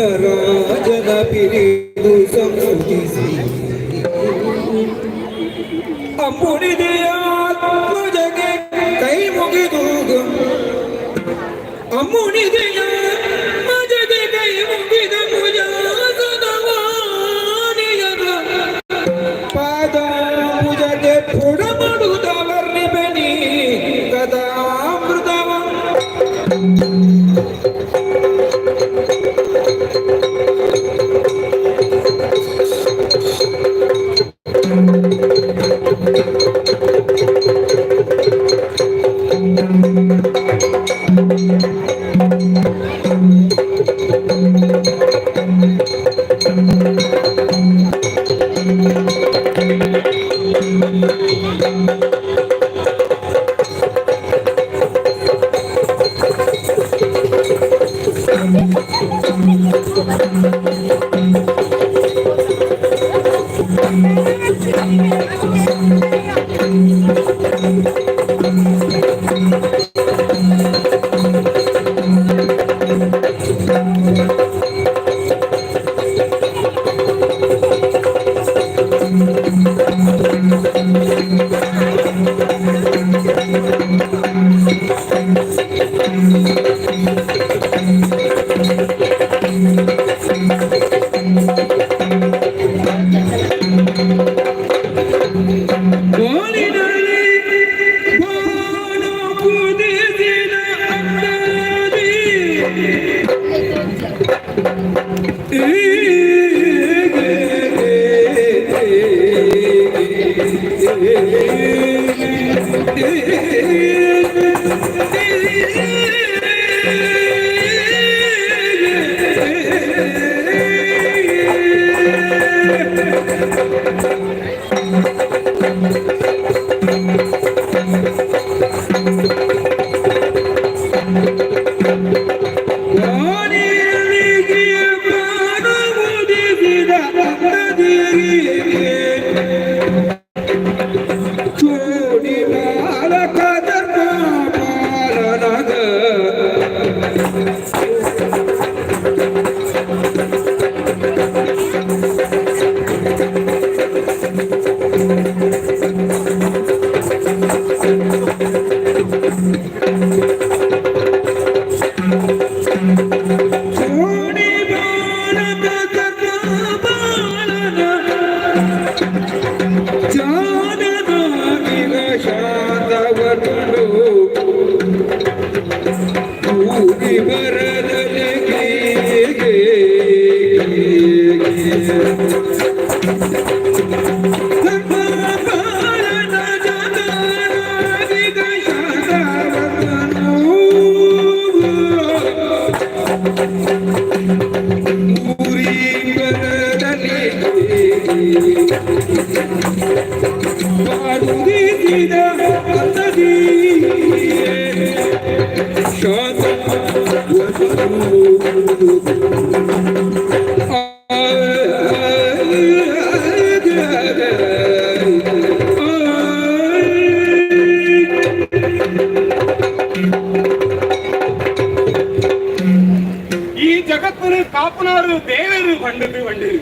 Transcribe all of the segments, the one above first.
ವಿಘ್ನರಾಜನ ಪಿರಿದು ಸಂಸ್ತುತಿಸಿ ಅಮ್ಮುನಿದೆಯಾತ್ಮಜಗೆ ಕೈ ಮುಗಿದು, ಅಮ್ಮುನಿದೆಯಾತ್ಮಜಗೆ ಕೈ ಮುಗಿದ ಮುಜಾಸದವಾಣಿಯರ ಪಾದಾಂಬುಜಕ್ಕೆ ಪುಡಮಡುತ್ತ ವರ್ಣಿಪೆನಿ ಕಥಾಮೃತವ. ಕೋಲಿನಲ್ಲಿ ಬಾಣ ಕುದಿಸಿದ ಅಂದದಿ. ಕೋಲಿನಲ್ಲಿ ಬಾಣ ಉದಿಸಿದ ಅಂದದಿ. ಚೋಡಿ ಬಾಲಕ ಧರ್ಮ ಪಾಲನಗ. ಚೋಡಿ ಬಾಲಕ ಧರ್ಮ ಪಾಲನ ಜಾನನಾಗಿಗ ಶಾಂತವನು ಕೂಗಿ ಬರದಲೆ. ಧರ್ಮ ಪಾಲನ ಜಾನನಾಗಿಗ ಶಾಂತವನು ಊರಿ ಬರದಲೆ ಬಾರುದಿಸಿದ ಅಂದದಿ ಶಾಂತ. ಈ ಜಗತ್ತಿನ ಕಾಪುನಾರು ದೇವರು ಪಂಡದು ಪಂಡಿರು.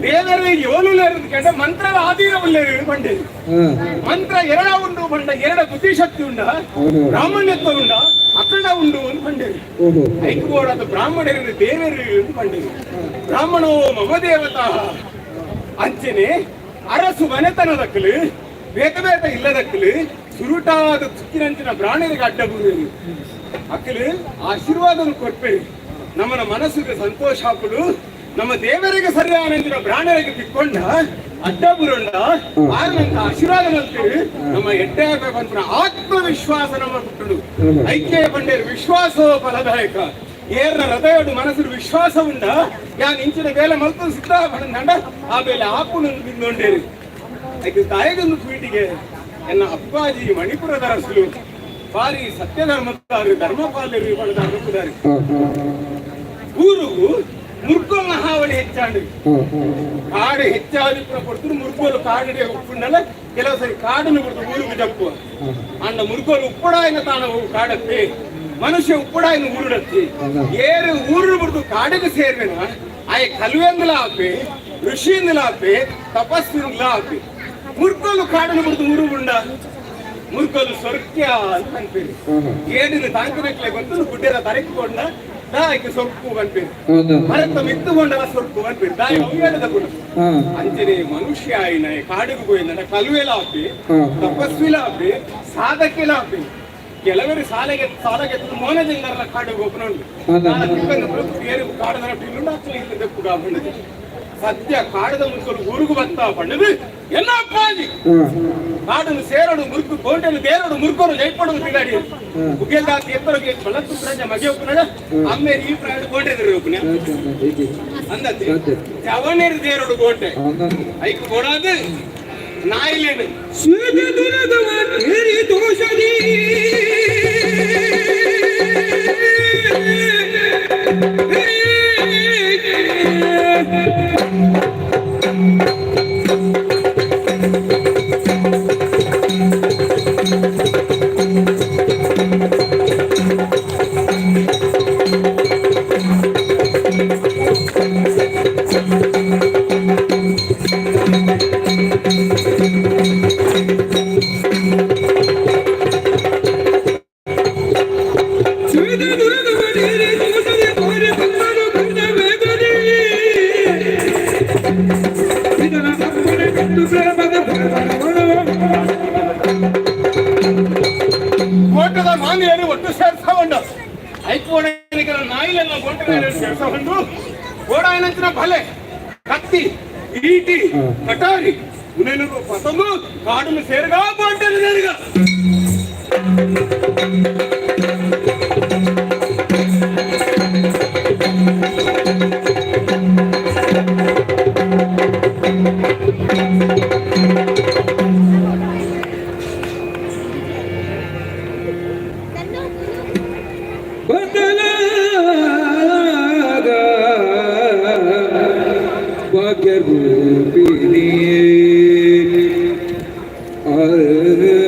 ದೇವರು ಯೋಲುಲೇರು ಕೇಂದ್ರ ಮಂತ್ರದ ಆಧೀನವುಳ್ಳೇರು ಪಂಡಿರು. ಮಂತ್ರ ಎರಡ ಉಂಡು ಪಂಡ ಎರಡ ಬುದ್ಧಿಶಕ್ತಿ ಉಂಡ, ಬ್ರಾಹ್ಮಣ್ಯತ್ವ ಉಂಡ, ಅಖಂಡ ಉಂಡು ಅಂತ ಪಂಡಿರು. ಐಕ್ಕೋಡದ ಬ್ರಾಹ್ಮಣರು ದೇವರು ಅಂತ ಪಂಡಿರು. ಬ್ರಾಹ್ಮಣೋ ಮಮ ದೇವತಾ. ಅಂಚನೆ ಅರಸು ಮನೆತನದಕ್ಕಲು ಬೇತ ಬೇತ ಇಲ್ಲದಕ್ಕಲು ಸುರುಟಾದ ತುಕ್ಕಿನಂಚಿನ ಬ್ರಾಹ್ಮಣರಿಗೆ ಅಡ್ಡ ಬೂರೇರು. ಅಕ್ಕಲು ಆಶೀರ್ವಾದ ಕೊರ್ಪೇರು. ನಮ್ಮನ ಮನಸ್ಸಿಗೆ ಸಂತೋಷ ಹಾಕಲು ನಮ್ಮ ದೇವರಿಗೆ ಸರಿಯಾದ ಬ್ರಾಹ್ಮಣರಿಗೆ ತಿಕ್ಕೊಂಡ ಅಡ್ಡ ಬುರುಂಡ ಆರ್ನಂತ ಆಶೀರ್ವಾದ ಮಂತಿರು. ನಮ್ಮ ಎಡ್ಡೆ ಬಂದ್ರ ಆತ್ಮವಿಶ್ವಾಸ ನಮ್ಮ ಪುಟ್ಟುಡು. ಐಕ್ಯ ಬಂಡೇರು ವಿಶ್ವಾಸ ಫಲದಾಯಕ. ಏರ್ನ ಹೃದಯಡು ಮನಸ್ಸು ವಿಶ್ವಾಸ ಉಂಡ ಯಾನ್ ಇಂಚಿನ ಬೇಲೆ ಮಲ್ತು ಸಿದ್ಧ ಬಂಡ ಆ ಬೇಲೆ ಆಪುನು ಬಿಂದೊಂಡೇರು. ಐಕ್ ತಾಯಿಗೊಂದು ಪೀಟಿಗೆ ಎನ್ನ ಅಪ್ಪಾಜಿ ಮಣಿಪುರದ ಅರಸುಲು ಬಾರಿ ಸತ್ಯಧರ್ಮದಾರು, ಧರ್ಮಪಾಲರು ಪಡೆದ ಅನುಕುದಾರು. ಊರುಗು ಮುರ್ಗೋಲ್ನ ಹಾವಳಿ ಹೆಚ್ಚಾಂಡು. ಕಾಡು ಹೆಚ್ಚಾದಿ ಕೊಡ್ತರು. ಮುರ್ಗೋಲು ಕಾಡಿಗೆ ಉಪ್ಪುಂಡಲ್ಲ, ಕೆಲವು ಸರಿ ಕಾಡನ್ನು ಬಿಡ್ತು ಊರಿಗೆ ಜಪ್ಪು. ಅಂಡ ಮುರ್ಗೋಲು ಉಪ್ಪಡಾಯಿನ ತಾಣ ಕಾಡತ್ತೆ. ಮನುಷ್ಯ ಉಪ್ಪುಡಾಯಿನ ಊರುಡತ್ತಿ ಏರು ಊರು ಬಿಡ್ದು ಕಾಡಿಗೆ ಸೇರ್ವೆನ ಆಯ್ ಕಲ್ವೆಂದಲ ಆಪೆ, ಋಷಿಂದಲ ಆಪೆ, ತಪಸ್ವಿಂದಲ ಆಪೆ. ಮುರ್ಕಲು ಕಾಡನ್ನು ಬಿಡ್ದು ಊರು ಉಂಡ ಮುರ್ಕಲು ಸೊರ್ಕ್ಯ ಅಂತ ಅನ್ಪೇರಿ. ಏಡಿನ ತಾಂಕನಕ್ಲೆ ಗೊತ್ತು, ಗುಡ್ಡೆದ ತರಕಿಕೊಂಡ ದಾಯಿಗೆ ಸೊರ್ಕು ಅನ್ಪೇರಿ. ಮರತ್ತ ಮಿತ್ತುಕೊಂಡಲ ಸೊರ್ಕು ಅನ್ಪೇರಿ. ದಾಯಿ ಅವ್ಯಾಡದ ಗುಣ. ಅಂಚನೆ ಮನುಷ್ಯ ಆಯಿನ ಕಾಡಿಗೆ ಹೋಯಿನ ಕಲುವೆಲ ಆಪೆ, ತಪಸ್ವಿಲ ಆಪೆ, ಸಾಧಕೆಲ ಆಪೆ. ಕೆಲವರು ಸಾಲೆಗೆ ಸಾಲಗೆ ಮೋನದಿಂದರ ಕಾಡಿಗೆ ಹೋಗ್ನುಂಡು ಕಾಡದ ಅಚ್ಚಲ ದೆಪ್ಪು ಕಾಪಂಡದು. ಸದ್ಯ ಕಾಡದ ಮುನ್ಕಲು ಊರುಗು ಬತ್ತ ಪಂಡದು ಎಲ್ಲ ಅಪ್ಪಾಜಿ ಕಾಡನ್ನು ಸೇರೋಡು ಮುರುಕು ಗೋಂಟೆನು ದೇರೋಡು ಮುರುಕೋರು ಜೈಪಡು ತಿಗಾಡಿ ಉಗ್ಗೆಲ್ದಾತಿ ಎತ್ತರಗೆ ಬಲತ್ತು ಪ್ರಜ ಮಗೆ ಒಪ್ಪುನಡ ಅಮ್ಮೆ ಈ ಪ್ರಾಯ ಗೋಂಟೆ ಒಪ್ಪುನ ಅಂದತ್ತೆ ಚವಣೇರು ದೇರೋಡು ಗೋಂಟೆ ಐಕು ಕೊಡಾದು ನಾಯಿಲೇನು. ಸುದ ದುರಗವ ತೇರಿ ದೋಷದಿ. ಸುದ ದುರಗವ ತೇರಿ ದೋಷದಿ ಕೋರಿ ಬಂದರು ಬಂದ ವೇಗದಿ. ಇದರ ಅಪ್ಪಣೆ ಕಂಡು ಪ್ರೇಮದ ಭರವಣ. ಕೋಟದ ಮಾನ್ಯರು ಒಟ್ಟು ಸೇರ್ಸವಂಡು ಐಕೋಡ ನಾಯಿಲೆಲ್ಲ ಗೋಟ ಸೇರ್ಸವಂಡು ಗೋಡಾಯನಂಚಿನ ಭಲೆ ಕತ್ತಿ, ಈಟಿ, ಕಟಾರಿ ಉನೇನು ಪತಂಗು ಕಾಡನ್ನು ಸೇರ್ಗಾ ಬೋಟನ್ನು ಸೇರ್ಗ. ಬದಲಾಗ ಭಾಗ್ಯರೂಪಿಣಿ. ಭಾಗ್ಯರೂಪಿಣಿ.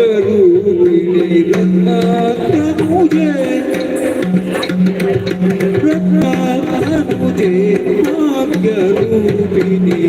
ಭಾಗ್ಯರೂಪಿಣಿ ರತ್ನಾತನುಜೆ, ರತ್ನಾತನುಜೆ, ಭಾಗ್ಯರೂಪಿಣಿ.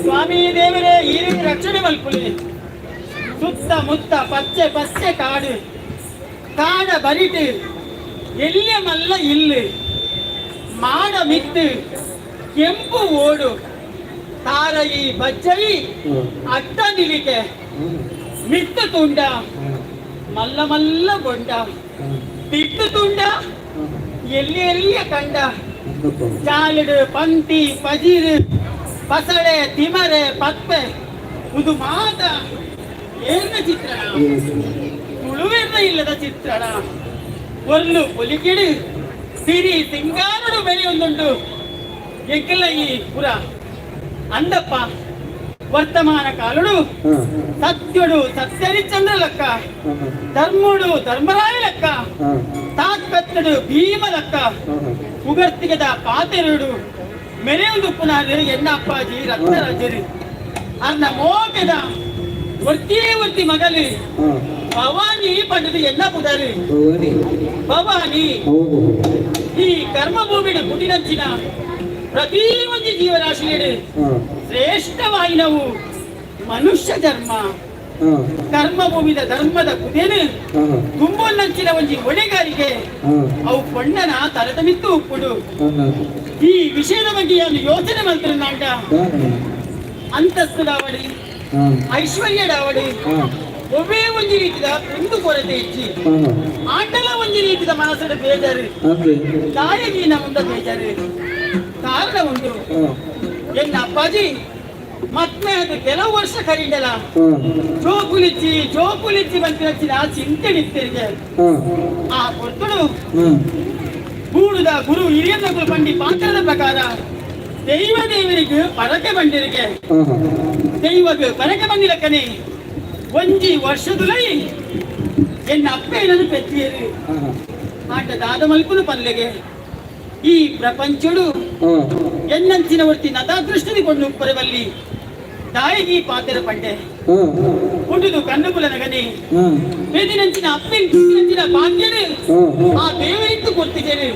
ಸ್ವಾಮಿ ದೇವರೇ, ಈ ರಕ್ಷಣೆ ಮಲ್ಪುಲಿ. ಸುತ್ತ ಮುತ್ತ ಪಚ್ಚೆ ಪಚ್ಚೆ ಕಾಡು, ಕಾಡ ಬರಿಟು ಎಲ್ಯ ಮಲ್ಲ ಇಲ್ಲು, ಮಾಡ ಮಿತ್ತು ಕೆಂಪು ಓಡು, ತಾರಯಿ ಬಜ್ಜಯಿ ಅಡ್ಡ ನಿಲಿಕೆ, ಮಿತ್ತ ತುಂಡ ಮಲ್ಲ ಮಲ್ಲ ಬೊಂಡ, ತಿಟ್ಟು ತುಂಡ ಎಲ್ಲಿ ಎಲ್ಲಿಯ ಕಂಡ, ಜಾಲಿಡು ಪಂತಿ ಪಜಿರು ಪಸಳೆ ತಿಮರೆ ಪತ್ಪೆ ಇದು ಮಾತ ಏನ ಚಿತ್ರಣ, ತುಳುವೆರ್ನ ಇಲ್ಲದ ಚಿತ್ರಣ. ಒರ್ಲು ಪೊಲಿಕಿಡು ಸಿರಿ ಸಿಂಗಾರಡು ಬೆಳೆಯೊಂದುಂಟು ಎಕ್ಕಲ ಈ ಪುರ ಅಂದಪ್ಪ. ವರ್ತಮಾನ ಕಾಲುಡು ಸತ್ಯುಡು ಸತ್ಯರಿಚಂದ್ರ ಲಕ್ಕ, ಧರ್ముడు ಧರ್ಮರಾಯ ಲಕ್ಕ, ತಾತ್ಪತ್ರುಡು ಭೀಮ ಲಕ್ಕ, ಉಗರ್ತಿಗದ ಪಾತೆರುಡು ಮೆರೆಯುವುದು ಪುನರ್ ಎನ್ನ ಅಪ್ಪಾಜಿ ರತ್ನರಾಜರು. ಅನ್ನ ಮೋಟದ ಒರ್ತಿಯೇ ಒರ್ತಿ ಮಗಲು ಭವಾನಿ ಪಂಡದು ಎನ್ನ ಪುದರು ಭವಾನಿ. ಈ ಕರ್ಮಭೂಮಿಡು ಪುಟಿನಂಚಿನ ಪ್ರತಿ ಒಂದು ಜೀವರಾಶಿಯಡು ಶ್ರೇಷ್ಠವಾಯಿನವು ಮನುಷ್ಯ ಧರ್ಮ. ಕರ್ಮಭೂಮಿದ ಧರ್ಮದ ಕುದೇನು ತುಂಬೊನ್ನಂಚಿನ ಒಂಜಿ ಒಡೆಗಾರಿಗೆ ಅವು ಪೊಣ್ಣನ ತರತಮಿತ್ತು ಉಪ್ಪುಡು. ಈ ವಿಷಯದ ಬಗ್ಗೆ ನಾನು ಯೋಚನೆ ಮಾಡ್ತಿರೋ ಅಂತಸ್ತುಡಾವಡಿ ಐಶ್ವರ್ಯಡಾವಡಿ ಒವ್ವೇ ಒಂಜಿ ರೀತಿದ ಕುಂದು ಕೊರತೆ ಇಚ್ಚಿ ಆಂಡಲ ಒಂಜಿ ರೀತಿದ ಮನಸ್ಸು ಬೇಜಾರು ತಾಯಗೀನ ಮುಂದ ಬೇಜಾರು. ಕಾರಣ ಉಂಟು, ಎನ್ನ ಅಪ್ಪಾಜಿ ಮತ್ತೆ ಅದು ಕೆಲವು ವರ್ಷ ಕರೀಂಡಲ ಜೋಕುಲಿಚ್ಚಿ ಜೋಕುಲಿಚ್ಚಿ ಬಂತಿನಚ್ಚಿನ ಚಿಂತೆ ನಿತ್ಯರಿಗೆ. ಆ ಕೊರ್ತುಡು ಗೂಡುದ ಗುರು ಹಿರಿಯನಗಳು ಬಂಡಿ ಪಾತ್ರದ ಪ್ರಕಾರ ದೈವ ದೇವರಿಗೆ ಪರಕೆ ಬಂದಿರಿಗೆ, ದೈವಗ ಪರಕೆ ಬಂದಿಲಕ್ಕನೆ. ಒಂಜಿ ವರ್ಷದುಲೈ ಎನ್ನ ಅಪ್ಪ ಏನನ್ನು ಪೆತ್ತಿಯರು ಆಟ ದಾದ ಮಲ್ಪುನು ಪಲ್ಲೆಗೆ ಈ ಪ್ರಪಂಚಡು ಎನ್ನಂಚಿನ ವರ್ತಿ ನತಾದೃಷ್ಟಿ ಕೊಂಡು ಉಪ್ಪರವಲ್ಲಿ ತಾಯಿಗೆ ಪಾತೆರ ಪಂಡೆ ಹುಡುದು ಕಣ್ಣುಕುಲ ನಗನೆ ಬೇದಿನಂಚಿನ ಅಪ್ಪಿನ ಭಾಗ್ಯನು ಆ ದೇವರಿತ್ತು ಕೊಡ್ತಿದ್ದೇನೆ.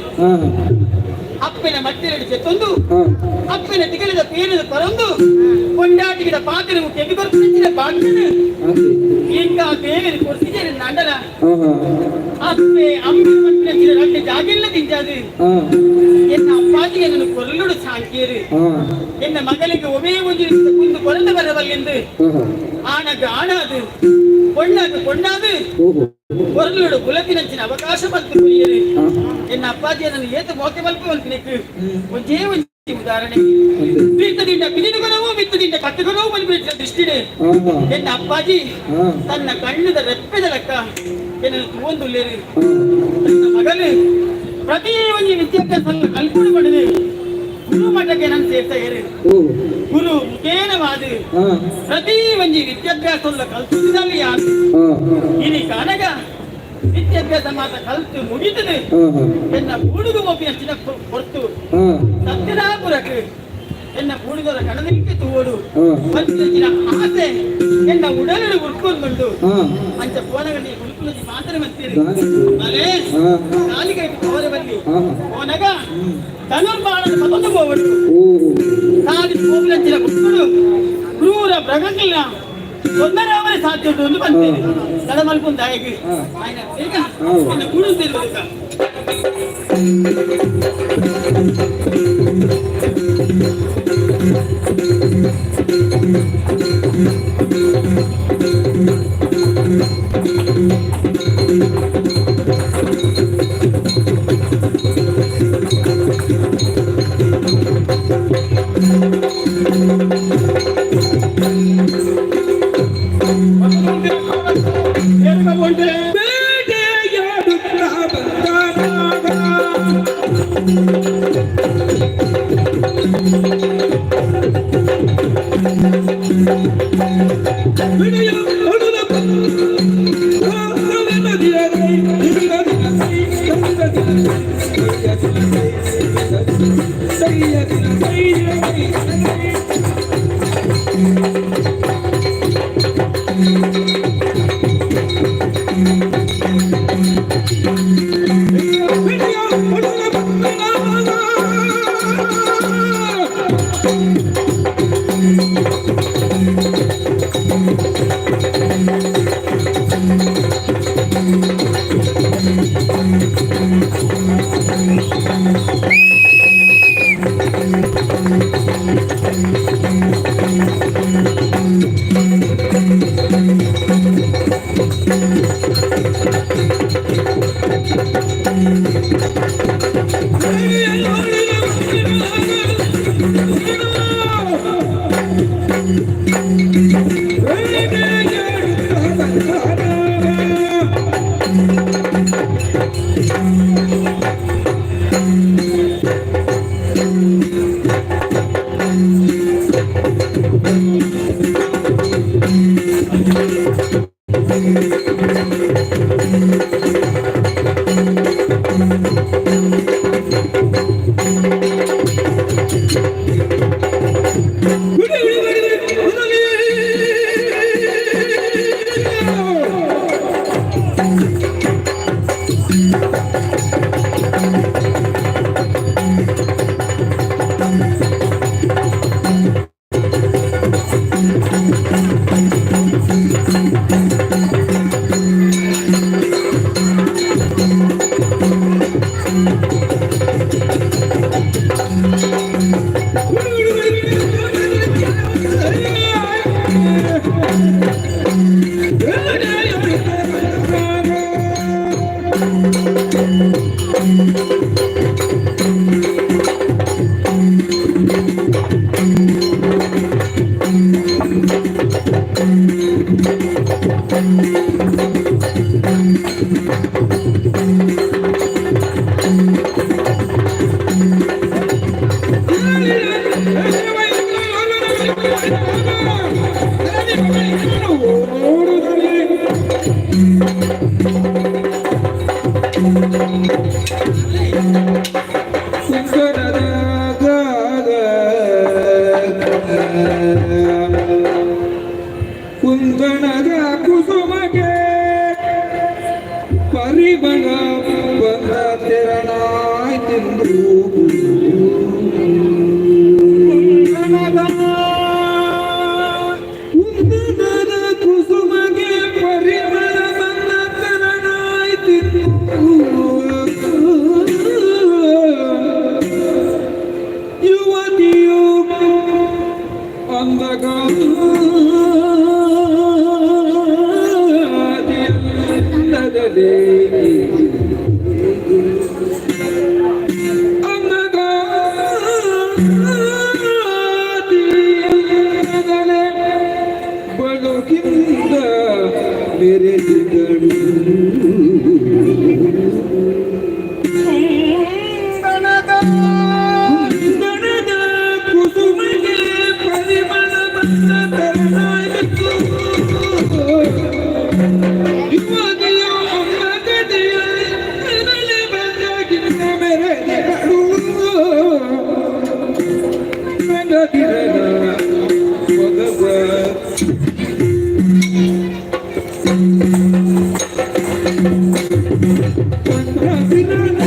ಅಪ್ಪನ ಮತ್ತೆರಡು ಜೊತ್ತೊಂದು ಅಪ್ಪನ ತಿಗಲಿದ ಪೇರಿದ ಪರೊಂದು ಕೊಂಡಾಟಿಗಿದ ಪಾತೆರು ಕೆವಿ ಕೊರ್ಪಿನ ಭಾಗ್ಯನು ಈಗ ದೇವರು ಕೊಡ್ತಿದ್ದೇನೆ. ನಂಡಲ ಅಪ್ಪೆ ಅಮ್ಮೆ ಮತ್ತಿನ ರಡ್ಡೆ ಜಾಗಿಲ್ಲ ತಿಂಜಾದು ಎನ್ನ ಅಪ್ಪಾಜಿಗೆ ನನ್ನ ಕೊಲ್ಲುಡು ಸಾಕಿಯರು ಎನ್ನ ಮಗಳಿಗೆ ಒಮ್ಮೆ ಒಂದು ಕುಂದು ಕೊರಂದ ಬರವಲ್ಲೆಂದು ಆಣಗ ಆಣಾದು பொண்ணாது பொண்ணாது பொருளோட குலத்தினச்சின் ಅವಕಾಶ ಬಂತು ಕೊರಿಯರು. ಎನ್ನ ಅಪ್ಪಾಜಿ ನನ್ನ ಏತ ಮೋಕೆ ಮಲ್ಪ ಒಂತಿನಕ್ಕೆ ಒಂಜೇ ಒಂಜಿ ಉದಾಹರಣೆ. ಬೀತದಿಂದ ಪಿನಿನುಗನವು ಬಿತ್ತದಿಂದ ಕತ್ತುಗನವು ಬಂದ್ಬಿಟ್ಟ ದೃಷ್ಟಿಡೆ ಎನ್ನ ಅಪ್ಪಾಜಿ ತನ್ನ ಕಣ್ಣದ ರೆಪ್ಪೆದ ಲೆಕ್ಕ ಎನ್ನನ್ನು ತೂವೊಂದುಲ್ಲೇರು. ತನ್ನ ಮಗನು ಪ್ರತಿ ಒಂಜಿ ವಿದ್ಯಾಭ್ಯಾಸ ಕಲ್ಪನೆ ಪಡೆದು ಗುರು ಮಠಕ್ಕೆ ನಾನು ಸೇರ್ತಾ ಇರು. ಗುರು ಮುಖೇನವಾದ ಪ್ರತಿ ಒಂಜಿ ವಿದ್ಯಾಭ್ಯಾಸ ಕಲ್ತಿದ್ದಲ್ಲಿ ಯಾರು ಇನಿ ಕಾನಗ ವಿದ್ಯಾಭ್ಯಾಸ ಮಾತ್ರ ಕಲ್ತು ಮುಗಿತದೆ. ಎನ್ನ ಬೂಡುಗು ಒಪ್ಪಿನ ಚಿನ್ನ ಕೊಡ್ತು ಸತ್ಯನಾಪುರಕ್ಕೆ ಎನ್ನ ಬೂಡುಗರ ಕಣದಕ್ಕೆ ತೂವಡು ಮಂಚಿನ ಆಸೆ ಎನ್ನ ಉಡಲಿಡು ಉರ್ಕೊಂದುಂಡು. ಅಂಚ ಪೋನಗಂಡಿ ಉಳ್ಕುಲಜಿ ಮಾತ್ರ ಮತ್ತೀರಿ ಅಲೇ ಕಾಲಿಗೆ ಪೋರೆ ಬಲ್ಲಿ ಪೋನಗ ಧನುರ್ಬಾಣದ ಮತ್ತೊಂದು ಪೋವಡು ಸಾದಿ ಪೋಗುಲಂಚಿನ ಬುಕ್ಕುಡು ಕ್ರೂರ ಮೃಗಗಳ ತೊಂದರೆ ಸಾಧ್ಯ ಉಂಟು ಎಂದು ಬಂತೇನೆ. ತಡಮಲ್ಪುಂದ ಹೇಗೆ ఆయన ಬೇಗ ಎನ್ನ ಗೂಡು ತಿರುವುದಕ್ಕ. ಓಡುದ. ಕುಂದಣದ ಕುಸುಮಗೆ ಪರಿಮಳ ಬಂದ ತೆರನಾಯ್ತೆಂದು. ಕುಂದಣದ ಕುಂದಣದ ಕುಸುಮಗೆ ಪರಿಮಳ ಬಂದ ತೆರನಾಯ್ತೆಂದು. ಯುವತಿಯು ಅಂದಗಾದಿಯಲ್ಲದಲೇ ಅಂದಗಾದಿಯಲ್ಲದಲೇ ಬಳುಕಿಂದ ಮೆರೆದಿದಳು. ಕುಂದಣದ ಕುಂದಣದ ಕುಸುಮಗೆ ಪರಿಮಳ ಬಂದ ತೆರನಾಯಿತು. ಯುವತಿಯು ಅಂಗದಿಯಲ್ಲದಲೇ ಬಂದಾಗಿಂದ ಮೆರೆದಿದಳು. ಮಂಗದಿರನ ಒಗವ. ಮಂಗದಿರನ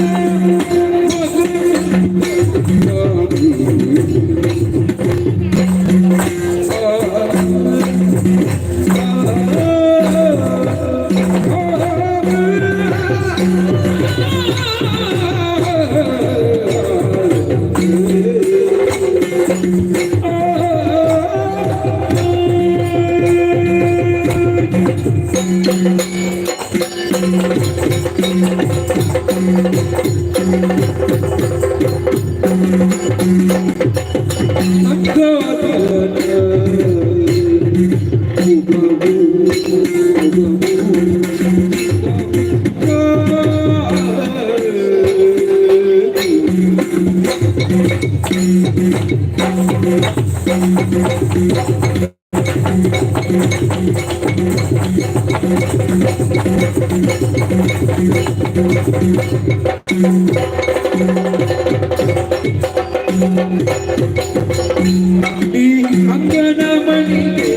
ಈ ಅಂಗನ ಮಣಿಗೆ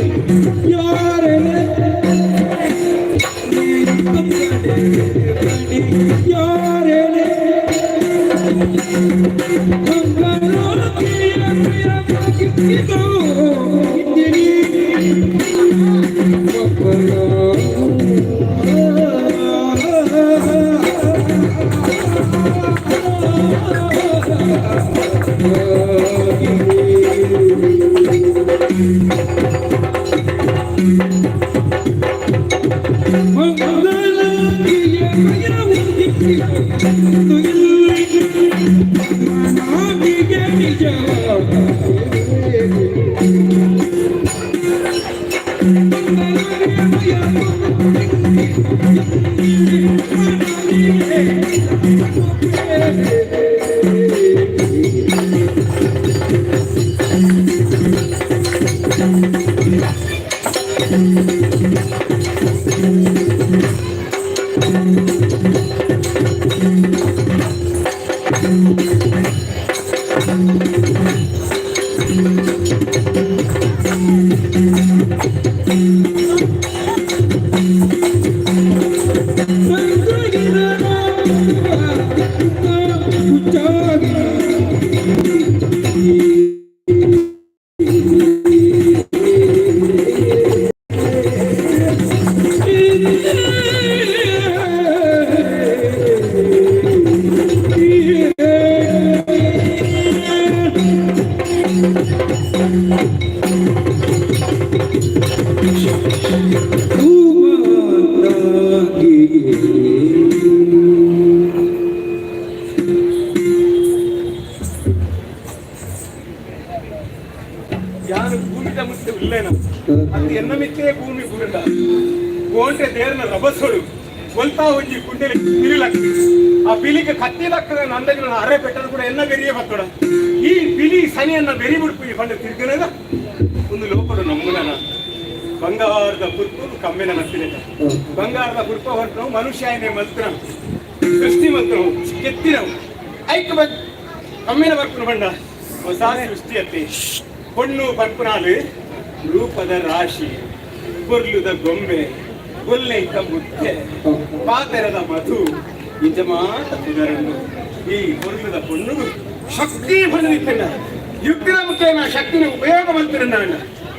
ಯಾರೆಲೆ, ಈ ಅಂಗನ ಮಣಿ ಯಾರೆಲೆ, ಅಂಗನೋಕಿಯ ಪ್ರಿಯ ಇಂದಿನಿ ಯಾರು ಭೂಮಿದ ಮುತ್ತೆ ಉಲ್ಲೇನ ಅದು ಎನ್ನ ಮಿತ್ತೇ ಭೂಮಿ ಬೂರ್ಡ ಗೋಂಟೆ ದೇರ್ನ ರಭಸೋಡು ಕೊಲ್ತಾ ಒಂಜಿ ಗುಂಡೆಲಿ ಪಿಲಿಲಕ್ಕ ಆ ಪಿಲಿಗೆ ಕತ್ತಿ ಲಕ್ಕದ ನಂದಗಿನ ಅರೆ ಪೆಟ್ಟರು ಕೂಡ ಎನ್ನ ಬೆರಿಯೇ ಬತ್ತೋಡ. ಈ ಪಿಲಿ ಸನಿಯನ್ನ ಬೆರಿ ಬಿಡ್ಪು ಈ ಪಂಡ ತಿರ್ಗನದ ಒಂದು ಲೋಕಡು ನಮ್ಮುಲನ. ಬಂಗಾರದ ಪುರ್ಪು ಕಮ್ಮಿನ ಮತ್ತಿನ ಬಂಗಾರದ ಪುರ್ಪ ಹೊರಟು ಮನುಷ್ಯನೇ ಮಲ್ತ್ರ ಸೃಷ್ಟಿ ಮಲ್ತ್ರವು ಕೆತ್ತಿನವು ಐಕ್ ಬಂದ್ ಕಮ್ಮಿನ ಬರ್ಪುನ ಬಂಡ ಹೊಸ ಸೃಷ್ಟಿ ಅತ್ತೆ ಹೊಣ್ಣು ಪರ್ಪುನಾಲು ರೂಪದ ರಾಶಿ ಕೊರ್ಲುದ ಗೊಂಬೆ ಗೊಲ್ಲೆಯ್ತ ಮುತ್ತೆ ಪಾತೆರದ ಮಧು ನಿಜಮಾತ ಪುದರನ್ನು ಈ ಕೊರ್ಲುದ ಪೊಣ್ಣು ಶಕ್ತಿ ಬಂದಿತ್ತಣ್ಣ ಯುಕ್ತಿನ ಮುಖೇನ ಶಕ್ತಿನ ಉಪಯೋಗ ಮಾಡ್ತಿರಣ್ಣ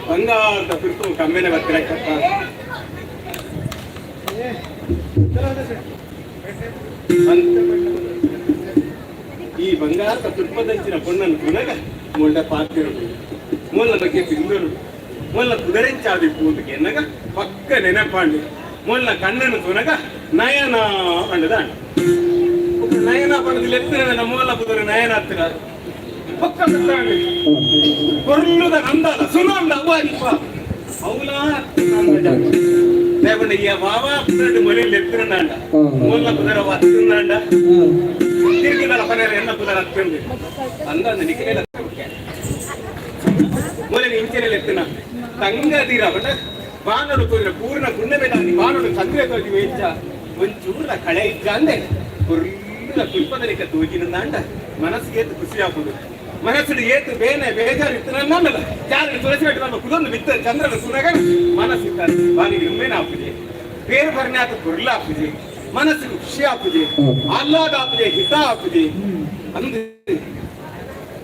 ಬಂಗಾರದ ಕುರಿತು ಕಮ್ಮಿನ ಬರ್ತಿರಕ್ಕಪ್ಪ. ಈ ಬಂಗಾರದ ತುರ್ಪದಂಚಿನ ಪೊಣ್ಣನ್ನು ಪುನಗ ಮೊಂಡ ಪಾತಿರುಡು ಮೊಲ್ಲ ಬಗ್ಗೆ ತಿಂದರು ಮೊಲ್ಲ ಕುದರೆಂಚಾದಿ ಪೂತಕ್ಕೆ ಎನ್ನಗ ಪಕ್ಕ ನೆನಪಾಂಡಿ ಮೊಲ್ಲ ಕಣ್ಣನ್ನು ತುನಗ ನಯನ ಪಂಡದ ನಯನ ಪಂಡದ ಲೆತ್ತಿನ ಮೊಲ್ಲ ಕುದುರೆ ನಯನ ಹತ್ತಿರ ಪಕ್ಕ ಬಿಟ್ಟಾಂಡಿ ಕೊರ್ಲುದ ನಂದಲ ಸುನಂದ ಅವ್ವ ಇಪ್ಪ ಅವಲ లేకుంటే ఈ బాబా కుదరడు మొలి ఎత్తున్నాండ మొల్ల కుదర వస్తుందండ తిరిగి పని ఎన్న కుదర వస్తుంది అంద నిఖిల ಮೊಲೆ ಇಂಚೆನೆ ಎತ್ತಿನ ತಂಗದಿರ ಬಟ್ ಬಾನಡು ತೋರಿನ ಪೂರ್ಣ ಗುಂಡೆ ಬೇಡ ಬಾನಡು ಚಂದ್ರೆ ತೋಜಿ ವೇಚ ಒಂಚೂರ ಕಳೆ ಇಜ್ಜ ಅಂದೆ ಪುರ್ಲ ಕುಲ್ಪದಲಿಕ ತೋಜಿನಂದಾಂಡ ಮನಸ್ಸಿಗೆ ಏತು ಖುಷಿ ಆಪುದು ಮನಸ್ಸು ಏತು ಬೇನೆ ಬೇಜಾರು ಇತ್ತು ನನ್ನಲ್ಲ ಯಾರು ತುಳಸಿ ಬೆಟ್ಟ ನಮ್ಮ ಕುದೊಂದು ಬಿತ್ತ ಚಂದ್ರನ ಸುನಗ ಮನಸ್ಸಿತ್ತ ಬಾನಿಗೆ ಉಮ್ಮೇನ ಆಪುಜೆ ಬೇರೆ ಬರ್ನಾತ ಕುರ್ಲ ಆಪುಜೆ ಮನಸ್ಸಿಗೆ ಖುಷಿ ಆಪುಜೆ ಆಹ್ಲಾದ ಆಪುಜೆ ಹಿತ ಆಪುಜೆ ಅಂದು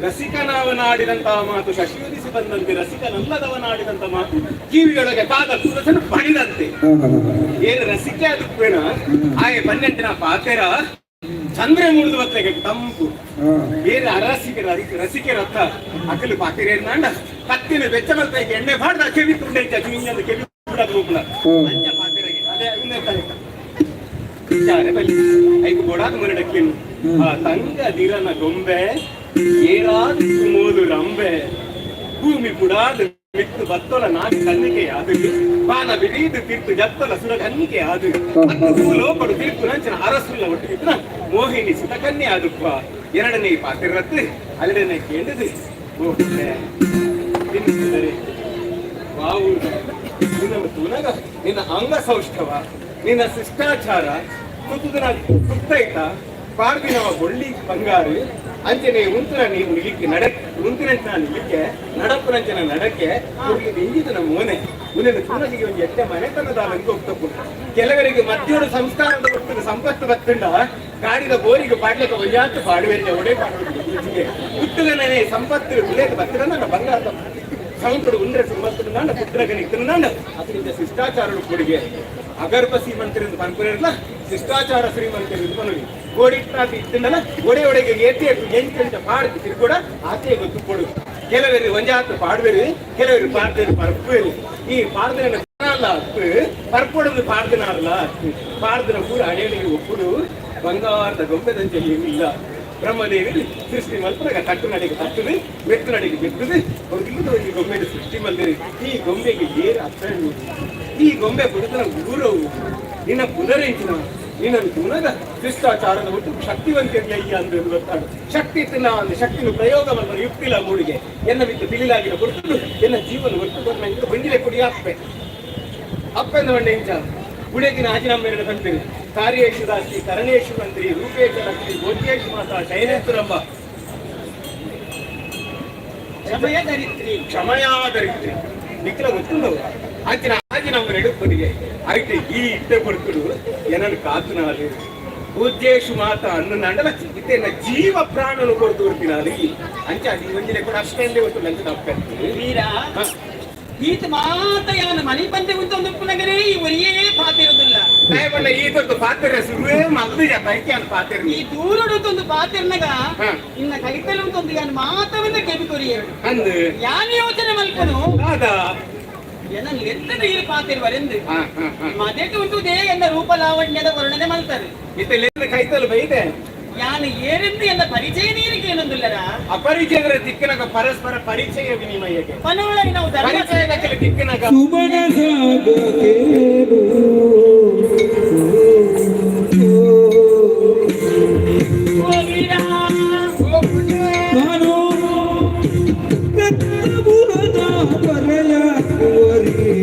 ರಸಿಕನವನಾಡಿದಂತಹ ಮಾತು ಶಶಿಯುದಿಸಿ ಬಂದಂತೆ ರಸಿಕನಲ್ಲದವನಾಡಿದಂತ ಮಾತು ಕಿವಿಯೊಳಗೆ ಕಾದ ತುಳಸನ್ನು ಬಡಿದಂತೆ. ಏನು ರಸಿಕೆ ಅದಕ್ಕೇನ ಆಯೆ ಬನ್ನೆಂಟಿನ ಪಾತೆರ ಚಂದ್ರೆ ಮುರಿದು ಬತ್ತಗೆ ತಂಪು ಬೇರೆ ಅರಸಿಕೆ ರಸಿಕೆ ರಥ ಅಕಲು ಪಾತೆರೇರ್ನಾಂಡ ಕತ್ತಿನ ಬೆಚ್ಚ ಮಲ್ತೈಗೆ ಎಣ್ಣೆ ಬಾಡ್ದ ಕೆವಿ ತುಂಡೈತ ಚುಂಜಂದ ಕೆವಿ ಬಿಡದು ಹೋಗುಲ ಅಂಚ ಪಾತೆರೆಗೆ ಅದೇ ಇನ್ನೇ ವಿಚಾರ ಬಲ್ಲಿ ಐಕು ಬೋಡಾದ ಮುರಡಕ್ಕಿನು ಆ ತಂಗ ದಿರನ ಗೊಂಬೆ ಏರಾದ ಮೋದು ರಂಬೆ ಭೂಮಿ ಪುಡಾದ ಮಿತ್ತು ಬತ್ತೊಲ ನಾಗ ಕನ್ನಿಕೆ ಅದು ಬಾನ ಬಿಡೀದು ತಿರ್ತು ಜತ್ತೊಲ ಸುರ ಕನ್ನಿಕೆ ಅದು ಲೋಪಡು ತಿರ್ತು ನಂಚಿನ ಅರಸುಲ್ಲ ಒಟ್ಟಿಗಿದ್ನ ಮೋಹಿನಿ ಸುತ ಕನ್ಯೆ ಆದುಪ್ಪ ಎರಡನೇ ಪಾತಿರತ್ತು ಅಲ್ಲಿಡನೆ ಕೇಂದ್ರದು ತಿನ್ನಿಸಿದರೆ ವಾವು ನಿನ್ನ ತುನಗ ನಿನ್ನ ಅಂಗ ಸೌಷ್ಠವ ನಿನ್ನ ಶಿಷ್ಟಾಚಾರ ತುತ್ತುದನ ಸುತ್ತೈತ ಪಾರ್ದಿನವ ಒಳ್ಳಿ ಬಂಗಾರು ಅಂಚನೆ ಉಂತುನ ನೀವು ನಿಲಿಕ್ಕೆ ನಡ ಉಂತಿನಂಚಿನ ನಿಲಿಕ್ಕೆ ನಡಪುನಂಚಿನ ನಡಕೆ ಇಂಜಿತನ ಮೋನೆ ಉನ್ನೆನ ತುನಗಿಗೆ ಒಂದು ಎಟ್ಟೆ ಮನೆತನದ ಹೋಗ್ತಪ್ಪು. ಕೆಲವರಿಗೆ ಮಧ್ಯೋಡು ಸಂಸ್ಕಾರದ ಒಟ್ಟಿಗೆ ಸಂಪತ್ತು ಬತ್ತುಂಡ ಗಾಡಿದ ಬೋರಿಗೆ ಪಾಡ್ಲಿಕ್ಕೆ ಒಯ್ಯಾತು ಪಾಡುವೆಲ್ಲ ಒಡೆ ಪಾಡುವುದು ಹುಟ್ಟುಗನೇ ಸಂಪತ್ತು ಉಳ್ಳೇದು ಬತ್ತಿರ ಬಂಗಾರದ ಸೌಂಟುಡು ಉಂಡ್ರೆ ಸಂಪತ್ತು ಪುತ್ರಗನಿ ತಿನ್ನಾಂಡ ಅದರಿಂದ ಶಿಷ್ಟಾಚಾರಡು ಕೊಡುಗೆ ಅಗರ್ಭ ಶ್ರೀಮಂತರಿಂದ ಪನ್ಪುರಿರಲ್ಲ ಶಿಷ್ಟಾಚಾರ ಶ್ರೀಮಂತರಿಂದ ಪನುವಿ ಗೋಡಿಟ್ಟಾತಿ ಇತ್ತಿಂಡಲ ಒಡೆ ಒಡೆಗೆ ಏತೆ ಎಂಟೆಂಟ ಪಾಡ್ದು ತಿರ್ಗೋಡ ಆತೆ ಗೊತ್ತು ಕೊಡು. ಕೆಲವರು ಒಂಜಾತು ಪಾಡುವೆರು ಕೆಲವರು ಪಾಡ್ದೇರು ಪರ್ಪುವೆರು ಈ ಪಾಡ್ದಿನ ಅಲ್ಲ ಅತ್ತು ಪರ್ಪೊಡದು ಪಾಡ್ದಿನಾರಲ್ಲ ಅತ್ತು ಪಾಡ್ದಿನ ಪೂರ ಅಡೆಯಡಿಗೆ ಒಪ್ಪುಡು ಬಂಗಾರದ ಗೊಂಬೆದಂಚೆ ಇಲ್ಲ. ಬ್ರಹ್ಮದೇವಿ ಸೃಷ್ಟಿ ಮಲ್ಪನಾಗ ತಟ್ಟು ನಡಿಗೆ ತಟ್ಟುದು ಮೆತ್ತು ನಡಿಗೆ ಮೆತ್ತುದು ಅವ್ರಿಗಿಲ್ಲದ ಈ ಗೊಂಬೆಗೆ ಸೃಷ್ಟಿ ಮಲ್ದಿರಿ. ಈ ಗೊಂಬೆಗೆ ಏರು ಅಪ್ಪಣ್ಣು ಈ ಗೊಂಬೆ ಪುಡುತನ ಊರವು ನಿನ್ನ ಪುನರೇಚಿನ ನಿನ್ನ ತುನಗ ಶಿಷ್ಟಾಚಾರದ ಒಟ್ಟು ಶಕ್ತಿವಂತಿಯ ಅಯ್ಯ ಅಂದ್ರೆ ಗೊತ್ತಾಡು ಶಕ್ತಿ ಇತ್ತು ಒಂದು ಶಕ್ತಿನ ಪ್ರಯೋಗ ಮಲ್ಪನ ಯುಕ್ತಿಲ ಮೂಡಿಗೆ ಎನ್ನ ಬಿಟ್ಟು ತಿಳಿಲಾಗಿನ ಕೊಡ್ತು ಎನ್ನ ಜೀವನ ಒಟ್ಟು ಕೊಟ್ಟು ಬಂಡಿಲೆ ಕುಡಿ ಅಪ್ಪೆ ಅಪ್ಪೆಂದ ಬಂಡೆ ಇಂಚ ಗುಡೆಗಿನ ಆಜಿನಮ್ಮೆರಡು ಕಂತೀರಿ ಕಾರ್ಯೇಶು ದಾಸಿ ಕರಣೇಶು ಮಂತ್ರಿ ರೂಪೇಶ ಲಕ್ಷ್ಮಿ ಭೋಜ್ಯೇಶು ಮಾತಾ ಶೈಲೇಶ್ವರಂಬ ಕ್ಷಮಯ ಧರಿತ್ರಿ ಕ್ಷಮಯಾದರಿತ್ರಿ ನಿಖಲ ಗೊತ್ತುಂಡವು ಆಚಿನ ಆಜಿನ ಎಡುಪ್ಪನಿಗೆ ಐತೆ ಈ ಇಟ್ಟೆ ಕೊಡ್ತುಡು ಏನನ್ನು ಕಾತುನಾಲು ಪೂಜ್ಯೇಶು ಮಾತಾ ಅನ್ನ ನಂಡಲ ಇತ್ತೆ ಜೀವ ಪ್ರಾಣನು ಕೊಡ್ತು ಕೊಡ್ತಿನಾಲಿ ಅಂಚ ಈ ಒಂಜಿನ ಕೂಡ ಅಷ್ಟೇ ಗೊತ್ತು ನಂಚ ತಪ್ಪೆ ವೀರ ಈತ ಮಾತ ಯಾನ ಮನೆ ಬಂದೆ ಉಂಟೊಂದು ಪುನಗರೇ ಈ ಒರಿಯೇ ಪಾತಿರುದಿಲ್ಲ. ದಯಪಂಡ ಈ ತೊಟ್ಟು ಪಾತ್ರೆ ಸುರುವೇ ಮಲ್ದು ಬೈಕೆ ಅನ್ ಪಾತ್ರೆ ಈ ದೂರಡುತ್ತೊಂದು ಪಾತಿರ್ನಗ ಹಾ. ಇನ್ನ ಕೈತಲು ಉಂಟೊಂದು ಯಾನ ಮಾತವನ್ನ ಕೆಬಿ ಕೊರಿಯರು ಅಂದು ಯಾನ ಯೋಚನೆ ಮಲ್ಪನು ದಾದಾ ಎನ್ನ ಲೆತ್ತದ ಈ ಪಾತಿರುವರೆಂದು ಹಾ ಹಾ ಹಾ ಮದೆಟು ಉಂಟು they ಎನ್ನ ರೂಪ ಲಾವಣ್ಯದ ವರ್ಣನೆ ಮಲ್ತದೆ. ಇತ್ತೆ ಲೆಲ್ಲ ಕೈತಲು ಬೈದೆ ಯಾನ ಏರೆಂದು ಎನ್ನ ಪರಿಚಯ ನೀರಿಗೆ ಏನೊಂದಿಲ್ಲರ ಅಪರಿಚಯದ ದಿಕ್ಕಿನಾಗ ಪರಸ್ಪರ ಪರಿಚಯ ವಿನಿಮಯಕ್ಕೆ ಪನವಳಗಿ ನಾವು ಧರ್ಮ ಪರಿಚಯದ ಕೆಲ ದಿಕ್ಕಿನಾಗ ಸುಮನ ಸಾಗಕೇನು ಓ ವೀರ ನಾನು ರತ್ನಪುರದ ಪರೆಯ ಕುವರಿ.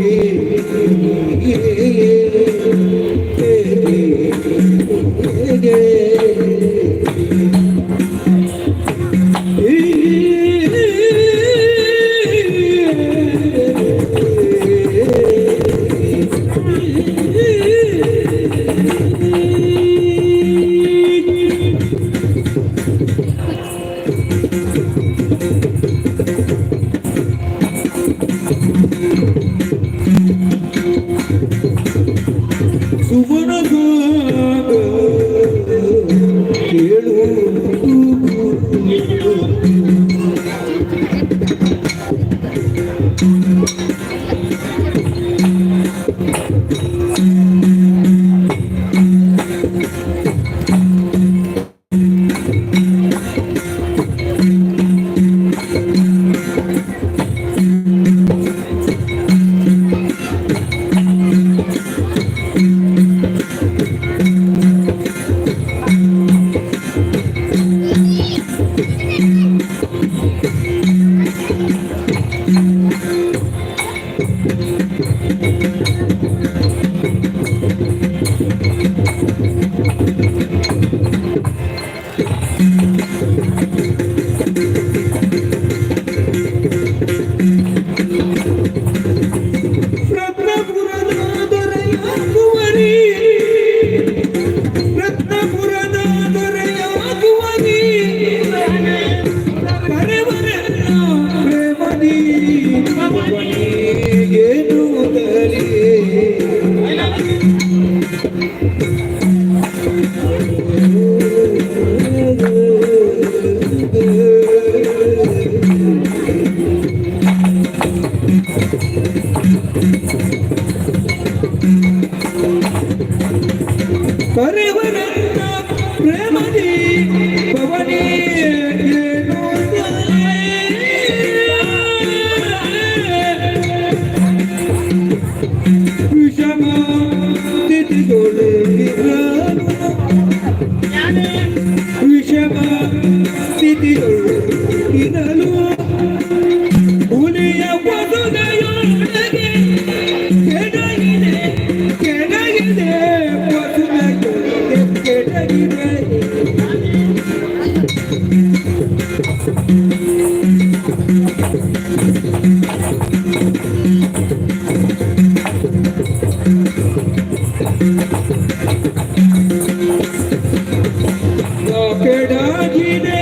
ಸುಮನ ಸಾಗ ಕೇಳು. ರತ್ನಪುರದ ದೊರೆಯ ಕುವರಿ, ರತ್ನಪುರದ ದೊರೆಯ ಕುವರಿ, ಕರೆವರೆಲ್ಲ ಪ್ರೇಮದಿ ಎನ್ನುವುದಲೇ. ಕರೆವರನ್ನ ಪ್ರೇಮದಿ ಪವನಿ ಎನ್ನುತ್ತಲೇ. ವಿಷಮ ಸ್ಥಿತಿಗೊಳಗಿರಲು, ವಿಷಮ ಸ್ಥಿತಿಯೊಳಗಿರಲು ಹುಲಿಯ ವಸುದೆಯೊಳಗೆ ಕೆಡಗಿದೆ, ಕೆಡಗಿದೆ, ವಸುದೆಯೊಳಗೆ ಕೆಡಗಿದೆ. ಕೆಡಗಿದೆ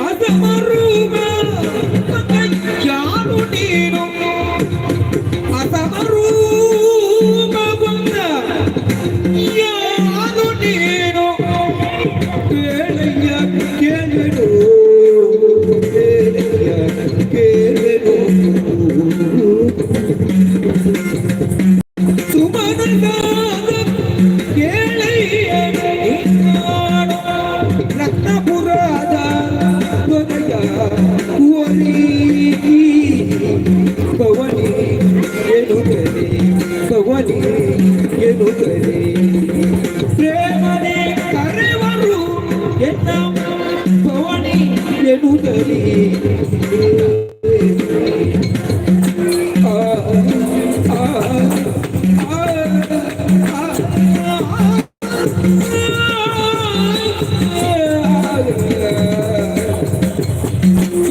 ಅಸಮರೂಪ ಯಾರು ನೀನು, ಅಸಮರೂಪಗೊಂಡ ಯಾರು ನೀನು, ಕೇಳಯ್ಯ ಕೇಳಲು, ಕೇಳಯ್ಯ ಕೇಳಲು. ಸುಮನಸಾದ ಕೇಳಯ್ಯ ನೀನಾಡು, ರತ್ನಪುರದ ದೊರೆಯ ಕುವರಿ, ಭವನಿ ಎನ್ನುತ್ತದೆ, ಭವನಿ ಎನ್ನುತ್ತದೆ. ಪ್ರೇಮನೆ ಕರೆವರು ಎನ್ನ ಭವನಿ ಎನ್ನುತ್ತದೆ. ಆ ಆ ಆ ಆ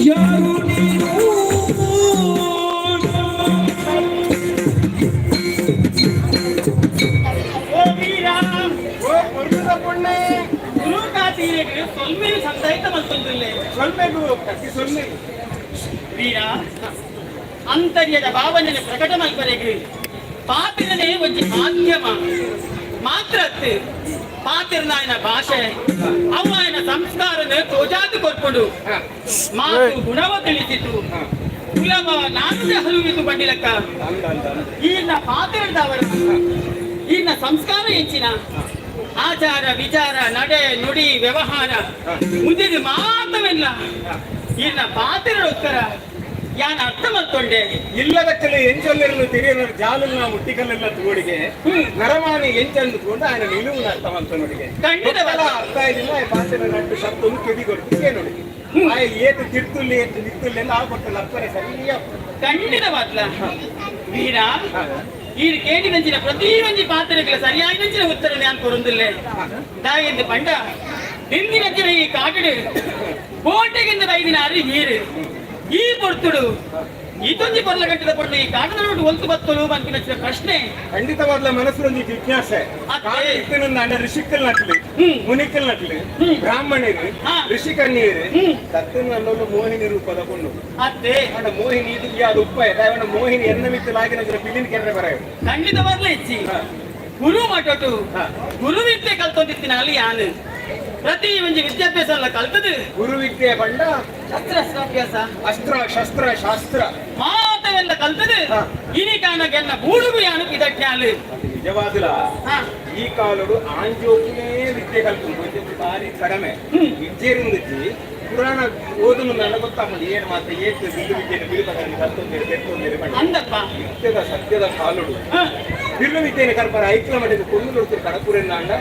ಯಾರು ನೀನು? ಓ ವೀರ! ಓ ಪೊರ್ಲುದ ಪೊಣ್ಣೆ! ಗುರುಕಾತೀರೆಗ್ ಸೊಲ್ಮೆಲು ಸಂದಾಯ್ತ ಮಲ್ತೊಂದುಲ್ಲೆ. ಸೊಲ್ಮೆಗು ಕಟ್ಟಿ ಸೊಲ್ಮೆಗು. ವೀರ, ಅಂತರ್ಯದ ಭಾವನೆ ಪ್ರಕಟ ಮಲ್ಪರೆಗ್ ಪಾತಿರನೇ ಒಂಜಿ ಮಾಧ್ಯಮ ಮಾತ್ರ ಅತ್ತು. ಪಾತಿರ್ನಾಯನ ಭಾಷೆ ಅವಾಯನ ಸಂಸ್ಕಾರನ ತೋಜಾದು ಕೊರ್ಪುಂಡು. ಮಾತು ಗುಣವ ತಿಳಿಸಿತು, ಕುಲವ ನಾನುದೇ ಹಲುವಿತು ಬಂಡಿಲಕ್ಕ. ಅಂದ ಅಂದ ಅಂದ. ಈರ್ನ ಪಾತಿರದವರ ಈರ್ನ ಸಂಸ್ಕಾರ ಹೆಚ್ಚಿನ ಆಚಾರ ವಿಚಾರ, ನಡೆ ನುಡಿ, ವ್ಯವಹಾರ ಮುಂದಿನ ಮಾತವೆಲ್ಲ ಈರ್ನ ಪಾತಿರ ಉತ್ತರ ಯಾನ್ ಅರ್ಥ ಮಾಡ್ಕೊಂಡೆ. ಇಲ್ಲದಕ್ಕಲ್ಲಿ ಎಂಚೊಲ್ಲೆರಲು ತಿರಿಯನ ಜಾಲನ್ನ ಮುಟ್ಟಿಕಲ್ಲೆಲ್ಲ ತೋಡಿಗೆ ನರಮಾನಿ ಎಂಚಂದುಕೊಂಡು ఆయన ನಿಲುವು ಅರ್ಥವಂತ ನೋಡಿಗೆ. ಖಂಡಿತವಲ್ಲ. ಅರ್ಥ ಇದಿಲ್ಲ. ಆ ಪಾತಿರ ನಟ್ಟು ಶಬ್ದ ಕೆದಿ ಕೊಡ್ತು ನೋಡಿಗೆ. ಆ ಏತು ತಿರ್ತುಲ್ಲಿ ಏತು ನಿತ್ತುಲ್ಲಿ ಅಂತ ಆ ಕೊಟ್ಟು ಲಪ್ಪರೆ ಸರಿಯ. ಖಂಡಿತವಾದ್ಲ ವೀರ, ಈ ಕೇಳಿದಂಚಿನ ಪ್ರತಿ ಒಂಜಿ ಪಾತ್ರಗಳ ಸರಿಯಾಗಿನಂಚಿನ ಉತ್ತರ ನಾನು ಕೊರೊಂದಿಲ್ಲೆ. ದಾಯೆಂದು ಪಂಡ ನಿಂದಿನಂಚಿನ ಈ ಕಾಟಡು ಕೋಟೆಗಿಂದ ಬೈದಿನ ಅರಿ ನೀರು ಈ ಪೊರ್ತುಡು ಇದೊಂಜಿ ಪೊರ್ಲ ಗಂಟದ ಪೊರ್ಲು ಈ ಕಾಟದ ನೋಡು ಒಲ್ತು ಬತ್ತಲು ಪನ್ಪಿನಂಚಿನ ಪ್ರಶ್ನೆ. ಖಂಡಿತವಾದ್ಲ ಮನಸ್ಸೊಂದು ಜಿಜ್ಞಾಸೆ. ಅತ್ತೆ. ಇತ್ತಿನ ಋಷಿಕ್ಕಲ್ ನಟ್ಲು, ಮುನಿಕ್ಕಲ್ ನಟ್ಲು, ಬ್ರಾಹ್ಮಣರು, ಋಷಿಕನ್ಯರು, ಸತ್ತನ ಅನ್ನೋದು ಮೋಹಿನಿ ರೂಪದ ಕೊಂಡು. ಅತ್ತೆ. ಅವನ ಮೋಹಿನಿ ಇದು ಯಾರು ಉಪ್ಪಾಯ ಅವನ ಮೋಹಿನಿ ಎನ್ನ ಮಿತ್ತಲಾಗಿನ ಪಿಲಿನ ಕೆರೆ ಬರ. ಖಂಡಿತವಾಗ್ಲೂ ಹೆಚ್ಚಿ. ಗುರು ಮಠಟು ಗುರು ವಿದ್ಯೆ ಕಲ್ತೊಂದಿತ್ತಿನ ಅಲ್ಲಿ ಯಾನು ಪ್ರತಿ ಒಂಜಿ ವಿದ್ಯಾಭ್ಯಾಸ ಎಲ್ಲ ಕಲ್ತದು. ಗುರು ವಿದ್ಯೆ ಪಂಡ? ಶಸ್ತ್ರಾಭ್ಯಾಸ. ಅಸ್ತ್ರ ಶಸ್ತ್ರ ಶಾಸ್ತ್ರ. ಮಾತವೆಲ್ಲ ಕಲ್ತದು. ಇನಿ ಕಾನಗೆನ್ನ ಬೂಡುಗು ಯಾನು ಪಿದಜ್ಞಾಲು. ಅದು ನಿಜವಾದುಲ. ಈ ಕಾಲಡು ಆಂಜೋಕಿನೇ ವಿದ್ಯೆ ಕಲ್ತು ಬಾರಿ ಕಡಿಮೆ. ವಿದ್ಯೆರಿಂದಿಜ್ಜಿ ಪುರಾಣ ಓದುನು ನನ್ನ ಗೊತ್ತಾಗ್ತದೆ ಏನು ಮಾತ್ರ ಏತ್ ಬಿಲ್ಲು ವಿದ್ಯೆಯನ್ನು ಬಿರುಪಕರನ್ನು ಕಲ್ತೊಂದಿರು ಬೆತ್ತೊಂದಿರು. ಅಂದಪ್ಪ. ನಿತ್ಯದ ಸತ್ಯದ ಕಾಲುಡು ಬಿಲ್ಲು ವಿದ್ಯೆಯನ್ನು ಕಲ್ಪರ ಐಕ್ಲ ಮಟ್ಟಿಗೆ ಕೊಂಡು ನೋಡ್ತೀರಿ ಕಡಪುರೆಂದ ಅಂಡ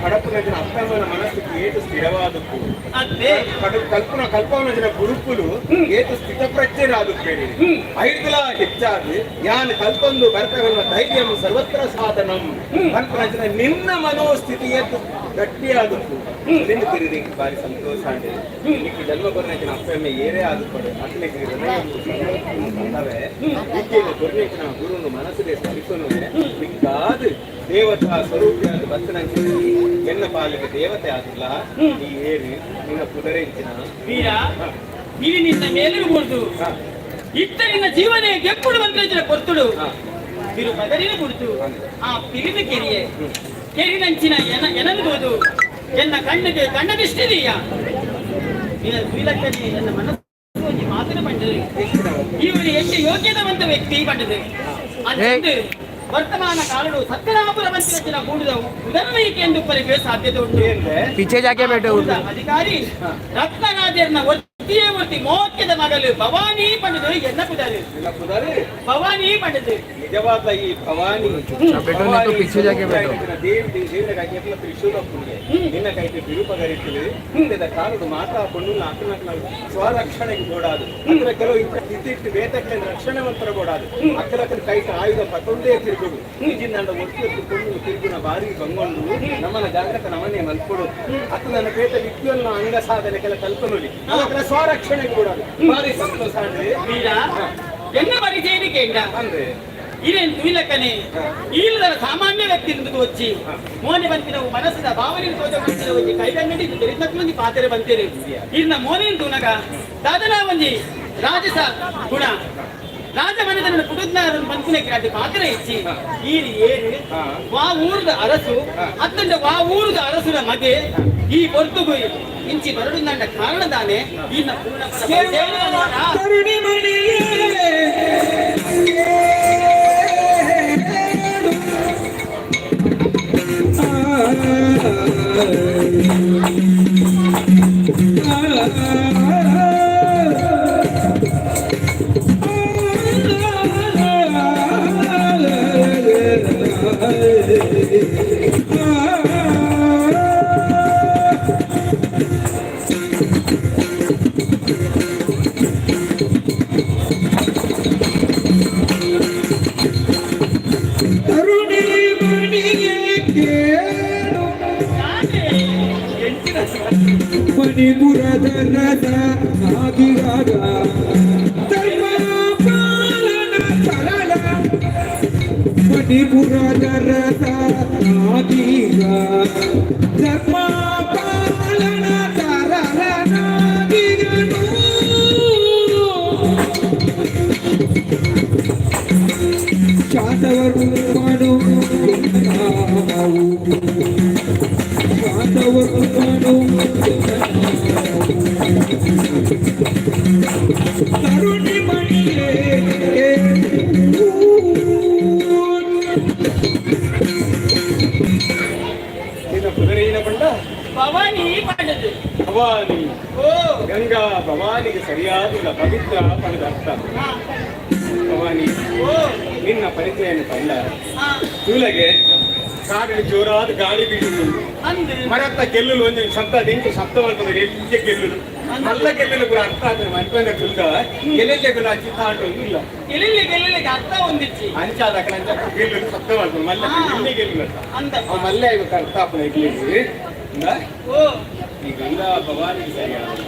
ಕಡಪುನ ಅಪ್ಪಮ್ಮನ ಮನಸ್ಸಿಗೆ ಏಟು ಸ್ಥಿರವಾದದ್ದು. ಅದೇ. ಕಡು ಕಲ್ಪನ ಕಲ್ಪವನ ಜನ ಗುರುಕುಲು ಏತು ಸ್ಥಿತಪ್ರಜ್ಞರಾದುಪ್ಪೇರಿ. ಐದುಲ ಹೆಚ್ಚಾದ ಯಾನ್ ಕಲ್ಪೊಂದು ಬರ್ತವನ್ನ ಧೈರ್ಯಂ ಸರ್ವತ್ರ ಸಾಧನಂ ಕಲ್ಪನ ನಿನ್ನ ಮನೋಸ್ಥಿತಿ ಏತು ಗಟ್ಟಿಯಾದದ್ದು ನಿನ್ನ ತಿರುಗಿ ಬಾರಿ ಸಂತೋಷ ಅಂಡೆ. ನಿಕ್ಕ ಜನ್ಮ ಕೊರ್ನಚಿನ ಅಪ್ಪಮ್ಮ ಏರೇ ಆದುಪ್ಪಡು ಅಕ್ಲೆಗ್ ಹೃದಯ ವಿದ್ಯೆಯನ್ನು ಕೊರ್ನಚಿನ ಗುರುನು ಮನಸ್ಸುಡೆ ಸ್ಮರಿಸೋನು ಮಿಕ್ಕಾದ ದೇವತಾ ಸ್ವರೂಪಿಯಾದ ಬತ್ತನಂಚಿನ ಎನ್ನ ಪಾಲಿಗೆ ದೇವತೆ ಆದಿಲ್ಲ. ನೀ ಏರು, ನಿನ್ನ ಕುದುರೆಂಚಿನ? ವೀರ, ಇಲ್ಲಿ ನಿನ್ನ ಮೇಲಿರಬಹುದು. ಇತ್ತ ನಿನ್ನ ಜೀವನ ಎಪ್ಪುಡು ಬಂದ್ರೆ ಕೊರ್ತುಡು ಬಿರು ಬದಲಿನ ಕುಡಿತು ಆ ಪಿರಿದು ಕೆರಿಯೆ ಕೆರಿನಂಚಿನ ಎನ ಎನನ್ಬೋದು ಎನ್ನ ಕಣ್ಣಿಗೆ ಕಣ್ಣ ದೃಷ್ಟಿದೀಯ ನಿನ್ನ ಶ್ರೀಲಂಕನೆ ಎನ್ನ ಮನಸ್ಸು ಒಂಜಿ ಮಾತಿನ ಪಂಡದು. ಇವರು ಎಷ್ಟು ಯೋಗ್ಯದವಂತ ವ್ಯಕ್ತಿ ಪಂಡದು. ಅಂದು ವರ್ತಮಾನ ಕಾಲಡು ಸತ್ಯನಾಪುರ ಬಂತಿನ ಕೂಡಿದ ಉದರ್ವಯಿಕೆ ಎಂದು ಪರಿಗೆ ಸಾಧ್ಯತೆ ಉಂಟು. ಏನ್ರೆ? पीछे जाके बैठो. ಊರ್ದ ಅಧಿಕಾರಿ ರತ್ನರಾಜರ್ನ ಒತ್ತಿಯೇ ಒತ್ತಿ ಮೋಕ್ಯದ ಮಗಲು ಭವಾನಿ ಪಂಡದು ಎನ್ನ ಪುದರು. ನಿನ್ನ ಕುದುರೆ? ಭವಾನಿ ಪಂಡದು. ನಿಜವಾದ ಈ ಭವಾನಿ बैठो, नहीं तो पीछे जाके बैठो. ದೇವಿ ದೇವಿನ ಕೈಗೆ ತ್ರಿಶೂಲ ಪುಣ್ಯ ನಿನ್ನ ಕೈಗೆ ಬಿರುಪಗರಿತಲು. ಹಿಂದೆದ ಕಾಲದ ಮಾತಾ ಪಣ್ಣು ಅಕ್ಕನ ಸ್ವರಕ್ಷಣೆಗೆ ಗೋಡಾದು ಅಂದ್ರೆ ಕೆಲವು ಇತ್ತಿಟ್ಟು ಬೇತಕ್ಕೆ ರಕ್ಷಣೆ ಮಂತ್ರ ಗೋಡಾದು ಅಕ್ಕಲಕ್ಕನ ಕೈಗೆ ಆಯುಧ ಪತೊಂದೇ ತಿರುಗುಡು ನಿಜಿಂದ ಒಟ್ಟು ಒಟ್ಟು ಪಣ್ಣು ತಿರುಗುನ ಬಾರಿ ಬಂಗೊಂಡು ನಮ್ಮನ ಜಾಗ್ರತೆ ನಮ್ಮನ್ನೇ ಮಲ್ಕೊಡು. ಅತ್ತ ನನ್ನ ಪೇಟ ವಿದ್ಯನ್ನ ಅಂಗ ಸಾಧನೆ ಕೆಲ ಕಲ್ಪನುಲಿ ಅದಕ್ಕೆ ಸ್ವರಕ್ಷಣೆಗೆ ಗೋಡಾದು ಬಾರಿ ಸಂತೋಷ ಅಂದ್ರೆ. ವೀರ, ಎನ್ನ ಪರಿಚಯ ಕೇಂದ್ರ. ಅಂದ್ರೆ? ಇದೇನು ತುಯಿಲಕ್ಕನೆ ಈಲದ ಸಾಮಾನ್ಯ ವ್ಯಕ್ತಿ ಎಂದು వచ్చి ಮೋನೆ ಬಂತಿನವು ಮನಸ್ಸಿನ ಭಾವನೆ ತೋಜ ಬಂತಿನ ಒಂಜಿ ಕೈಗನ್ನಡಿ ದೊರಿತಕ್ಲೊಂಜಿ ಪಾತೆರೆ ಬಂತೇರು. ಇರ್ನ ಮೋನೆನ್ ತೂನಗ ದಾದನಾ ಒಂಜಿ ರಾಜಸ ಗುಣ ರಾಜ ಮನೆತನ ಪುಡುದ್ನಾರನ್ ಬಂತಿನ ಅದು ಪಾತ್ರ ಇಚ್ಚಿ ಈರು ಏರು ವಾ ಊರದ ಅರಸು ಅತ್ತಂಡ ವಾ ಊರದ ಅರಸುನ ಮಗೆ ಈ ಪೊರ್ತುಗು ಇಂಚಿ ಬರಡು ನನ್ನ ಕಾರಣ ದಾನೆ ಈನ ಪೂರ್ಣ ಮಣಿಪುರದ ರಥ ನಾಗಿರಾಗ ಧರ್ಮ ಪಾಲನ ಸರಳ ಮಣಿಪುರದ ರಥ ನಾಗೀಗ ಧರ್ಮ ಪಾಲನ ಸರಳ ನಾಗಿಗನು ಶಾಂತವರ್ಮನು ನಾಮವು ಶಾಂತವರ್ಮನು ತರುಣಿ ಮಣಿಯೇ. ನಿನ್ನ ಕುದುರೆಯಿನ ಬಂಡ? ಭವಾನಿ ಪಂಡದು. ಭವಾನಿ. ಓ. ಗಂಗಾ ಭವಾನಿಗೆ ಸರಿಯಾದ ಪವಿತ್ರ ಪಡೆದ ಅರ್ಥ ಭವಾನಿ. ಓ. ನಿನ್ನ ಪರಿಚಯವನ್ನು ಕಂಡ ತೂಲಗೆ ಕಾಡಿನ ಜೋರಾದ ಗಾಳಿ ಬೀಸುವುದು. ಅಂದು. ಮರತ್ತ ಗೆಲ್ಲುಲು ಒಂದು ಶಬ್ದ ನಿಂತು ಶಬ್ದ ಮಾಡ್ತದೆ. ಎಲ್ಲಿ ಗೆಲ್ಲುಲು ಮಲ್ಲ ಗೆಲ್ಲಲು ಕೂಡ ಅರ್ಥ ಆಗ್ತದೆ. ಮನ್ಪಂದ ತುಲ್ದ ಗೆಲ್ಲೆಲ್ಲೆ ಗುಲ ಚಿತ್ತ ಆಟ ಒಂದು ಇಲ್ಲ. ಗೆಲ್ಲಿಲ್ಲ ಗೆಲ್ಲಿಲ್ಲಕ್ಕೆ ಅರ್ಥ ಒಂದಿಚ್ಚಿ. ಅಂಚಾದ ಅಂಚ ಗೆಲ್ಲುಲು ಶಬ್ದ ಮಾಡ್ತದೆ ಮಲ್ಲ ಎಲ್ಲಿ ಗೆಲ್ಲುಲು ಅಂತ. ಅಂದಪ್ಪ. ಅವ ಮಲ್ಲ ಇವಾಗ ಅರ್ಥ ಆಪುನ ಇಡ್ಲಿ. ಓ. ಈ ಗಂಗಾ ಭವಾನಿಗೆ ಸರಿಯಾದ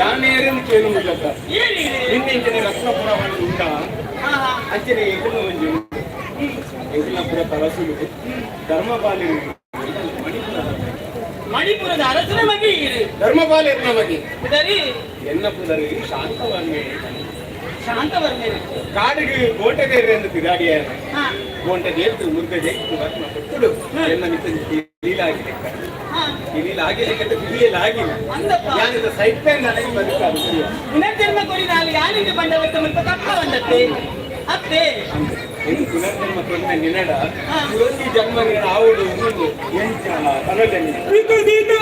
ಯಾನೇರನ್ನು ಕೇಳು ಮುಲ್ಲಕ್ಕ. ಏನಿದೆ? ನಿನ್ನೆ ಇಂಚಿನ ರತ್ನಪುರವನ್ನು ಉಂಟ. ಹಾ ಹಾ ಅಂಚನೆ ಎಂಕುಲ ಒಂಜಿ ಎಂಕುಲಪುರ ತರಸುಲು ಧರ್ಮಪಾಲಿ ಮಣಿಪುರ. ಮಣಿಪುರದ ಅರಸನ ಮಗೆ ಇದು. ಧರ್ಮಪಾಲಿ ನಮಗೆ. ಉದರಿ. ಎನ್ನ ಪುದರಿ ಶಾಂತವಾನ್ಮೆ. ಶಾಂತವರ್ಮೇರು. ಕಾಡಿಗೆ ಗೋಟೆ ದೇವ್ರೆ ಎಂದು ತಿರಾಡಿಯ. ಹಾ. ಗೋಂಟೆ ದೇವ್ತು ಮುದ್ದೆ ಜೈತು ಬರ್ಮ ಕೊಟ್ಟುಡು ಎನ್ನ ಮಿತ್ತ ಲೀಲಾಗಿದೆ. ಹಾ. ಲೀಲಾಗಿಲಿಕ್ಕೆ ತಿಳಿಯಲಾಗಿಲ್ಲ. ಅಂದಪ್ಪ. ಯಾನಿದ ಸೈಟ್ ಪೇನ್ ನನಗೆ ಬದುಕಾದ. ಪುನರ್ಜನ್ಮ ಕೊರಿ ನಾಲ್ ಯಾನಿಂದ ಬಂಡವತ್ತ ಮುಲ್ಪ ಕಪ್ಪ ಬಂದತ್ತೆ ಅತ್ತೆ. ಎಂದು ಪುನರ್ಜನ್ಮ ಕೊನ್ನ ನಿನ್ನಡ ಹಾ. ಪುರೊಂಜಿ ಜನ್ಮ ನಿನ್ನ ಆವುಡು ಇನ್ನೊಂದು ಎಂಚ ಪನೊಜನಿ. ವಿಕಸಿತ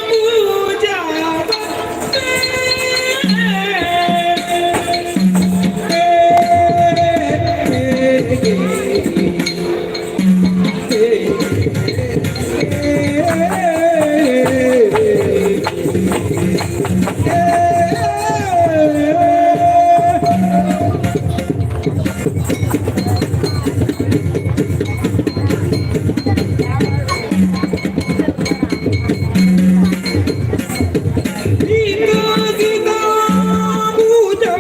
ಪೂಜಾ. ವಿಕಸಿತ ಪೂಜಾ.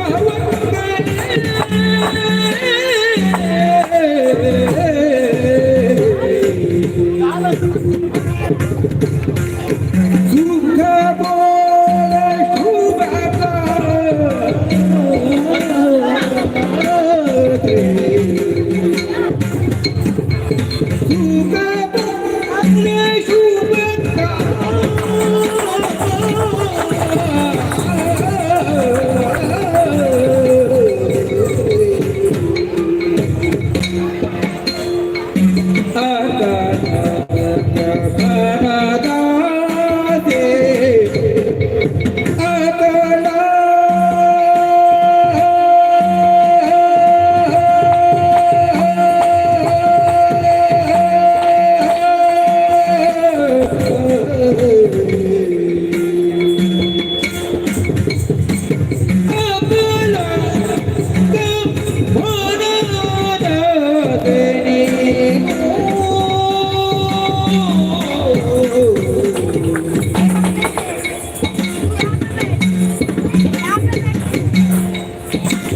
ಸುಖ ಬೋಲ ಶುಭ.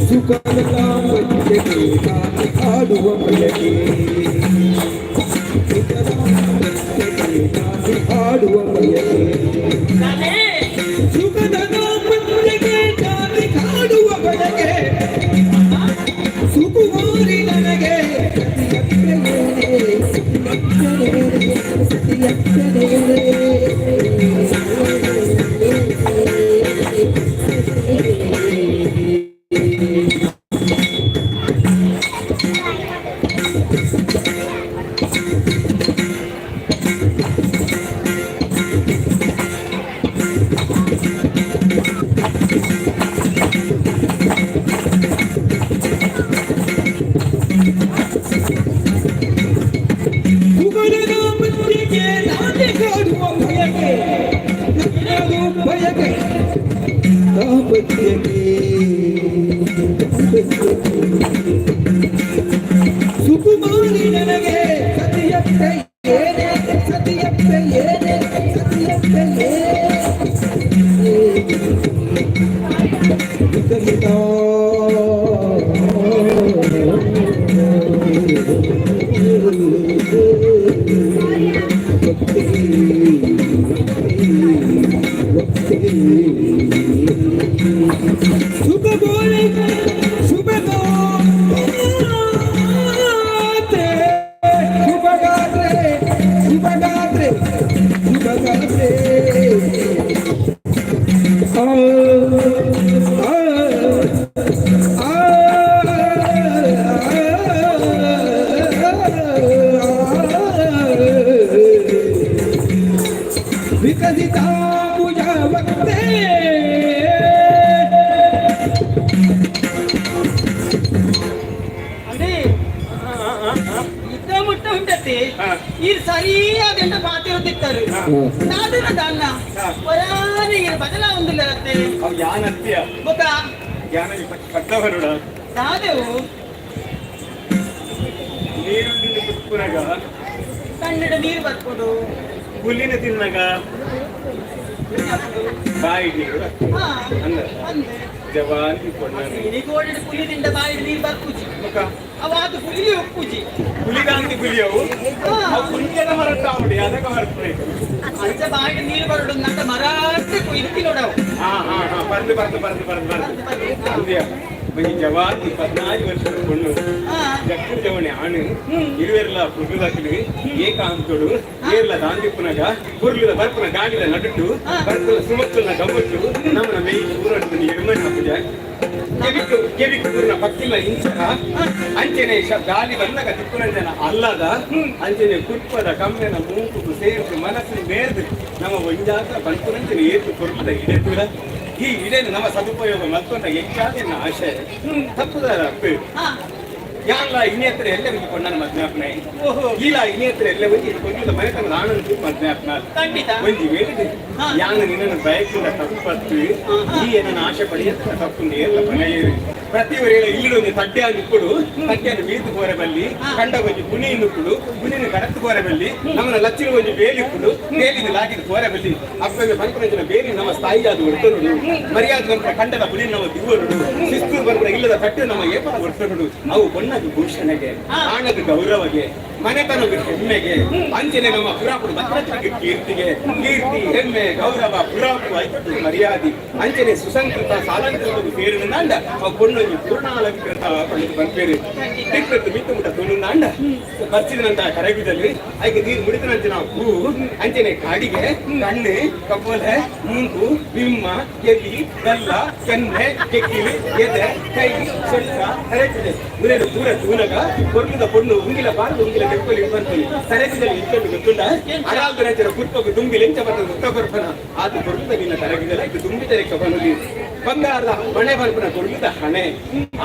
ಸುಖ ಶುಭ. ಆಡುವ ಬಯಕೆ, ಆಡುವ ಬಯಕೆ. ನಾನೇ. ಸುಖದ ದಾಂಪತ್ಯಕ್ಕೆ ಜಾತಿ ಕಾಡುವ ಬಯಕೆ, ಸುಕುಮಾರಿ ನನಗೆ. ಸುಖದ ದಾಂಪತ್ಯಕ್ಕೆ ನಾಟ್ಯ ಕಾಡುವ ಬಯಕೆ, ನನ್ನದು ಬಯಕೆ ದಾಂಪತ್ಯಕ್ಕೆ. ಸುಕುಮಾರಿ ನನಗೆ ಸತಿಯತ್ತೆ ಏನೇ, ಸತಿಯತ್ತೆ ಏನೇ, ಸತಿಯತ್ತೆ ಏನೇ. ವಿಕಸಿತ. ಶುಭ ಬೋಲೆ ಶುಭ ಗಾತ್ರೆ, ಶುಭ ಗಾತ್ರೆ, ಶುಭ ಗಾತ್ರೆ, ಶುಭ ಗಾತ್ರೆ. ಆ ಆ ಆ. ವಿಕಸಿತ ಪೂಜಾ ವಕ್ತೆ. ಅದೇ ಇದ್ದ ಮುಟ್ಟ ಉಂಟತ್ತೆ. ನೀರು ಸರಿಯಾದ ಎಂಟ ಪಾತಿರುತ್ತಿತ್ತಾರೆ ನಾದಿನ ದಾನ್ನ ಹೊರಾನೆ ಈರು ಬದಲಾವೊಂದಿಲ್ಲ ಅತ್ತೆ. ಅವು ಯಾನತ್ಯ. ಗೊತ್ತಾ? ಯಾನ ಪಟ್ಟ ಬರುಡ. ದಾದೆವು. ನೀರುಳ್ಳಿ ಕುಪ್ಪುನಗ. ಕಣ್ಣಡ ನೀರು ಬರ್ಕೊಂಡು. ಹುಲ್ಲಿನ ತಿನ್ನಗ ಬಾಯಿ ನೀರು. ಹಾ. ಅಂದ. ಅಂದೆ. ಜವಾನ್ ಪೊಣ್ಣನೆ. ಇನಿಗೋಡೆ ಪುಲಿ ತಿಂಡ ಬಾಯಿಡ್ ನೀರು ಬರ್ಪುಜಿ. ಮುಖ. ಅವ ಅದು ಪುಲಿ ಒಪ್ಪುಜಿ. ಹುಲಿದಾಂತಿ ಹುಲಿಯವು. ಹಾ. ಅವು ಕುಂಚದ ಮರಟ್ಟ ಆವಡಿ ಅದಕ್ಕೆ ಮರಟ್ರೆ. ಅಂಚ ಬಾಯಿಡ್ ನೀರು ಬರಡು ನಂತ ಮರಾಟೆ ಕುಯ್ದು ನೋಡವು. ಹಾ ಹಾ ಹಾ, ಬರ್ದು ಬರ್ದು ಬರ್ದು ಬರ್ದು ಬರ್ದು ಅಂದ್ಯ. ಒಂಜಿ ಜವಾದಿ 14 ವರ್ಷದ ಪೊಣ್ಣು ಜಕ್ಕರ್ ಜವಣೆ ಆಣು ಇರುವೆರ್ಲ ಪುರ್ಲುದಕ್ಲು ಏಕಾಂತೊಡು ಏರ್ಲ ದಾಂದಿಪ್ಪುನಗ ಪುರ್ಲುದ ಬರ್ಪುನ ಗಾಳಿದ ನಡುಟು ಬರ್ಪುನ ಸುಮಕ್ಕುಲ್ನ ಗಮ್ಮಟ್ಟು ನಮ್ಮನ ಮೇಯ್ ಊರಟ್ಟು ಎರ್ಮನೆ ಹಾಕುಜ ಕೆವಿಕ್ ಕೆವಿಕ್ ಊರಿನ ಪಕ್ಕಿಲ್ಲ ಇಂಚರ ಅಂಚನೆ ಗಾಳಿ ಬಂದಾಗ ತಿಪ್ಪುನಂಜನ ಅಲ್ಲದ ಅಂಚನೆ ಕುರ್ಪದ ಕಮ್ಮೆನ ಮೂಕುಗು ಸೇರ್ದು ಮನಸ್ಸು ಮೇರ್ದು ನಮ್ಮ ಒಂಜಾತ ಬಂಪುನಂಚನೆ ಏತು ಕೊರ್ಪದ ಇಡೆತುಲ ಈ ಇಡೇನು ನಮ್ಮ ಸದುಪಯೋಗ ಮಲ್ತೊಂಡ ಹೆಚ್ಚಾದ ಎನ್ನ ಆಶೆ ತಪ್ಪುದಾರ ಅಪ್ಪು ಯಾನ್ಲ ಇನ್ನೇತ್ರ ಎಲ್ಲ ಒಂಜಿ ಕೊಂಡನ ಮದ್ನಾಪನೆ ಈಲ ಇನ್ನೇತ್ರ ಎಲ್ಲ ಒಂಜಿ ಕೊಂಡದ ಮನೆತನ ಆನಂದ ಮದ್ನಾಪನ ಖಂಡಿತ. ಒಂಜಿ ವೇಳೆ ಯಾನ ನಿನ್ನನ್ನು ಬಯಕಿಲ್ಲ ತಪ್ಪತ್ತು ಈ ಏನನ್ನ ಆಶೆ ಪಡೆಯತ್ತ ತಪ್ಪುಂದು ಏರ್ಲ ಮನೆಯೇರು ಪ್ರತಿ ವೇಳೆ ಇಲ್ಲಿ ಒಂದು ತಡ್ಡೆಯನ್ನು ಇಪ್ಪುಡು ತಡ್ಡೆಯನ್ನು ಬೀದು ಕೋರೆ ಬಲ್ಲಿ ಕಂಡ ಒಂಜಿ ಪುನಿ ಇಪ್ಪುಡು ಪುನಿನ ಕಡತ್ತು ಕೋರೆ ಬಲ್ಲಿ ನಮ್ಮನ ಲಚ್ಚಿನ ಒಂಜಿ ಬೇಲಿ ಇಪ್ಪುಡು ಬೇಲಿನ ಲಾಗಿದ ಕೋರೆ ಬಲ್ಲಿ ಅಪ್ಪಗೆ ಪಂಪನಂಚಿನ ಬೇಲಿ ನಮ್ಮ ಸ್ಥಾಯಿಯಾದ ಒಡ್ತನುಡು ಮರ್ಯಾದೆ ಬಂದ್ರೆ ಕಂಡದ ಪುನಿ ನಮ್ಮ ದಿವ್ವರುಡು ಶಿಸ್ತು ಬಂದ್ರೆ ಇಲ್ಲದ ತಟ್ಟೆ ನಮ್ಮ ಏಪನ ಒಡ್ತನುಡು ಅವು ಬೊಣ್ಣದ ಭೂಷಣೆಗೆ ಆಣದ ಗೌರವಗೆ ಮನೆತನದ ಹೆಮ್ಮೆಗೆ ಅಂಚನೆ ನಮ್ಮ ಪುರಾಪುಡು ಭದ್ರತೆಗೆ ಕೀರ್ತಿಗೆ ಕೀರ್ತಿ ಹೆಮ್ಮೆ ಗೌರವ ಪುರಾಪು ಐಪಟ್ಟು ಮರ್ಯಾದೆ ಅಂಚನೆ ಸುಸಂಕೃತ ಸಾಲಂಕೃತ ಸೇರಿದಂಡ ಅವು ಪೊಣ್ಣೊಂಜಿ ಪೂರ್ಣಾಲಂಕೃತ ಪಂಡಿತ ಬಂಪೇರು ತಿಕ್ಕತ್ತು ಮಿತ್ತು ಮುಟ್ಟ ತುಳುನಾಂಡ ಬರ್ಚಿದನಂತ ಕರಗಿದಲ್ಲಿ ಐಕೆ ನೀರು ಮುಡಿದನಂತೆ ನಾವು ಹೂ ಅಂಚನೆ ಕಾಡಿಗೆ ಕಣ್ಣು ಕಪೋಲೆ ಮೂಂಕು ಬಿಮ್ಮ ಕೆವಿ ಬೆಲ್ಲ ಕೆನ್ನೆ ಕೆಕ್ಕಿಲು ಎದೆ ಕೈ ಸೊಂಟ ತರೆತಿದೆ ಮುರೇನು ಪೂರ ತೂನಗ ಕೊರ್ಲುದ ಪೊಣ್ಣು ಉಂಗಿಲ ಬಾರದು ಉಂಗಿಲ ತೆಪ್ಪಲಿ ಬರ್ತೀನಿ ತರೆತಿದಲ್ಲಿ ಇಟ್ಕೊಂಡು ಗೊತ್ತುಂಡ ಅರಾಲ್ದ ನಂಚನ ಕುರ್ಪಗು ದುಂಬಿಲ್ ಎಂಚ ಬರ್ತದೆ ಮುತ್ತ ಕೊರ್ಪನ ಆತ ಕೊರ್ಲುದ ನಿನ್ನ ತರಗಿದಲ್ಲ ಇದು ದುಂಬಿ ತೆರೆಕ ಬನುಲಿ ಬಂಗಾರದ ಮಣೆ ಬರ್ಪನ ಕೊರ್ಲುದ ಹಣೆ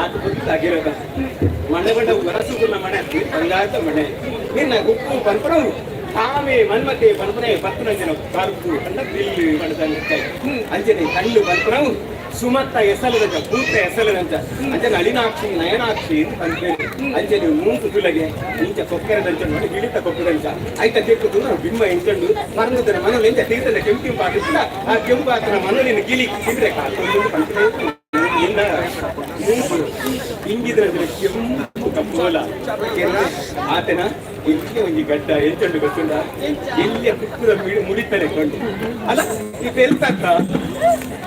ಆತ ಕೊರ್ಲುದ ಅಗಿರದ ಮಣೆ ಬಂಡ ವರಸುಗುಣ ಮಣೆ ಬಂಗಾರದ ಮಣೆ ನಿನ್ನ ಉಪ್ಪು ಪನ್ಪನವು ತಾಮೆ ಮನ್ಮತೆ ಪನ್ಪನೆ ಪತ್ನಂಜನ ಕರ್ಪು ಕಂಡ ಬಿಲ್ಲು ಬಣ್ಣದ ಅಂಜನೆ ಕಣ್ಣು ಪನ್ಪನವು ಸುಮತ್ತ ಎಸಲದಂತ ಭೂತ ಎಸಲದಂತ ಅಂಜನ ಅಳಿನಾಕ್ಷಿ ನಯನಾಕ್ಷಿ ಅಂತ ಪನ್ಪೇರು ಅಂಜನೆ ಮೂಂಕು ತುಲಗೆ ಇಂಚ ಕೊಕ್ಕರದಂಚ ನೋಡಿ ಗಿಳಿತ ಕೊಕ್ಕದಂಚ ಐತ ತಿಕ್ಕು ತುನ ಬಿಂಬ ಇಂಚಂಡು ಮರಣದನ ಮನಲು ಎಂಚ ತೀರ್ಥದ ಕೆಂಪು ಪಾಟಿಲ್ಲ ಆ ಕೆಂಪು ಆತನ ಮನಲಿನ ಗಿಲಿ ತಿಂದ್ರೆ ಕಾತೊಂದು ಪನ್ಪನೆ ಇಂದ ಮೂಂಕು ಇಂಗಿದ್ರ ಕೆಂಪು ಕಪ್ಪೋಲ ಆತನ ಎಲ್ಲಿ ಒಂಜಿ ಗಡ್ಡ ಎಂಚಂಡು ಗೊತ್ತುಂಡ ಎಲ್ಲಿಯ ಕುಕ್ಕುದ ಮುಡಿತಾರೆ ಕೊಂಡು ಅಲ್ಲ ಇದು ಎಂತ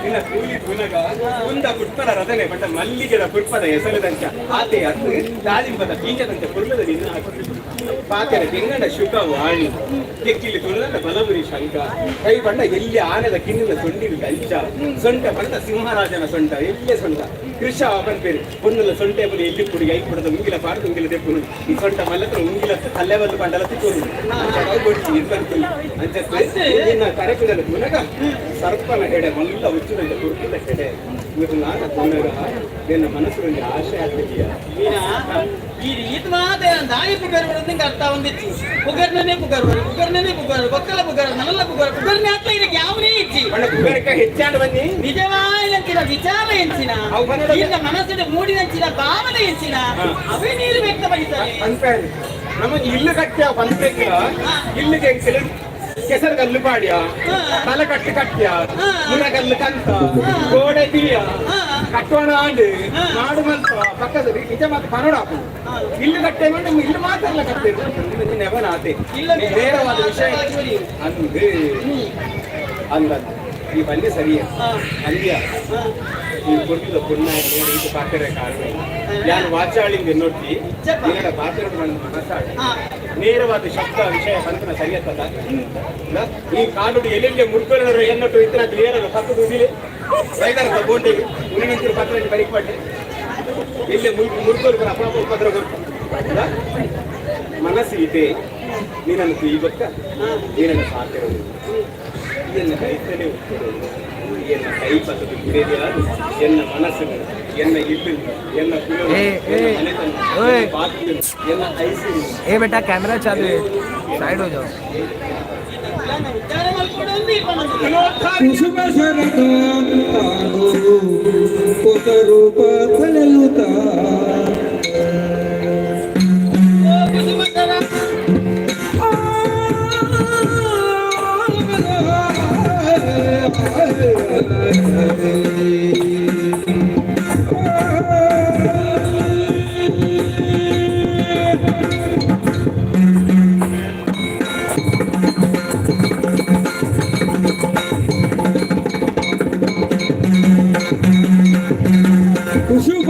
ನಿನ್ನ ಕೂಲಿ ತುನಗ ಕುಂದ ಪುಷ್ಪದ ರಥನೆ ಬಟ್ ಮಲ್ಲಿಗೆದ ಪುಷ್ಪದ ಎಸಲದಂಚ ಆತೆ ಅತ್ತು ದಾಳಿಂಬದ ಬೀಜದಂತೆ ಪುರ್ಲದ ನಿನ್ನ ಪಾತೆರ ಬೆಂಗಡ ಶುಕ ವಾಣಿ ಕೆಕ್ಕಿಲಿ ತುಳದ ಬಲವುರಿ ಶಂಕ ಕೈ ಬಂಡ ಎಲ್ಲಿ ಆನೆದ ಕಿನ್ನಿನ ಸೊಂಡಿಲು ಗಂಚ ಸೊಂಟ ಬಂದ ಸಿಂಹರಾಜನ ಸೊಂಟ ಎಲ್ಲೇ ಸೊಂಟ ಕೃಷ ಅವನ್ ಪೇರು ಪೊನ್ನುಲ ಸೊಂಟೆ ಬಲಿ ಎಲ್ಲಿ ಪುಡಿ I ಪುಡದ ಉಂಗಿಲ ಪಾಡ್ದು ಉಂಗಿಲ ದೆಪ್ಪುನು ಈ ಸೊಂಟ ಮಲ್ಲತ್ರ ಉಂಗಿಲ ತಲ್ಲೆವಲ್ಲು ಬಂಡಲ ತಿಕ್ಕೋನು ಅಂಚ ನಿನ್ನ ಕರೆಪಿಡಲ ತುನಗ ಸರ್ಪನ ಹೆಡೆ ಮಲ್ಲ ಉಚ್ಚುದಂತೆ ಕುರುಕಿದ ಹೆಡೆ ಇವತ್ತು ನಾನು ತುನಗ ನಿನ್ನ ಮನಸ್ಸು ಒಂದು ಆಶೆ ಆಗ್ತಿದೆಯಾ ಈ ರೀತಿ ಮಾತೆ ದಾಯಿ ಪುಗರ್ ನಿಂಗೆ ಅರ್ಥ ಒಂದಿಚ್ಚಿ ಪುಗರ್ನೇ ಪುಗರ್ ಪುಗರ್ನೇ ಪುಗರ್ ಒಕ್ಕಲ ಪುಗರ್ ನಲ್ಲ ಪುಗರ್ ಪುಗರ್ನೇ ಆಗ್ತಾ ಇದಕ್ಕೆ ಯಾವನೇ ಇಚ್ಚಿ ಬಣ್ಣ ಕುಬೇರಕ್ಕ ಹೆಚ್ಚಾಂಡ ಬನ್ನಿ ನಿಜವಾದಂಚಿನ ವಿಚಾರ ಎಂಚಿನ ಅವು ಕನ್ನಡದ- ನಿನ್ನ ಮನಸ್ಸಿನ ಮೂಡಿದಂಚಿನ ಭಾವನೆ ಎಂಚಿನ ಅವೇ ನೀರು ವ್ಯಕ್ತಪಡಿತಾರೆ ಪನ್ಪೇರು ನಮ್ಮ ಇಲ್ಲು ಕಟ್ಟ್ಯ ಪನ್ಪೇಕ ಇಲ್ಲಿಗೆ ಕೆಸರು ಕಲ್ಲು ಪಾಡ್ಯ ತಲೆ ಕಟ್ಟು ಕಟ್ಟ್ಯ ಮುರಗಲ್ಲು ಕಂತ ಗೋಡೆ ತೀಯ ಕಟ್ಟೋಣ ಆಂಡ್ ನಾಡು ಮಲ್ಪ ಪಕ್ಕದ ನಿಜ ಮಾತು ಕನ್ನಡ ಹಾಕು ಇಲ್ಲು ಕಟ್ಟೆ ಮಾಡಿ ಇಲ್ಲು ಮಾತ್ರ ಅಲ್ಲ ಕಟ್ಟೆ ನೆವನಾತೆ ಇಲ್ಲ ನೇರವಾದ ವಿಷಯ ಅಂದು ಅಂದ ಈ ಬನ್ನಿ ಸರಿಯ ಅಲ್ಲಿಯ ಈ ಕೊಟ್ಟಿದ ಪುಣ್ಯ ಇದು ಪಾತ್ರೆ ಕಾರಣ ಯಾನು ವಾಚಾಳಿಂದ ಎನ್ನೊಟ್ಟಿ ನಿನ್ನ ಪಾತ್ರೆ ನನ್ನ ಮನಸ್ಸಾಡಿ ನೇರವಾದ ಶಬ್ದ ವಿಷಯ ಬಂತನ ಸರಿಯತ್ತದ ಈ ಕಾಡುಡು ಎಲ್ಲೆಲ್ಲಿ ಮುರ್ಕೊಳರು ಎನ್ನೊಟ್ಟು ಇತರ ಕ್ಲಿಯರ್ ಪಕ್ಕದ ಉದಿಲೆ ರೈತರ ಬೋಂಡೆಗೆ ಉಳಿನಂತಿರು ಪತ್ರ ಬರೀಕ್ ಪಟ್ಟೆ ಎಲ್ಲೆ ಮುರ್ಕೊಲು ಅಪ್ಪ ಉಪದ್ರ ಕೊರ್ಪ ಮನಸ್ಸು ಇದೆ ನೀನನ್ನು ತುಯ್ಬಕ್ಕ ನೀನನ್ನು ಸಾತಿರೋದು ಎನ್ನ ಕೈತಲೇ ಉತ್ತರೋದು ಎನ್ನ ಕೈ ಪತ್ತದು ಬಿಡದಿರಾದು ಎನ್ನ ಮನಸ್ಸು ಎನ್ನ ಇಲ್ಲು ಎನ್ನ ಕುಲವು ಎನ್ನ ಮನೆತನ ಎನ್ನ ಬಾಗಿಲು ಎನ್ನ ಐಸು ए बेटा कैमरा चालू है साइड हो जाओ ವಿಚಾರ ಮಾಡ್ಕೊಂಡು ಈ ಪನ್ನೊಂದು. ಕುಸುಮ ಶರದಾನು ಹೊಸ ರೂಪ ಕಳೆಯುತ್ತ ಓ ಕುಸುಮ ಸರ. ಕುಸುಮ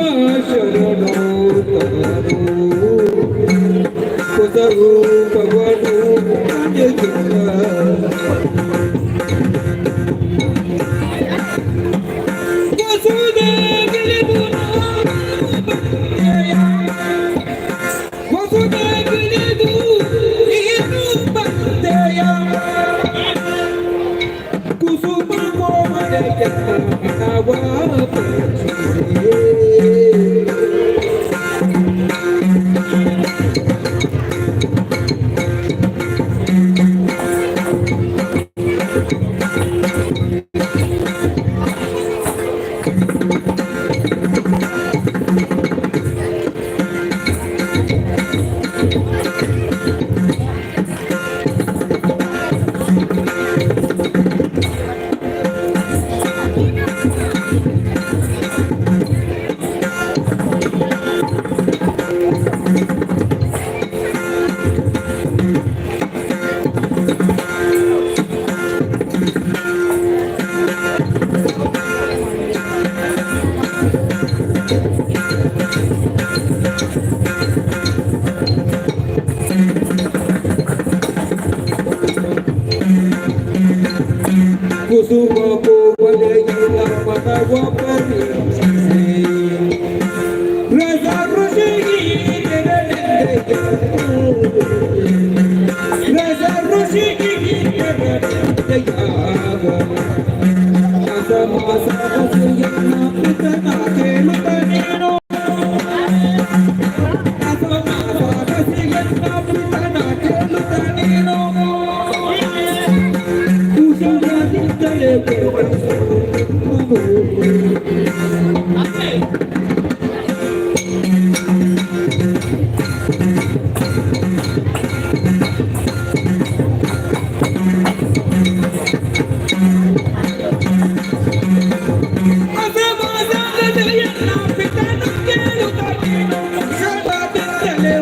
ಕುಸುಮ ಕೋಮಲೆಯ ಪದವ ಪರೀಕ್ಷಿಸಿ ರಸ ಋಷಿಗೆ ರಸ ಋಷಿಗೆ ಪಿತನ ಕೇಳುತ್ತ ನೀನು ಕುಶಲದಿಂದಲೇ.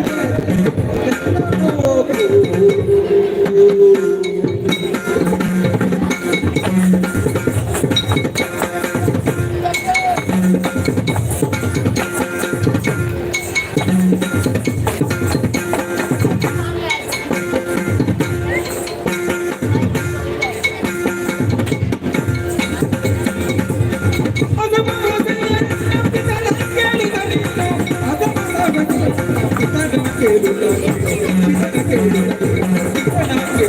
ಅತ್ತೆ.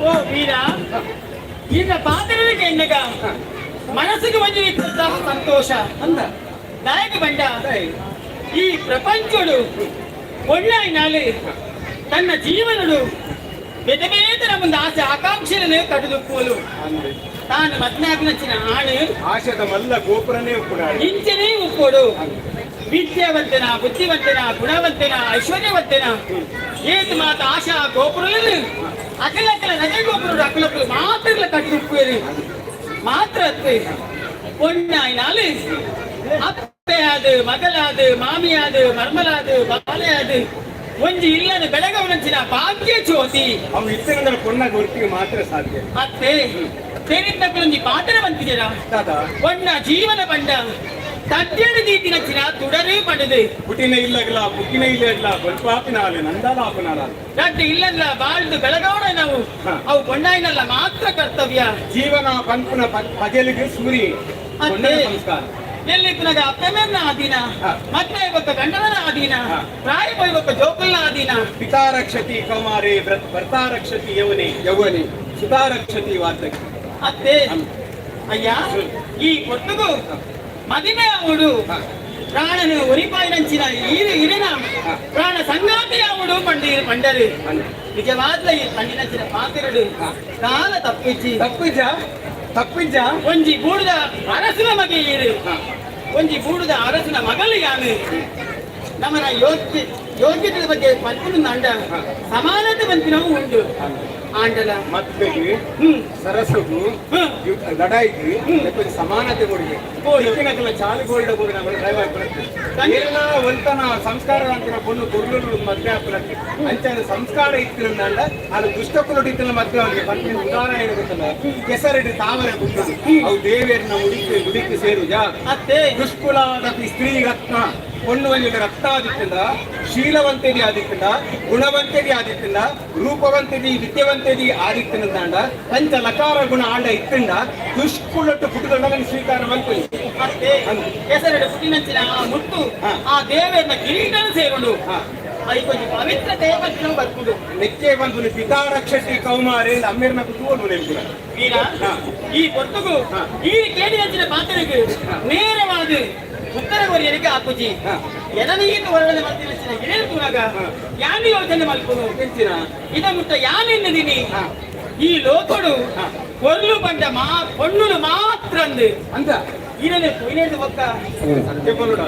ಓ ವೀರ, ನಿನ್ನ ಪಾತ್ರರಿಗೆ ಎನ್ನಗ ಮನಸ್ಸಿಗೆ ಬಂದಿರುವಂತಹ ಸಂತೋಷ. ಅಂದ. ನಾಯಕ ಬಂಡ, ಈ ಪ್ರಪಂಚಡು ಒಳ್ಳಾಯಿನಾಲಿ ತನ್ನ ಜೀವನಡು ಬೇತೆ ಬೇತೆ ಒಂದು ಆಸೆ ಆಕಾಂಕ್ಷೆಯನ್ನು ಕಡುದುಪ್ಪುವಲು. ತಾನು ಮದ್ನಾಗ್ ನಚ್ಚಿನ ಆಣು ಆಶದ ಮಲ್ಲ ಗೋಪುರನೇ ಕೂಡ. ಇಂಚನೇ ಉಪ್ಪೋಡು. ವಿದ್ಯಾವಂತನ, ಬುದ್ಧಿವಂತನ, ಗುಣವಂತನ, ಐಶ್ವರ್ಯವಂತನ, ಏತು ಮಾತ ಆಶಾ ಗೋಪುರలను ಅಖಲ ನಗೆ ಗೋಪುರ ಅಕಲಕ್ಕಲ ಮಾತ್ರ ಕಟ್ಟಿದುಪ್ಪುವರು. ಮಾತ್ರ ಅತ್ತೆ, பொண்ணாயினாலு ಅಪ್ಪೆಯಾದು, ಮಗಲಾದು, ಮಾಮಿಯಾದು, ಮರ್ಮಲಾದು, ಬಾಲೆಯಾದು ಒಂಜಿ ಇಲ್ಲದ ಬೆಳಗವನಂಚಿನ ಭಾಗ್ಯ ಜ್ಯೋತಿ. ಅವು ಇತ್ತಂದ್ರೆ ಪೊಣ್ಣ ಗುರ್ತಿಗೆ ಮಾತ್ರ ಸಾಧ್ಯ. ಅತ್ತೆ, ತೆರಿದ್ದಕ್ಕಲೊಂಜಿ ಪಾತ್ರ ಬಂತಿದ್ದೀರಾ. ದಾದಾ? ಒಣ್ಣ ಜೀವನ ಬಂಡ ತದ್ಯಡು ದೀತಿನಂಚಿನ ತುಡರು ಪಡೆದು. ಪುಟಿನ ಇಲ್ಲಗಲ ಪುಕ್ಕಿನ ಇಲ್ಲ ಬಲ್ಪಾಪಿನಾಲೆ ನಂದಾಲಾಪನಾಲ. ರಡ್ಡು ಇಲ್ಲಲ್ಲ ಬಾಳ್ದು ಬೆಳಗವಣ ನಾವು. ಅವು ಪೊಣ್ಣಾಯಿನಲ್ಲ ಮಾತ್ರ ಕರ್ತವ್ಯ. ಜೀವನ ಪನ್ಪುನ ಪಜಲಿಗೆ ಸೂರಿ ಅತ್ತೆ. ಪೊಣ್ಣನ ಸಂಸ್ಕಾರ. ಎಲ್ಲಿ ಪುನಗ ಅಪ್ಪೆಮೆರ್ನ ಆಧೀನ, ಮತ್ತೆ ಒಕ್ಕ ಗಂಡನ ಆಧೀನ, ಪ್ರಾಯ ಪೋಯಿ ಒಕ್ಕ ಜೋಕುಲ್ನ ಆಧೀನ. ಪಿತಾ ರಕ್ಷತಿ ಕೌಮಾರೆ, ಭರ್ತಾ ರಕ್ಷತಿ ಯೌವನೆ, ಯೌವನೆ, ಸುತಾ ರಕ್ಷತಿ ವಾರ್ಧಕ್ಯ. ಅತ್ತೆ, ಅಯ್ಯ, ಈ ಪೊರ್ತುಗು ಮದಿಮೆ ಅವಡು ಪ್ರಾಣನು ಒರಿಪಾಯಿನಂಚಿನ ಈರು ಇರಿನ ಪ್ರಾಣ ಸಂಗಾತಿ ಅವಡು ಪಂಡೀರು ಪಂಡರು. ನಿಜವಾದ್ಲ ಈ ಪಂಡಿನಂಚಿನ ಪಾತಿರಡು ಕಾಲ ತಪ್ಪಿಚ್ಚಿ. ತಪ್ಪಿಜ, ತಪ್ಪಿಜ. ಒಂಜಿ ಬೂಡುದ ಅರಸುನ ಮಗೆ ಈರು, ಒಂಜಿ ಬೂಡುದ ಅರಸುನ ಮಗಲು ಯಾನು. ನಮ್ಮನ ಯೋಗ್ಯತೆ ಬಗ್ಗೆ ಪನ್ಪುನು ಅಂಡ ಸಮಾನತೆ ಪನ್ಪಿನವು ಉಂಡು. ಆಂಡಲ ಮತ್ತೆಗೆ ಸರಸುಗು ಲಡಾಯಿಗೆ ಲೆಕ್ಕ ಸಮಾನತೆ ಕೊಡಿಗೆ ಇಕ್ಕಿನಕಲ ಚಾಲು ಗೋಲ್ಡ್ ಕೊಡಿ ನಮ್ಮ ಡ್ರೈವರ್ ಏನ ಒಂತನ ಸಂಸ್ಕಾರ ಅಂತಿನ ಪೊಣ್ಣು ಕೊರ್ಲು ಮದ್ವೆ ಹಾಕಲಕ್ಕೆ ಅಂಚಾನ ಸಂಸ್ಕಾರ ಇತ್ತಿರಂದ ಅದು ದುಷ್ಟ ಕುಲುಡು ಇತ್ತಿನ ಮದ್ವೆ ಅವನಿಗೆ ಪಂಪಿನ ಉದಾಹರಣೆ ಏನು ಗೊತ್ತಲ್ಲ ಕೆಸರಡಿ ತಾವರೆ ಗುಂಡು ಅವು ದೇವಿಯರನ್ನ ಮುಡಿಕೆ ಮುಡಿಕೆ ಸೇರುಜಾ ಅತ್ತೆ ದುಷ್ಕುಲಾದಪಿ ಸ್ತ್ರೀ ರತ್ನ ಪೊಣ್ಣು ಒಂಜಿ ರಕ್ತ ಆದಿತ್ತಿಂದ ಶೀಲವಂತೆದಿ ಆದಿತ್ತಿಂದ ಗುಣವಂತೆದಿ ಆದಿತ್ತಿಂದ ರೂಪವಂತೆದಿ ವಿದ್ಯವಂತೆದಿ ಆದಿತ್ತಿನದಾಂಡ ಪಂಚ ಲಕಾರ ಗುಣ ಆಂಡ ಇತ್ತಿಂಡ ದುಷ್ಕುಲಟ್ಟು ಪುಟದಂಡ ಸ್ವೀಕಾರ ಮಲ್ಪಲಿ ಅತ್ತೆ ಕೆಸರಡು ಪುಟಿನಂಚಿನ ಆ ಮುಟ್ಟು ಆ ದೇವರನ್ನ ಕಿರೀಟನ ಸೇರುಂಡು ಐಕೊಂಜಿ ಪವಿತ್ರ ದೇವಜ್ಞ ಬರ್ಪುಂಡು ನೆಕ್ಕೆ ಬಂದು ಪಿತಾ ರಕ್ಷತಿ ಕೌಮಾರಿ ಅಮ್ಮೇರ್ನ ತೂವಡು ನೆನಪುರ ವೀರ ಈ ಪೊರ್ತುಗು ಈ ಕೇಳಿನಂಚಿನ ಪಾತ್ರಕ್ಕೆ ನೇರವಾದ ಉತ್ತರ ಕೊರಿಯರಿಗೆ ಆಪುಜಿ ಎನನೀತು ವರ್ಣನೆ ಮಲ್ತಿನಂಚಿನ ಗಿಳಿರು ತೂನಗ ಯಾನು ಯೋಚನೆ ಮಲ್ಪುನು ಎಂಚಿನ ಇದ ಮುಟ್ಟ ಯಾನೆನ್ನದಿನಿ ಈ ಲೋಕಡು ಕೊರ್ಲು ಬಂಡ ಮಾ ಪೊಣ್ಣುಲು ಮಾತ್ರ ಅಂದು ಅಂತ ಈರನೆ ಕೊಯ್ನೇದು ಬೊಕ್ಕ ಸತ್ಯ ಪೊನ್ನುಡ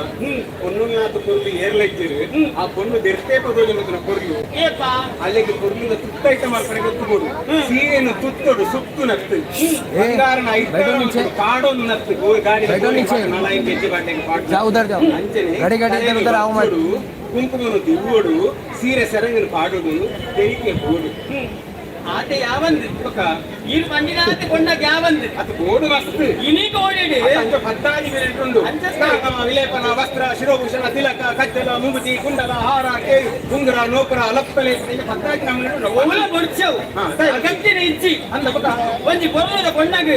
ಪೊನ್ನುನಾಥ ಕೊರ್ಲು ಏರ್ಲೈತಿರು ಆ ಪೊಣ್ಣು ದೆರ್ತೆ ಪದೋಜನ ಕೊರ್ಲು ಏಪಾ ಅಲ್ಲಿಗೆ ಕೊರ್ಲಿನ ತುತ್ತೈತ ಮಾರ್ಪಡೆ ಗೊತ್ತುಕೊಡು ಸೀರೆಯನ್ನು ತುತ್ತೊಡು ಸುತ್ತು ನತ್ತು ಬಂಗಾರನ ಐತ ಕಾಡೊಂದು ನತ್ತು ಗಾಡಿ ನಾಲ್ಕು ಕೆಜಿ ಬಾಟೆಗೆ ಪಾಡು जाओ उधर जाओ ಅಂಚನೆ ಗಡಿ ಗಡಿ ಇದ್ದರೆ ಉಧರ್ ಆವು ಮಾಡಿ. ಕುಂಕುಮನು ದಿವ್ವಡು ಸೀರೆ ಸೆರಂಗನು ಪಾಡುಡು ತೆರಿಗೆ ಬೋಡು ಆತೆ ಯಾವಂದು ಬೊಕ್ಕ ಈರು ಪಂಡಿನಾತೆ ಕೊಂಡಾಗ ಯಾವಂದು ಅದು ಬೋಡು ಮಸ್ತ್ ಇನಿಗೆ ಓಡಿಡು ಅಂಚ ಪದ್ದಾಜಿ ಬೇರೆ ಉಂಡು ಅಂಚ ಸ್ನಾನ, ವಿಲೇಪನ ವಸ್ತ್ರ ಶಿರೋಭೂಷಣ ತಿಲಕ ಕಚ್ಚಲ ಮುಗುತಿ ಕುಂಡಲ ಹಾರ ಕೇಯು ಉಂಗುರ ನೋಪುರ ಲಪ್ಪಲೆ ಇಂಚ ಪದ್ದಾಜಿ ನಮ್ಮನೆ ಉಂಡು. ಒಲ ಬೊಡ್ಚವು ಹಾ. ಅಗತ್ಯನ ಇಜ್ಜಿ ಅಂದ ಬೊಕ್ಕ ಒಂಜಿ ಬೊರ್ಲದ ಕೊಂಡಾಗ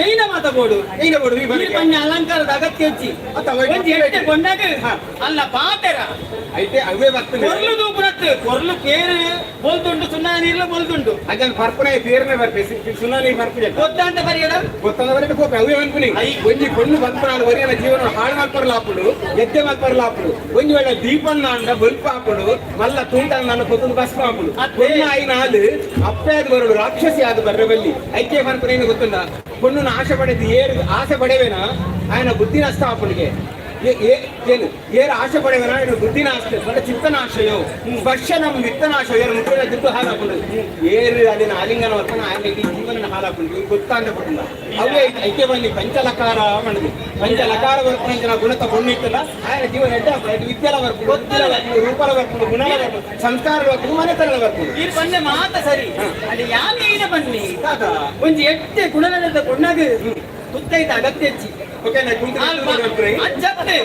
ಏನ ಮಾತ ಬೋಡು ಐನ ಬೋಡು ಈ ಈ ಬರಿಗೆ. ಪಂಡ ಅಲಂಕಾರದ ಅಗತ್ಯ ಇಜ್ಜಿ ಅತ್ತ ಅವೆ ಒಂಜಿ ಎಟ್ಟೆ ಕೊಂಡಾಗ ಹಾ. ಅಲ್ಲ ಪಾತೆರ ಐತೆ ಅವೇ ಬರ್ತದೆ ಕೊರ್ಲು ದೂಪುನತ್ತು ಕೊರ್ಲು ಪೇರು ಬೊಲ್ದುಂಡು ಸುಣ್ಣ ನೀರ್ಲ ಬೊಲ್ದುಂಡು ಅಂಚನೆ ಪರ್ಪುನ ಪೇರ್ನೆ ಬರ್ಪೆ ಸುನಾನಿ ಬರ್ಪುಜೆ ಗೊತ್ತಾಂತ ಬರಿಯಡ ಗೊತ್ತಂದವರೆಗೆ ಕೋಪ ಅವೇ ಅನ್ಕುನಿ ಒಂಜಿ ಪೊಣ್ಣು ಬಂದ್ಪರಾಳು ವರಿಯನ ಜೀವನ ಹಾಳು ಮಲ್ಪರ್ಲಾಪುಡು ಎದ್ದೆ ಮಲ್ಪರ್ಲಾಪುಡು ಒಂಜಿ ವೇಳೆ ದೀಪನ್ನ ಅಂಡ ಬೊಲ್ಪ ಹಾಪುಡು ಮಲ್ಲ ತುಂಟ ನನ್ನ ಕೊತ್ತೊಂದು ಭಸ್ಮ ಹಾಪುಡು ಅತ್ತೆ. ಪೊಣ್ಣು ಆಯಿನ ಆಲು ಅಪ್ಪೆ ಆದ್ ಬರಡು ರಾಕ್ಷಸಿ ಆದ್ ಬರ್ರೆ ಬಲ್ಲಿ ಐಕೆ ಪನ್ಪುನ ಏನು ಗೊತ್ತುಂಡ ಪೊಣ್ಣುನ ಆಸೆ ಪಡೆದು ಏರು ಆಸೆ ಪಡೆವೇನ ఆయన ಬುದ್ಧಿ ನಷ್ಟ ಆಪುಣಿಗೆ ಏನು ಏರು ಆಸೆ ಪಡೆವೇನ ఆయన ಬುದ್ಧಿ ನಾಶ ಬಡ ಚಿತ್ತನಾಶಯೋ ಸ್ಪರ್ಶ ನಮ್ಮ ವಿತ್ತನಾಶ ಏರು ಮುಟ್ಟಿನ ದುಡ್ಡು ಹಾಲಾಪುಂಡು ಏರು ಅಲ್ಲಿನ ಆಲಿಂಗನ ವರ್ತನ ఆయన ಈ ಜೀವನ ಹಾಲಾಪುಂಡು ಗೊತ್ತಾಂಡ ಪಟ್ಟುಂಡ ಅವೇ ಐಕೆ ಬನ್ನಿ ಪಂಚಲಕಾರ ಮಣದು ಪಂಚಲಕಾರ ವರ್ಪಣ ಗುಣತ ಪೊಣ್ಣು ಇತ್ತಲ್ಲ ఆయన ಜೀವನ ಎಡ್ಡ ವಿದ್ಯೆಲ ವರ್ಪುಂಡು ಬುದ್ಧಿಲ ವರ್ಪುಂಡು ರೂಪಲ ವರ್ಪುಂಡು ಗುಣಲ ವರ್ಪುಂಡು ಸಂಸ್ಕಾರ ವರ್ಪುಂಡು ಮನೆತನಲ ವರ್ಪುಂಡು ಈ ಪಂಡೆ ಮಾತ ಸರಿ ಅಲ್ಲಿ ಯಾನೇನ ಬನ್ನಿ ತಾತ ಒಂಜಿ ಎಟ್ಟೆ ಗುಣನದ ಕೊಂಡಾಗ ತುತ್ತೈತ ಅಗತ್ಯ ಇಜ್ಜಿ ಓಕೆ ನಾ ಕುಂತು ಅಂಚತ್ತೆ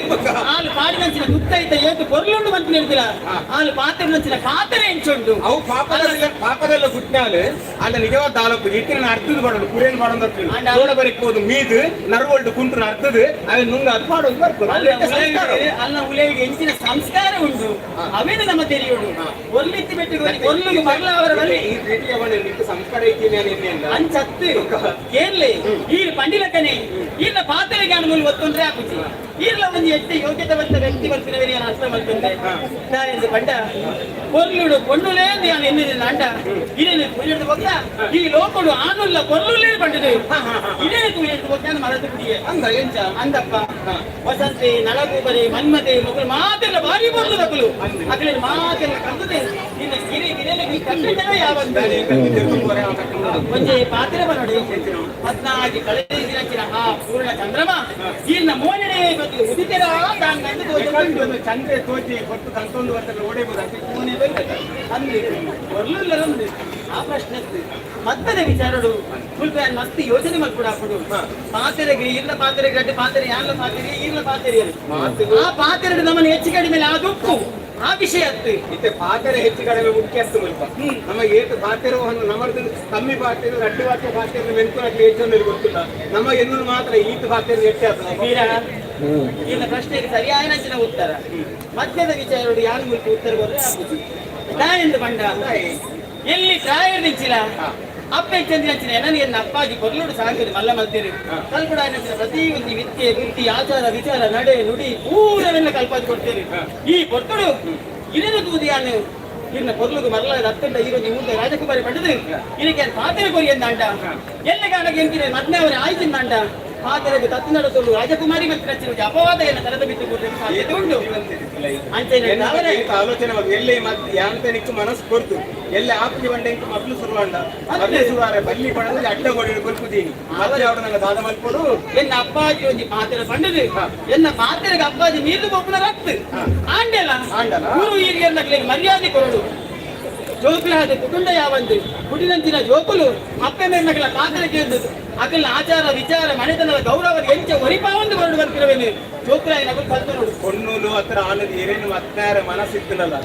ಆಲು ಪಾಡಿನಂಚಿನ ತುತ್ತೈತ ಏತು ಕೊರ್ಲುಂಡು ಬಂತು ನಿಲ್ತಿಲ್ಲ ಆಲು ಪಾತ್ರೆ ಪಾತ್ರೆ ಎಂಚುಂಡು ಅವು ಪಾಪದಲ್ಲ ಪಾಪದಲ್ಲ ಗುಟ್ನಾಲು ಅಲ್ಲ ನಿಜವಾದ ದಾಲಪ್ಪು ಇಟ್ಟಿನ ಅರ್ಥದ ಪಾಡೋದು ಕುರೇನ್ ಪಾಡೋದು ತೋಡ ಬರಿಕ್ಬೋದು ಮೀದು ನರ್ವಲ್ಡು ಕುಂಟು ಅರ್ಥದ ಅವೆ ನುಂಗ ಅದು ಪಾಡೋದು ಬರ್ಬೋದು ಅಲ್ಲ ಅಲ್ಲ ಉಲೇವಿಗೆ ಎಂಚಿನ ಸಂಸ್ಕಾರ ಉಂಟು ಅವೇನು ನಮ್ಮ ತೆರೆಯೋಡು ಒಲ್ಲಿತ್ತಿ ಬೆಟ್ಟಿಗೆ ಕೊರ್ಲುಗು ಮರಲ ಅವರ ಬಲ್ಲಿ ಈ ರೀತಿಯ ನಿಂತು ಸಂಸ್ಕಾರ ಐತಿ ನಾನು ಎನ್ನೆ ಅಂದ ಅಂಚತ್ತು ಕೇರ್ಲೆ ಈ ಪಂಡಿಲಕ್ಕನೆ ಇಲ್ಲ ಪಾತ್ರೆಗೆ ಅನುಮೂಲ ಒತ್ತುಂಡ್ರೆ ಆಪುಜಿ ಈರ್ಲ ಒಂಜಿ ಎಟ್ಟೆ ಯೋಗ್ಯತೆ ಬಂತ ವ್ಯಕ್ತಿ ಬರ್ತಿನವರಿಗೆ ನಾನು ಅರ್ಥ ಮಲ್ತುಂಡೆ ನಾನೆಂದು ಪಂಡ ಕೊರ್ಲುಡು ಪೊಣ್ಣುಲೇ ನಾನು ಎನ್ನಿದೆ ಅಂಡ ಇದೇನು ತೂಯೆಡ್ದು ಬೊಕ್ಕ ಈ ಲೋಕಡು ಆನುಲ್ಲ ಕೊರ್ಲುಲೇ ಪಂಡಿದೆ ಇದೇನು ತೂಯೆಡ್ದು ಬೊಕ್ಕ ನಾನು ಮರದು ಕುಡಿಯೆ ಅಂದ ಎಂಚ ಅಂದಪ್ಪ ವಸಂತಿ ನಳಗೂಬರಿ ಮನ್ಮತೆ ಮಗಳು ಮಾತೆಲ್ಲ ಭಾರಿ ಬರ್ಲು ತಕಲು ಅಕಲೆ ಮಾತೆಲ್ಲ ಕಂದದೆ ನಿನ್ನ ಗಿರಿ ಗಿರಿಯಲ್ಲಿ ಕಟ್ಟಿದ್ದವೇ ಯಾವಂತ ಒಂಜಿ ಪಾತ್ರೆ ಬನ್ನೋಡಿ ಪದ್ನಾಗಿ ಕಳೆದಿನ ಆ ಪೂರ್ಣ ಚಂದ್ರಮ ಇನ್ನ ಮೋನಡೆ ಗೊತ್ತು ಉದಿತೆರ ತಾನ್ ನಂದು ತೋಜುಂಡು. ಚಂದ್ರೆ ತೋಚಿ ಕೊಟ್ಟು ಕಂತೊಂದು ವರ್ಷ ಓಡೇಬೋದು ಅಂತ ಮೋನೆ ಬಂದದ ಅಂದು ಕೊರ್ಲುಲ್ಲರೊಂದು ಆ ಪ್ರಶ್ನೆ ಮತ್ತದ ವಿಚಾರಡು ಫುಲ್ ಮಸ್ತ್ ಯೋಚನೆ ಮಲ್ಪುಡ ಹಾಕುಡು ಪಾತ್ರೆಗೆ ಇರ್ಲ ಪಾತ್ರೆಗೆ ಗಡ್ಡೆ ಪಾತ್ರೆ ಯಾರ್ಲ ಪಾತ್ರೆ ಇರ್ಲ ಪಾತ್ರೆ ಆ ಪಾತ್ರೆ ನಮ್ಮನ್ನ ಹೆಚ್ಚು ಕಡಿಮೆ ಆ ದುಕ್ಕು ಆ ವಿಷಯ ಅತ್ತು ಇತ್ತೆ ಪಾತ್ರೆ ಹೆಚ್ಚು ಕಡಿಮೆ ಮುಖ್ಯ ಅತ್ತು ಮುಲ್ಪ ನಮ್ಮ ಏತು ಪಾತ್ರೆ ನಮ್ಮದು ಕಮ್ಮಿ ಪಾತ್ರೆ ರಡ್ಡು ಪಾತ್ರೆ ಪಾತ್ರೆ ಮೆಂತು ಹೆಚ್ಚು ಗೊತ್ತಿಲ್ಲ ನಮ್ಮ ಎನ್ನು ಮಾತ್ರ ಈತು ಪಾತ್ರೆ ಎಟ್ಟೆ ಆಗ್ತದೆ ವೀರ ಇನ್ನ ಪ್ರಶ್ನೆಗೆ ಸರಿಯಾದ ಉತ್ತರ ಮಧ್ಯದ ವಿಚಾರಡು ಯಾರು ಮುಲ್ಪ ಉತ್ತರ ಕೊಟ್ರೆ ಆಗುದು ನಾನೆಂದು ಬಂಡ ಎಲ್ಲಿ ಪ್ರಾಯರ್ ನಿಂಚಿಲ್ಲ ಅಪ್ಪೆ ಚಂದ್ರಚಿನ ನನಗೆ ಎನ್ನ ಅಪ್ಪಾಜಿ ಕೊರ್ಲುಡು ಸಾಕಿದ್ರು ಮಲ್ಲ ಮಲ್ತೀರಿ ಕಲ್ಪಡ ಪ್ರತಿ ಒಂದು ವಿದ್ಯೆ ಬುದ್ಧಿ ಆಚಾರ ವಿಚಾರ ನಡೆ ನುಡಿ ಪೂರವೆಲ್ಲ ಕಲ್ಪಾದಿ ಕೊಡ್ತೀರಿ ಈ ಕೊರ್ತುಡು ಇದನ್ನು ತೂದಿಯಾನು ಇನ್ನ ಕೊರ್ಲುಗು ಮರಲ ಅತ್ತಂಡ ಈರೊಂದು ಮುಂದೆ ರಾಜಕುಮಾರಿ ಪಡೆದು ಇದಕ್ಕೆ ಪಾತ್ರೆ ಕೊರಿ ಎಂದಾಂಡ ಎಲ್ಲ ಕಾಲಕ್ಕೆ ಎಂತಿದೆ ಮದ್ನೆ ಅವರ ಆಯ್ತಿಂದಾಂಡ ಮಾತೆರೆಗ್ ತತ್ತು ನಡತೊಂದು ರಾಜಕುಮಾರಿ ಮತ್ತು ರಚಿನ ಅಪವಾದ ಏನ ತರದ ಬಿಟ್ಟು ಕೊಡ್ಲಿಕ್ಕೆ ಸಾಧ್ಯತೆ ಉಂಟು. ಅಂಚನೆ ಅವರೇ ಆಲೋಚನೆ ಬಗ್ಗೆ ಎಲ್ಲಿ ಯಾಂತ ನಿಕ್ಕು ಮನಸ್ಸು ಕೊಡ್ತು ಎಲ್ಲಿ ಆಪುಜಿ ಬಂಡೆ ಇಂಕು ಮಬ್ಲು ಸುರುವಂಡ ಮಬ್ಲು ಸುರುವಾರೆ ಬಲ್ಲಿ ಪಡಂದ್ರೆ ಅಡ್ಡ ಕೊಡಿ ಕೊಲ್ಪುದೀನಿ ಮತ್ತೆ ಅವಳು ನನ್ನ ದಾದ ಮಲ್ಪಡು. ಎನ್ನ ಅಪ್ಪಾಜಿ ಒಂಜಿ ಪಾತೆರ ಪಂಡದು, ಎನ್ನ ಪಾತೆರೆಗೆ ಅಪ್ಪಾಜಿ ನೀರು ಪೊಪ್ಪುನ ರಕ್ತ ಆಂಡೆಲ. ಆಂಡಲ? ಗುರು ಹಿರಿಯರ್ನಕ್ಲೆಗ್ ಮರ್ಯಾದೆ ಕೊರಡು, ಜೋಕುಲಾದ ಕುಟುಂಬ ಯಾವಂದು ಕುಟಿನಂಚಿನ ಜೋಕುಲು ಅಪ್ಪೆ ಮೇರ್ನಕಲ ಪಾತೆರ ಕೇಂದು ಅಕಲ್ನ ಆಚಾರ ವಿಚಾರ ಮನೆತನದ ಗೌರವ ಎಂಚ ಒರಿಪಾವಂದು ಕೊರಡು ಬಂತಿರವೇನು ಜೋಕುಲಾಯಿ ನಕಲು ಕಲ್ತು ನೋಡು. ಕೊಣ್ಣೂಲು ಹತ್ರ ಆನದ ಏನೇನು ಮತ್ನಾರ ಮನಸ್ಸಿತ್ತನಲ್ಲ,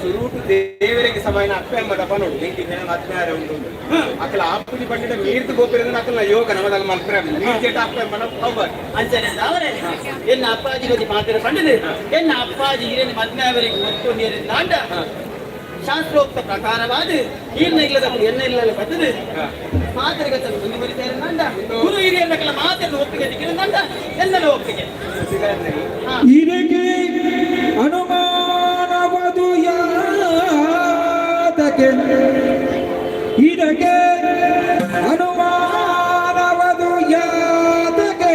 ಸುರೂಟು ದೇವರಿಗೆ ಸಮಾನ ಅಪ್ಪೆ ಅಮ್ಮ ದಪ್ಪ ನೋಡು ಬೆಂಕಿ ಜನ ಮತ್ನಾರ ಉಂಟು. ಅಕಲ ಆಪುಜಿ ಪಂಡಿತ ಮೀರ್ದು ಗೋಪಿರದ ಅಕಲ್ನ ಯೋಗ ನಮದಲ್ಲ ಮಲ್ಪರೆ ಮೀರ್ಜೇಟ ಅಪ್ಪೆ ಅಮ್ಮನ ಪವರ್. ಅಂಚನೆ ಅವರೇ ಎನ್ನ ಅಪ್ಪಾಜಿ ಒಂಜಿ ಪಾತೆರ ಪಂಡದು, ಎನ್ನ ಅಪ್ಪಾಜಿ ಹಿರಿಯನ ಮದ್ಮೆ ಅವರಿಗೆ ಒತ್ತು ನೀರಿನ ದಾಂಡ ಶಾಸ್ತ್ರೋಕ್ತ ಪ್ರಕಾರವಾದ ಈರ್ನ ಇಲ್ಲದ ಎನ್ನ ಇಲ್ಲದ ಬರ್ತದೆ ಮಾತೃಗತನ್ನು ಮುಂದುವರಿತಾರೆ ನಂದ ಗುರು ಹಿರಿಯರ ಮಾತನ್ನು ಒಪ್ಪಿಗೆ ದಿಕ್ಕಿನ ನಂದ ಎಲ್ಲರ ಒಪ್ಪಿಗೆ. ಇದಕ್ಕೆ ಅನುಮಾನವದು ಯಾತಕ್ಕೆ? ಇದಕ್ಕೆ ಅನುಮಾನವದು ಯಾತಕ್ಕೆ?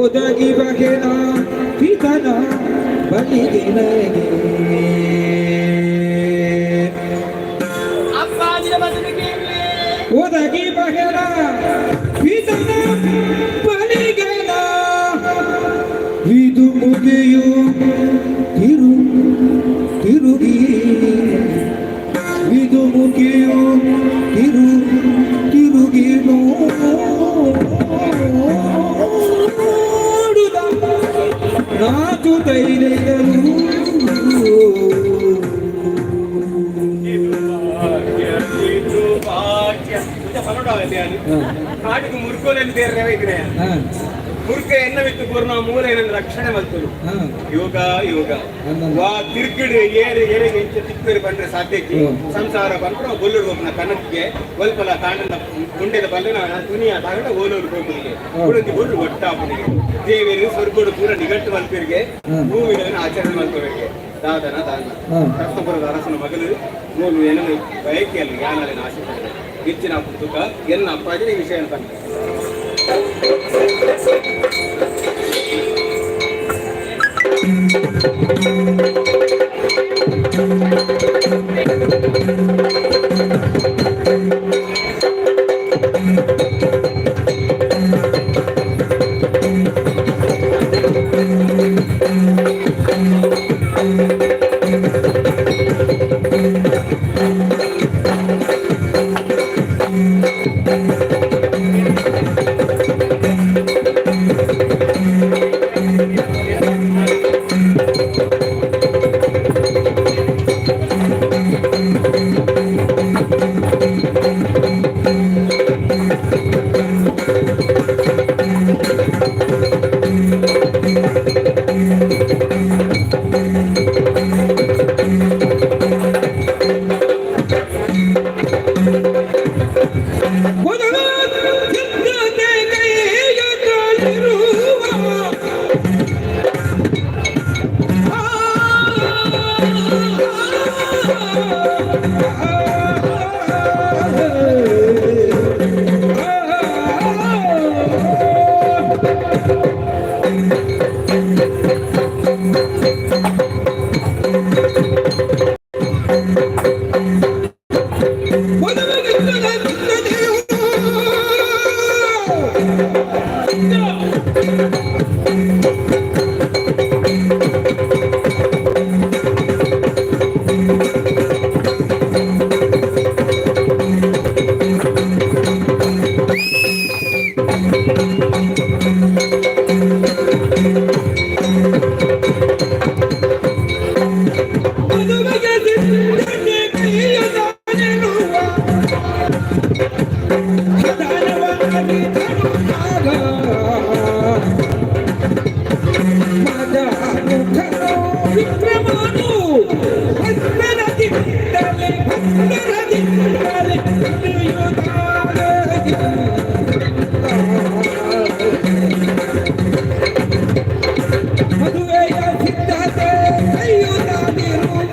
ಒದಗಿ ಬಗೆನ ಪಿತನ ಬಲಿಗೆ ನನಗೆ. ಅಪ್ಪಾಜಿನ ಬದಲಿಗೆ ಒದಗಿ ಬಗೆನ ಪಿತನ ಬಲಿಗೆನ ಇದು ಮುಗಿಯು ತಿರು ತಿರುಗಿ, ಇದು ಮುಗಿಯು ತಿರು ತಿರುಗಿ ನೋಡುದ ನಾಚು ತೈಲೆಯರು. ಇದು ಭಾಗ್ಯ ಕಾಟಿಗೆ ಮುರ್ಕೋಲೆಲ್ಲಿ ಬೇರೆ ಇದ್ರೆ ಮುರ್ಕ ಎನ್ನ ವಿತ್ತು ಪೂರ್ಣ ಮೂಲ ಏನಂದ್ರೆ ರಕ್ಷಣೆ ಮಲ್ತರು. ಯೋಗ ಯೋಗ ವಾ ತಿರ್ಗಿಡು ಏರು ಏರಿಗೆ ಇಂಚ ತಿಕ್ಕೇರು ಬಂದ್ರೆ ಸಾಧ್ಯಕ್ಕೆ. ಸಂಸಾರ ಬಂದ್ರೆ ಗೊಲ್ಲುಡು ಹೋಗ್ನ ಕನಕ್ಗೆ ಒಲ್ಪಲ ಕಾಂಡನ ಗುಂಡೆದ ಬಲ್ಲೆ ತುನಿಯ ತಾಗಡ ಓಲೋರು ಹೋಗುದಿಗೆ ಕುಡಂತಿ ಗುಡ್ಡು ಒಟ್ಟಾಪುನಿಗೆ ದೇವೇರು ಸ್ವರ್ಗೋಡು ಪೂರ ನಿಗಟ್ಟು ಮಲ್ಪಿರಿಗೆ ಭೂಮಿಗಳನ್ನು ಆಚರಣೆ ಮಲ್ಪವರಿಗೆ ದಾದನ ದಾನ. ರತ್ನಪುರದ ಅರಸನ ಮಗಲು ಮೂಲು ಏನನ್ನು ಬಯಕೆಯಲ್ಲಿ ಯಾನಲಿನ ಆಸೆ ಪಡೆದ ಹೆಚ್ಚಿನ ಪುಸ್ತಕ ಎನ್ನ ಅಪ್ಪಾಜಿ ಈ ವಿಷಯ ಅಂತ. ಮೊದಲ ಸಿದ್ಧತೆ ಕೈಯ ಕಾಲಿರುವ ಮೊದಲ ಸಿದ್ಧತೆಯು ಮದುವೆಗೆ ಸಿದ್ಧತೆ ಕೈಯ ತಾನೆನ್ನುವ ದಾನವಾಗಿ ತರುವಾಗ ಮದಮುಖನು ವಿಕ್ರಮನು ಭಕ್ತರದಿಂದಲೇ ಭಕ್ತರದಿಂದಲೇ ನುಡಿಯುತ್ತಾರೆ. ಮದುವೆಯ ಸಿದ್ಧತೆ ಕೈಯುತ್ತಾದಿರುವ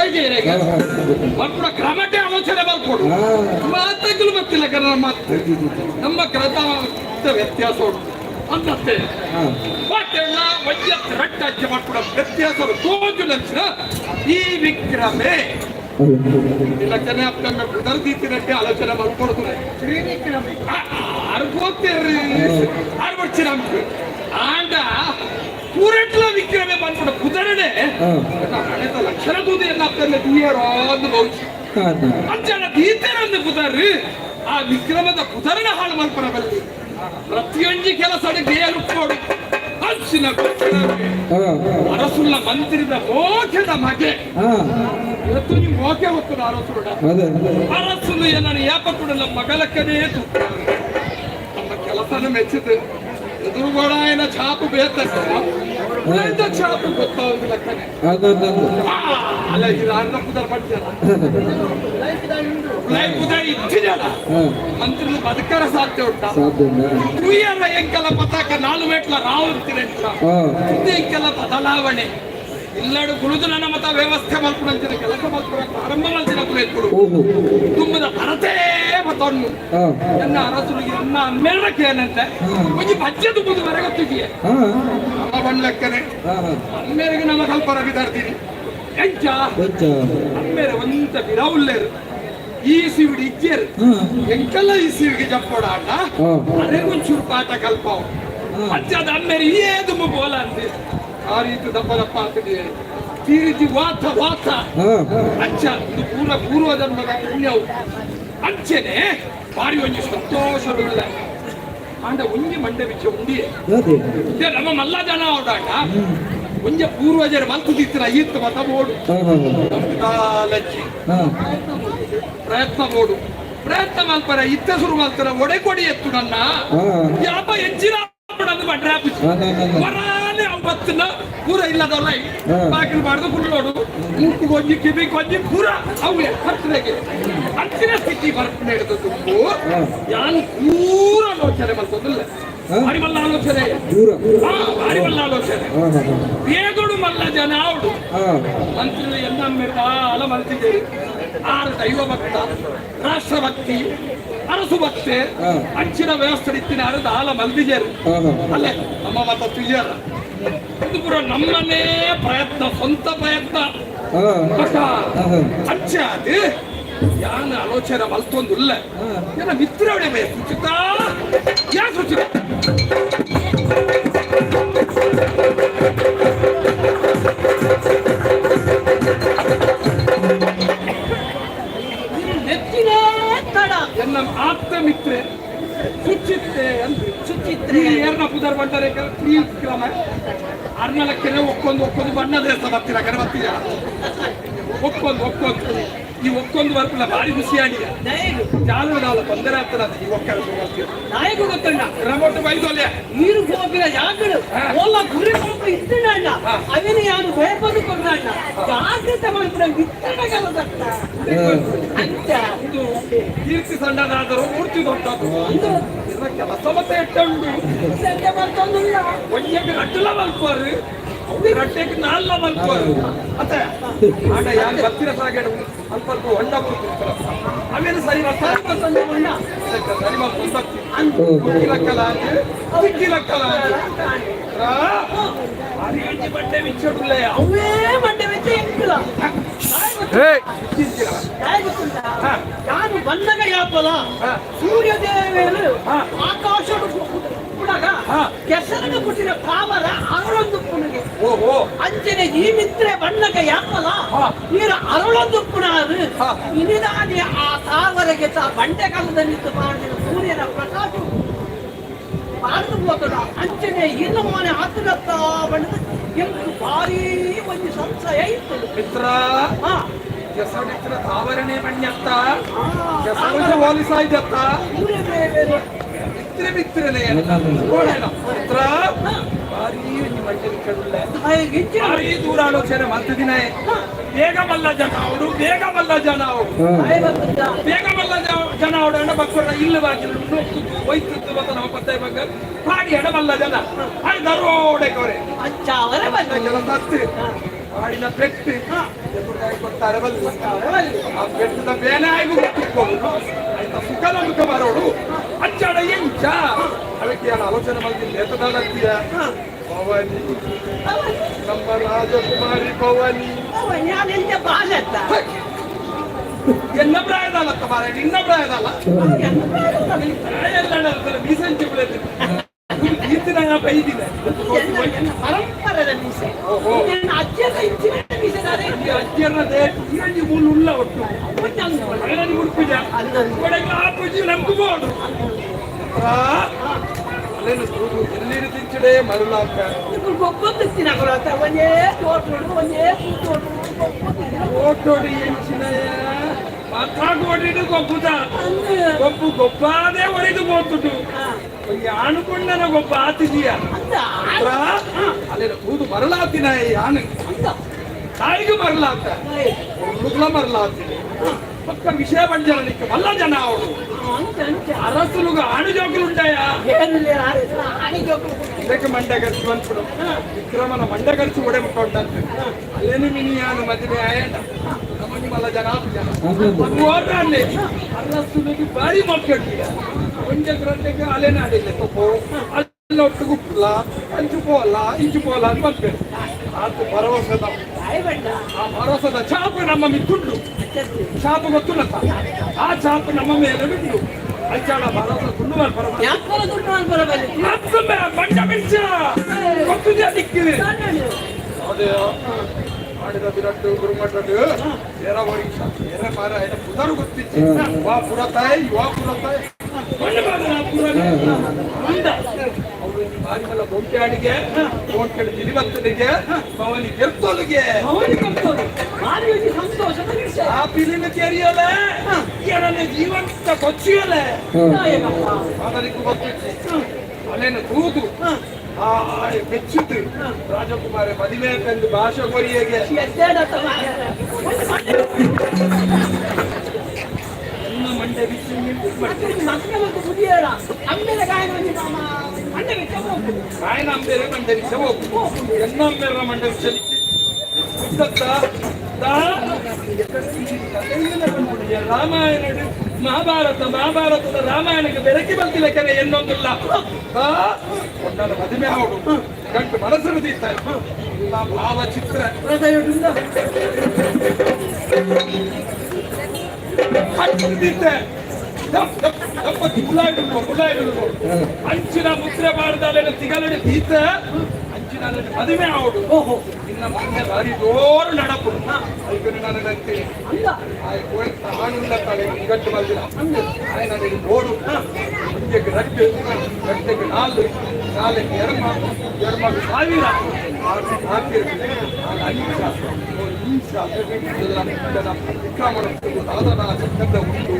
ಗೊತ್ತಾಯ್ತು ಮಕ್ಕಳ ಕ್ರಮಕ್ಕೆ ಆಲೋಚನೆ ಬರ್ಕೊಡು ಮಾತಗಳು ಗೊತ್ತಿಲ್ಲ ಕನ್ನಡ ಮಾತು ನಮ್ಮ ಕ್ರಮ ವ್ಯತ್ಯಾಸ ಉಂಟು ಅಂತತ್ತೆ ಮತ್ತೆಲ್ಲ ವೈದ್ಯ ರಟ್ಟ ಮಾಡ್ಕೊಡ ವ್ಯತ್ಯಾಸ ತೋಜು ಲಕ್ಷಣ ಈ ವಿಕ್ರಮೆ ಇಲ್ಲಕ್ಕನೆ ಅಪ್ಪನ ಉದರ್ದೀತಿನಕ್ಕೆ ಆಲೋಚನೆ ಮಾಡ್ಕೊಡ್ತಾರೆ ಅರ್ಬೋತೇರ್ರಿ ಅರ್ಬಡ್ಸಿ ನಮ್ಗೆ ಆಂಡ ಪೂರೆಟ್ಲ ವಿಕ್ರಮೆ ಬಂದ್ಬಿಡ ಕುದರಡೆ ಹಣದ ಲಕ್ಷಣ ದೂದು ಎಲ್ಲ ಅಪ್ಪನ ದೀಯರೋ ಅಂದು ಬಹುಶಃ ಅಜ್ಜನ ದೀತೇರಂದು ಕುದರ್ರಿ ಆ ವಿಕ್ರಮದ ಕುದರನ ಹಾಳು ಮಲ್ಪನ ಬಲ್ಲಿ ಪ್ರತಿಯೊಂಜಿ ಕೆಲಸ ಗೇಲು ಕೊಡು ಹಂಚಿನ ಅರಸುಲ್ಲ ಮಂತ್ರಿದ ಮೋಕ್ಷದ ಮಗೆ ಇವತ್ತು ನೀವು ಮೋಕೆ ಹೊತ್ತು ಅರಸುಡ ಅರಸುಲು ಏನನ್ನು ಯಾಪ ಕೊಡಲ್ಲ ಮಗಲಕ್ಕನೇ ನಮ್ಮ ಕೆಲಸನ ಮೆಚ್ಚಿದ ಎದುರುಗೋಡ ಛಾಪು ಬೇತ ಛಾಪು ಗೊತ್ತಾಗುದಿಲ್ಲಕ್ಕನೆ ಅಲ್ಲ ಇದು ಅರ್ಧ ಪುದರ್ ಪಡ್ತೀಯಲ್ಲ ಇತ್ತಿಜಲ್ಲ ಮಂತ್ರಿలు ಬದುಕರ ಸಾಧ್ಯ ಉಂಟಾ ತುಯ್ಯರ ಎಂಕಲ ಪತಾಕ ನಾಲು ಮೇಟ್ಲ ರಾವು ಅಂತೀರಂತ ಎಂಕಲ ಬದಲಾವಣೆ ಇಲ್ಲಡು ಕುಳಿತು ನನ್ನ ಮತ ವ್ಯವಸ್ಥೆ ಮಲ್ಪುಣಂಚಿನ ಕೆಲಸ ಮಲ್ಪುಣ ಪ್ರಾರಂಭ ಮಲ್ತಿನ ಕುಳಿತು ತುಂಬದ ಭರತೇ ಮತವನ್ನು ನನ್ನ ಅರಸುರಿಗೆ ನನ್ನ ಅಮ್ಮೇರಕ್ಕೆ ಏನಂತೆ ಒಂಜಿ ಬಜ್ಜೆ ತುಂಬುದು ಹೊರಗೊತ್ತಿದೆಯೇ ನಮ್ಮ ಬಣ್ಣಕ್ಕನೆ ಅಮ್ಮೇರಿಗೆ ನಮ್ಮ ಸ್ವಲ್ಪ ರವಿದಾರ್ತೀನಿ ಎಂಚ ಅಮ್ಮೇರೆ ಒಂತ ಬಿರವುಲ್ಲೇರು ಈ ಸಿವಿಡಿ ಇಜ್ಜೇರು ಎಂಕೆಲ್ಲ ಈ ಸಿವಿಗೆ ಜಪ್ಪೋಡ ಅಣ್ಣ ಅರೆ ಒಂಚೂರು ಪಾಠ ಕಲ್ಪಾವು ಅಜ್ಜದ ಅಮ್ಮೇರೆ ಏದು ಬೋಲ ಅಂತೆ ಆ ರೀತಿ ದಪ್ಪ ದಪ್ಪ ಆಗ್ತದೆ ತೀರಿತಿ ವಾತ ವಾತ ಅಚ್ಚ ಇದು ಪೂರ್ವ ಪೂರ್ವ ಜನ್ಮದ ಪುಣ್ಯವು ಅಂಚೆನೆ ಭಾರಿ ಒಂಜಿ ಸಂತೋಷವಿಲ್ಲ ಆಂಡ ಒಂಜಿ ಮಂಡೆ ಬಿಚ್ಚ ಉಂಡಿಯೇ ನಮ್ಮ ಮಲ್ಲ ಜನ ಅವಡಾಟ ಒಂಜ ಪೂರ್ವಜರು ಮಲ್ತುದಿತ್ತಿನ ಈತ್ತ ಮತ ಬೋಡು ಲಜ್ಜಿ ಪ್ರಯತ್ನ ಬೋಡು ಪ್ರಯತ್ನ ಮಲ್ಪರ ಇತ್ತ ಶುರು ಮಲ್ತರ ಒಡೆ ಕೊಡಿ ಎತ್ತು ನನ್ನ ಯಾಪ ಎಂಚಿನ ವರಾನೆ ಅವು ಬತ್ತಿನ ಪೂರ ಇಲ್ಲದಲ್ಲ ಬಾಗಿಲು ಬಾರ್ದು ಕುಳ್ಳೋಡು ಮೂಕು ಕೊಂಜಿ ಕಿವಿ ಕೊಂಜಿ ಪೂರ ಅವು ಹತ್ತಿರಗೆ ಅಂಚಿನ ಸ್ಥಿತಿ ಬರ್ಪಣೆ ಹಿಡಿದು ತುಂಬು ಯಾನು ಪೂರ ಆಲೋಚನೆ ಮಲ್ತೊಂದಿಲ್ಲ ಭಾರಿ ಮಲ್ಲ ಆಲೋಚನೆ ಭಾರಿ ಮಲ್ಲ ಆಲೋಚನೆ ಬೇಗಡು ಮಲ್ಲ ಜನ ಅವಡು ಮಂತ್ರಿ ಎಲ್ಲ ಅಲ ಮಲ್ತಿದೆ ಆರು ದೈವ ಭಕ್ತ ರಾಷ್ಟ್ರಭಕ್ತಿ ಅರಸು ಭಕ್ತೆ ಅಂಚಿನ ವ್ಯವಸ್ಥೆ ಇತ್ತಿನ ಅರದ ಆಲ ಮಲ್ದಿಜೇರು ಅಲ್ಲೇ ನಮ್ಮ ಮತ ತುಯ್ಯಾರ ಇದು ಪೂರ ನಮ್ಮನೇ ಪ್ರಯತ್ನ ಸ್ವಂತ ಪ್ರಯತ್ನ ಅಂಚೆ ಅದು ಯಾನ ಆಲೋಚನೆ ಮಲ್ತೊಂದುಲ್ಲ ಏನ ಮಿತ್ರವಡೆ ಬಯ ಸುಚಿತ ಯಾ ಸುಚಿತ ಎನ್ನ ಆಪ್ತ ಮಿತ್ರೆ ಸುಚಿತ್ತೆ ಅಂದ್ರೆ ಸುಚಿತ್ರೆ ಏರ್ನ ಪುದರ್ ಬಂದರೆ ಕ್ರಮ ಅರ್ನಲಕ್ಕೆನೆ ಒಕ್ಕೊಂದು ಒಕ್ಕೊಂದು ಬಣ್ಣದ ಹೆಸ ಬರ್ತೀರ ಕಡೆ ಬರ್ತೀಯ ಒಕ್ಕೊಂದು ಒಕ್ಕೊಂದು ಈ ಒಕ್ಕೊಂದು ಬರ್ಪಿಲ್ಲ ಭಾರಿ ಖುಷಿಯಾಗಿ ಜಾಲು ನಾಲ ತೊಂದರೆ ಆಗ್ತದ ಈ ಒಕ್ಕಲ ನಾಯಿಗೂ ಗೊತ್ತಣ್ಣ ರಮೋಟು ಬೈದೊಲೆ ನೀರು ಹೋಗಿಲ್ಲ ಯಾಕಡು ಓಲ ಗುರಿ ಹೋಗಿ ಇತ್ತಣ್ಣ ಅವೇನು ಯಾರು ಭಯಪಡು ಕೊಡ್ರಣ್ಣ ಜಾಗ್ರತೆ ಮಾಡ್ಬಿಡ ಇತ್ತಣ್ಣಗಲ್ಲದತ್ತ ಅಂತ ಇದು ಕೀರ್ತಿ ಸಣ್ಣದಾದರೂ ಮೂರ್ತಿ ದೊಡ್ಡದು ಇದರ ಕೆಲಸ ಮತ್ತೆ ಎಟ್ಟುಂಡು ಬರ್ತೊಂದಿಲ್ಲ ಒಂಜೆಗೆ ರಟ್ಟಲ ಮಲ್ಪುವರು ರಟ್ಟೆಗೆ ನಾಲ್ಲ ಮಲ್ಪುವರು ಅತ್ತೆ ಆಟ ಯಾರು ಬರ್ತೀರ ಸಾಗೇಡು ಅಲ್ಪ ಅಲ್ಪ ಹೊಂಡ ಬರ್ತಿರ್ತಾರ ಆಮೇಲೆ ಸರಿ ಹೊಂಡ ಸರಿ ಮಲ್ಪುಲಕ್ಕಲ ಸಿಕ್ಕಿಲಕ್ಕಲ ಬಟ್ಟೆ ಬಿಚ್ಚಡುಲ್ಲ ಅವೇ ಮಂಡೆ ವೆಚ್ಚ ಎಂಕಿಲ್ಲ ನಾನು ಬಂದಾಗ ಯಾಪಲ ಸೂರ್ಯದೇವರು ಆಕಾಶ ಪುಡಗ ಕೆಸರನ್ನು ಪುಟ್ಟಿನ ಪಾವರ ಅರಳೊಂದು ಪುನಗೆ ಓಹೋ ಅಂಚನೆ ಈ ಮಿತ್ರೆ ಬಣ್ಣಗ ಯಾಪಲ ನೀರು ಅರಳೊಂದು ಪುಣಾರು ಇನಿದಾನಿ ಆ ತಾವರೆಗೆ ತಾ ಬಂಡೆಕಾಲದಲ್ಲಿ ಮಾಡಿದ ಸೂರ್ಯನ ಪ್ರಕಾಶ ಬಾರ್ದು ಹೋಗದ ಅಂಚನೆ ಇನ್ನು ಮನೆ ಆತನತ್ತ ಬಣ್ಣದ ಎಂಟು ಭಾರೀ ಒಂದು ಸಂಶಯ ಇತ್ತು ಮಿತ್ರ ಕೆಸರಿತ್ರ ತಾವರಣೆ ಮಣ್ಯತ್ತ ಕೆಸರು ಹೋಲಿಸಾಯ್ದತ್ತ ಸೂರ್ಯದೇವರು ಮಿತ್ರ ಮಿತ್ರನೇ ಮಿತ್ರ ಭಾರೀ ಒಂಜಿ ಮಂಡೆ ಬಿಚ್ಚಡುಲ್ಲ ಭಾರೀ ದೂರ ಆಲೋಚನೆ ಮಲ್ತಿದಿನ ಬೇಗ ಮಲ್ಲ ಜನ ಅವಡು ಬೇಗ ಮಲ್ಲ ಜನ ಅವಡು ಬೇಗ ಮಲ್ಲ ಜನ ಅವಡು ಅಣ್ಣ ಬಕ್ಕಡ ಇಲ್ಲ ಬಾಗಿಲು ಹೋಯ್ತಿತ್ತು ಮತ್ತೆ ನಮ್ಮ ಪತ್ತೆ ಬಂಗ ಪಾಡಿ ಎಡ ಮಲ್ಲ ಜನ ಆಯ್ ದರೋಡೆ ಕೋರೆ ಅಚ್ಚ ಅವರೇ ಬಂದ ಕೆಲಸ ಹತ್ತು ಪಾಡಿನ ಪೆಟ್ಟು ಕೊಡ್ತಾರೆ ಬಲ್ಲ ಆ ಪೆಟ್ಟದ ಬೇನೆ ಆಗಿ ಗೊತ್ತಿಕ್ಕೊಂಡು ಆಯ್ತಾ ಸುಖ ನಮಕ ಬರೋಡು ಅಚ್ಚಾಡ ಎಂಚ ಅದಕ್ಕೆ ನಾನು ಆಲೋಚನೆ ಮಾಡಿದ್ದೀನಿ ಲೇತದಾನತ್ತೀಯ ಭವಾನಿ ನಮ್ಮ ರಾಜಕುಮಾರಿ ಭವಾನಿ ಯಾನೆಂತ ಬಾಲತ್ತ ಎನ್ನ ಪ್ರಾಯದಲ್ಲ ಮಾರ ನಿನ್ನ ಪ್ರಾಯದಲ್ಲ ಪ್ರಾಯ ಎಲ್ಲ ಮೀಸಂಚಿ ಬಿಡತ್ತೆ ಈತಿನ ಬೈದಿನ ಪರಂಪರದ ಮೀಸೆ ಅಜ್ಜನ ಇಂಚಿನ ಮೀಸೆ ಅಜ್ಜನ ಈರಂಜಿ ಮೂಲು ಉಲ್ಲ ಒಟ್ಟು ಮಗನಿಗೆ ಉಡುಪುಜ ಕೊಡಗೆ ಆ ಪೂಜೆ ನಮ್ಗೂ ಬೋಡು ಅಲ್ಲೇನು ಎಲ್ಲಿರು ತಿಂಚಡೆ ಮರುಳಾಕ ಗೊಬ್ಬತ್ತಿನ ಒಂದೇ ತೋಟೋಡು ಒಂದೇ ತೋಟೋಡು ಓಟೋಡಿ ಎಂಚಿನ ಮಾತಾಗೋಡಿಡು ಗೊಬ್ಬುದ ಗೊಬ್ಬು ಗೊಬ್ಬಾದೆ ಒಡೆದು ಬೋತುಟು ಆಣುಕೊಂಡನ ಗೊಬ್ಬ ಆತಿದೀಯ ಅಲ್ಲೇನು ತೂದು ಮರಳಾತಿನ ಯಾನು ತಾಯಿಗೂ ಮರಳಾತ ಹುಡುಗಲ ಮರಳಾತಿನಿ ಪಕ್ಕ ವಿಷಯ ಬಂಜರಲಿಕ್ಕೆ ಮಲ್ಲ ಜನ ಅವಳು ಅರಸುలుಗ ಆಣು ಜೋಕುలు ఉంటాయా ಇದಕ್ಕೆ ಮಂಡ ಖರ್ಚು ಬಂದ್ಬಿಡು ವಿಕ್ರಮನ ಮಂಡ ಖರ್ಚು ಒಡೆ ಮುಟ್ಟೊಂಟಂತೆ ಅಲ್ಲೇನು ಮಿನಿಯಾನು ಮದುವೆ ಆಯಂಡ ನಮಗೆ ಮಲ್ಲ ಜನ ಆಪು ಜನ ಓಟಾಡ್ಲಿ ಅರಸುಲಿಗೆ ಭಾರಿ ಮಕ್ಕಳಿಗೆ ಒಂಜೆ ಗ್ರಂಥಕ್ಕೆ ಅಲೆನಾಡಿಲ್ಲ ತಪ್ಪು ಅಲ್ಲ ಒಟ್ಟು ಗುಪ್ಪಲ್ಲ ಅಂಚು ಪೋಲ್ಲ ಇಂಚು ಪೋಲ್ಲ ಅಂತ ಬಂದ್ಬೇಕು ಆತ ಭರವಸದ ಆ ಭರವಸದ ಛಾಪು ನಮ್ಮ ಮಿತ್ತುಂಡು ಛಾಪು ಗೊತ್ತುಲ್ಲತ್ತ ಆ ಛಾಪು ನಮ್ಮ ಮೇಲೆ ಬಿಟ್ಟು ಅಂಚಾಳ ಭರವಸ ಗುಂಡು ಮಲ್ಪರ ಮಂಡ ಬಿಚ್ಚ ಗೊತ್ತಿದೆ ದಿಕ್ಕಿ ಅದೇ ಮಾಡಿದ ಬಿರಟ್ಟು ಗುರುಮಠಡು ಏರ ಒರಿಷ ಏರ ಮಾರ ಏನ ಪುದರು ಗೊತ್ತಿತ್ತು ವಾ ಪುರತಾಯ್ ವಾ ಪುರತಾಯ್ ಅವರು ಬಾರಿ ಮಲ್ಲ ಬೊಂಕೆ ಅಡಿಗೆ ಬೊಂಕೆಡು ಗಿರಿವತ್ತನಿಗೆ ಪವನಿ ಗೆರ್ತೊಲಿಗೆ ಆ ಪಿಲಿನ ತೆರಿಯಲೆ ಎರನೆ ಜೀವಂತ ಕೊಚ್ಚಿಯಲೆ ಅದರಿಗೂ ಗೊತ್ತಿತ್ತು ಅಲ್ಲೇನು ತೂದು ಆ ಮೆಚ್ಚಿದ್ದು ರಾಜಕುಮಾರ ಮದುವೆ ಎಂದು ಭಾಷೆ ಕೊರಿಯಗೆ ಎಲ್ಲ ಮಂಡೆ ಬಿಸಿ ಕಾಯನ ಅಂಬೇರೆ ಮಂಡೆ ಬಿಸಿ ಹೋಗು ಎನ್ನ ಅಂಬೇರ ಮಂಡೆ ಬಿಸಿ ರಾಮಾಯಣ ಮಹಾಭಾರತ ಮಹಾಭಾರತದ ರಾಮಾಯಣಕ್ಕೆ ಬೆರಕೆ ಬಂದಿಲ್ಲ ಕೆರೆ ಎನ್ನೊಂದಿಲ್ಲ ಒಂದನ್ನು ಮದುವೆ ಅವಳು ಗಂಟು ಮನಸ್ಸನ್ನು ತೀರ್ತಾರೆ ಎಲ್ಲ ಭಾವಚಿತ್ರ ಹಟ್ಟಿದ್ದೆ ಅಂಚಿನ ಮುದ್ರೆ ಬಾರ್ದಾಲೆ ತಿಗಲಡಿ ತೀತ ಅಂಚಿನ ಮದುವೆ ಅವಳು ಓಹೋ ನಿನ್ನ ಮೊನ್ನೆ ಭಾರಿ ಜೋರು ನಡಪು ಅದಕ್ಕೆ ನಾನು ನಂತೀನಿ ಅಲ್ಲ ಆನುಲ್ಲ ತಲೆ ನಿಗಟ್ಟು ಬಂದಿಲ್ಲ ಆಯ್ ನನಗೆ ಬೋಡು ಒಂದಕ್ಕೆ ರಟ್ಟು ರಟ್ಟಕ್ಕೆ ನಾಲ್ಕು ನಾಲ್ಕು ಎಡಮ ಎಡಮ ಸಾವಿರ ಆರು ನಾಲ್ಕು ನಾಲ್ಕು ಐದು ನಿಮಿಷ ಎಲ್ಲ ವಿಕ್ರಮಣ ದಾದನ ಚಕ್ರದ ಉಂಟು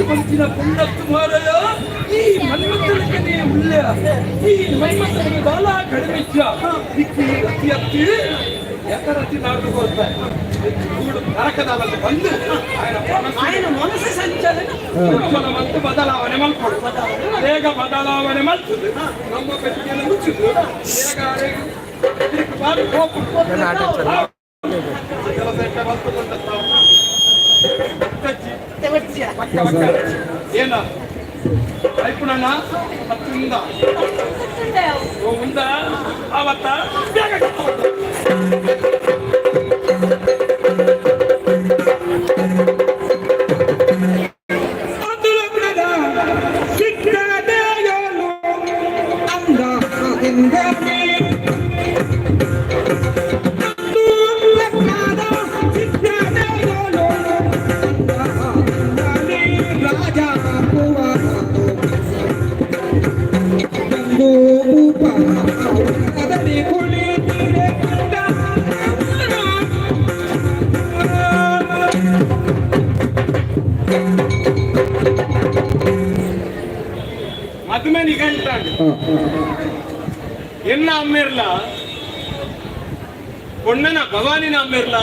ಮಂಚಿನ ಪುಂಡತ್ತು ಮಾರಯ ಈ ಮನ್ಮಥನಿಗೆ ಉಳ್ಳ ಈ ಮನ್ಮಥನಿಗೆ ಬಾಲ ಕಡಿಮೆ ದಿಕ್ಕಿ ಅತಿ ಅತ್ತಿ ಏಕರತಿ ನಾಡು ಗೊತ್ತ ನರಕದಲ್ಲಿ ಬಂದು ఆయన మనసు సంచలన ಮತ್ತು ಬದಲಾವಣೆ ಮಾಡ್ಕೊಡು ಬೇಗ ಬದಲಾವಣೆ ಮಾಡ್ತದೆ ನಮ್ಮ ಪೆಟ್ಟಿಗೆಯನ್ನು ಮುಚ್ಚಿದ್ರು ಬೇಗ ಇದಕ್ಕೆ ಬಾರಿ ಕೋಪ ಕೆಲಸ ಇಟ್ಟ ಬಂತು ಪಕ್ಕ ಪಕ್ಕ ಏನ ಐಪುಣಣ್ಣ ಹತ್ತಿಂದ ಉಂದ ಆವತ್ತ ಬೇಗ ಮದುವೆ ನಿಘಂಟಾಂಡು ಎನ್ನ ಅಮ್ಮೆರ್ಲ ಪೊಣ್ಣನ ಭವಾನಿನ ಅಮ್ಮೆರ್ಲ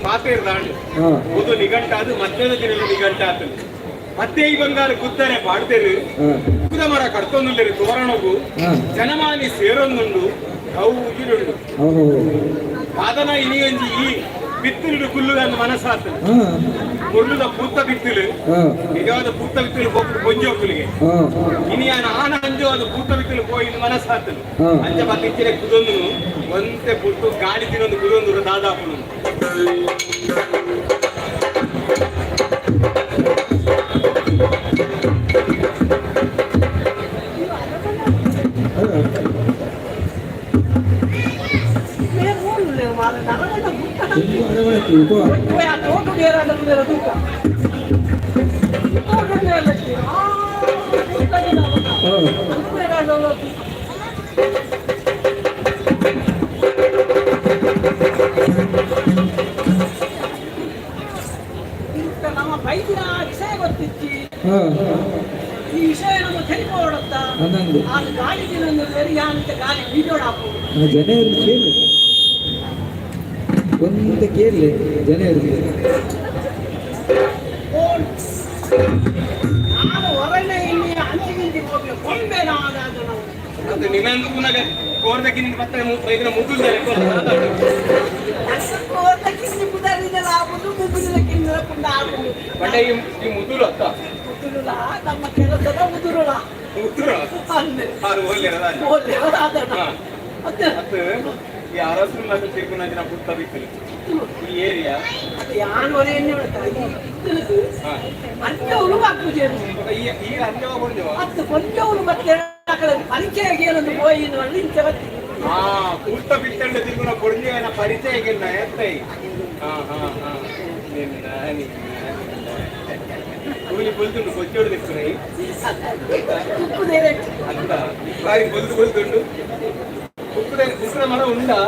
ಪಾತೇರ್ದಾಂಡು ಬುದು ನಿಘಂಟಾದು ಮಧ್ಯಾಹ್ನ ದಿನ ನಿಘಂಟಾತು ಮತ್ತೆ ಈ ಬಂಗಾರ ಕುತ್ತರೆ ಪಾಡ್ತೇರು ಕುದ ಮರ ಕಡ್ತೊಂದುಲ್ಲೇರು ತೋರಣಗು ಜನಮಾನಿ ಸೇರೊಂದುಂಡು ಅವು ಉಜಿರುಡು ಸಾಧನ ಇನಿಯೊಂಜಿ ಈ ಬಿತ್ತಿಲು ಕುಲ್ಲುಗನ್ನು ಮನಸ್ಸಾತು ಮುರ್ಲುದ ಪೂತ ಬಿತ್ತಿಲು ನಿಜವಾದ ಪೂತ ಬಿತ್ತಿಲು ಪೊಂಜೋಕುಲಿಗೆ ಇನಿಯಾನ ಆನ ಅಂಜು ಅದು ಪೂತ ಬಿತ್ತಿಲು ಪೋಯಿ ಮನಸ್ಸಾತು ಅಂಚ ಬತ್ತ ಇಚ್ಚಿನ ಕುದೊಂದು ಒಂತೆ ಪುಟ್ಟು ಗಾಳಿ ತಿನ್ನೊಂದು ಕುದೊಂದು ದಾದಾಪುನು. ನಮ್ಮ ಬೈದಿನ ವಿಷಯ ಗೊತ್ತಿತ್ತಿ ಈ ವಿಷಯ ನಮ್ಮ ತೆರಿಪೋಡತ್ತ ಆ ಗಾಳಿ ದಿನ ಯಾಂತ ಗಾಳಿ ಬೀಜೋಡ ಹಾಕು ಜನ ಕೇಳಿ ಒಂದ ಕೇಳಿ ಜನ ನಾನು ಹೊರನೆ ಇಲ್ಲಿ ಅಂಚಿಗಿಂಚಿ ಹೋಗಿ ಕೊಂಬೆ ನಾವು ಅದು ನಿನ್ನನ್ನು ಪುನಃ ಕೋರ್ದಕ್ಕೆ ನಿನ್ನ ಮತ್ತೆ ಬೈದಿನ ಮುಗುಲ್ದಾರೆ. ಬಟ್ ಈ ಈ ಮುದುರು ಅತ್ತ ಉದುರುಲ ನಮ್ಮ ಕೆಲಸದ ಉದುರುಲ ಮುದುರು ಅಂದ್ರೆ ಆರು ಒಲ್ಲೆ ಅದ ಒಳ್ಳೆ ಆದಣ ಮತ್ತೆ ಅತ್ತ ಈ ಅರಸು ಮತ್ತು ತಿರುಗುನ ಜನ ಪುಟ್ಟ ಬಿತ್ತಲು ಈ ಏರಿಯಾ ಅದು ಯಾನು ಒರೆ ಎಣ್ಣೆ ಬಿಡ್ತಾರೆ ಅಂಜವರು ಹಾಕುಜೇನು ಈ ಈ ಅಂಜವ ಕೊಂಜವ ಮತ್ತು ಕೊಂಜವರು ಮತ್ತೆ ಪರಿಚಯ ಏನೊಂದು ಪೋಯಿ ಇಂಚ ಬರ್ತೀನಿ ಹಾ ಪುಟ್ಟ ಬಿತ್ತಂಡ ತಿರುಗುನ ಕೊಡ್ಜೇನ ಪರಿಚಯ ಗೆನ್ನ ಎತ್ತೈ ಹಾ ಹಾ ಹಾ ನಿನ್ನ ನಿನ್ನ ಕೂಲಿ ಬೊಲ್ದುಂಡು ಕೊಚ್ಚೋಡು ದಿಕ್ಕುನೈ ಉಪ್ಪು ಬೇರೆ ಅಂತ ಬಾರಿ ಬೊಲ್ದು ಬೊಲ್ದುಂಡು ಉಪ್ಪುದ ಉಪ್ಪಿನ ಮರ ಉಂಡಾ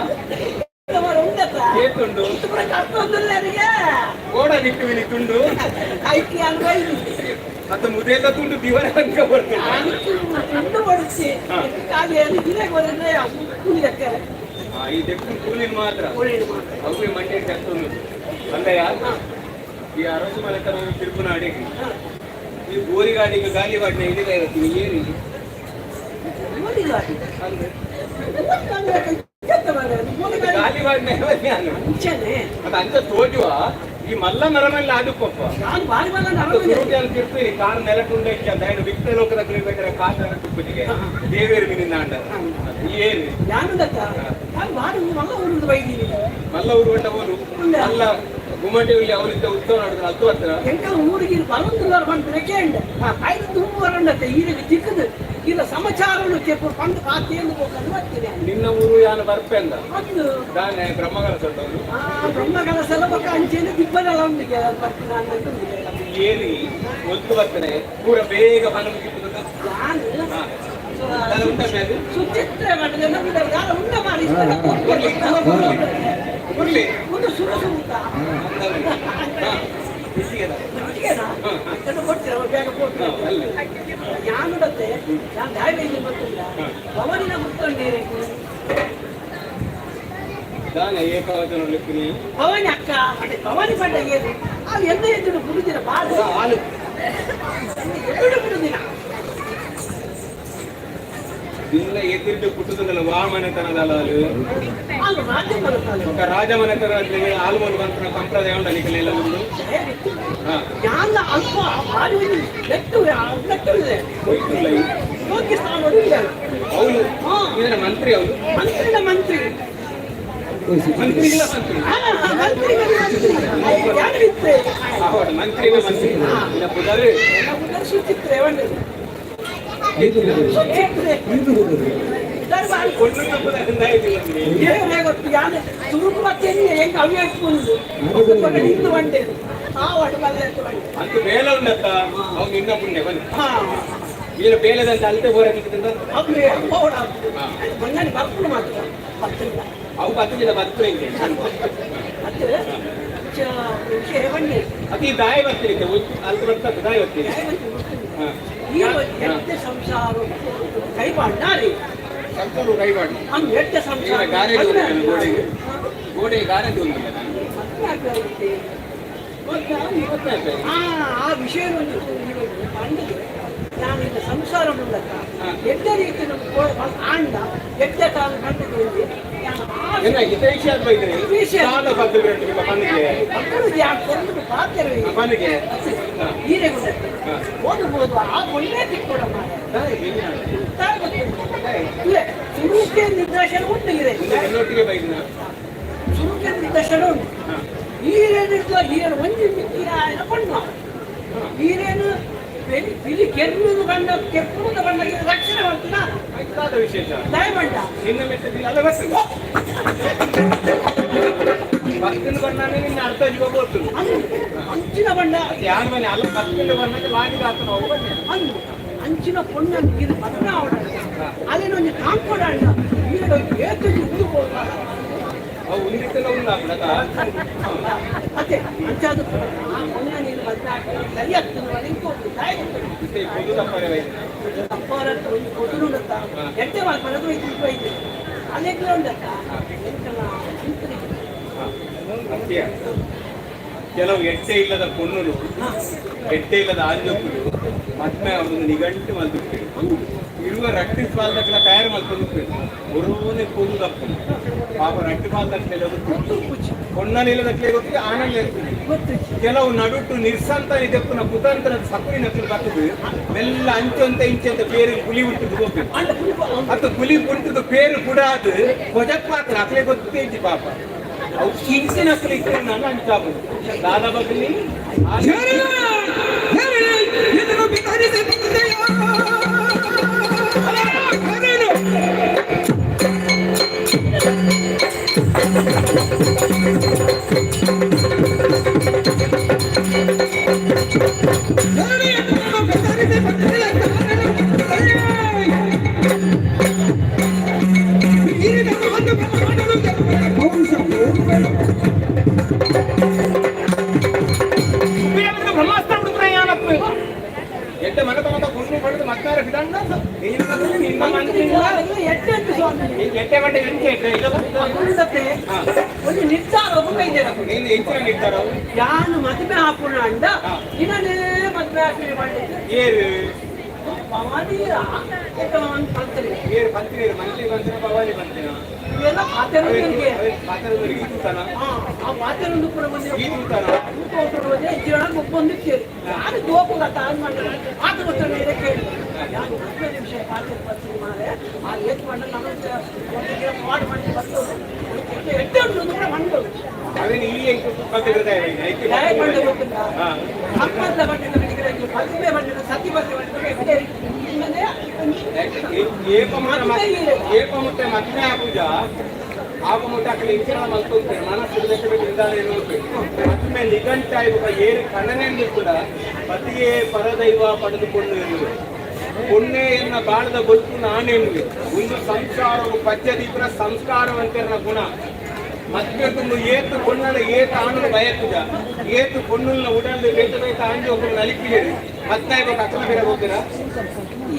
ಉಂಡತ್ತ ಏತುಂಡು ಕರ್ತೊಂದುಲ್ಲರಿಗೆ ಗೋಡ ನಿಕ್ಕುವಿನಿ ತುಂಡು ಐಕಿ ಅನ್ವಯಿ ಮತ್ತೆ ಮುದೇತ ತುಂಡು ದಿವರ ಅನ್ಕ ಬರ್ತುಂಡು ತುಂಡು ಬಡಿಸಿ ಕಾಲಿ ದಿನ ಬರೋದ್ರೆ ಕೂಲಿ ಹಾಕ್ತಾರೆ ಈ ದೆಕ್ಕು ಕೂಲಿನ ಮಾತ್ರ ಕೂಲಿ ಮಾತ್ರ ಅವೇ ಮಂಡ್ಯ ದೆಕ್ಕು ಅಲ್ಲಯ್ಯ ಈ ಅರಸು ಮನೆತನ ತಿರುಪುನ ಅಡಿಗೆ ಈ ಬೋರಿಗಾಡಿಗೆ ಗಾಲಿ ಬಾಡಿನ ಇದೀಗ ಇರತ್ತೀವಿ ಏರಿ ಗೋಲಿಗಾಡಿ ಅಂದ್ರೆ ಗೋಲಿಗಾಡಿ ಗಾಲಿ ಬಾಡಿನ ನಾನು ಮುಂಚೆನೆ ಮತ್ತೆ ಅಂಚ ತೋಜುವ ಈ ಮಲ್ಲ ನರನಲ್ಲಿ ಆದುಕೊಪ್ಪ ನಾನು ಬಾರಿ ಬಲ್ಲ ನರಮನೆ ಸುರುಟಿ ತಿರ್ತೀನಿ ಕಾರ್ ನೆಲಕುಂಡ ಇಚ್ಚ ಅಂತ ಹೇಳಿ ಬಿಕ್ತ ಲೋಕದ ಬೇಕಾದ್ರೆ ಕಾರ್ ನೆಲಕುಪ್ಪಜಿಗೆ ದೇವೇರು ನಿನ್ನ ಅಂಡ ಈ ಏರಿ ನಾನು ದತ್ತ ನಾನು ಬಾರಿ ಮಲ್ಲ ಊರಿಂದ ಬೈದೀನಿ ಮಲ್ಲ ಊರು ಬಂಡ ಊರು ಅಲ್ಲ ಗುಮ್ಮಟಿ ಇಲ್ಲಿ ಅವರಿದ್ದ ಉತ್ಸವ ನಡೆದ ಹತ್ತು ಹತ್ರ ಎಂಕಲ್ ಊರಿಗೆ ಬರೊಂದುಲ್ಲಾರ ಬಂದ್ರೆ ಕೇಂಡ ಐದು ದುಂಬು ಬರಂಡತ್ತೆ ಈರಿಗೆ ಚಿಕ್ಕದು ಇಲ್ಲ ಸಮಾಚಾರನು ಚೆಪ್ಪು ಪಂಡು ಕಾತೇನು ಹೋಗಲು ಬರ್ತೀನಿ ನಿನ್ನ ಊರು ಯಾನು ಬರ್ಪೆಂದ ಒಂದು ದಾನೆ ಬ್ರಹ್ಮಗಳ ಸೊಟ್ಟವರು ಆ ಬ್ರಹ್ಮಗಳ ಸಲಭಕ ಅಂಚೆನೆ ದಿಬ್ಬನೆಲ್ಲ ಉಂಟು ಬರ್ತೀನಿ ನಾನು ಏರಿ ಒತ್ತು ಬರ್ತಾನೆ ಪೂರ ಬೇಗ ಬನ ಮುಗಿತದ ನಾನು ಉಂಟ ಮೇಲೆ ಸುಚಿತ್ರ ಮಾಡಿದ್ರೆ ನಮ್ಗೆ ಯಾರು ಉಂಡ ಮಾಡಿ ಮುರ್ಲಿ ಒಂದು ಸುರಸು ಊಟ ಕೊಡ್ತೀರ ಬೇಗ ಕೊಡ್ತೀರ ಯಾನುಡತ್ತೆ ನಾನು ದಾಳಿ ಗೊತ್ತಿಲ್ಲ ಭವನಿನ ಗೊತ್ತೊಂಡೇನೆ ದಾನೆ ಏಕಾವತ ನೋಡ್ಲಿಕ್ಕೆ ನೀ ಭವಾನಿ ಅಕ್ಕ అంటే ಭವಾನಿ ಪಂಡ ಏನು ಅದು ಎಂದ ಎದ್ದು ಬಿಡುದಿನ ಬಾಳ ಹಾಲು ಎದುರು ಬಿಡುದಿನ ಇಲ್ಲ ಎದ್ದಿದ್ದು ಪುಟ್ಟದಲ್ಲ ವಾ ಮನೆತನದ ಹಾಲು ಅಲ್ಲಿ ರಾಜ್ಯ ಬರುತ್ತಲ್ಲ ఒక ರಾಜ ಮನೆತನ ಆಲ್ಮೋಲ್ ಬಂತ ಸಂಪ್ರದಾಯ ಉಂಟು ಅನಿಕಲೆಲ್ಲ ಉಂಟು ಹಾ ಯಾನ ಅಲ್ಪ ಭಾರಿ ನೆಟ್ಟು ನೆಟ್ಟು ಇದೆ ಹೋಯ್ತುಲ್ಲ ಈ. ಯೋಗ್ಯ ಸ್ಥಾನ ಇಲ್ಲ ಅವನು ಇದರ ಮಂತ್ರಿ ಅವನು ಮಂತ್ರಿನ ಮಂತ್ರಿ ಮಂತ್ರಿ ಇಲ್ಲ ಮಂತ್ರಿ ಆ, ಮಂತ್ರಿ ಮಂತ್ರಿ ಯಾರು ಇತ್ತು ಹೌದು ಮಂತ್ರಿ ಮಂತ್ರಿ ಇಲ್ಲ ಪುದಾರಿ ಸುಚಿತ್ರೆ ಒಂದು ಸುಚಿತ್ರೆ ದರ್ಬಾರ್ ಕೊಂಡು ಪುದಾರಿ ದೇವರೇ ಗೊತ್ತು ಯಾರು ತುರುಕು ಮತ್ತೆ ಹೆಂಗೆ ಅವ್ಯಕ್ಕೊಂಡು ಇಂದು ಬಂಡೆ ಆ ಒಟ್ಟು ಬಲ್ಲೆ ಅಂತ ಬಂಡೆ ಅಂತ ಬೇಲ ಉಂಡತ್ತ ಅವ್ನು ನಿನ್ನ ಪುಣ್ಯ ಬನ್ನಿ ಹಾ ನೀನು ಬೇಲದಂತ ಅಲ್ತೆ ಬೋರ ಅವ್ರೆ ಹೋಡ ಬಂಗಾನಿ ಬರ್ಕೊಂಡು ಮಾತ್ರ ಬರ್ತಿಲ್ಲ ಅವು ಬತ್ತಿಲ್ಲ ಬತ್ತು ಹಿಂಗೆ ಮತ್ತೆ ವಿಷಯ ಬಂಡೆ ಅತಿ ದಾಯ ಬರ್ತಿರುತ್ತೆ ಅಲ್ತ ಬರ್ತದೆ ದಾಯ ಬರ್ತೀರಿ ಹಾ ಈ ಎಡ್ಡೆ ಸಂಸಾರ ಕೈ ಬಾಡ್ನಾರಿ ಸಂಸಾರ ಕೈ ಮಾಡಿ ಅವ್ನು ಎಡ್ಡೆ ಸಂಸಾರ ಈಗ ಗಾರೆ ಉಂಟಲ್ಲ ಗೋಡೆಗೆ ಗೋಡೆಗೆ ಗಾರೆ ಉಂಟಲ್ಲ ಮದ್ವೆ ಆಗ್ತಾ ಇವತ್ತೇ ಆ ಆ ವಿಷಯ ಒಂದು ಪಂಡದು ನಾನು ಈಗ ಸಂಸಾರ ಮೂಲಕ ಎಡ್ಡೆ ರೀತಿ ಆಂಡ ಎಡ್ಡೆ ಕಾಲ ಕಂಡುಕೊಳ್ಳಿ. ಏನ ಹಿತೈಷಿ ಆದ್ ಬೈದ್ರಿ? ಹಿತೈಷಿ ಆದ್. ದಾದ ಬಗ್ಗಲ್ ರೆಡ್ಡಿ ಪನ್ನಿಗೆ. ಮಕ್ಕಳು ಯಾರು ಕೊಂಡು ಪಾತ್ರೆ. ಪನ್ನಿಗೆ. ಹೀರೆ ಓದಬಹುದು, ಆ ಒಳ್ಳೆ ತಿಕ್ಕೊಡಮ್ಮ. ಇಲ್ಲ, ಸುರುಕೆ ನಿರ್ದೇಶನ ಉಂಟು ಇದೆ. ನನ್ನೊಟ್ಟಿಗೆ ಬೈದಿನ. ಸುರುಕೆ ನಿರ್ದೇಶನ ಉಂಟು. ಹೀರೇನಿರ್ತೋ ಹೀರೇನು ಒಂಜಿ ಮಿಕ್ಕಿ ಆಯನ ಪಣ್ಣು ಹೀರೇನು ಬಿಳಿ ಕೆರ್ಮುದು ಬಣ್ಣ, ಕೆಪ್ಪುದ ಬಣ್ಣ ರಕ್ಷಣೆ ಮಾಡ್ತೀನ. ದಾದ ವಿಶೇಷ? ದಯಮಂಡ. ನಿನ್ನ ಮೆಟ್ಟದಿಲ್ಲ ಅಲ್ಲ, ಬರ್ತದೆ ಬಸ್ತಿನ ಬಣ್ಣನೇ ನಿನ್ನ ಅರ್ಧ ಜೀವ ಬೋರ್ತದೆ. ಅಂದು ಅಂಚಿನ ಬಣ್ಣ. ಯಾರ ಮನೆ ಅಲ್ಲ, ಬಸ್ತಿನ ಬಣ್ಣಕ್ಕೆ ಲಾಗಿದ ಆತ ನಾವು ಬನ್ನಿ. ಅಂದು ಅಂಚಿನ ಪೊಣ್ಣನ್ನು ಇದು ಮದುವೆ ಅವಡ ಅದೇನೊಂದು ಕಾಂಕೊಡ ಈಗ ಏತಲ್ಲಿ ಉಂಡು ಹೋದ. ಅವು ಉಂದಿತ್ತೆಲ್ಲ ಉಂದಾಪುಣತ. ಅದೇ ಅಂಚಾದ ಆ ಪೊಣ್ಣ ನೀನು ಮದುವೆ ಆಗ್ತದೆ, ಸರಿ ಆಗ್ತದೆ, ನಿಂತು ತಾಯಿ ಗೊತ್ತುಂಟು. ಪೊದು ತಪ್ಪರೆ ಬೈದಿನ. ಅಪ್ಪವರತ್ರ ಒಂದು ಕೊದುರುಂಡತ್ತ ಎಡ್ಡೆ ಮಲ್ಪನದು ಐದು ಐದು ಅಲ್ಲೆಗ್ಲ ಉಂಡತ್ತ ಎಂತೆಲ್ಲ ಚಿಂತನೆ. ಸತ್ಯ. ಕೆಲವು ಎಟ್ಟೆ ಇಲ್ಲದ ಪೊಣ್ಣುಲು, ಎಟ್ಟೆ ಇಲ್ಲದ ಆಂಜೋಕುಲು ಮದ್ಮೆ ಅವರೊಂದು ನಿಘಂಟು ಮಲ್ದುಪ್ಪೇರು. ಇರುವ ರಟ್ಟಿ ಪಾಲ್ದಕ್ಲ ತಯಾರು ಮಲ್ಕೊಂಡು ಒರೋನೆ ಪೊದು ದಪ್ಪನು ಪಾಪ ರಟ್ಟಿ ಪಾಲ್ದಕ್ಲೆ ಗೊತ್ತು, ಪೊಣ್ಣನಿಲ್ಲದಕ್ಲೆ ಗೊತ್ತು, ಆನಂದ ಇರ್ತದೆ. ಗೊತ್ತು. ಕೆಲವು ನಡುಟು ನಿರ್ಸಂತಾನಿ ದೆಪ್ಪುನ ಕುತಂತ್ರ ಸಕುರಿ ನಕಲು ಬರ್ತದೆ. ಮೆಲ್ಲ ಅಂಚಂತ ಇಂಚಂತ ಬೇರೆ ಪುಲಿ ಹುಟ್ಟುದು ಹೋಗ್ಬೇಕು. ಅಂಡ ಪುಲಿ. ಅದು ಪುಲಿ ಪುಂಟದ ಪೇರು ಕೂಡ ಅದು ಕೊಜಪ್ಪಾತ್ರ ಅಕ್ಲೆ ಗೊತ್ತೇ ಇಜ್ಜಿ ಪಾಪ. ಅವು ಇಂಚಿನ ಅಕ್ಲೆ ಇತ್ತು ನಾನು ಅಂಚಾಪುದು ದಾದ ಬಗಲಿ. ಬ್ರಹ್ಮಾಸ್ತ್ರ ಬಿಡ್ತಾರೆ ಯಾನಪ್ಪ ಎಡ್ಡೆ ಮನತ ಮತ ಕೊಂಡು ಪಡೆದು ಮತ್ತಾರ ಬಿಡಣ್ಣ ನಿನ್ನ ಮನಸ್ಸಿಲ್ಲ. ಎಡ್ಡೆ ಅಂತ ಸ್ವಾಮಿ. ಎಟ್ಟೆ ಬಂಡೆ ಎಂಚೆ ಎಟ್ಟೆ ಇಲ್ಲ. ಉಂಡತ್ತೆ ಒಂದು ನಿರ್ಧಾರ ಒಬ್ಬ ಇದೆ. ನೀನು ಹೆಚ್ಚಿನ ನಿರ್ಧಾರ. ಯಾನು ಮದುವೆ ಹಾಪುಣ ಅಂಡ ಇನ್ನೇ ಮದುವೆ ಹಾಕಿ ಮಾಡಿದ್ದು. ಏರು? ಭವಾನೀರ ಪಂತ್ರಿ. ಏರು ಪಂತಿನ? ಮಂತ್ರಿ ಬಂತಿನ, ಭವಾನಿ ಬಂತಿನ? ಇವೆಲ್ಲ ಪಾತೆರೊಂದಿಗೆ. ಪಾತ್ರದವರಿಗೆ ಈ ತೂತಾನ. ಆ ಪಾತೆರೊಂದು ಕೂಡ ಬಂದಿರೋ. ಈ ತೂತಾನ. ಜೀವನ ಒಪ್ಪೊಂದು ಕೇಳಿ ಯಾರು ದೋಪುಗ ತಾನು ಮಾಡಿದ್ರೆ ಆತ ಗೊತ್ತ ಕೇಳಿ ಯಾರು 15 ನಿಮಿಷ ಪಾತ್ರೆ ಪತ್ರಿ ಮಾರೆ ಆ ಏತ್ ಮಾಡ ನಮ್ಮ ಮಾಡಿ ಮಾಡಿ ಬರ್ತದೆ ಎಡ್ಡೆ ಉಂಟು ಕೂಡ ಮಂಡು. ಅವೇನು ಈ ಎಂಕು ಪಂತಿದ್ರೆ? ನ್ಯಾಯ ಮಂಡು ಗೊತ್ತಿಲ್ಲ. ಅಪ್ಪದ ಬಂಡಿನ ಪಲ್ಪೆ ಬಂಡಿನ ಸತಿ ಬಂಡಿ ಬಂಡಿನ ಎಡ್ಡೆ ಇನ್ನೇ. ಏಪ ಏಪ ಮುಟ್ಟೆ ಮದ್ವೆ ಆಪುಜ ಆಪ ಮುಟ್ಟೆ ಅಕಲೆ ಇಂಚಿನ ಮಲ್ತೊಂತೆ ಮನಸ್ಸು ಲೆಕ್ಕ ಬಿಟ್ಟು ನಿಧಾನ ನೋಡ್ಬೇಕು. ಮದ್ಮೆ ನಿಘಂಟಾಯ್ಬುಕ ಏರು ಕಣ್ಣನೆಂದು ಕೂಡ ಪತಿಯೇ ಪರದೈವ ಪಡೆದುಕೊಂಡು ಎನ್ನುವೆ ಪೊಣ್ಣೆ ಎನ್ನ ಬಾಳದ ಬದುಕು ನಾನೆನ್ನುವೆ. ಒಂದು ಸಂಸಾರವು ಪದ್ಯದೀಪನ ಸಂಸ್ಕಾರವಂತೆರನ ಗುಣ. ಮದ್ವೆ ತುಂಬ ಏತು ಪೊಣ್ಣನ ಏತು ಆಣನ ಬಯಕುಜ ಏತು ಪೊಣ್ಣುಲ್ನ ಉಡಲ್ದು ಬೇತ ಬೇತ ಆಂಜಿ ಒಬ್ಬರು ನಲಿಪಿಲೇರು ಮತ್ತೆ ಇವಾಗ ಅಕ್ಕನ ಬೇರೆ ಹೋಗ್ತೀರಾ?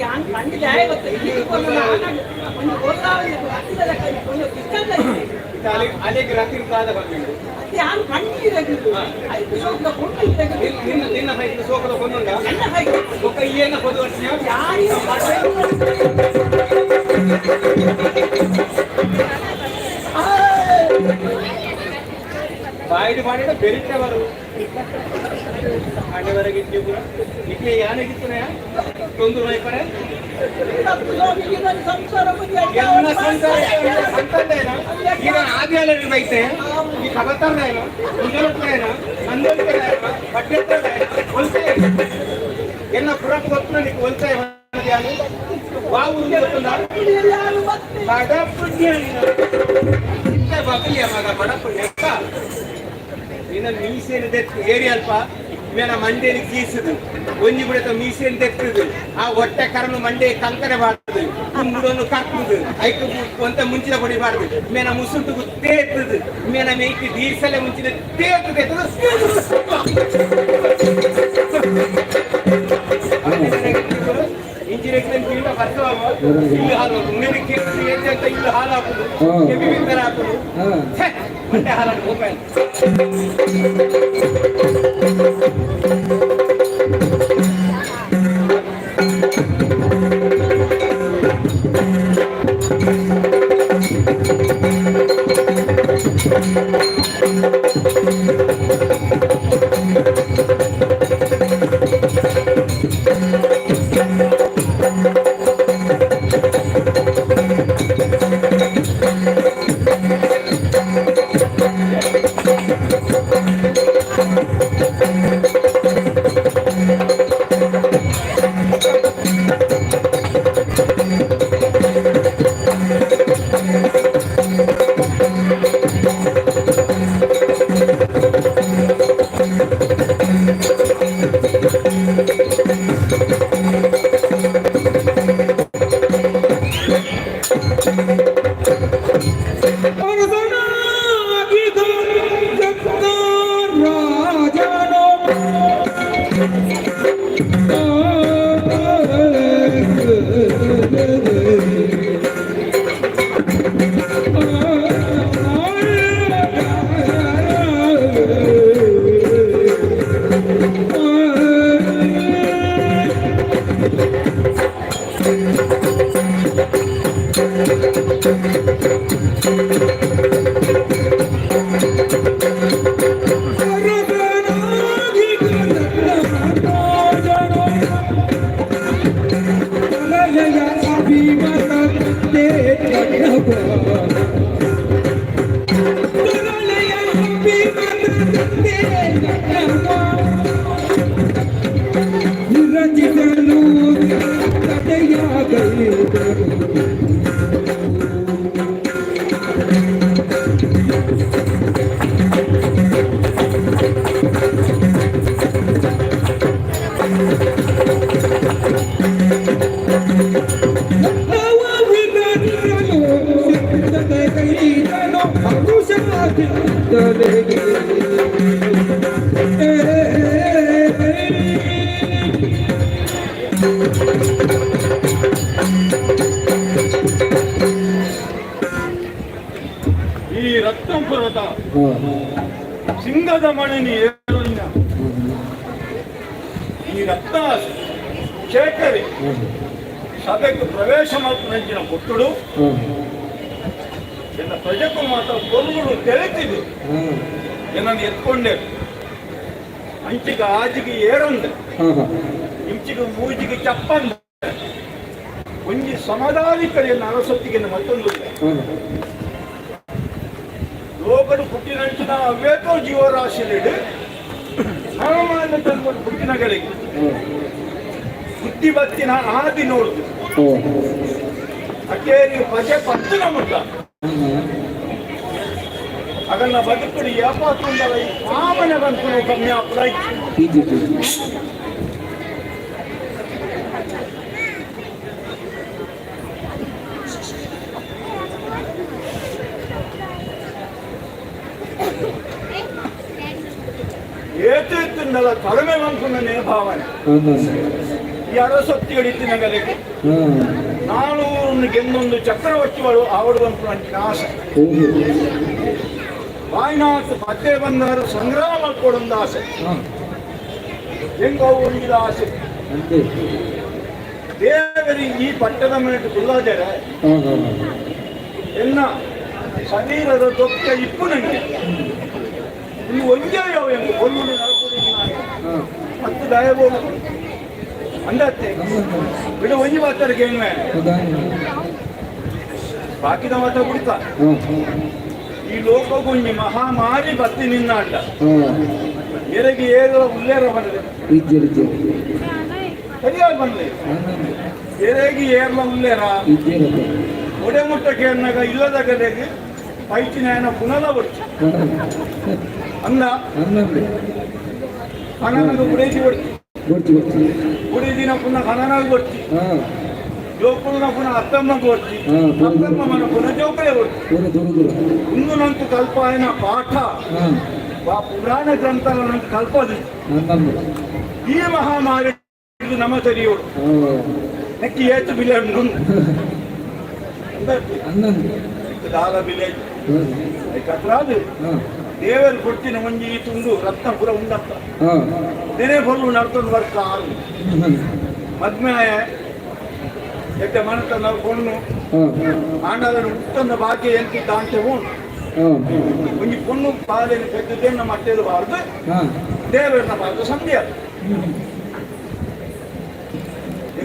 ಯಾನ್ ಪಂಡ ನ್ಯಾಯ ಗೊತ್ತ ಇಲ್ಲಿ ಒಂದು ಗೊತ್ತಾಗ ಒಂದು ಕಿಷ್ಟಲ್ಲ. ಅಲೆಗೆ ರತಿರ್ದಾದ ಬಂದಿದ್ದು. ಯಾನ್ ಪಂಡಿರಗಿದ್ದು ಐದು ಸೋಕ್ಲ ಕೊಂಡು ಇರಗಿದ್ದು. ನಿನ್ನ ನಿನ್ನ ಸೈಡ್ ಸೋಕದ ಕೊಂದುಂಡ. ನನ್ನ ಹೈದು. ಒಕ್ಕ ಏನ ಪೊದು ವರ್ಷ. ಯಾರಿಗೂ ಬಾಯಿಡು ಬಾಡಿಡ ಬೆರಿತೆ ಬರು ಅಣ್ಣವರೆಗೆ ಇಟ್ಟು ಪೂರ ನಿಕ್ಕೆ ಯಾನಗಿತ್ತನೆ ತೊಂದರೆ ಮೈಪಡೆ. ಸಂಸಾರ. ಎಲ್ಲ ಸಂಸಾರ ಸಂತಾನ ಈಗ ಆದ್ಯಾಲ ಬೈತೆ ಈ ಖಬರ್ತಾರನ ಮುಂಜಾನೆ ನಂದೋಲ್ತಾರ ಬಟ್ಟೆ ಒಲ್ತೆ ಎನ್ನ ಪುರಕ್ ಗೊತ್ತು నీకు ಒಲ್ತೆ ಬಾವು ಗೊತ್ತುಂದ ಬಡ ಪುಣ್ಯ ಇಂತ ಬಕಲಿಯ ಮಗ ಬಡ ಪುಣ್ಯ. ನಿನ್ನ ಮೀಸೆನು ದೆತ್ತು ಏರಿ ಅಲ್ಪ ಮೇನ ಮಂಡೇಲಿ ಗೀಸುದು ಒಂಜಿ ಬಿಡತ ಮೀಸೆನು ದೆತ್ತದು ಆ ಹೊಟ್ಟೆ ಕರನು ಮಂಡೆ ಕಂಕನೆ ಬಾರ್ದು ಮುಡನ್ನು ಕಕ್ಕುದು ಐಕ್ ಒಂತ ಮುಂಚಿನ ಪಡಿ ಬಾರ್ದು ಮೇನ ಮುಸುಟುಗು ತೇತದು ಮೇನ ಮೇಯ್ಕಿ ದೀರ್ಸಲೆ ಮುಂಚಿನ ತೇತು ತೇತದು. ಇಂಜಿನಿಯರಿಂಗ್ ಫೀಲ್ಡ್ ಬರ್ತವ ಇಲ್ಲಿ ಹಾಲು ಮುಂದಿನ ಕೇಸ್ ಅಂತ ಇಲ್ಲಿ ಹಾಲು ಹಾಕುದು ಕೆಮ್ಮಿ ಬಿತ್ತರ ಹಾಕುದು. ಛೆ, ಮಂಡೆ ಹಾಲನ್ನು ಮೊಬೈಲ್. ಈ ರತ್ನಪುರದ ಸಿಂಗದ ಮಣಿ ಏರುವಿನ ಈ ರತ್ನ ಶೇಖರಿ ಸಭೆಗೆ ಪ್ರವೇಶ ಮಾಡ್ಕೊಂಡ ಕೊಟ್ಟುಡು ಎನ್ನ ಪ್ರಜೆಗೂ ಮಾತ್ರ ಕೊಲ್ಲುಗಳು ತೆರೆತಿದ್ದು ಏನನ್ನು ಎತ್ಕೊಂಡೆ ಅಂಚಿಗೆ ಆಜಿಗೆ ಏರಂದೆ ಇಂಚಿಗೆ ಮೂಜಿಗೆ ಚಪ್ಪಂದೆ ಒಂಜಿ ಸಮಾಧಾನಿಕರೆಯನ್ನು ಅರಸೊತ್ತಿಗೆ ಮತ್ತೊಂದು ಲೋಕಡು ಪುಟ್ಟಿನಂಚಿನ ಅವೇತೋ ಜೀವರಾಶಿಲಿಡು ಸಾಮಾನ್ಯ ತಂದ್ಕೊಂಡು ಪುಟ್ಟಿನಗಳಿಗೆ ಬುದ್ಧಿ ಬತ್ತಿನ ಆದಿ ನೋಡುದು ಅಕೇರಿ ಪಜೆ ಪತ್ತಿನ ಮುಟ್ಟ ಅದನ್ನ ಬದುಕುಡು ಏಪಾತುಂಡಲ ಈ ಸಾಮಾನ್ಯ ಬಂತು ಕಮ್ಮಿ ಆಪುರ ಏತೇತುಂಡಲ ಕಡಿಮೆ ಮನ್ಪುನ ಭಾವನೆ ಈ ಅರಸೊತ್ತಿಗಳಿತ್ತು ನಗಲಿಗೆ ನಾನು ಗೆಂದೊಂದು ಚಕ್ರವರ್ತಿಗಳು ಆವಡು ಅಂಚಿನ ಆಸೆ ಬಾಯಿನಾಥ್ ಪತ್ತೆ ಬಂದರು ಸಂಗ್ರಹ ಮಾಡ್ಕೊಡೊಂದು ಆಸೆ ಹೆಂಗವು ಒಂದಿದ ಆಸೆ ದೇವರಿ ಈ ಪಟ್ಟದ ಮೇಲೆ ಕುಲ್ಲಾದರೆ ಎನ್ನ ಶರೀರದ ದೊಕ್ಕ ಇಪ್ಪು ನನಗೆ ನೀವು ಒಂದೇ ಯಾವ ಹೆಂಗು ಕೊಲ್ಲುಡು ನಡಪುಡು ಮತ್ತು ದಯಬೋದು ಅಂದತ್ತೆ ಬಿಡು ಒಂಜಿ ಮಾತಾಡಕ್ಕೆ ಏನು ಬಾಕಿದ ಮಾತ್ರ ಬಿಡ್ತ ಈ ಲೋಕಗುಂಜಿ ಮಹಾಮಾರಿ ಬತ್ತಿ ನಿನ್ನ ಅಂಡ ಎರೆಗೆ ಏರ ಉಲ್ಲೇರ ಬಂದಿದೆ ಸರಿಯಾಗಿ ಬಂದ್ಲಿ ಎರೆಗೆ ಏರ್ಲ ಉಲ್ಲೇರ ಒಡೆ ಮುಟ್ಟಕ್ಕೆ ಅನ್ನಾಗ ಇಲ್ಲದ ಕಡೆಗೆ ಪೈಚಿನ ಪುನಲ ಬಡ್ಚಿ ಅಂದ ಹಣನಗ ಉಡೇಜಿ ಬಡ್ತಿ ಉಡೇಜಿನ ಪುನಃ ಹಣನಾಗ ಬಡ್ತಿ ಜೋಕುಳನ ಪುನಃ ಅತ್ತಮ್ಮ ಕೊಡ್ತಿ ಅತ್ತಮ್ಮನ ಪುನಃ ಜೋಕುಳೆ ಕೊಡ್ತಿ ಇಂದು ಕಲ್ಪಾಯನ ಪಾಠ ಆ ಪುರಾಣ ಗ್ರಂಥಗಳನ್ನು ಕಲ್ಪದಿ ಈ ಮಹಾಮಾರಿ ನಮ್ಮ ತೆರೆಯೋಡು ನೆಕ್ಕಿ ಏತು ಬಿಲೆ ದಾಲ ಬಿಲೆ ಕತ್ರಾದು ದೇವರು ಕೊಡ್ತೀನಿ ಒಂಜಿ ಈ ತುಂಡು ರತ್ನಪುರ ಉಂಡತ್ತ ದಿನೇ ಬಲ್ಲು ನಡ್ಕೊಂಡು ಬರ್ತಾ ಮದ್ಮೆ ಎಡ್ಡೆ ಮನತನ ಪೊಣ್ಣು ಆಂಡಲ ಉತ್ತಮ ಭಾಗ್ಯ ಎಂಕಿ ದಾಂತೆ ಉಂಟು ಒಂಜಿ ಪೊಣ್ಣು ಬಾಲೆನು ಪೆದ್ದುದೇನ ಮಟ್ಟೆದು ಬಾರ್ದು ದೇವರನ್ನ ಬಾರ್ದು ಸಂಧ್ಯ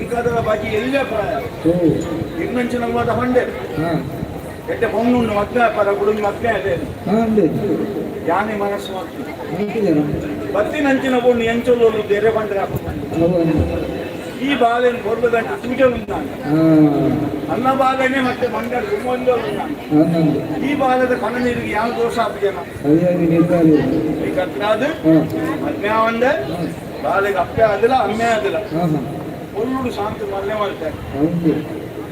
ಎಂಕಾದರ ಬಾಕಿ ಎಲ್ಲೇ ಪ್ರಾಯ ಇನ್ನಂಚಿನ ಮಾತ ಹೊಂಡೆ ಎಡ್ಡೆ ಪೊಣ್ಣು ಮದ್ವೆ ಪರ ಗುಡುಂಬ ಮದ್ವೆ ಅದೇ ಯಾನೆ ಮನಸ್ಸು ಮಾಡ್ತೀನಿ ಬತ್ತಿನಂಚಿನ ಪೊಣ್ಣು ಎಂಚೊಲ್ಲು ಬೇರೆ ಬಂದ್ರೆ ಈ ಬಾಲೆನು ಬೊರ್ಲದಂಟು ಪೂಜೆ ಉಂಟಾನ ಅನ್ನ ಬಾಲೆನೆ ಮತ್ತೆ ಮಂಡಳ ಉಮ್ಮೊಂದೋಳು ಈ ಬಾಲದ ಕಣ್ಣೀರಿಗೆ ಯಾವ ದೋಷ ಆಪಿಜನ ಈ ಕತ್ನಾದು ಮದ್ವೆ ಬಾಲೆಗೆ ಅಪ್ಪೆ ಆದಿಲ್ಲ ಅಮ್ಮೆ ಆದಿಲ್ಲ ಒಳ್ಳುಡು ಶಾಂತಿ ಮಲ್ಲೆ ಮಾಡ್ತಾರೆ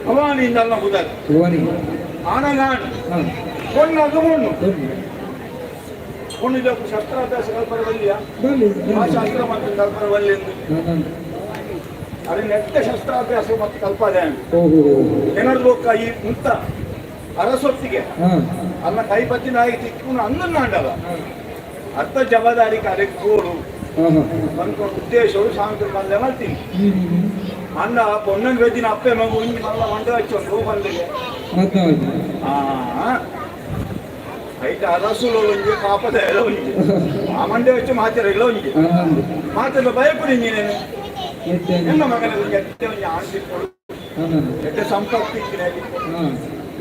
ಭವಾನಿಯಿಂದ ಅಲ್ಲ ಬುಧರ್ ಆನಗಾಣ್ ಪೊಣ್ಣು ಅದು ಪೊಣ್ಣು ಪೊಣ್ಣು ಇದಕ್ಕೂ ಶಸ್ತ್ರಾಭ್ಯಾಸ ಕಲ್ಪನೆ ಬಲ್ಲಿಯ ಆ ಶಾಸ್ತ್ರ ಮತ್ತು ಕಲ್ಪನೆ ಬಲ್ಲಿ ಎಂದು ಅದನ್ನ ಎಟ್ಟ ಶಸ್ತ್ರಾಭ್ಯಾಸ ಮತ್ತು ಕಲ್ಪದೆ ಏನಾದ್ರು ಲೋಕ ಈ ಮುತ್ತ ಅರಸೊತ್ತಿಗೆ ಅನ್ನ ಕೈಪತ್ತಿ ನಾಯಿ ತಿಕ್ಕುನು ಅನ್ನನ್ನ ಅಂಡಲ್ಲ ಅರ್ಥ ಜವಾಬ್ದಾರಿ ಕಾರ್ಯಕ್ಕೋಡು ಅನ್ಕೊಂಡು ಉದ್ದೇಶವು ಶಾಂತಿ ಮಲ್ಲೆ ಮಾಡ್ತೀನಿ ಅಣ್ಣ ಪೊಣ್ಣನ ವೆಜ್ಜಿನ ಅಪ್ಪೆ ಮಗು ಇಂಜಿ ಮಲ್ಲ ಮಂಡ ಹಚ್ಚೊಂದು ಬಂದಿಗೆ ಐಟ ಅರಸುಲು ಒಂಜಿ ಪಾಪದ ಎಲ್ಲ ಒಂಜಿ ಆ ಮಂಡೆ ಹಚ್ಚು ಮಾತೆಲ್ಲ ಒಂಜಿ ಮಾತೆಲ್ಲ ಭಯಪಡಿ ನೀನೇನು ಎನ್ನ ಮಗನ ಎಟ್ಟೆ ಒಂಜಿ ಆಣ್ ಎಟ್ಟೆ ಸಂಪತ್ತು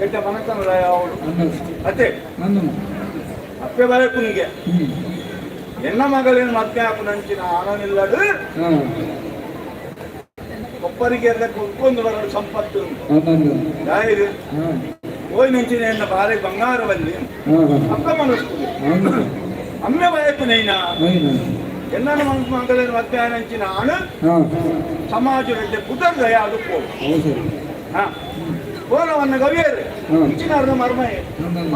ಎಟ್ಟೆ ಮನತನ ಅವಳು ಅತ್ತೆ ಅಪ್ಪೆ ಬಯಕುನಿಗೆ ಎನ್ನ ಮಗಳೇನು ಮದ್ವೆ ಹಾಕು ನಂಚಿನ ಆನನಿಲ್ಲಡು ಒಬ್ಬರಿಗೆ ಎಲ್ಲ ಕುತ್ಕೊಂಡು ಬರಲು ಸಂಪತ್ತು ಯಾರು ಹೋಯ್ ನಂಚಿನ ಎನ್ನ ಬಾರೆ ಬಂಗಾರವಲ್ಲಿ ಅಪ್ಪ ಮನಸ್ಸು ಅಮ್ಮೆ ಬಯಕು ನೈನ ಎನ್ನ ಮಗಳೇನು ಮದ್ವೆ ನಂಚಿನ ಆಣ ಸಮಾಜದಲ್ಲಿ ಪುದರ್ ದಯ ಅದು ಪೋ ಕೋಲವನ್ನು ಗವಿಯರು ಇಂಚಿನಾರ್ದ ಮರ್ಮಯ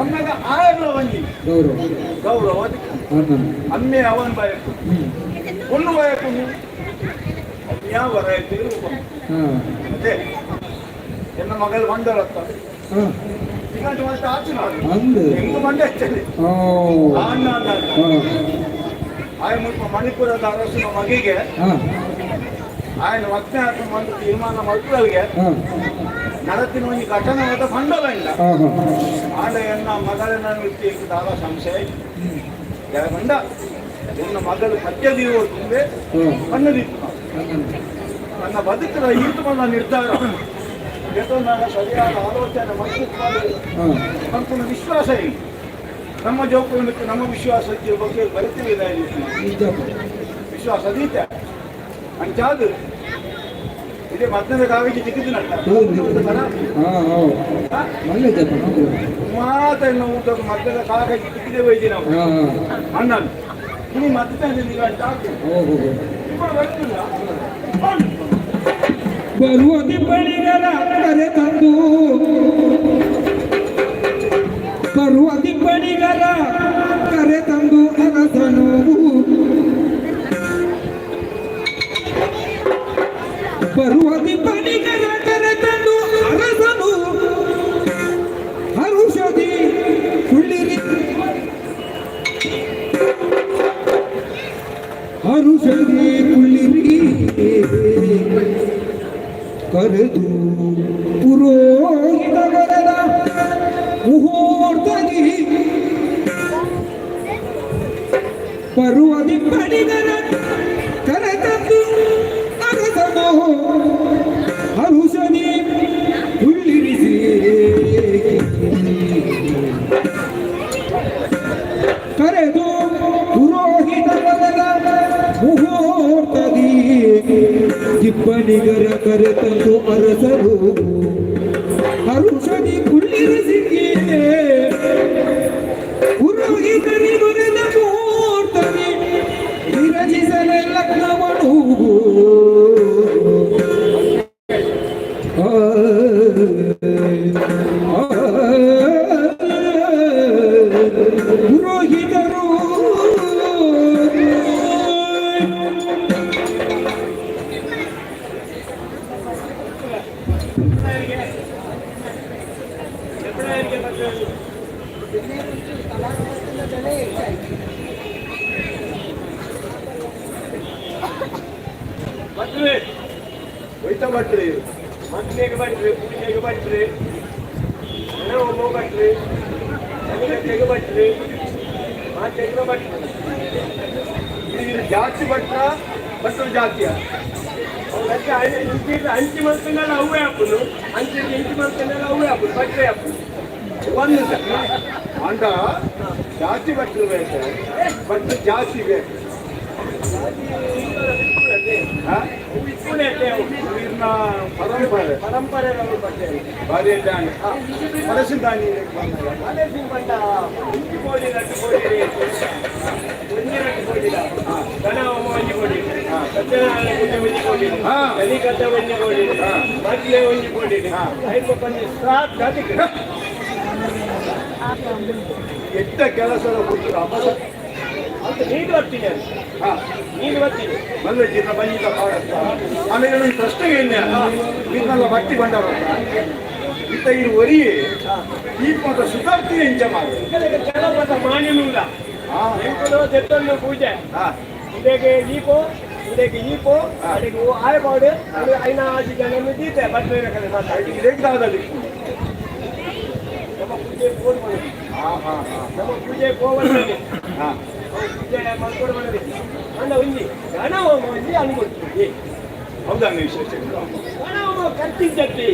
ಅಮ್ಮೆಗ ಆಯಗಳ ಒಂಜಿ ಗೌರವ ಅಮ್ಮೆ ಅವನ್ ಬಯಕು ಪೊಣ್ಣು ಬಯಕು ಯಾವ ರೈತ ಅದೇ ಎನ್ನ ಮಗಳು ಬಂಡರತ್ತ ಈಗ ಮತ್ತೆ ಆಚೆ ಹೆಂಗು ಮಂಡೆ ಹಚ್ಚಲಿ ಅಣ್ಣ ಆಯ ಮುಲ್ಪ ಮಣಿಪುರದ ಅರಸನ ಮಗಿಗೆ ఆయన ಮದ್ವೆ ಹಾಕೊಂಡು ತೀರ್ಮಾನ ಮಕ್ಕಳಿಗೆ ನಡತಿನ ಒಂದು ಘಟನೆ ಬಂಡಲ ಇಲ್ಲ ಆಂಡ ಎನ್ನ ಮಗಳನ್ನ ದಾದ ಸಂಶಯ ಬಂಡ ಎನ್ನ ಮಗಳು ಸತ್ಯ ದೀವ ತುಂಬೆ ಕಣ್ಣದಿತ್ತು ನನ್ನ ಬದುಕದ ಈತು ಬಂದ ನಿರ್ಧಾರ ನನ್ನ ಸರಿಯಾದ ಆಲೋಚನೆ ಮತ್ತು ಸಂಪೂರ್ಣ ವಿಶ್ವಾಸ ಇಲ್ಲ ನಮ್ಮ ಜೋಕುల ಮತ್ತು ನಮ್ಮ ವಿಶ್ವಾಸ ಬಗ್ಗೆ ಬರಿತೀವಿ ವಿಶ್ವಾಸ ಅದೀತ ಅಂಚಾದು ಇದೇ ಮದ್ದದ ಕಾವಿಗೆ ಚಿಕ್ಕಿದ್ನಲ್ಲ ಮಾತನ್ನು ಊಟಕ್ಕೆ ಮದ್ದದ ಕಾಗಜಿ ಚಿಕ್ಕಿದೆ ವೈದ್ಯ ನಾವು ಅಣ್ಣ ನೀ ಮದ್ದ ఇప్పుడు ಬರ್ತಿಲ್ಲ ಬರುವ ದಿಬ್ಬಣಿಗರ ಕರೆ ತಂದು ಬರುವ ದಿಬ್ಬಣಿಗರ ಕರೆ ತಂದು ಅರಸನು ಬರುವ ದಿಬ್ಬಣಿಗರ ಕರೆ ತಂದು ಅರಸನು ಹರುಷದಿ ಕುಳ್ಳಿರಿ ಹರುಷದಿ ಕುಳ್ಳಿರಿ ಕರೆದು ಪುರೋಹಿತವರದ ಮುಹೂರ್ತದಿ ಬರುವ ದಿಬ್ಬಣಿಗರ ಕರೆತಂದು ಅರಸನು ಹರುಷದಿ ಕುಳ್ಳಿರಿಸಿ ಕರೆದು ಪುರೋಹಿತವರದ ಮುಹೂರ್ತದಿ ದಿಬ್ಬಣಿಗರ ಕರೆತಂದು ಅರಸರು ಹರುಷದಿ ಕುಳ್ಳಿರಿಸಿ ಪುರೋಹಿತರಿ ಬರೆದ ಮುಹೂರ್ತದಿ ವಿರಜಿಸಲೆ ಲಗ್ನವನು ಪುರೋಹಿತರು ಭಟ್ರೆ ಹೋಯ್ತಾ ಭಟ್ರೆ ಮದ್ಮೆಗೆ ಬಟ್ರು, ಪೂಜೆಗೆ ಬಟ್ರು, ಒಬ್ಬ ಬಟ್ರು, ಕಲಿಕಟ್ಟೆಗೆ ಬಟ್ರು, ಮಾತೆಗೆ ಬಟ್ರು. ಇದು ಜಾತಿ ಭಟ್ರ ಭಟ್ರು ಜಾತಿಯ ಅಂಚಿ ಮಲ್ತಂಡಲ ಅವೇ ಹಾಕುನು, ಅಂಚಿ ಇಂಚಿ ಮಲ್ತಂಡಲ ಅವೇ ಹಾಕುನು, ಭಟ್ರೆ ಹಾಕುನು. ಒಂದು ಅಂಡ ಜಾತಿ ಭಟ್ರು ಬೇಕು, ಭಟ್ರು ಜಾತಿ ಬೇಕು. ಪರಂಪರೆ ಪರಂಪರೆ ಭಾರಿ ಮನಸ್ಸಿದ್ದಾನಿ ಬಂಡ ಇಂಚಿ ಕೋಡಿ ರಟ್ಟು ಕೋಡಿ ಒಂಜಿ ರಟ್ಟು ಕೋಡಿದ ಗಣ ಒಂಜಿ ಕೋಡಿ, ಸತ್ಯನಾರಾಯಣ ಪೂಜೆ ಒಂಜಿ ಕೋಡಿ, ಕಲಿಕತ್ತ ಒಂಜಿ ಕೋಡಿ, ಮದ್ಲೆ ಒಂಜಿ ಕೋಡಿ, ಐದು ಪಂಜಿ ಸಾತ್ ಅದಕ್ಕೆ ಎಟ್ಟ ಕೆಲಸದ ಹುಡುಗರು ಅಪಸ ಅಂತ ನೀನು ಬರ್ತೀನಿ, ನೀನು ಬರ್ತೀನಿ ಮಲ್ಲ ಜೀರ್ಣ ಬಂಜಿತ ಪಾಡತ್ತ. ಆಮೇಲೆ ಈ ಪ್ರಶ್ನೆ ಏನೇ ನಿನ್ನೆಲ್ಲ ಬಟ್ಟಿ ಬಂಡವ ಇತ್ತ ಈ ಒರಿ ಈ ಮಾತ್ರ ಸುಧಾರ್ತಿ ಎಂಚ ಮಾಡು ಕೆಲವು ಮಾನ್ಯನೂಲ ಎಂಕುಲು ದೆತ್ತೊಂದು ಪೂಜೆ ಇದಕ್ಕೆ ಈಪೋ ಇದಕ್ಕೆ ಈಪೋ ಅದಕ್ಕೆ ಆಯಪಾಡು ಅದು ಐನಾ ಆಜಿ ಜನ ದೀತೆ ಬಟ್ಟೆ ಮಾತಾಡಿ ಇದಕ್ಕೆ ದಾದಲ್ಲಿ ನಮ್ಮ ಪೂಜೆ ಫೋನ್ ಮಾಡೋದು, ನಮ್ಮ ಪೂಜೆ ಹೋಗಲ್ಲ, ಪೂಜೆ ಮಾಡ್ಕೊಂಡು ಮಾಡೋದು ಅಂದ ಒಂಜಿ ಗಣ ಹೋಮ ಒಂಜಿ ಅನ್ಕೊಡ್ತೀವಿ. ಹೌದಾ ವಿಶೇಷ ಗಣ ಹೋಮ ಕರ್ತಿದ್ದತ್ತಿ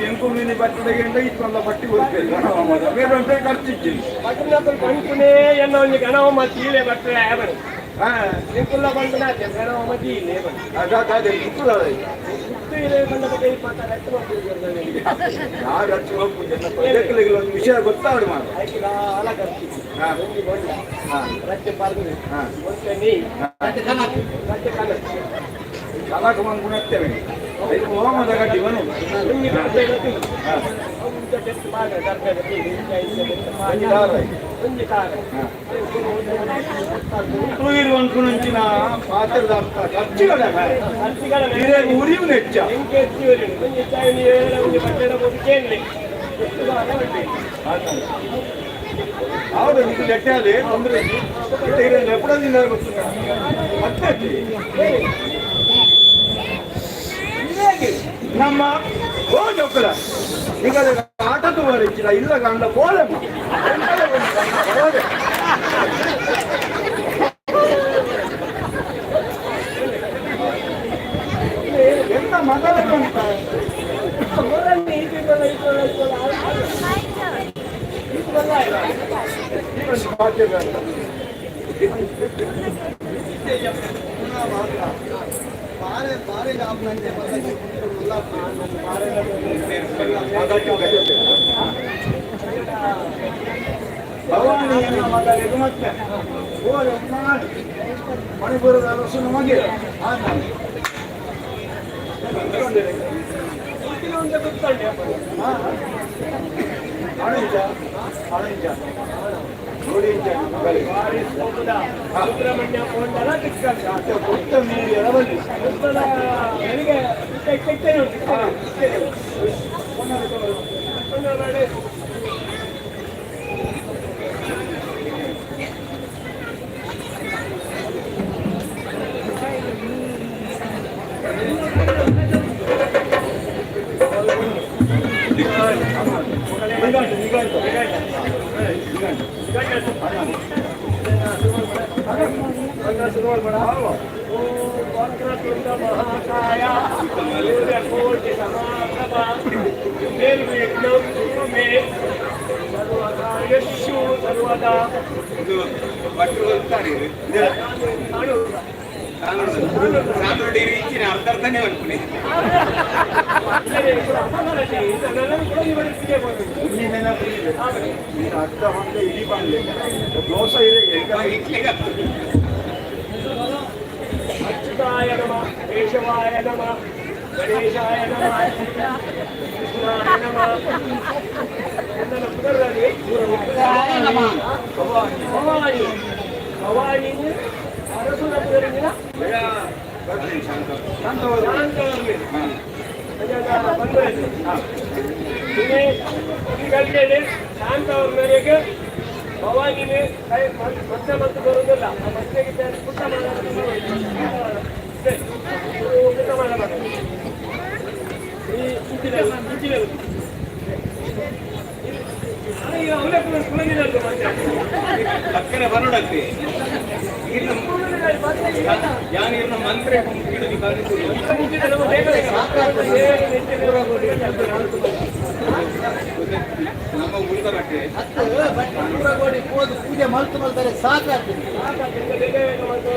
ಎಂಕುಲು ಬಟ್ಟೆಗೆ ಇತ್ತಲ್ಲ ಬಟ್ಟಿ ಹೋಗ್ಬೇಕು ಬೇರೆ ಬೇರೆ ಖರ್ಚಿದ್ದೀನಿ ಬಟ್ಟೆ ಬಂಕುನೇ ಎನ್ನ ಒಂಜಿ ಗಣ ಹೋಮ ತೀಲೆ ಬಟ್ಟೆ ಬನ್ನಿ ಎಂಕುಲ್ಲ ಬಂಕುನ ಗಣ ಹೋಮ ತೀಲೆ ಬನ್ನಿ. ಅದೇ ಯಾರು ಹಚ್ಚಿ ಹೋಗ್ಬೋದು ಒಂದು ವಿಷಯ ಗೊತ್ತಾವಡಿ ಮಾಡ ಕಲಾಕ ಬಂದು ಗುಣತ್ತೇವೆ ಹೋಮದ ಗಡ್ಡಿ ಬನು ಇರುವಂಚಿನ ಪಾತ್ರದ ಅರ್ಥ ಖರ್ಚುಗಳ ಉರಿಯು ನೆಚ್ಚ. ಹೌದು, ಇದು ಲೆಟ್ಟೆ ಅದೇ ತೊಂದರೆ ಎಪ್ಪಡದಿಂದ ಗೊತ್ತು ಮತ್ತೆ ನಮ್ಮ ಹೋಜೊಕ್ಕಲ ಈಗ ಆಟ ತುವರಿಚ್ಚಿದ ಇಲ್ಲ ಗಂಡ ಪೋಲೆಮ್ಮ ಎಂತ ಮಗಲ ಭವಾನಿಯನ್ನ ಮಗಳಿಗೆ ಮತ್ತೆ ಮಣಿಪುರದ ಅರಸನ ಮಗೆ ಸುಬ್ರಹ್ಮಣ್ಯ ಕೊಂಡಲ ಕೊಟ್ಟ ನೀರು ಎರವಲ್ಲಿ ಮಹಾಕಾಯ ಸೂರ್ಯಕೋಟಿ ಸಮಾಪ್ರಭಾ ನಿರ್ವಿಘ್ನಂ ಕುರು ಮೇ ಸರ್ವಕಾರ್ಯೇಷು ಸರ್ವದಾ. ಭಟ್ರು ಹೋಗ್ತಾರೆ ಅರ್ಧ ಅರ್ಧನೇ ಅನ್కుని ಅರ್ಧ ಹೊಂದೆ ಇಡೀ ಬಾಣ್ಲೆ ದೋಸೆ ಇದೆ. ಅಚ್ಯುತಾಯ ನಮಃ, ಕೇಶವಾಯ ನಮಃ, ಗಣೇಶಾಯ ನಮಃ, ಕೃಷ್ಣಾಯ ನಮಃ. ಭವಾನಿ ಭವಾನಿ ಅರಸುನ ಪುದರಿಂಗಿನ ಶಾಂತವರ್ಮರಿಗೆ ಭವಾನಿಗೆ ಮತ್ತೆ ಮತ್ತೆ ಬರುವುದಿಲ್ಲ. ಆ ಮಕ್ಕಳಿಗೆ ಪುಟ್ಟ ಮಾಡಬಾರದು, ಪುಟ್ಟ ಮಾಡಬಾರದು. ಪಕ್ಕನೆ ಬರೋಡತ್ತೆ ಯಾನ್ ಮಂತ್ರ ನಮ್ಮ ಉಳಿದ ಬಟ್ಟೆ ಪೂಜೆ ಮಲ್ತು ಮಲ್ತಾರೆ ಸಾಕಾಗ್ತದೆ. ಮಂತ್ರ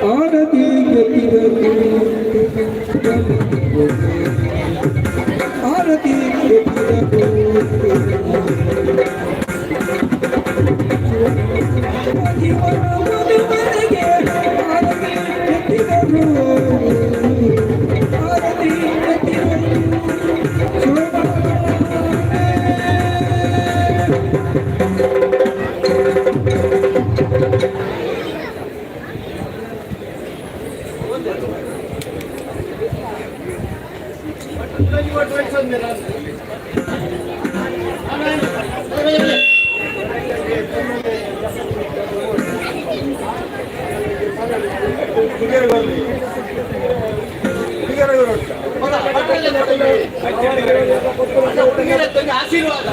ಆರತಿ ಎತ್ತಿದರು, ಆರತಿ ಎತ್ತಿದರು. ಜೀವನ ಮದುಮನೆಗೆ ಆರತಿ ಎತ್ತಿದರು, ಆರತಿ ಎತ್ತಿದರು. ಶೋಭಾನೆ. ಆಶೀರ್ವಾದ.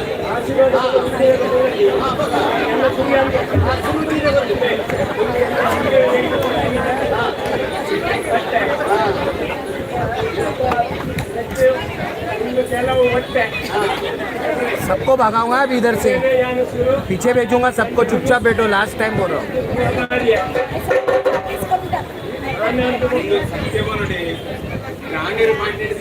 सबको भगाऊंगा अभी इधर से, पीछे भेजूंगा सबको। चुपचाप बैठो, लास्ट टाइम बोल रहा हूँ। ನಾನೇರು ಮಾಡಿದ್ದೀನಿ.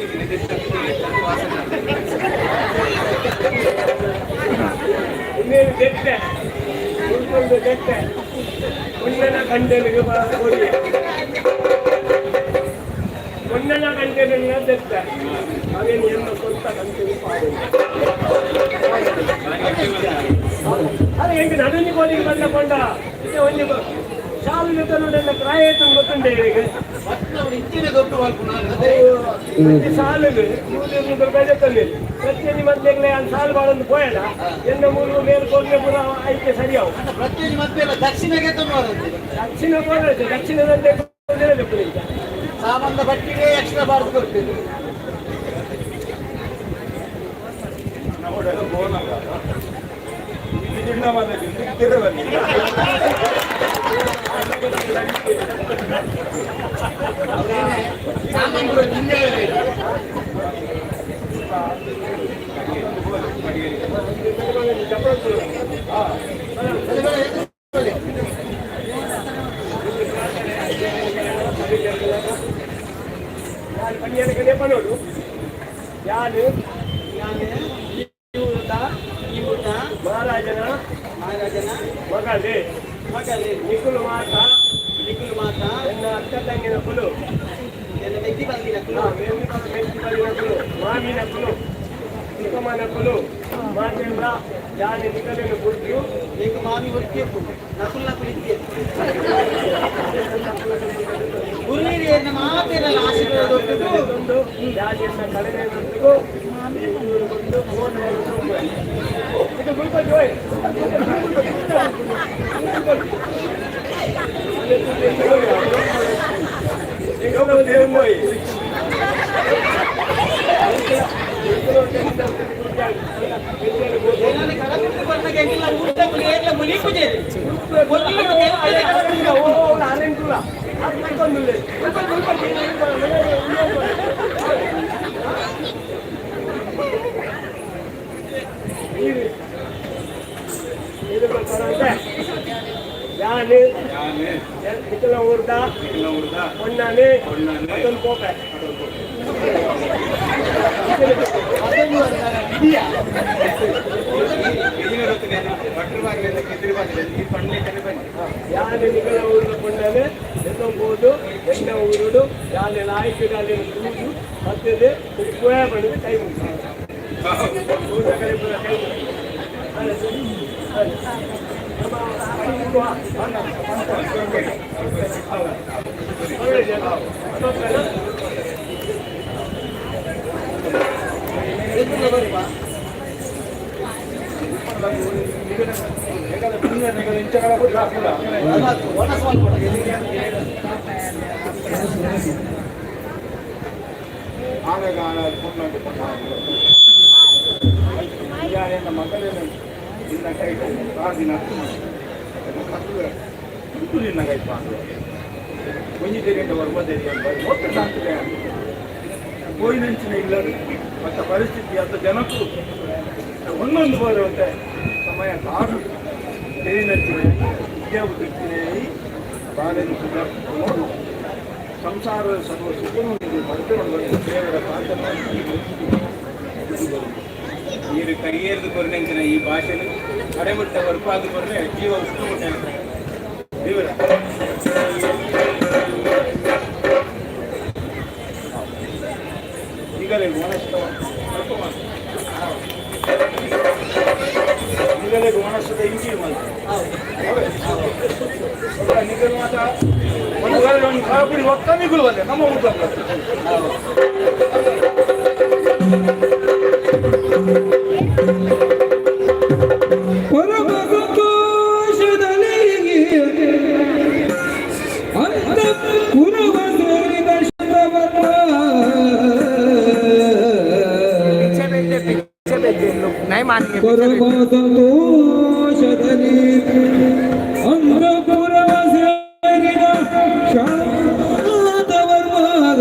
ಒಂದನ ಗಂಟೆಗಳನ್ನ ದೆತ್ತೆ ಅವೇನು ಎನ್ನ ಸ್ವಂತ ಗಂಟೆಗೆ ಅದೇ ಹೆಂಗೆ ನಡುನಿ ಕೋಲಿಗೆ ಬಂದ ಕೊಂಡ ಇದೆ ಒಂಜಿ ಶಾಲು ಜೊತೆ ಕ್ರಾಯ ಗೊತ್ತುಂಟೆ ಈಗ. ಸಾಲುಗೆ 100 ರೂಪಾಯಿ ಜೊತೆ ಪ್ರತಿಯೊಂದು ಮದ್ಲೆಗ್ಲೆ ಅಲ್ಲಿ ಸಾಲು ಬಾಳೊಂದು ಪೋಯಡ ಎನ್ನ ಮೂರು ಮೇಲ್ ಕೋರ್ಲೆ ಪೂರ ಐಕೆ ಸರಿಯಾವು. ಪ್ರತಿಯೊಂದು ಮದ್ವೆ ದಕ್ಷಿಣಗೆ ದಕ್ಷಿಣ ಕೋರ್ಲೆ ದಕ್ಷಿಣದಂತೆ. ಸಾಮಾನ್ಯ ಬಟ್ಟಿಗೆ ಎಕ್ಸ್ಟ್ರಾ ಬಾರ್ದು ಕೊಡ್ತೀವಿ. ಸಾಮಾನ್ಯ ಹಿಂದೆ ಯಾರು ಪಣಿಯನ ಕಡೆ ಪನೋಡು ಯಾರು ಈ ಊಟ ಮಹಾರಾಜನ ಮಹಾರಾಜನ ಮಗಳೇ ಮಗಳೇ ನಿಕುಲು ಮಾತಾ ನಿಕುಲು ಮಾತಾ ಎನ್ನ ಅಕ್ಕ ತಂಗಿನ ಕುಲು ಎನ್ನ ಮೆದ್ದಿ ಬಂದಿನಕುಲು ಮಾಮಿನಕುಲು ಚಿಕ್ಕಮ್ಮನಕುಲು ಮಾತೆಲ್ಲ ಯಾನೆ ನಿಗಲೆನು ಬುಡ್ದು ಏಕ ಮಾಮಿ ಒಟ್ಟಿಯಪ್ಪು ನಕುಲ್ ನಕುಲ್ ಇದ್ದೆ ಗುರುಹಿರಿಯರನ್ನ ಮಾತೆಲ್ಲ ಆಶೀರ್ವಾದ ದೊಡ್ಡದು. ಯಾನೆನ್ನ ಕಳೆದ ಫೋನ್ ಇದು ಗುಲ್ಬ ಜೋಯ್. ಏನಾದ್ರು ಕಡಬಿಟ್ಟು ಬಂದಾಗ ಎಂಗಿಲ್ಲ ಊಟಕ್ಕೂ ಏರ್ಲ ಮುಲಿಪುಜೇರಿ ಮೊದಲು ತೆಲ್ಪೆದೆ. ಯಾನೆ ನಿಖಲ ಊರ್ದ ಹೊನ್ನಾನೆ ಅದೊಂದು ಕೋಪೆ. ಯಾನೆ ನಿಖಲ ಊರ್ದ ಪೊಣ್ಣನೆ ಎತ್ತೊಂಬೋದು ಎಣ್ಣ ಊರುಡು ಯಾನೆ ಲಾಯ್ಕು ಗಾಲಿನ ತೂದು ಮತ್ತದೆ ಕೋಯ ಬಂದು ಕೈ ನಿನ್ನ ಕೈ ದಿನ ನಿನ್ನ ಕೈ ಒಂಜಿ ತೆರೆಂಡ ವರ್ಮ ತೆರಿಯ ಮೊತ್ತ ಸಾಕ್ತದೆ ಗೋಯಿನಂಚಿನ ಇಲ್ಲ ಮತ್ತು ಪರಿಸ್ಥಿತಿ ಅಂತ ಜನಕ್ಕೂ ಒಂದೊಂದು ಬರುವಂತೆ ಸಮಯ ಕಾಡು ತೆರಿನಂಚಿನ ವಿದ್ಯಾಬುದ್ಧಿ ಬಾಳೆನು ನೋಡು ಸಂಸಾರ ಸರ್ವ ಸುಖನೊಂದಿಗೆ ಬರ್ತೇವೆ ದೇವರ ಪಾತ್ರ. ನೀರು ಕೈಯೇರ್ದು ಕೊರ್ನೆಂಚಿನ ಈ ಭಾಷೆನು ಕಡೆಮುಟ್ಟ ವರ್ಪಾದು ಕೊರ್ರೆ ಜೀವ ಉಷ್ಟು ಮುಟ್ಟ ದೇವರ ಈಗಲೇ ಗುಣಸ್ಥ ಈಗಲೇ ಗುಣಸ್ಥದ ಇಂಚಿ ನಿಗಲ್ ಮಾತ್ರ ಒಂದು ವೇಳೆ ಒಂದು ಕಾಪುಡಿ ಒಕ್ಕ ನಿಗುಲು ಬಂದೆ ನಮ್ಮ ಊಟ. ಪರಮ ಸಂತೋಷದಲ್ಲಿ ಅಂತ ಪುರವ ಸೇರಿದ ಶತವರ್ಮ. पीछे भेज दे, पीछे भेज दे, इन लोग नहीं मानेंगे, पीछे भेज ಪರಮ दे। ಸಂತೋಷದಲ್ಲಿ ಅಂತಃಪುರವ ಸೇರಿದ ಶಾಂತವರ್ಮ ಅರಗಳ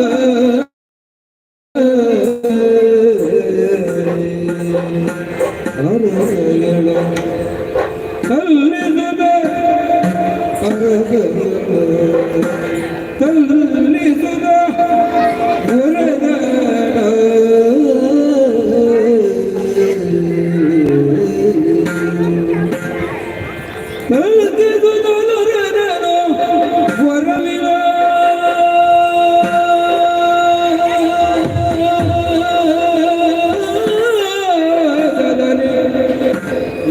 ಸಲ್ಲಿಸುತ್ತ ಸಲ್ಲಿಸುತ್ತ ವರವಿನ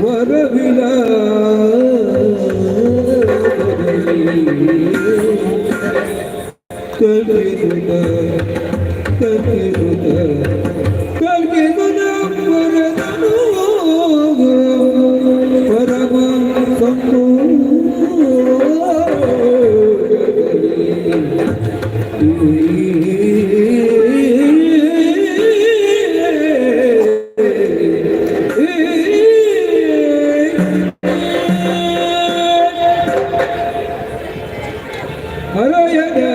ವರವಿನ ಕಲ್ಪಿಸುತ್ತ ಕಲ್ಪಿಸುತ್ತ ಕಲ್ಪಿಸುತ್ತ ವರದನು ಪರಮ ಹರಯನ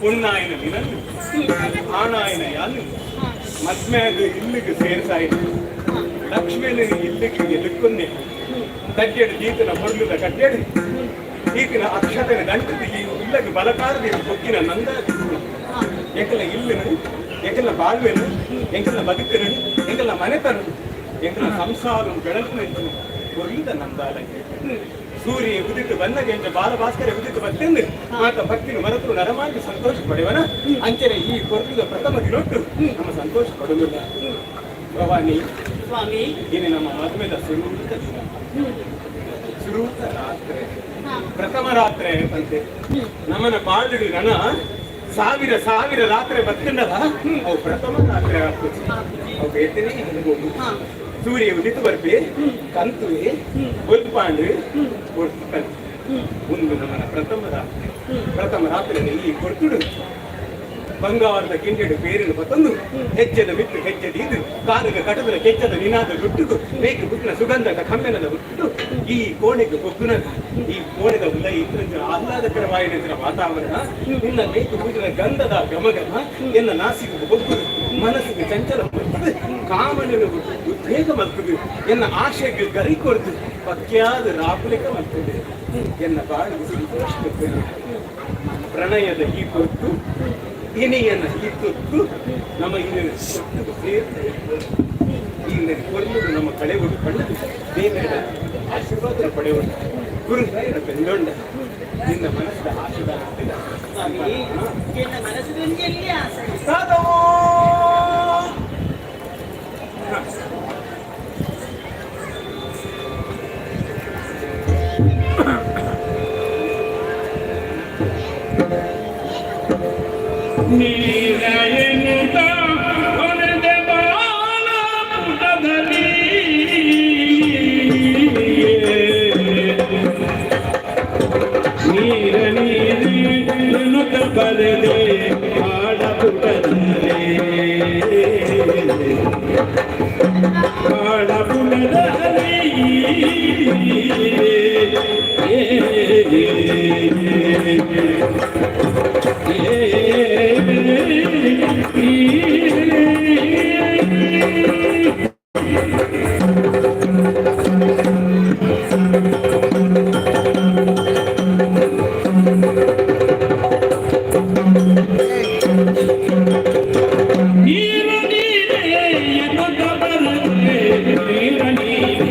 ಪುಣ್ಣಾಯಿನ ನಿನನ್ನು ಆಣಾಯಿನ ಯಾನು ಮದ್ಮೆಯಾಗ ಇಲ್ಲಿಗೆ ಸೇರ್ಸಾಯಿನ ಲಕ್ಷ್ಮೀನ ಇಲ್ಲಿಗೆ ಎದುಕ್ಕೊಂದೆ ತಡ್ಡೆಡು ಗೀತನ ಮೊದಲದ ಕಡ್ಡೆಡು ಈತಿನ ಅಕ್ಷತನ ದಂಟದ ಈ ಇಲ್ಲಗೆ ಬಲಕಾರದ ಬೊಕ್ಕಿನ ನಂದ ಎಂಕಲ ಇಲ್ಲನು ಎಂಕಲ ಬಾಳ್ವೆನು ಎಂಕಲ ಬದುಕನು ಎಂಕಲ ಮನೆತನು ಎಂಕಲ ಸಂಸಾರ ಬೆಳಕು ಕೊರ್ಲಿದ ನಂದಾಲ ಸೂರ್ಯ ಉದಿತು ಬನ್ನಗೆ ಬಾಲಭಾಸ್ಕರ ಉದಿತು ಬತ್ತೆಂದು ಮಾತ ಭಕ್ತಿನ ಮರತರು ನರಮಾಗಿ ಸಂತೋಷ ಪಡೆವನ ಅಂಚನೆ ಈ ಕೊರ್ಲಿದ ಪ್ರಥಮ ದಿನೊಟ್ಟು ನಮ್ಮ ಸಂತೋಷ ಪಡುವುದಿಲ್ಲ. ಭವಾನಿ ಸ್ವಾಮಿ, ಇನ್ನು ನಮ್ಮ ಮದುವೆದ ಸುರೂತ ದಿನ, ಸುರೂತ ರಾತ್ರಿ, ಪ್ರಥಮ ರಾತ್ರಿ ಅಂತೆ. ನಮ್ಮನ ಬಾಳು ನನ ಸಾವಿರ ಸಾವಿರ ರಾತ್ರಿ ಬತ್ತಿಂಡದ ಅವು ಪ್ರಥಮ ರಾತ್ರಿ ಆಗ್ತದೆ. ಅವು ಬೇತನೇ ಅನ್ಬೋದು. ಸೂರ್ಯ ಉದಿತು ಬರ್ಪಿ ಕಂತುವೆ ಬೊಲ್ಪಾಂಡು ಕೊಡ್ತು ಒಂದು ನಮ್ಮನ ಪ್ರಥಮ ರಾತ್ರಿ. ಪ್ರಥಮ ರಾತ್ರಿ ಈ ಕೊಡ್ತುಡು ಬಂಗಾರದ ಕಿಂಡೆಡು ಬೇರಿನ ಬತ್ತಂದು ಹೆಜ್ಜೆದ ಬಿಟ್ಟು ಹೆಜ್ಜೆದ ಇದು ಕಾರುಗ ಕಟದ ಕೆಚ್ಚದ ನಿನಾದ ಗುಟ್ಟುಗು ಮೇಕೆ ಬುಕ್ಕಿನ ಸುಗಂಧದ ಕಮ್ಮೆನದ ಹುಟ್ಟು ಈ ಕೋಣೆಗೆ ಬೊಗ್ಗುನಗ ಈ ಕೋಣೆದ ಉಲ್ಲ ಇತರ ಆಹ್ಲಾದಕರವಾಯಿನ ವಾತಾವರಣ ನಿನ್ನ ಮೇಕು ಬುಕ್ಕಿನ ಗಂಧದ ಘಮಘಮ ಎನ್ನ ನಾಸಿಗೆ ಬೊಗ್ಗುದು ಮನಸ್ಸಿಗೆ ಚಂಚಲ ಮಲ್ತದೆ ಕಾಮನನ್ನು ಉದ್ವೇಗ ಮಲ್ತದೆ ಎನ್ನ ಆಶೆಗೆ ಗರಿ ಕೊಡ್ದು ಪಕ್ಯಾದ ರಾಪುಲಿಕ ಮಲ್ತದೆ ಎನ್ನ ಬಾಳು ಸಂತೋಷ ಪ್ರಣಯದ ಈ ಕೊಟ್ಟು ಇನಿಯನ ಈ ತುತ್ತು ನಮ್ಮ ಸೇರ್ತು. ಇಂದ ನಮ್ಮ ಕಳೆಗುಡು ಕಂಡು ದೇವರ ಆಶೀರ್ವಾದ ಪಡೆಯುವುದು ಗುರು ಬೆಂದೊಂಡ ನಿನ್ನ ಮನಸ್ಸಿನ ಆಶೀರ್ವಾದ. ಎನ್ನ ಮನಸ್ಸಿನೊಂದಿಗೆ ಎಲ್ಲಿ ಆಸೆ? ನೀರಯನುತ ಕೊನೆದೆ ಬಾಲ ಪುಟದಲ್ಲಿ ನೀರ ನೀರೆನುತ ಬರೆದೆ ಹಾಡ ಪುಟದಲ್ಲಿ ಹಾಡ ಪುಟದಲ್ಲಿ ನೀರು ನೀರೇ ಎನ್ನುತ್ತ ಬರೆದೆ ನೀರ ನೀರೇ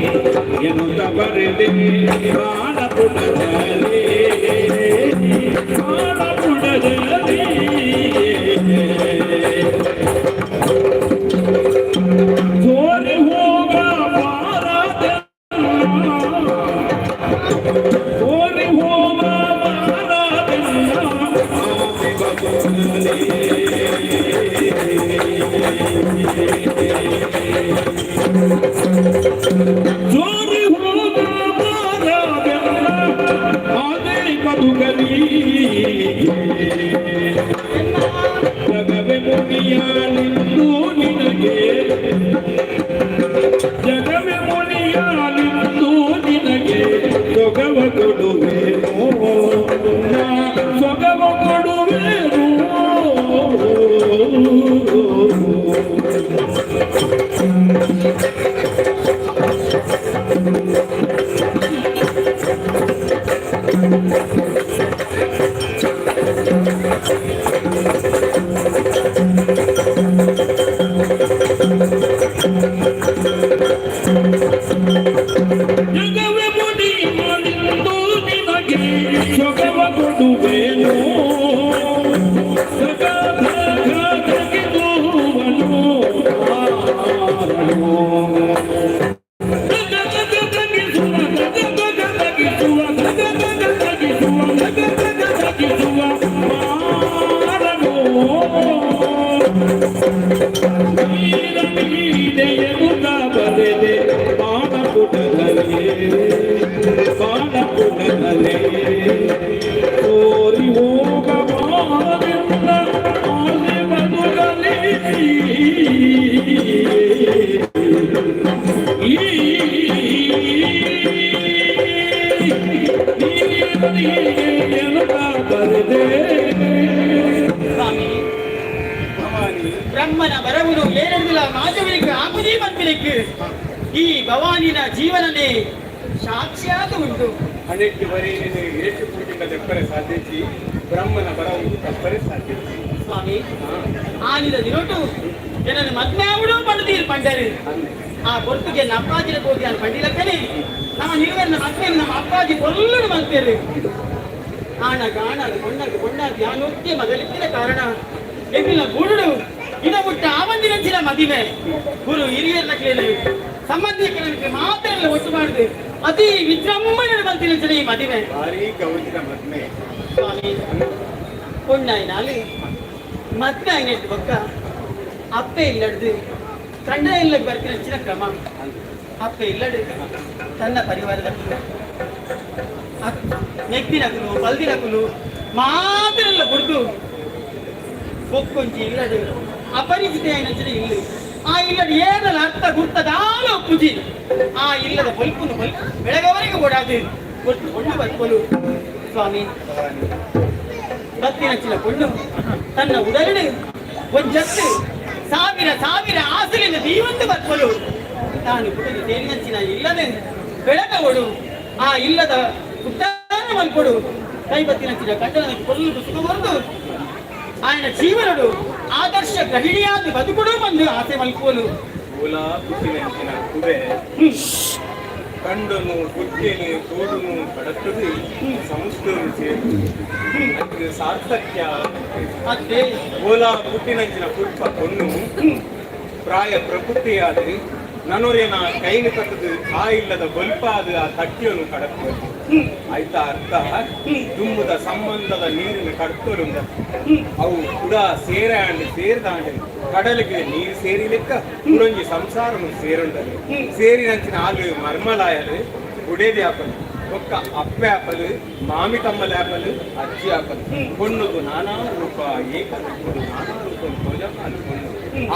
ಎನ್ನುತ್ತ ಬರೆದೆ ಬಾಣ ಪುಟದಲ್ಲಿ ಬಾಣ ಪುಟದಲ್ಲಿ ತೋರಿ ಹೋಗ ಬಾರದೆಲ್ಲ ತೋರಿ ಹೋಗ ಬಾರದೆಲ್ಲ ಆಸೆ ಬದುಕಲಿ ಜೋರಿ ಹೋಗ ಬಾರದೆಲ್ಲ ಆಸೆ ಬದುಕಲಿ ಜಗವೇ ಮುನಿಯಾಲಿಂದು ನಿನಗೆ ಜಗವೇ ಮುನಿಯಾಲಿಂದು ನಿನಗೆ ಸೊಗವ ಕೊಡುವೆನು ನಾ ಸೊಗವ ಕೊಡುವೆನು. ಜಗವೇ ಮುನಿಯಾಲಿಂದು ನಿನಗೆ ಸೊಗವ ಕೊಡುವೆನು ಸಗ ಧಗ ಧಗಿಸುವನು ಆರನು. ಧಗ ಧಗ ಧಗಿಸುವ ಧಗ ಧಗ ಧಗಿಸುವ ಧಗ ಧಗ ಧಗಿಸುವ ಧಗ ಧಗ ಧಗಿಸುವ ಮಾರನು. ನೀರ ನೀನೆ ಎನ್ನುತ್ತ ಬರೆದೆ ಬಾಣ ಪುಟದಲ್ಲಿ ಬಾಣ ಪುಟದಲ್ಲಿ ತೋರಿ ಹೋಗಬಾರದೆಲ್ಲ ಆಸೆ ಬದುಕಲಿ. ಈ ನೀರ ನೀನೆ ಎನ್ನುತ್ತ ಬರೆದೆ. ಸ್ವಾಮಿ, ಬ್ರಹ್ಮನ ಬರವುನು ಏನೆಂದಿಲ್ಲ ಮಾಧವಿಗೆ ಆಪುದಿ ಬಂದಿಲಿಕ್ಕೆ ಈ ಭವಾನಿನ ಜೀವನನೇ ಸಾಕ್ಷಿಯಾದ ಉಂಟು. ಹಣೆಟ್ಟು ಬರೀ ನೀನು ಏಟು ಪೂಜಿಂದ ದೆಪ್ಪರೆ ಸಾಧಿಸಿ ಬ್ರಹ್ಮನ ಬರವು ತಪ್ಪರೆ ಸಾಧಿಸಿ. ಸ್ವಾಮಿ, ಆನಿದ ದಿನೋಟು ಏನನ್ನು ಮದ್ಮ್ಯಾವುಡು ಪಂಡತೀರು ಪಂಡರು ಆ ಪೊರ್ತುಗೆ ನಮ್ಮ ಅಪ್ಪಾಜಿನ ಹೋಗಿ ನಾನು ಪಂಡಿಲಕ್ಕನೆ ನಮ್ಮ ನಿರುವರ್ನ ಮದ್ವೆ ನಮ್ಮ ಅಪ್ಪಾಜಿ ಕೊಲ್ಲಡು ಮಲ್ತೇರು ಆಣ ಗಾಣ ಕೊಂಡಾಗ ಕೊಂಡಾಗ ಯಾನೊತ್ತೆ ಮಗಲಿಕ್ಕಿದ ಕಾರಣ ಎಗ್ಲಿನ ಗೂಡುಡು ಇದ ಮುಟ್ಟ ಆವಂದಿನಂಚಿನ ಮದಿಮೆ ಗುರು ಹಿರಿಯರ್ನ ಕೇಳಿ ಸಂಬಂಧಿಕರಿಗೆ ಮಾತ್ರ ಎಲ್ಲ ಒಟ್ಟು ಮಾಡುದು ಅತಿ ವಿಜೃಂಭಣೆ ಬಂತಿನ ಈ ಮದಿಮೆ. ಭಾರಿ ಗೌಜಿನ ಮದ್ಮೆ. ಸ್ವಾಮಿ, ಪೊಣ್ಣಾಯಿನಾಲಿ ಮದ್ವೆ ಆಯ್ನೆಟ್ಟು ಬೊಕ್ಕ ಅಪ್ಪೆ ಇಲ್ಲಡ್ದು ಕಂಡ ಇಲ್ಲ ಬರ್ತಿನ ಕ್ರಮ ಅಪ್ಪೆ ಇಲ್ಲಡು ತನ್ನ ಪರಿವಾರದ ನೆಕ್ಕಿನಕುಲು ಬಲ್ದಿನಕುಲು ಮಾತ್ರ ಎಲ್ಲ ಕುಡ್ದು ಬೊಕ್ಕೊಂಜಿ ಇಲ್ಲಡು ಅಪರಿಚಿತ అయిన ಇಲ್ಲು ಆ ಇಲ್ಲಡು ಏನಲ್ಲ ಅರ್ಥ ಗುರ್ತದಾಲ ಒಪ್ಪುಜಿ ಆ ಇಲ್ಲದ ಬೊಲ್ಪುನು ಬೊಲ್ ಬೆಳಗವರೆಗೆ ಓಡಾದು ಗೊತ್ತು ಕೊಂಡು ಬಲ್ಪಲು. ಸ್ವಾಮಿ, ಬತ್ತಿನಚ್ಚಿನ ಕೊಂಡು ತನ್ನ ಉಡಲಿಡು ಒಂಜತ್ತು ಸಾವಿರ ಸಾವಿರ ಆಸಲಿನ ದೀವಂತ ಬರ್ಪಲು ತಾನು ಪುಟದು ಸೇರಿನಚ್ಚಿನ ಇಲ್ಲದೆ ಬೆಳಕವಡು ಆ ಇಲ್ಲದ ಪುಟ್ಟಾನ ಮಲ್ಪಡು ಕೈ ಬತ್ತಿನಚ್ಚಿನ ಕಂಡನ ಕೊಲ್ಲು ಸುಖ ಬರೆದು ఆయన ಜೀವನಡು ಆದರ್ಶ ಗೃಹಿಣಿಯಾದ ಬದುಕುಡು ಬಂದು ಆಸೆ ಮಲ್ಕೋಲು. ಓಲಾ ಪುಟ್ಟಿನಂಚಿನ ಕುಬೆ ಕಂಡನು ಗುಟ್ಟೆನು ತೋಡುನು ಕಡತದು ಸಂಸ್ಕೃತಿ ಸೇರು ಅದಕ್ಕೆ ಸಾರ್ಥಕ್ಯ. ಅತ್ತೆ. ಓಲಾ ಪುಟ್ಟಿನಂಚಿನ ಪುಟ್ಪ ಪೊಣ್ಣು ಪ್ರಾಯ ಪ್ರಕೃತಿಯಾದ ನನೊರೆನ ಕೈನ ಕಟ್ಟದು ಆ ಇಲ್ಲದ ಬೊಲ್ಪಾದ ಆ ತಟ್ಟಿಯನ್ನು ಕಡಕು ಆಯ್ತಾ ಅರ್ಥ. ದುಮ್ಮದ ಸಂಬಂಧದ ನೀರಿನ ಕಡ್ತೋಲುಂಡ ಅವು ಕೂಡ ಸೇರ ಆಂಡ್ ಸೇರ್ದಾಂಡ್ ಕಡಲಿಗೆ ನೀರು ಸೇರಿ ಲೆಕ್ಕ ಕುಡೊಂಜಿ ಸಂಸಾರನು ಸೇರುಂಡಲು ಸೇರಿನಂಚಿನ ಆಲು ಮರ್ಮಲಾಯಲು ಗುಡೇದಿ ಆಪಲು ಒಕ್ಕ ಅಪ್ಪೆ ಆಪಲು, ಮಾಮಿ ತಮ್ಮಲೆ ಆಪಲು, ಅಜ್ಜಿ ಆಪಲು. ಪೊಣ್ಣುಗು ನಾನಾ ರೂಪ, ಏಕ ರೂಪಡು ನಾನಾ ರೂಪ ಭೋಜಮಾಲು ಪೊಣ್ಣು.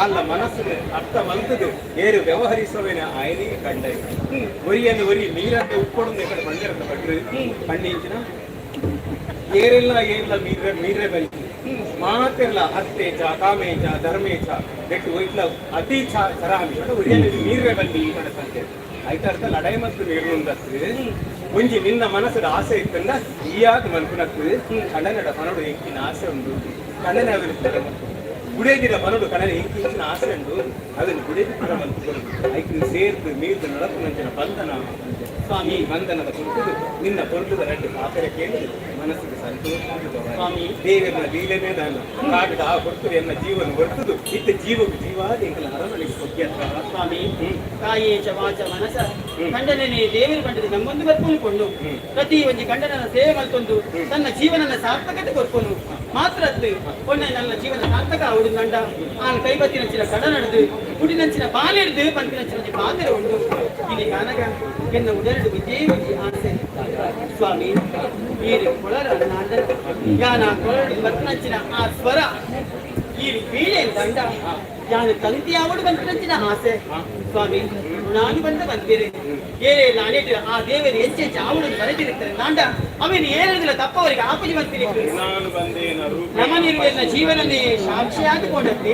ಅಲ್ಲ ಮನಸ್ಸಿನ ಅರ್ಥ ಮಂತದು ಏರು ವ್ಯವಹರಿಸುವೇನ ಆಯನಿ ಕಂಡ ಒರಿಯನ್ನು ಒರಿ ನೀರಂತೆ ಉಪ್ಪೊಡೊಂದು ಎಕಡೆ ಬಂದಿರತ್ತ ಭಟ್ರು ಕಣ್ಣಿಂಚಿನ ಏರೆಲ್ಲ ಏರ್ಲ ಮೀರ್ರೆ ಮೀರ್ರೆ ಬಲಿ ಮಾತೆಲ್ಲ ಅತ್ತೇಚ ಕಾಮೇಚ ಧರ್ಮೇಚ ಬೆಟ್ಟು ಒಯ್ಟ್ಲ ಅತಿ ಚರಾಮಿ ಒರಿಯನ್ನು ಮೀರ್ರೆ ಬಲ್ಲಿ ಈ ಕಡೆ ಸಂತೆ ಐತ ಅರ್ಥ. ಲಡಾಯಿ ಮತ್ತು ನೀರುಂದತ್ತು ಒಂಜಿ ನಿನ್ನ ಮನಸ್ಸದ ಆಸೆ ಇತ್ತಂದ ಈಯಾದ ಮನ್ಪುನತ್ತು ಕಣ್ಣನಡ ಮನಡು ಎಂಕಿನ ಆಸೆ ಉಂಡು ಕಣ್ಣನ ಅದನ್ನು ಗುಡೇದಿರ ಮನಡು ಕಣ್ಣನ ಎಂಕಿನ ಆಸೆ ಉಂಡು ಅದನ್ನು ಗುಡೇದಿರ ಮನ್ಪು ಐಕ್ ಸೇರ್ದು ಮೀರ್ದು ನಡಪುನಂಚಿನ ಬಂಧನ. ಸ್ವಾಮಿ, ಬಂಧನದ ಕುರಿತು ನಿನ್ನ ಪೊರ್ಲುದ ರಡ್ಡು ಪಾತ್ರೆ ಕೇಳಿದು ಮನಸ್ಸಿಗೆ ಸಂತೋಷ ಆಗುದು. ಸ್ವಾಮಿ. ದೇವರನ್ನ ಲೀಲೆನೇ ದಾನ ಕಾಗದ ಆ ಹೊರ್ತುದು ಎನ್ನ ಜೀವನ ಹೊರ್ತುದು ಇತ್ತ ಜೀವಕ್ಕೆ ಜೀವಾದ ಎಂಕಲ ಅರಮನೆಗೆ ಕೊಗ್ಯತ್ತ. ಸ್ವಾಮಿ, ಕಾಯೇಚ ವಾಚ ಮನಸ ಕಂಡನೇ ದೇವರು ಕಂಡದ ನಮ್ಮೊಂದು ಬರ್ಕೊಂಡು ಕೊಂಡು ಪ್ರತಿ ಒಂಜಿ ಕಂಡನ ಸೇವೆ ಮಲ್ತೊಂದು ತನ್ನ ಜೀವನನ ಸಾರ್ಥಕತೆ ಕೊರ್ಕೊನು ಮಾತ್ರ ಅತ್ತು ಒಳ್ಳೆ ನನ್ನ ಜೀವನ ಸಾರ್ಥಕ ಆవుಡು ನಂಡ ಆನ್ ಕೈಬತ್ತಿನಂಚಿನ ಕಡ ನಡೆದು ಕುಡಿನಂಚಿನ ಬಾಲೆಡ್ದು ಪಂಪಿನಂಚಿನ ಒಂಜಿ ಪಾತ್ರೆ ಉಂಡು. ಇಲ್ಲಿ ಕಾನಗ ಎನ್ನ ಉದರಡು ಒಂಜೇ ಒಂಜಿ ಆಸೆ ಸ್ವಾಮಿ. ಈರು ಕೊಳರ ನಾಂಡರ ಯಾನ ಕೊಳರು ಬತ್ತಿನಂಚಿನ ಆ ಸ್ವರ ಈ ಪೀಡೆ ದಂಡ ಯಾನು ತಂತಿ ಆವಡು ಬಂತಿನಂಚಿನ ಆಸೆ ಸ್ವಾಮಿ. ನಾನು ಬಂದ ಬಂದಿರಿ ಏನೇ ನಾನೇಟು ಆ ದೇವರು ಹೆಚ್ಚೆಚ್ಚು ಆವಡು ಬರೆದಿರುತ್ತಾರೆ ನಾಂಡ ಅವೇನು ಏನಿಲ್ಲ ತಪ್ಪವರಿಗೆ ಆಪುಜಿ ಬಂತಿರಿ. ನಾನು ಬಂದೇನ ರೂಪ ನಮನಿರುವೆಲ್ಲ ಜೀವನನೇ ಸಾಕ್ಷಿಯಾಗಿಕೊಂಡಂತೆ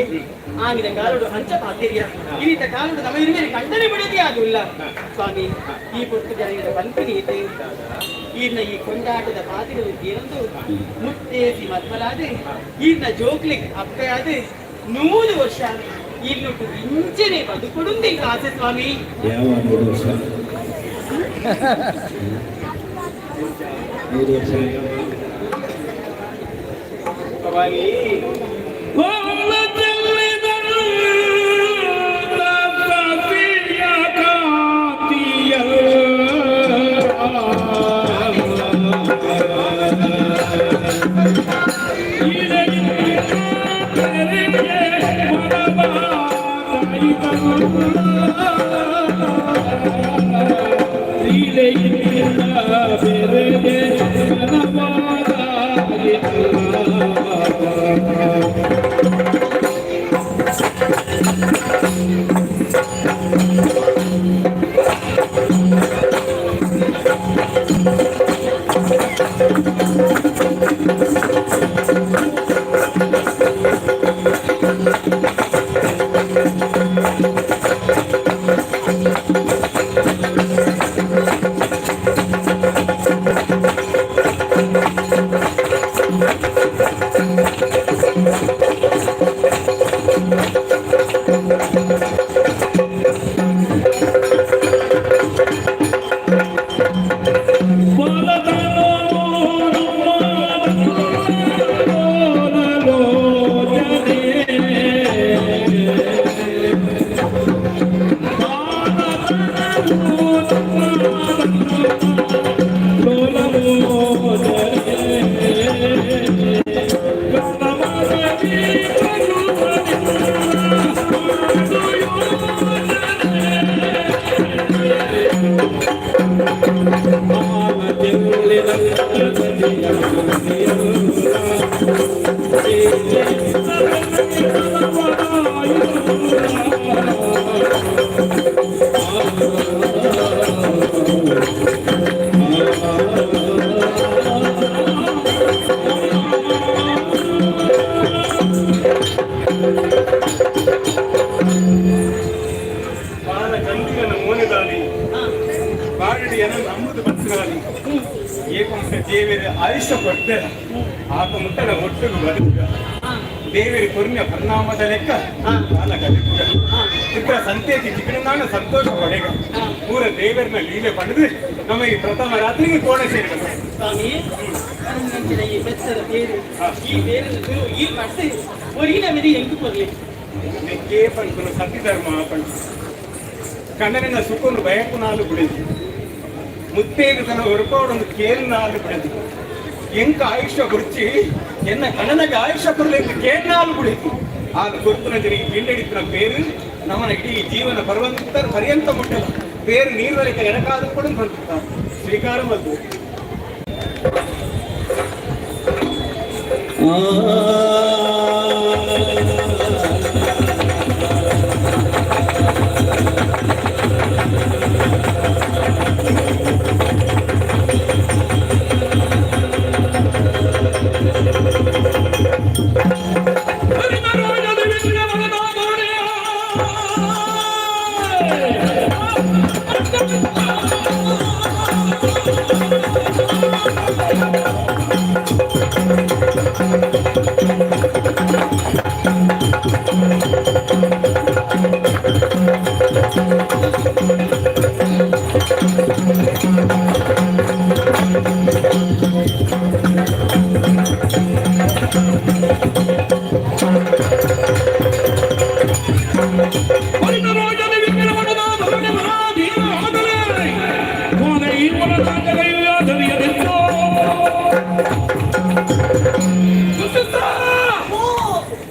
ಆಗಿನ ಕಾಲುಡು ಅಂಚ ಪಾತಿರ್ಯ ಇನಿತ ಕಾಲುಡು ನಮ್ಮ ಇರುವೆ ಕಂಡನೆ ಬಿಡದೆ ಆಗುಲ್ಲ ಸ್ವಾಮಿ. ಈ ಪುಟ್ಟು ಜನಗಳ ಬಂಪಿನಿ ಈರ್ನ ಈ ಕೊಂಡಾಟದ ಪಾತಿಗಳು ಏನೊಂದು ಮುತ್ತೇಸಿ ಮದ್ಮಲಾದೆ ಈರ್ನ ಜೋಕ್ಲಿಕ್ ಅಪ್ಪೆಯಾದ 100 ವರ್ಷ ಈರ್ನುಟ್ಟು ಇಂಚನೆ ಬದುಕೊಡುಂದೆ ಆಸೆ ಸ್ವಾಮಿ. ಯಾವ 100 ವರ್ಷ? 100 ವರ್ಷ. ಭವಾನಿ. ಬಾಲ ಚಂದಿರನ ಮೋನೆದಾಲಿ ಬಾರಡಿಯನ ನಂಬುದು ಬಸ್ಸಿನಾಲಿ ಏಕಂಸ ದೇವರ ಆಯುಷ್ಯ ಕೊಟ್ಟೆ ಆತ ಮುಟ್ಟನ ಒಟ್ಟಿಗೆ ಬದುಕ. ದೇವರಿ ಕೊರ್ನ ಪರಿಣಾಮದ ಲೆಕ್ಕ ಕಾಲ ಕಲಿಪುಗ ಇಬ್ಬರ ಸಂತೇತಿ ಚಿಕ್ಕಣ ಸಂತೋಷ ಪಡೆಗ ಪೂರ ದೇವರನ್ನ ಲೀಲೆ ಪಡೆದು ನಮ್ಮ ಈ ಪ್ರಥಮ ರಾತ್ರಿಗೆ ಕೋಣ ಸೇರಿದ. ಸ್ವಾಮಿ, ನಂಚಿನ ಈ ಬೆಚ್ಚದ ತೇರು, ಈ ತೇರಿನ ಗುರು ಈ ಪಡ್ದು ಒರಿಗಿನ ಮಿದಿ ಎಂಕು ಕೊರ್ಲಿ. ನೆಕ್ಕೆ ಪನ್ಪುನು ಸತಿ ಧರ್ಮ ಪಂಡು ಕಣ್ಣನಿನ ಸುಖನು ಬಯಕು ನಾಲು ಬಿಡಿದು ಮುತ್ತೇಗ ತನ್ನ ಹೊರಕೋಡೊಂದು ಕೇಳು ನಾಲು ಬಿಡಿದು ಎಂಕ ಆಯುಷ್ಯ ಗುರ್ಚಿ ಎನ್ನ ಕಣ್ಣನಿಗೆ ಆಯುಷ್ಯ ಕೊರಲಿ ಕೇಳ್ನಾಲು ಬಿಡಿತು. ಆ ಗುರ್ತನ ಜನಿಗೆ ಗಿಂಡಡಿತ್ತಿನ ಪೇರು ನಮ್ಮನ ಇಡೀ ಜೀವನ ಪರ್ವಂತ ಪರ್ಯಂತ ಮುಟ್ಟಲ್ಲ ಪೇರು ನೀರ್ವರೆಗೆ ಎನಕಾದ ಕೂಡ ಬಂತ ಸ್ವೀಕಾರ ಬಂದು.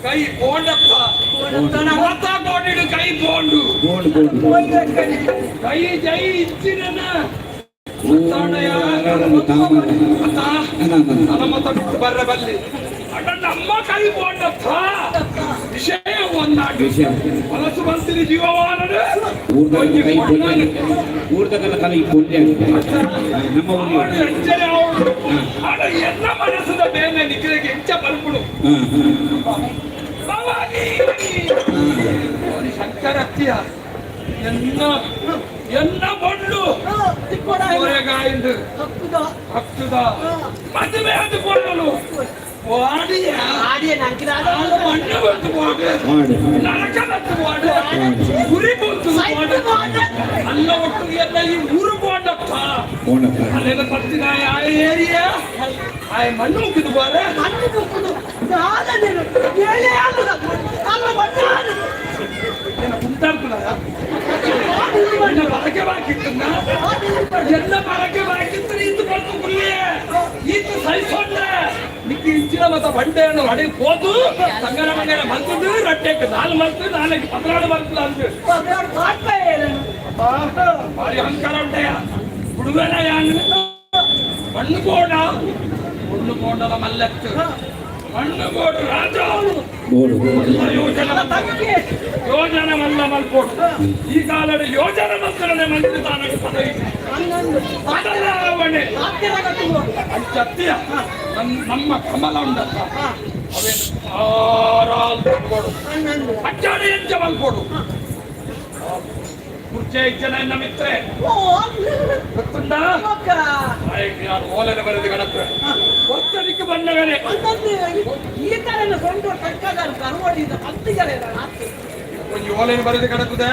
ಕೈ ಬೋಂಡಪ್ಪ ಮಾತಾ ಗೋಡಿಡು ಕೈ ಬೋಂಡು. ಬೋಂಡು ಬೋಂಡು. ಕೈ ಜೈ ಇಚ್ಚಿನ. ಮತ ಬಿಟ್ಟು ಬರ್ರ ಬಲ್ಲಿ ಅಣ್ಣ ನಮ್ಮ ಕೈ ಬೋಂಡಪ್ಪ ವಿಷಯ ಒಂದಾಟು. ವಿಷಯ. ಮನಸ್ಸು ಬಂತಿರಿ ಜೀವಮಾನಡು. ಊರ್ದಾಗ ಕೈ ಪೊಲ್ಯ, ಊರ್ದಾಗಲ್ಲ ಕೈ ಪೊಲ್ಯ ನಮ್ಮ ಅವನು ಊರಿಗೆ. ಎಂಚನೆ ಅವಳು ಆಡ ಎಲ್ಲ ಮನಸ್ಸದ ಮೇಲೆ ನಿಖರಿಗೆ ಎಂಚ ಬಲ್ಪುಡು. ಹಾಂ ಹಾಂ. ಭವಾನಿ ಶಂಕರತ್ತಿಯ ಎನ್ನ ಎನ್ನ ಬೊಡ್ಲು ಕೋರೆಗಾಯಿಂದು ಹತ್ತುದ ಮದುವೆ ಅದು ಕೊಡಲು ವಾಡಿಯ ಮಣ್ಣು ಬಂತು ವಾಡು. ಮಾಡಿ. ನರಕ ಬಂತು ವಾಡು, ಗುರಿ ಬಂತು ವಾಡು, ಅಲ್ಲ ಒಟ್ಟು ಎಲ್ಲ ಈ ಊರು ಬೋಂಡಪ್ಪ. ಬೋಂಡಪ್ಪ. ಅಲ್ಲೆಲ್ಲ ಬರ್ತಿನ ಆ ಏರಿಯಾ ಆ ಮಣ್ಣು ಮುಗಿದು ಬಾರೆ. ಕುಂತಾಡ್ತದ ಎಲ್ಲ ಬರಕೆ ಬಾಕಿತ್ತನ್ನ ಎಲ್ಲ ಬರಕೆ ಬಾಕಿತ್ತು. ಈತು ಬಂದು ಗುಲ್ಲಿಯೇ ಈತು ಸಹಿಸೊಂಡೆ ನಿಕ್ಕಿ ಇಂಚಿನ ಮತ್ತ ಬಂಡೆಯನ್ನು ಅಡಿ ಹೋದು ಸಂಗನ ಮಂಗನ ಮಲ್ತದ್ದು ರಟ್ಟೆಕ್ಕೆ ನಾಲ್ ಮಲ್ತು ನಾಲ್ಕು 14 ಮಲ್ತು ಅಂದು ಭಾರಿ ಅಹಂಕಾರ ಉಂಟಯ್ಯ ಹುಡುಗನ ಯಾನು ಮಣ್ಣು ಗೋಡ ಮಣ್ಣು ಗೋಡದ ಮಲ್ಲತ್ತು ಮಣ್ಣು ಗೋಡು ರಾಜ. ಬೋಡು. ಯೋಜನೆ ಯೋಜನೆ ಮಲ್ಲ ಮಲ್ಪೋಡು. ಈ ಕಾಲದ ಯೋಜನೆ ಮಂತ್ರನೇ ಮಂತ್ರಿ ತಾನಕ್ಕೆ ಪದವಿ ಬದಲಾವಣೆ ಅಂಚತ್ತಿಯ ನಮ್ಮ ಕಮಲ ಉಂಡತ್ತ ಅವೇನು ಆರಾಲ್ ಕೊಡು ಅಚ್ಚಾಡಿ ಎಂಚ ಮಲ್ಪೋಡು ಕುರ್ಚೆ ಇಜ್ಜನ ಎನ್ನ ಮಿತ್ರೆ ಗೊತ್ತುಂಡ ಯಾರು ಓಲೆನ ಬರೆದು ಗಣತ್ರ ಒತ್ತಡಿಕ್ಕೆ ಬಂದವನೇ. ಈ ತರ ಸೊಂಟ ಕಕ್ಕದಾರ ಕರುವಡಿದ ಕತ್ತಿಗಳೆಲ್ಲ. ಒಂಜಿ ಓಲೆನ ಬರೆದು ಕಡತದೆ.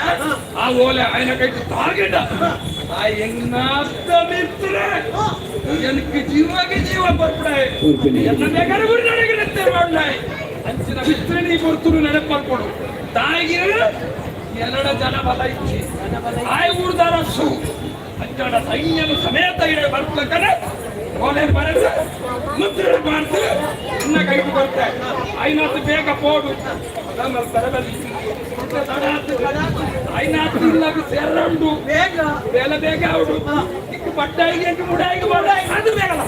ಆ ಓಲೆ ಆಯ್ನ ಕೈಟ್ ತಾಗಿಡ ಆ ಎಂಗಾತ ಮಿತ್ರೆ எனக்கு ಜೀವಕ್ಕೆ ಜೀವ ಬರ್ಪಡೆ. ಬರ್ಪುಣೆ. ಎನ್ನ ಬೇಕಾದ್ರೆ ಗುರಿ ನಡೆಗಿರುತ್ತೆ ಮಾಡ್ಲಾಯ್ ಅಂಚಿನ ಮಿತ್ರ ನೀ ಬರ್ತುರು ನೆನಪು ತಾಯಿಗೆ ಎರಡ ಜನ ಬಲ ಇಚ್ಚಿ ಆಯ್ ಊರ್ದಾರ ಸು ಅಂಚಾಡ ಸೈನ್ಯನು ಸಮೇತ ಇಡ ಬರ್ಪಕನೆ ಓಲೆ ಬರೆದು ಮುದ್ರೆ ಮಾಡ್ತಾರೆ ಇನ್ನ ಕೈಗೆ ಬರ್ತಾರೆ ಐನಾತ್ ಬೇಗ ಪೋಡು ನಮ್ಮಲ್ಲಿ ಬರಬಲ್ಲಿ ಐನಾತ್ ಇಲ್ಲಾಗ ಸೇರಂಡು. ಬೇಗ. ಬೇಲ ಬೇಗ ಅವಡು ಇಕ್ಕು ಬಟ್ಟಾಯಿಗೆ ಎಂಟು ಮುಡಾಯಿಗೆ ಬಡ ಅದು ಬೇಗಲ್ಲ.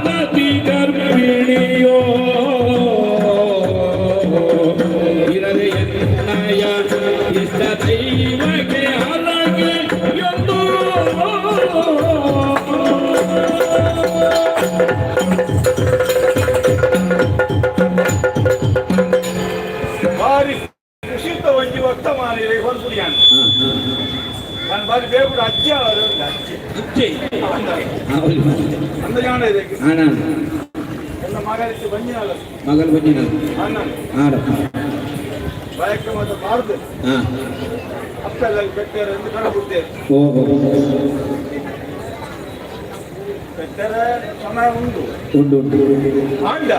ಸಂತತಿ ಗರ್ಭಿಣಿಯೋ ಇರದೆ ಎನ್ನಯ ಇಷ್ಟ ದೈವಕ್ಕೆ ಹರಗೆ ಎಂದು. ಬಾರಿ ಖುಷಿತ ಒಂಜಿ ವರ್ತಮಾನ ಇದೆ ಹೊರಪುಡಿಯಾನ. ನಾನು ಬಾರಿ ಬೇಗುಡು ಅಜ್ಜಿ ಅವರು ಅಜ್ಜಿ. ಅಜ್ಜೆ. ಅಂದ ಜಾಣ ಇದೆ. ಆಣ. ಎಲ್ಲ ಮಗಳಿಗೆ ಬಂಜಿನಲ್ಲ. ಮಗಲು ಬಂದಿನ. ಅಣ್ಣ. ಆಡ. ಬಾಯಕ್ಕೆ ಬಾರ್ದು. ಅಪ್ಪೆಲ್ಲ ಬೆಟ್ಟರೆ ಅಂತ ಕಡಬುದ್ದೆ. ಓಹೋ. ಬೆಟ್ಟರೆ ಸಮಯ ಉಂಟು. ಉಂಟು ಉಂಟು. ಆಂಡ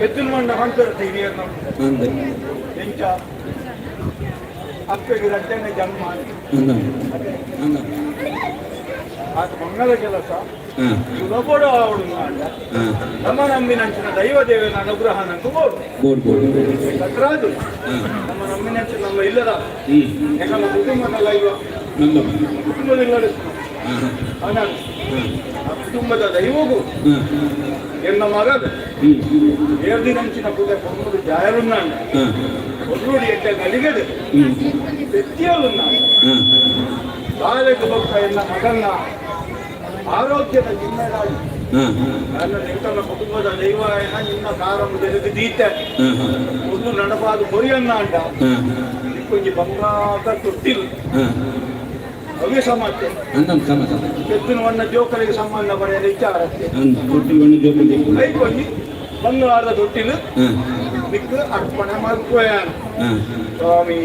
ಪೆತ್ತಿನ ಮಂಡ ಹೊಂಟರು ಹಿರಿಯರು ನಮ್ಮ. ಅಂದ. ಎಂಚ ಅಪ್ಪಗೆ ರಡ್ಡನೆ ಜನ್ಮ. ಅಂದ ಅಂದ. ಆತ ಮಂಗಲ ಕೆಲಸ ಸುಲಭೋಡು ಅವಳು ಅಂಡ. ನಮ್ಮ ನಂಬಿನಂಚಿನ ದೈವ ದೇವನ ಅನುಗ್ರಹ ನಂಗೆ ಬೋಡು. ಬೋಡು ಬೋಡು. ಕಟ್ರಾದು ನಮ್ಮ ನಂಬಿನಂಚಿನ ನಮ್ಮ ಇಲ್ಲದ ಯಾಕಂದ್ರೆ ಕುಟುಂಬದ ದೈವ. ನಂದ. ಕುಟುಂಬದ ಇಲ್ಲದ ಅಣ್ಣ, ಆ ಕುಟುಂಬದ ದೈವಗೂ ಎನ್ನ ಮಗದು ಏರ್ದಿನಂಚಿನ ಪೂಜೆ ಪೊಮ್ಮಡು ಜಾಯರುನ್ನಾಂಡ ಒಳ್ಳುಡಿ ಎಟ್ಟ ನಲಿಗದು ವ್ಯಕ್ತಿಯಲ್ಲುನ್ನಾಂಡ ಬಾಲೆಗೆ ಭಕ್ತ ಎನ್ನ ಮಗನ್ನ ಆರೋಗ್ಯದ ಜಿಮ್ಮೆದಾರಿ ನನ್ನ ನಿಂತನ ಕುಟುಂಬದ ದೈವ ನಿನ್ನ ಕಾರನ್ನು ಜರುಗಿ ದೀತೆ ಒಂದು ನಡಪಾದ ಕೊರಿಯನ್ನ ಅಂಡ ಕೊಂಚ ಬಂಗಾದ ತೊಟ್ಟಿಲು ಅವೇ ಸಮಾಜ. ಅಂದ ಸಮ ಸಮ. ಪೆತ್ತಿನ ವಣ್ಣ ಜೋಕರಿಗೆ ಸಂಬಂಧ ಪಡೆಯಲು ವಿಚಾರಕ್ಕೆ. ಅಂದ ತೊಟ್ಟಿಲು ಒಂದು ಜೋಕಲಿ. ಕೈಕೊಂಡಿ ಬಂಗಾರದ ತೊಟ್ಟಿಲು ನಿಕ್ಕು ಅರ್ಪಣೆ ಮಲ್ಪೋಯಾನ ಸ್ವಾಮಿ.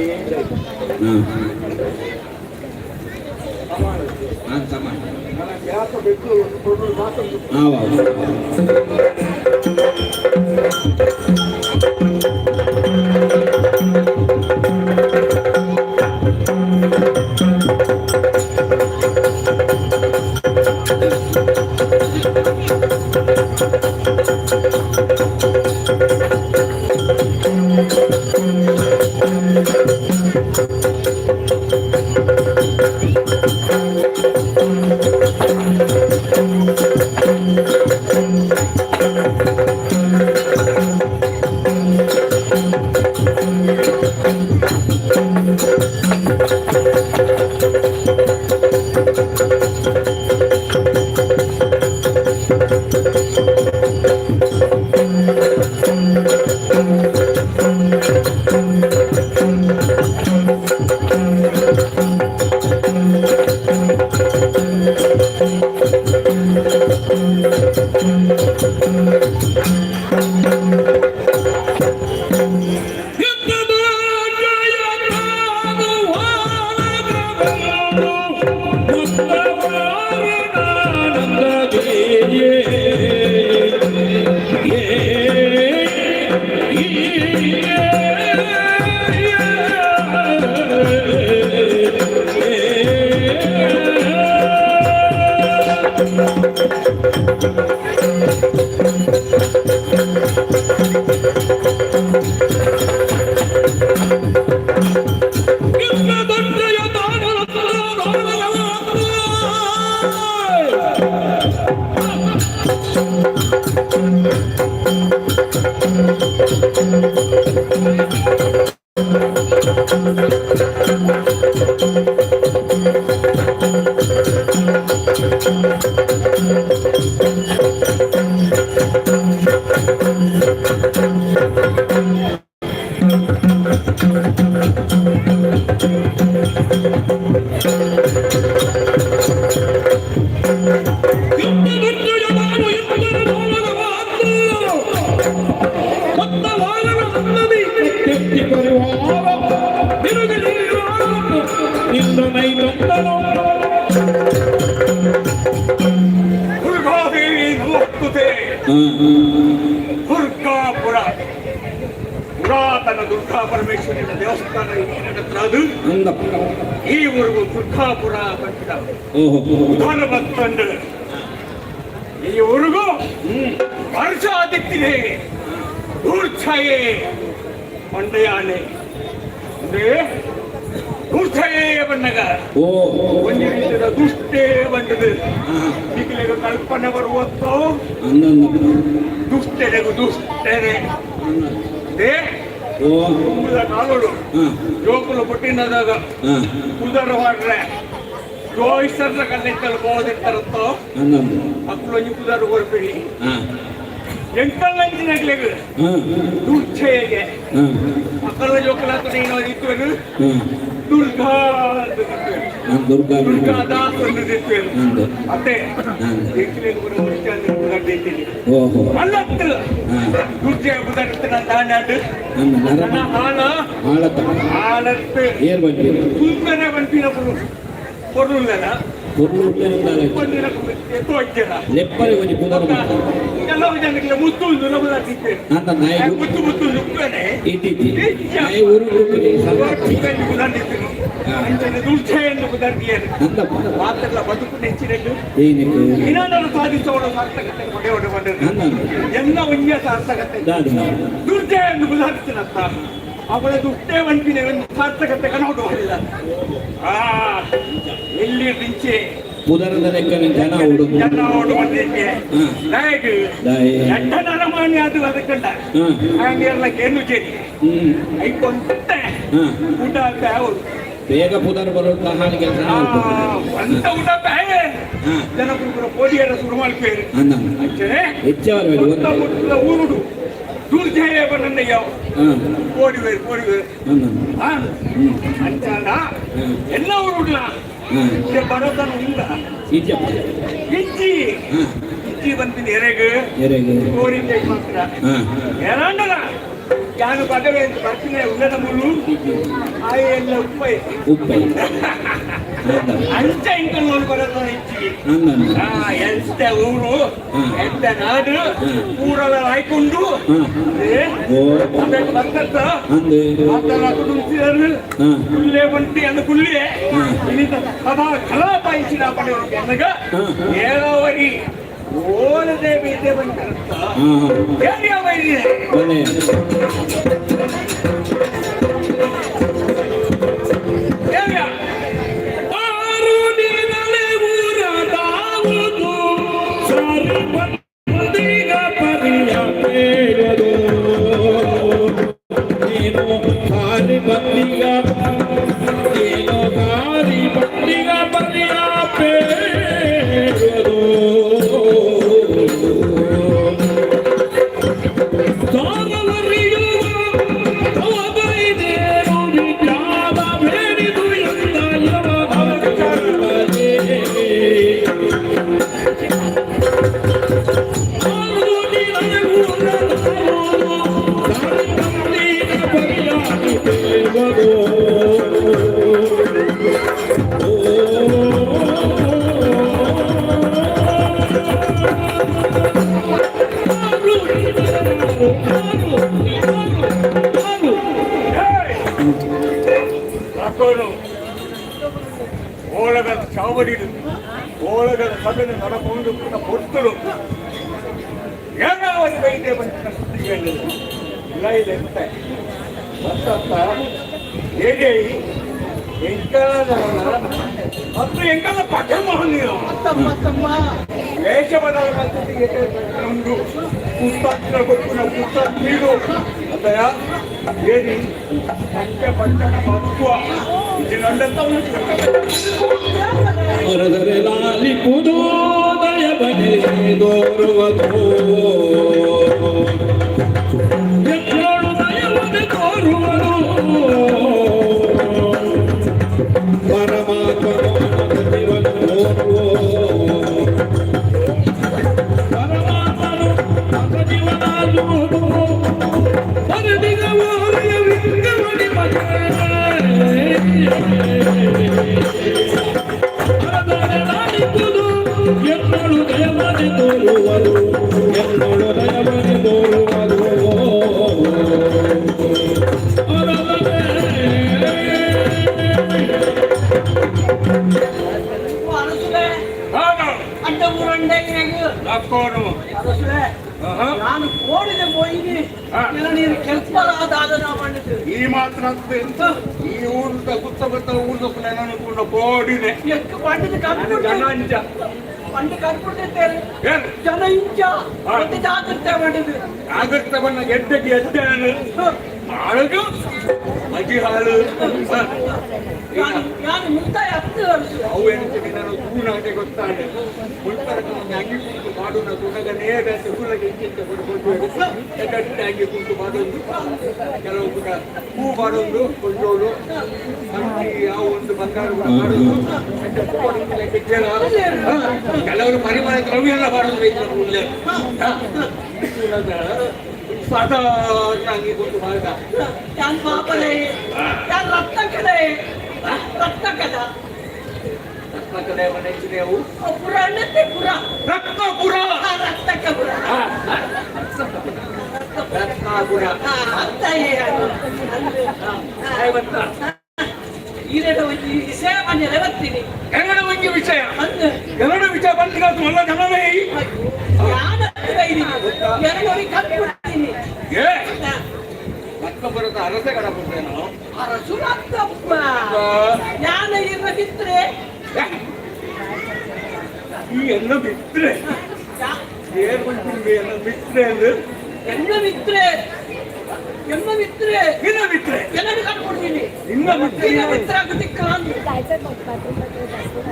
ಸಮ. ನನಗೆ ಯಾಕೆ ಬೇಕು ಕೊಡು ಮಾತೊಂದು. ದುರ್ಗಾದೇವಿ ನಮೋಸ್ತುತೆ. ದುರ್ಗಾಪುರ, ಪುರಾತನ ದುರ್ಗಾ ಪರಮೇಶ್ವರಿನ ದೇವಸ್ಥಾನ ಹತ್ರ ಅದು. ಅಂದಪ್ಪ. ಈವರೆಗೂ ದುರ್ಗಾಪುರ ಬಂದ. ಓಹೋ. ಉದಾನ ಬತ್ತಂಡು ಈ ಊರಿಗೂ ವರ್ಷ ಆದಿತ್ತಿದೆ ದೂರ್ಛಾಯೆ ಮಂಡಯಾನೆ ಅಂದ್ರೆ ದುಷ್ಟೇ ಬಣ್ಣಗ ಓ ಒಂಜಿ ರೀತಿಯ ದುಷ್ಟೇ ಬಂದது ನಿಖಿಲೆಗ ಕಲ್ಪನೆ ಬರುವತ್ತೋ ಅಂದಂದ ದುಷ್ಟೆರೆಗು ದುಷ್ಟೆರೆ they ಓ ಕುಂಬುದ ಕಾಲೋಡು ಹಾ ಜೋಕುಲು ಪುಟ್ಟಿನದಾಗ ಹಾ ಕುದರ ಹೊಡ್ರೆ ಜೋಯಿಸರ್ನ ಕಣ್ಣೆತ್ತಲು ಬೋದಿತ್ತರುತ್ತೋ ಅಂದಂದ ಅಕ್ಕುಲೊಂಜಿ ಕುದರು ಕೊರ್ಪಿಡಿ ಹಾ ಎಂಕಲ್ಲಂಚಿನಗ್ಲೆಗ್ ಹಾ ದುರ್ಛೆಗೆ ಹಾ ಅಕ್ಕಲ ಜೋಕುಲಾತ ನೀನು ಇತ್ತುವೆನು ಹಾ ದುರ್ಗಾ ಅಂತ ತಿತ್ತುವೆನು. ನಾನು ದುರ್ಗಾ ದುರ್ಗಾದಾಸ್ ಅಂತ ತಿತ್ತುವೆನು. ಅಂದು ಅತ್ತೆ ಅಂದು ಎಂಕ್ಲೆಗ್ ಪೂರ ದುರ್ಜೆ ಅಂತ ಪುದರ್ ದೀತಿನಿ. ಓಹೋ ಅಲ್ಲತ್ತು ಹಾ ದುರ್ಜೆ ಪುದರ್ ನನ್ನ ದಾಂಡಾಡು. ನನ್ನ ನನ್ನ ನರಮ ಹಾಲ ಆಳತ್ತ ಹಾಲತ್ತು ಏರ್ ಬಂಡಿ ಸುಂದರ ಬಂಪಿನ ಪೊರುಲ್ಲನ ಪೊರ್ಲು ಉಳ್ಳೇರುಂದಾಲ ಬಂದಿನ ತೋಜ್ಜನ ಲೆಪ್ಪರೆ ಒಂಜಿ ಪುದರ್ ಮಾಡ್ತಾರೆ ಕೆಲವು ಜನಕ್ಕೆ ಮುತ್ತು ಒಂದು ನಮದ ತಿತ್ತೇನೆ ಅಂತ ನಾಯಿ ಮುತ್ತು ಮುತ್ತು ನುಗ್ಗನೆ ಇದ್ದಿದ್ದಿ ನಾಯಿ ಊರು ಊರು ಅಂಚನೆ ದುರ್ಜೆ ಎಂದು ಪುದರ್ದಿಯರು ಅಂದಪ್ಪ ಮಾತೆಲ್ಲ ಬದುಕು ನೆಚ್ಚಿನದ್ದು ಏನಕ್ಕೆ ಏನಾದರೂ ಸಾಧಿಸೋಣ ಸಾರ್ಥಕತೆ ಕೊಡೆಯೋಡು ಬಂದದ್ದು ಅಂದಂದು ಎಲ್ಲ ಒಂದೇ ಸಾರ್ಥಕತೆ ದಾದ ದುರ್ಜೆ ಎಂದು ಬುಧಾರಿಸಿನತ್ತ ಅವಳ ದುಷ್ಟೇ ವಂಟಿನ ಒಂದು ಸಾರ್ಥಕತೆ ಕನೋಡು ಇಲ್ಲ ಆ ಎಲ್ಲಿ ರಿಂಚೆ ಪುದರದ ಲೆಕ್ಕನೆ ಜನ ಓಡುದು ಜನ ಓಡು ಬಂದಿದ್ದೆ ಹಾ. ನಾಯಕ ದಾಯೆ ಎಡ್ಡ ನರಮಾನ್ಯ ಅದು ಅದಕ್ಕಂಡ ಹಾ ಹಾಗೆ ಕೇನು ಚೇರಿ ಹ್ಮ್ ಐಕೊಂತೆ ಹಾ ಊಟ ಅವರು ಬೇಗ ಪುದರ್ ಬರೋದು ಹಾಲು ಕೆಲಸ ಅಂತ ಊಟ ಬ್ಯಾಯೆ ಹಾ. ಜನಪುರ ಪೋಡಿಯರ ಶುರು ಮಾಡ್ಪೇರು ಅಂದಂದು ಅಂಚನೆ ಹೆಚ್ಚವರ ಬೇಡ ಸ್ವಂತ ಒಂದು ಹುಟ್ಟಿದ ಊರುಡು ದುರ್ಜಯ ನನ್ನ ಹಾ ಕೋಡಿವೇರು ಕೋಡಿವೇರು ಅಂದಂದು ಹ್ಮ್ ಅಂಚಾನ ಹ್ಮ್. ಎಲ್ಲ ಊರುಡ್ಲ ಹ್ಮ್ ಬರತನ ಉಂಡ ಇಜ್ಜಪ್ಪ ಇಜ್ಜಿ ಹಾ ಇಜ್ಜಿ ಬಂದಿನ ಎರೆಗು ಎರೆಗೆ ಕೋರಿಂದ ಮಾತ್ರ ಹಾ ಏನಾಂಡಲ ಯಾನು ಪದವಿ ಅಂತ ಬರ್ತೀನಿ ಉಳ್ಳದ ಮುಳ್ಳು ಆಯೆ ಎಲ್ಲ ಉಪ್ಪೈ ಉಪ್ಪೈ ಅಂದಂದು ಅಂಚ ಇಂಕಲ್ ಬರತನ ಇಜ್ಜಿ ಅಂದಂದು ಆ ಎಂತ ಊರು ಹ್ಮ್. ಎಂತ ನಾಡು ಹ್ಮ್. ಊರೆಲ್ಲ ಹಾಯ್ಕೊಂಡು ಹ್ಮ್. ಏ, ಓ ಅದಕ್ಕೆ ಬರ್ತತ್ತ ಅಂದು ಮಾತೆಲ್ಲ ಕುಟುಂಬಿಸಿದರು ಹಾ ಕುಲ್ಲೆ ಬಂಟಿ ಅಂದ ಕುಲ್ಲೆ ಹ್ಮ್. ಇನಿತ ಸಭಾ ಕಲಾಪಾಯಿಸಿದ ಪಡೆಯವರು ಅನ್ನಗ ಹ್ಮ್. ಏಳವರಿ ಓಲದೆ ಬೀದೆ ಬಂತಂತ ಹಾ ಹಾ ಏರಿಯಾ ಬೈದಿದೆ ಬನ್ನಿ ಏರಿಯಾ ಆರು ದಿನಲೇ ಊರದಾವುದು ಸಾರಿ ಬಂದಿಗ ಪರಿಯ ಪೇರದು ನೀನು ಸಾರಿ ಬಂದಿಗ ನೀನು ಸಾರಿ ಬಂದಿಗ ಪರಿಯ ಪೇರದು ಸಾರವರಿಯುವ ತವಬೈದೇನು ವಿದ್ಯಾವ ಬೇಡಿದು ಎಂದ ಯವನವೇ. ಆರು ದಿನದ ಊರದಾವುದು ಸಾರಿ ಬಂದಿಗ ಪರಿಯಾಗಿ ಪೇರದು. ಹಾಕೋನು ಓಳಗದ ಚಾವಡಿಡು ಓಳಗದ ಸಭೆನ ನಡಕೊಂಡು ಪುನಃ ಪೊರ್ತಳು ಏನಾವರಿ ಬೈದೆ ಬಂತ ಸುದ್ದಿಗಳು ಇಲ್ಲ ಇಲ್ಲ ಎಂತ ಬರ್ತತ್ತ ಹೇಗೆ ಎಂಕಲ ಮತ್ತು ಎಂಕಲ ಪಠ ಮೋಹನ್ ನೀವು ತಮ್ಮ ತಮ್ಮ ವೇಷ ಬದಲಾವಣೆ ಉಂಡು ಪುಸ್ತಕ ಕೊಟ್ಟು ಪುಸ್ತಕ ನೀಡು ಅತ್ತಯ ಏನಿ ಪಂಚ ಪಂಚನ ಮತ್ವ ಇದು ನಂದಂತ ಹೊರದರೆ ಲಾಲಿಪುದು ದಯ ಬಗೆ ದೋರುವುದು ಎನ್ನೋಳು ದಯವದೆ ತೋರುವುದು ಪರಮಾತ್ಮನು ಸಚಿವನು ತೋರುವು ಪರಮಾತ್ಮನು ಸಚಿವನಾಗುವುದು ಪರದಿಗ ಓರಿಯ ವಿಂಗವಡಿ ಮಜೆ ಎನ್ನಳು ದಯವನೆ ತೋರುವರು ಎನ್ನಳು ದಯವನೆ ತೋರುವರು ಅರಸುಲೆ ನಾನು ಅಡ್ಡ ಊರಂಡೆ ಹಾಕೋನು ಅರಸುಲೆ ನಾನು ಕೋಡಿದ ಪೋಯಿನಿ ನೀನು ಕೆಲ್ಪರಾದ ಮಾಡಿದ್ದು ಈ ಮಾತ್ರ ಈ ಊರುದ ಗುತ್ತ ಗುತ್ತ ಊರ್ದ ನಾನು ಕೋಡಿನೆ ಎಕ್ಕು ಪಂಡದ ಕರ್ಪುಡ ಜನ ಅಂಚ ಪಂಡ ಕರ್ಪುಡ್ತಿರ್ತಾರೆ ಏನು ಜನ ಇಂಚ ಮತ್ತೆ ಜಾಗ್ರತೆ ಮಾಡಿದ್ದು ಜಾಗ್ರತೆ ಬಣ್ಣ ಗೆಡ್ಡೆಗೆ ಎಡ್ಡೆ ಹಾಳು ಮಜ್ಜಿ ಹಾಳು ನಾನು ಮುಕ್ತಾಯ 10 ವರ್ಷ ಅವು ಏನಂತ ನಾನು ತೂನಾಗೆ ಗೊತ್ತಾನೆ ಮುಲ್ಪರ ಅಂಗಿ ಕುಂತು ಮಾಡೋಣ ತುಣಗ ನೇರ ತುಣಗೆ ಇಂಚಿಂಚ ಕೊಡ್ಕೊಂಡು ಎಡ್ಡೆ ಅಂಗಿ ಕುಂತು ಮಾಡೋದು ಕೆಲವು ಪುಟ ಹೂ ಮಾಡೋದು ಕೊಂಡೋಳು ಮಂತ್ರಿ ಯಾವ ಒಂದು ಬಂಗಾರ ಮಾಡೋದು ಕೆಲವರು ಪರಿಮಳ ದ್ರವ್ಯ ಎಲ್ಲ ಮಾಡೋದು ಬೇಕು ಮುಂದೆ ಸಾಧಾರಣ ಅಂಗಿ ಕುಂತು ಮಾಡಿದ ಯಾನ್ ಪಾಪಲೇ ಯಾನ್ ರಕ್ತ ಕಡೆ ರಕ್ತ ಕದ ರತ್ನ ಕಡೆ ಮನೆ ಹೆಚ್ಚಿದೆವು ಪುರ ಅನ್ನತ್ತೆ ಪುರ ರತ್ನಪುರ ರಕ್ತಕಪುರ ರತ್ನಾಪುರ ಅಂತ ಈರೆಡ ಒಂಜಿ ವಿಷಯ ಮನೆ ಬರ್ತೀನಿ ಎರಡು ಒಂಜಿ ವಿಷಯ ಅಂದ್ ಎರಡು ವಿಷಯ ಬಂದಿಗಾತು ಮಲ್ಲ ಜನವೇ ಯಾನ್ ಎರಡು ಕಲ್ಪಿಡ್ತೀನಿ ಏ ರತ್ನಪುರದ ಅರಸೆ ಕಡಪುಟ್ಟೇನು ಅರಸು ರತ್ನಪ್ಪ ಯಾನ ಇರ ಬಿತ್ರೆ ಈ ಎಲ್ಲ ಬಿಟ್ರೆ ಏನ್ ಬಂತು ಎಲ್ಲ ಬಿಟ್ರೆ ಅಂದ್ರೆ ಎನ್ನ ಮಿತ್ರೆ ಎನ್ನ ಮಿತ್ರೆ ನಿನ್ನ ಬಿಟ್ರೆ ಎಲ್ಲರೂ ಕಟ್ಕೊಡ್ತೀನಿ ನಿನ್ನ ಮಿತ್ರೆ ನಿನ್ನ ಮಿತ್ರ ಆಗುತ್ತಿಕ್ಕ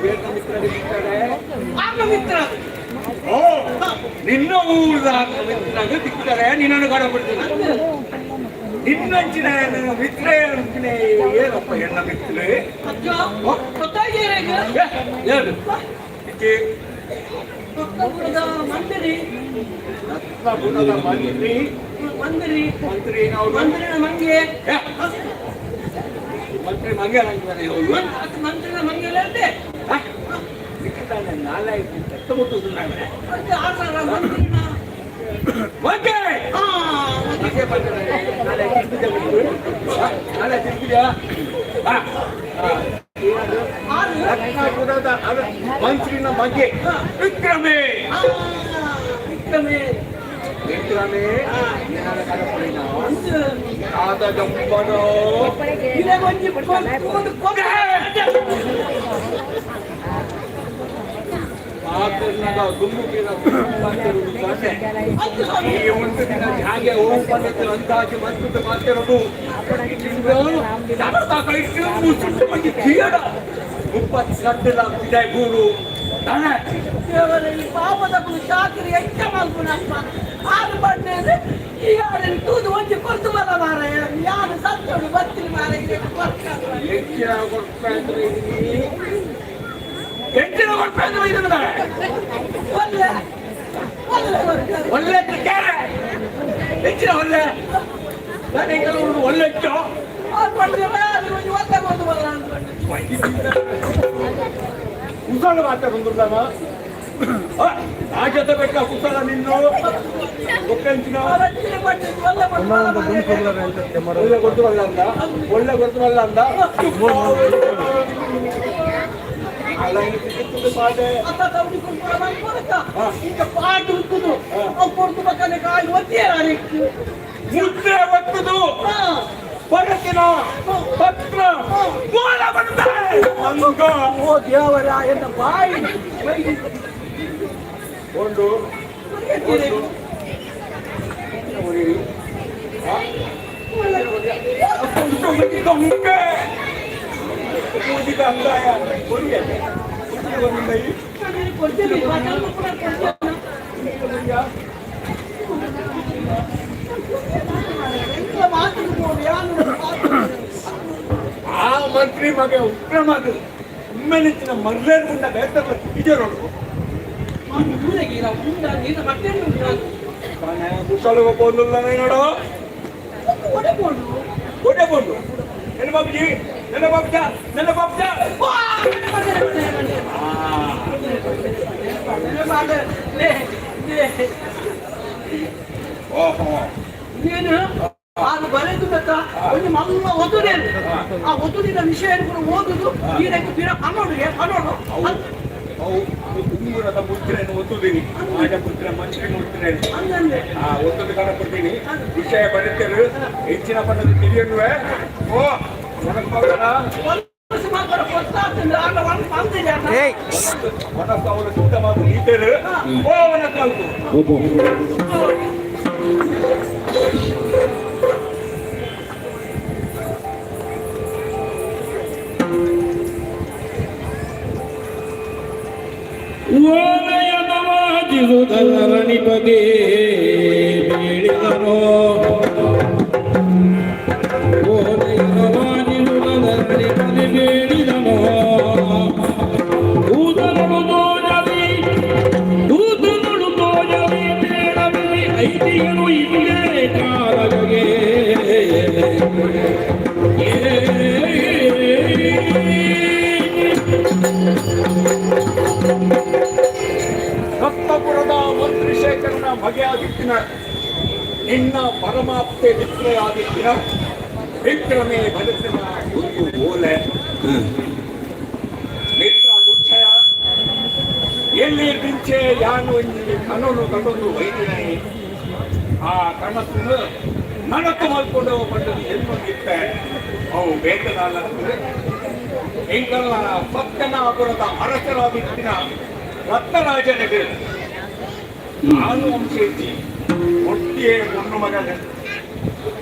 ಏನ ಮಿತ್ರ ಸಿಗ್ತಾರೆ ಆಗ ಮಿತ್ರ ಓ ನಿನ್ನ ಊರದ ಮಿತ್ರನಾಗ ಸಿಗ್ತಾರೆ ನಿನ್ನನ್ನು ಕಡಪಡ್ತೀನಿ ನಿನ್ನಂಚಿನ ನನ್ನ ಮಿತ್ರೇ ಅಂಚಿನ ಏನಪ್ಪ ಎನ್ನ ಮಿತ್ರೆ ಅಜ್ಜ ಗೊತ್ತಾಗೇರಾಗ ಏನು ಇತಿ ರತ್ನಪುರದ ಮಂದಿರಿ ರತ್ನಪುರದ ಮಂತ್ರಿ ಮಂದಿರಿ ಮಂತ್ರಿ ನಾವು ಮಂತ್ರಿನ ಮಂಗೆ ಏ, ಮಂತ್ರಿ ಮಂಗೆ ಅಂತಾರೆ ಇವ್ರು. ಮಂತ್ರಿನ ಮಂಗೆಲ್ಲ ಅಂತೆ ಸಿಕ್ಕಿದ್ದಾನೆ ನಾಲ್ಕು ಎತ್ತ ಮುಟ್ಟಿದ್ದಾನೆ ಮತ್ತೆ ಆಸಾರ ಮಂತ್ರಿನ ಮಂಗೆ ಹಾ ಮಂಗೆ ಬಂದಿದ್ದಾನೆ. ನಾಳೆ ತಿರ್ಗಿದೆ ಬಿಡು. ಹಾ, ನಾಳೆ ತಿರ್ಗಿದ್ಯಾ? ಹಾ, ಹಾ. ಆರು ರತ್ನಪುರದ ಮಂತ್ರಿನ ಮಂಗೆ ವಿಕ್ರಮೇ ಹಾ ವಿಕ್ರಮೇ ವಿಕ್ರಮೇ ಏನಾರ ಕಡಪಡಿ ನಾವು ಒಂದು ಆದ ಜಂಬನೋ ಇದೇ ಒಂಜಿ ಒಂದು ಕೊಗೆ ಮಾತನ್ನದ ದುಮ್ಮುಕಿನ ಮಾತಿರುವುದು ತಾನೆ. ಹತ್ತು ಸ್ವಾಮಿ ಈ ಒಂದು ದಿನ ಹಾಗೆ ಓಂ ಪಂಡಿತರು ಅಂದಾಜು ಮಂತ್ರದ ಮಾತಿರೋದು ಮುಪ್ಪತ್ತು ಇದೆ ಗೂರು ತಾನೆ ದೇವರೇ, ಈ ಪಾಪದ ಕುಲು ಚಾಕರಿ ಹೆಚ್ಚ ಮಲ್ಪುನಪ್ಪ ಆರು ಬಣ್ಣೆ ಈ ಆಡಿನ ತೂದು ಒಂಜಿ ಕೊರ್ತು ಬಲ್ಲ ಮಾರಾಯ ಯಾರು ಸತ್ತೋಡು ಬತ್ತಿನ ಮಾರಾಯ ಹೆಚ್ಚಿನ ಕೊಡ್ತಾ ಇದ್ರೆ ಹೆಚ್ಚಿನ ಕೊಡ್ತಾ ಇದ್ರೆ ಇದನ್ನ ಒಲ್ಲೆ ಒಲ್ಲೆ ಕೊರ್ತಾರೆ. ಒಳ್ಳೆ ಕೇರೆ ಹೆಚ್ಚಿನ ಒಳ್ಳೆ ನಾನು ಕೆಲವರು ಒಳ್ಳೆ ಹೆಚ್ಚು ಆರು ಬಣ್ಣೆ ಯಾರು ಒಂಜಿ ಒಲ್ಲೆ ಕೊರ್ತು ಬಲ್ಲ ಅಂದ್ಕೊಂಡು. ಕುಸಳ ಮಾತ ಬಂದುದಾನ ಆ ಜೊತೆ ಬೇಕಾ ಕುಸಳ ನಿನ್ನು ಒಕ್ಕಂಚಿನ ಆ ಬತ್ತಿನ ಬಣ್ಣೆ ಒಲ್ಲೆ ಕೊರ್ತು ಬಲ್ಲ ಮಾರಾಯ. ಒಳ್ಳೆ ಗೊತ್ತು ಬಲ್ಲ ಅಂದ ಒಳ್ಳೆ ಗೊತ್ತು ಬಲ್ಲ ಅಂದ ಅಲ್ಲ ಇನ್ನು ಸಿಕ್ಕುತ್ತದೆ ಪಾಟೆ ಅತ್ತ ತೌಡಿ ಕುಂಕುಮ ಮನ್ಪೊರಕ. ಇಂಕ ಪಾಟ್ ಉಂಟುದು ಅವು ಕೊರ್ತು ಬಕ್ಕನೆ ಕಾಯಿ ಒತ್ತಿಯರ ಅರೆಕ್ಕು. ಮುದ್ರೆ ಒತ್ತುದು ಹಾ ಬರಕಿನ ಪತ್ರ ಮೂಲ ಬಂದೆ ಅಂಗ ಓ ದೇವರ ಎನ್ನ ಬಾಯಿ ಬೈ ಒಂದು ಆ ಮಂತ್ರಿ ಮಗ ಉಗ್ರಮದು ಒಮ್ಮೆಲಿಂಚಿನ ಮರ್ಲೇರ್ಗುಂಡ ಬೇತ ಇಜರೋಡು ಕುಸಳುವ ಪೋಂದುಲ್ಲ ನೋಡು ಒಡೆ ಬೋಂಡು ನನ್ನ ಬಾಬುಜಿ ನನ್ನ ಬಾಬುಜ ನನ್ನ ಬಾಬುಜ ಓಹೋ ಏನು ಅದು ಬರೆದು ಬೇಕಾ ಒಂದು ಮಲ್ಲ ಒದುದೇ ಆ ಒದುದಿನ ವಿಷಯ ಕೂಡ ಓದುದು ಈ ಪಿರ ಕನ್ನೋಡುಗೆ ಕನ್ನೋಡು ಅವು ಉಂಗುರದ ಮುದ್ರೆಯನ್ನು ಒತ್ತುದೀನಿ ಆಗ ಮುದ್ರೆ ಮಂತ್ರಿ ಮುದ್ರೆ ಆ ಒತ್ತದು ಕಾಣಕೊಡ್ತೀನಿ ವಿಷಯ ಬರುತ್ತೇವೆ ಹೆಚ್ಚಿನ ಪಣ್ಣದ ತಿಳಿಯನ್ನುವೆ ಓ ಒನಕ ಅವಳು ಸಿದ್ಧವಾದ ನೀತೇರು ಓ ಒನಕ ಓಲಯನವಾದಿಸುಧರಣಿಪದೇ ಬೇಡಿದನೋ ಓಲಯನವಾದಿಸುಧರಣಿಪದೇ ಬೇಡಿದನೋ ದೂತನೊಳು ತೋಜಲಿ ದೂತನೊಳು ತೋಜಲಿ ಬೇಡವಿದೆ ಐತಿಯನು ಇಲ್ಲೇ ಕಾಲಗೆ. ರತ್ನಪುರದ ಮಂತ್ರಿಶೇಖರನ ಬಗೆಯಾಗಿತ್ತಿನ ನಿನ್ನ ಪರಮಾಪ್ತೆ ಮಿತ್ರಯಾಗಿತ್ತಿನ ವಿಕ್ರಮೇ ಭರತನ ಒಂದು ಓಲೆ ಮಿತ್ರ ದುಚ್ಛಯ ಎಲ್ಲಿ ಮಿಂಚೆ ಯಾನು ಇಲ್ಲಿ ಕನನು ಕಟೊಂದು ವೈದಿನೈ ಆ ಕನಸನ್ನು ನನಕು ಮಲ್ಕೊಂಡು ಬಂದದ್ದು ಎಲ್ಲೊಂದಿತ್ತೆ ಅವು ಬೇಕದಾಲಂದ್ರೆ ಎಂಕಲ್ಲ ಸತ್ಯನಾಪುರದ ಅರಸರಾಗಿತ್ತಿನ ರತ್ನರಾಜನಿಗೆ ನಾನು ವಂಶೇಜಿ ಒಟ್ಟಿಯೇ பொண்ணு ಮಗನ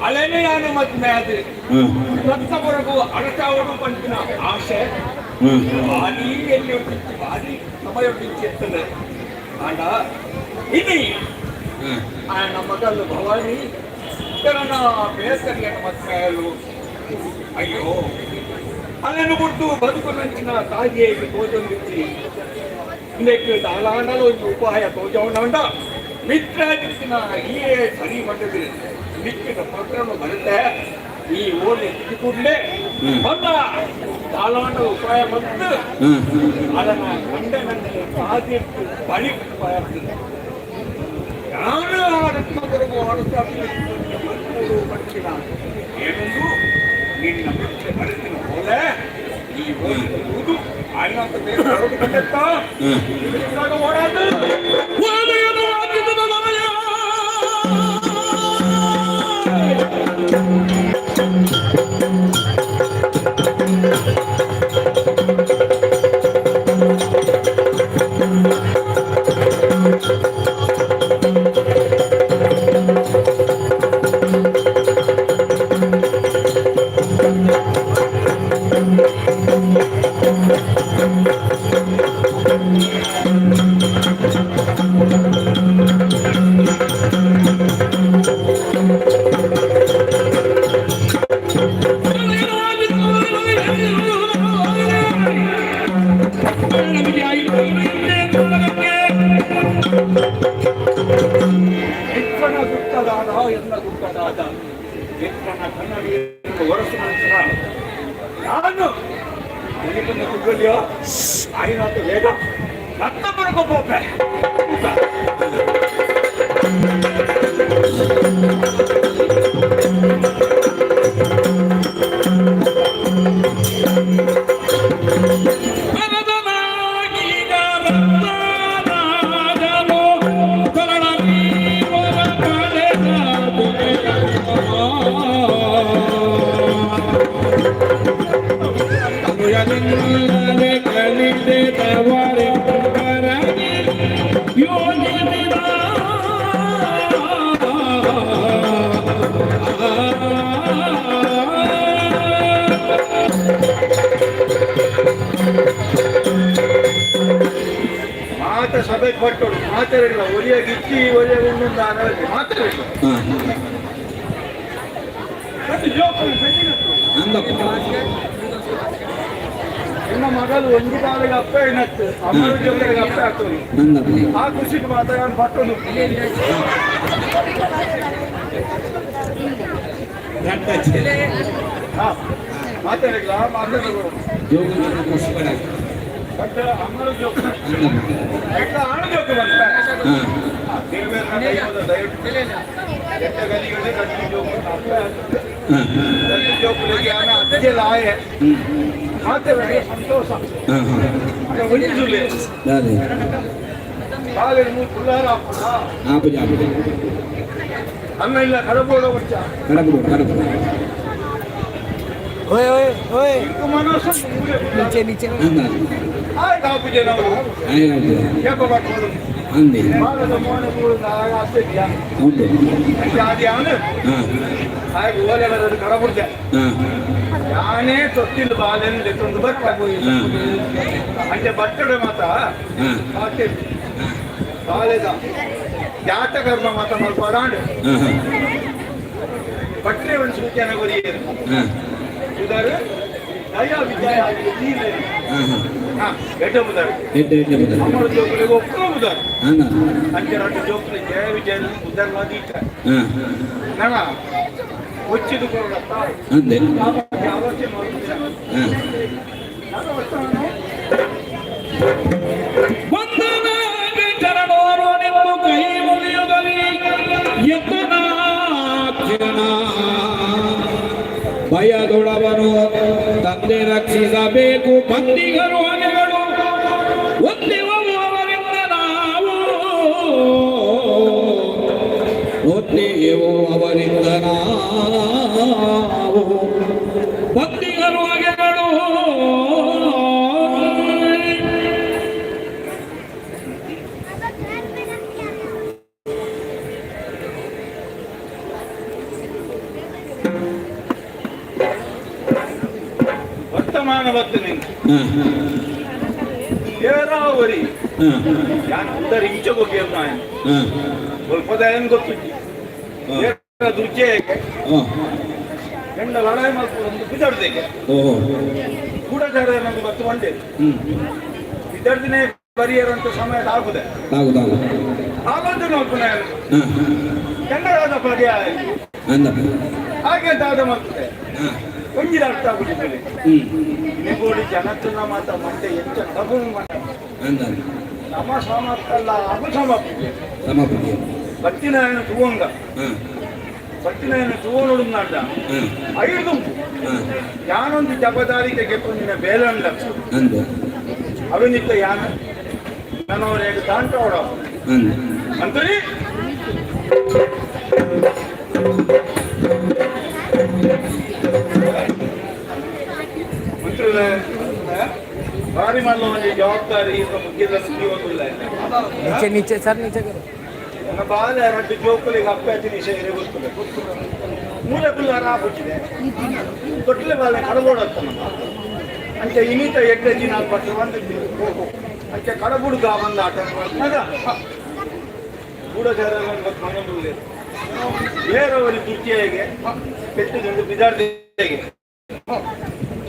ಅಲೆನೇ ನಾನು ಮದ್ವೆ ಆದ್ರೆ ರತ್ನಪುರಗೂ ಅರಸಾವಡು ಪಂಪಿನ ಆಸೆ ಭಾರಿ ಎಲ್ಲಿ ಒಟ್ಟಿಚ್ಚಿ ಭಾರಿ ಸಮಯ ಒಟ್ಟಿಚ್ಚಿ ಎತ್ತದ ಆಂಡ ಇನಿ ಆಯನ ಮಗಲು ಭವಾನಿ ಇತರನ ಬೇಸರಿಯನ್ನು ಮದ್ಮೆಯಲು ಅಯ್ಯೋ ಅಲ್ಲನ್ನು ಬಿಟ್ಟು ಬದುಕು ನಂಚಿನ ತಾಯಿಯೇ ತೋಜೊಂದಿಚ್ಚಿ ಇಂದಕ್ಕೆ ದಾಲಾಂಡಲ ಒಂದು ಉಪಾಯ ತೋಜವನಂಡ ಮಿತ್ರ ದಿಕ್ಕಿನ ಈಯೇ ಸರಿ ಮಂಡದಿ ಮಿಕ್ಕಿದ ಪತ್ರನು ಬರುತ್ತೆ ಈ ಓಲೆ ತಿಕ್ಕಿ ಕೂಡಲೇ ಬಂದ ದಾಲಾಂಡ ಉಪಾಯ ಬಂದು ಅದನ್ನ ಗಂಡನನ್ನೇ ಸಾಧಿಟ್ಟು ಬಳಿ ಉಪಾಯ ಯಾರು ಆ ರತ್ನಗುರುಗು ಪಟ್ಟಿನ ಏನೊಂದು ನಿನ್ನ ಮಿತ್ರ ಬರೆದಿನ ಓಲೆ ಈ ಓಲೆ ಓದು ಆಯ್ನಂತ ಬೇರೆ ಬರೋದು ಕಂಡತ್ತ ಓಡಾದು. ಮಿತ್ರನ ದುಃಖದಾದ ಎನ್ನ ದುಃಖದಾದ ಮಿತ್ರನ ಕನ್ನಡಿಯನ್ನು ಒರೆಸು ಮನುಷ್ಯನ ನಾನು ನಿನಗೊಂದು ಕುಗ್ಗಲಿಯೋ ಆಯಿನಾಥ ವೇಗ ರತ್ನಪುರಕ್ಕೆ ಹೋಗ್ಬೆ. ಮಾತ ಸಭೆಗೆ ಕೊಟ್ಟರು ಮಾತಾಡಿಲ್ಲ ಒಲಿಯಾಗಿ ಇಚ್ಚಿ ಒಲಿಯಾಗಿ ಒಂದೊಂದು ಆನವಲ್ಲಿ ಮಾತಾಡಿಲ್ಲ. ನಿನ್ನ ಮಗಳು ಒಂದು ಕಾಲಿಗೆ ಅಪ್ಪ ಏನತ್ತು ಅಮ್ಮನ ಜೊತೆಗೆ ಅಪ್ಪ ಆಗ್ತದೆ ಆ ಖುಷಿಗೆ ಮಾತ್ರ ನಾನು ಪಟ್ಟೊಂದು ಮಾತಾಡಿಲ್ಲ ಮಾತಾಡೋದು ಅಮ್ಮನ ಜೋಕು ಆಣ ಜೋಕು ಬಂತ ದಯವಿಟ್ಟು ಎಟ್ಟ ಗಲಿಗಳೇ ಕಟ್ಟಿ ಜೋಕು ಅಪ್ಪ ಆಗ್ತದೆ. ಜೋಕುಲಿಗೆ ಆನ ಅಜ್ಜೆಲ ಆಯೆ ಮಾತೆ ಸಂತೋಷ ಒಂಜಿ ಜುಲ್ಲೆ ಬಾಲೆ ಮೂ ಪುಲ್ಲಾರ ಆಪುನ ಆಪುಜಿ ಆಪುಜಿ ಅನ್ನ ಇಲ್ಲ ಕಡಬೋಡ ಬಚ್ಚ ಕಡಪುಡು ಕಡಪುಡು ओए ओए ओए ಇಂಕು ಮನಸ್ಸು ಮೂಲೆ नीचे नीचे ಅಂದ ಆಯ್ ಕಾಪುಜೆ ನಾವು ಆಯ್ ಆಪುಜಿ ಕೇಪ ಬಟ್ಟೋಡು ಅಂದೆ ಬಾಲದ ಮೋನೆ ಮೂಳು ಆಗ ಅಷ್ಟೇ ಉಂಟು ಆದಿ ಅವನು ಹಾಂ ಆಯ್ತು ಓಲೆ ಬರೋದು ಕಡಬುಡ್ದೆ ಹಾಂ ಯಾನೇ ತೊಟ್ಟಿಲ್ ಬಾಲೆನ್ ಲೆತ್ತೊಂದು ಬತ್ತ ಹಾಂ ಅಂಚೆ ಬಟ್ಟಡೆ ಮಾತ ಹಾಂ ಆತೆ ಬಾಲೆದ ಜಾತ ಕರ್ಮ ಮಾತ ಮಲ್ಪಡಾಂಡ್ ಹಾಂ ಹಾಂ ಬಟ್ಟೆ ಒಂದು ಸೂಚನೆ ಕೊರಿಯೇರು ಹಾಂ ಉದಾರು ದಯಾ ವಿಜಯ ಆಗಿ ತೀರೆ ಹಾಂ ಹಾಂ ಹಾ ಎಡ್ಡ ಬುದಾರು ಎಡ್ಡೆ ಎಡ್ಡೆ ಬುದಾರು ಅಮ್ಮನ ಜೋಕುಲಿಗೆ ಒಕ್ಕೋ ಬುದಾರು ಅಂದ ಅಂಚೆ ರಡ್ಡು ಜೋಕುಲಿ ಜಯ ವಿಜಯ ಬುದಾರ್ಲಾದ ಈತ ಹಾಂ ನನ ಒಚ್ಚಿದು ಕೊರಡತ್ತ ಅಂದೆ ಆಲೋಚನೆ ಮಾಡುತ್ತಿಲ್ಲ ಹಾಂ ನಾನು ವರ್ತಮಾನ ವಂದನಾಗೆ ಚರಣೋರು ನಿಮ್ಮ ಕೈ ಮುಗಿಯುವುದಲಿ ಎತ್ತನಾಕ್ಷಣ ಭಯದೊಡವನು ತಂದೆ ರಕ್ಷಿಸಬೇಕು ಬಂದಿಗರು ಅಲೆಗಳು ಒಂದಿವರು ಅವರಿಂದ ನಾವು ಒಂದಿಯೋ ಅವರಿಂದ ನಾವು ಬಂದಿಗರು ಅಗೆಗಳು. ವರ್ತಮಾನ ಬರ್ತನೆ ಏರಾವರಿ ಯಾನ್ ಉದ್ದರ ಇಂಚ ಹೋಗಿ ನಾಯನ್ ಸ್ವಲ್ಪ ಏನ್ ಗೊತ್ತುಂಟಿ ಏರ ದುರ್ಜಯಕ್ಕೆ ಎಂಡ ಲಡಾಯಿ ಮಲ್ಪುದೊಂದು ಬಿದಡ್ದೆಗೆ ಗೂಢಚಾರ ನಂಗೆ ಗೊತ್ತು ಬಂದೆ ಬಿದಡ್ದಿನೇ ಬರಿಯರಂತ ಸಮಯ ಆಗುದೆ ಆಗುದಾಗು ಆಲೋಚನೆ ಮಲ್ಪುನ ಕೆಂಡರಾದ ಪರ್ಯಾಯ ಹಾಗೆ ದಾದ ಮಾಡ್ತದೆ ಒಂಜಿದ ಅರ್ಥ ಆಗುದಿಲ್ಲ ನಿಗೋಡಿ ಜನತನ ಮಾತ ಮಂಡೆ ಹೆಚ್ಚ ತಗು ನಮ್ಮ ಸಾಮರ್ಥ್ಯ ಅಗು ಸಾಮರ್ಥ್ಯ ಸಮಾಪತಿ ಬತ್ತಿನಾಯನ ತೂವಂಗ ಬತ್ತಿನಾಯನ ತೂವನುಡುಂದಾಂಡ ಐದುಂಪು ಯಾನೊಂದು ಜಬದಾರಿಕೆ ಗೆಪ್ಪೊಂದಿನ ಬೇಲಂಡ ಅಂದು ಅವಿನಿತ್ತ ಯಾನ ನನ್ನವರೇಗ ತಾಂಟೋಡ ಅಂದು ಮಂತ್ರಿ ಮಂತ್ರಿ ಭಾರಿ ಮಾಡಲು ಒಂದು ಜವಾಬ್ದಾರಿ ಮುಗಿದ ಸುದ್ದಿ नीचे नीचे सर नीचे करो ನನ್ನ ಬಾಲೆ ರಡ್ಡು ಜೋಕುಲಿಗೆ ಅಪ್ಪಾಚಿ ನಿಷೇಧ ಗೊತ್ತಿಲ್ಲ ಮೂಲೆ ಕುಲ್ಲಾರ ಆಪುಚ್ಚಿದೆ ತೊಟ್ಲೆ ಬಾಲೆ ಕಡಬೋಡತ್ತ ಅಂಚೆ ಇನಿತ ಎಡ್ಡೆ ದಿನ ಪಟ್ಟು ಬಂದಿದ್ದೆ ಅಂಚೆ ಕಡಬುಡು ಬಂದ ಆಟ ಗೂಢಚಾರ ಮನೊಂದು ಬೇರವರಿ ದುರ್ಜೆಗೆ ಪೆಟ್ಟು ಬಿದಾರ್ದೆಗೆ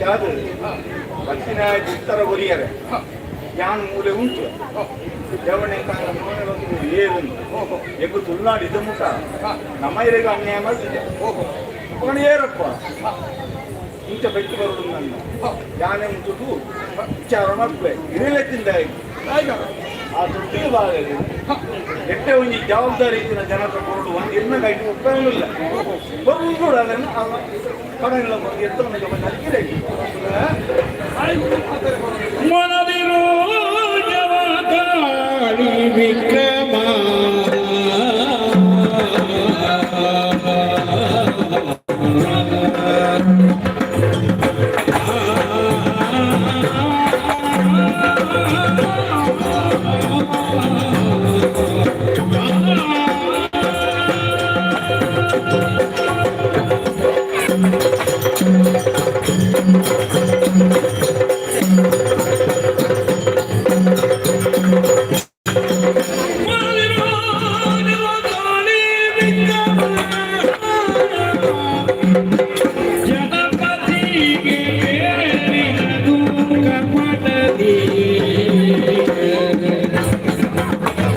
ಚಾದು ಬತ್ತಿನ ಉತ್ತರ ಕೊರಿಯರೆ ಯಾನ್ ಮೂಲೆ ಉಂಟು ದೇವಣ್ಣೆ ಮೋನೆ ಬಂದು ಏನು ಎಗ್ಗು ತುಳುನಾಡು ಇದು ಮುಖ ನಮ್ಮ ಇರೆಗೆ ಅನ್ಯಾಯ ಮಾಡ್ತಿದ್ದೆ ಅವನು ಏರಪ್ಪ ಇಂಚ ಬೆಟ್ಟು ಬರುದು ನನ್ನ ಯಾನೆ ಉಂಟು ವಿಚಾರ ಮಾಡ್ಬೇಕು ಇರಲೆತ್ತಿಂದ ಆ ದುಡ್ಡಿಗೆ ಬಾಗಲಿ ಎಟ್ಟೆ ಒಂಜಿ ಜವಾಬ್ದಾರಿ ಇತ್ತಿನ ಜನರ ಕೊರಡು ಒಂದು ಎನ್ನ ಕೈಟ್ ಒಪ್ಪಲ್ಲ ಬರುದು ಕೂಡ ಅದನ್ನು ಕಡೆಗಳ ಎತ್ತವನ್ನು ಮನದಿರೋ ಜವಾತಾಳಿ ವಿಕ್ರಮ ಮನದಿರೋ ಜವಾತಾಳಿ ವಿಕ್ರಮ ಜನಪತಿಗೆ ಬೇಡಿದದು ಕಪಟದಿ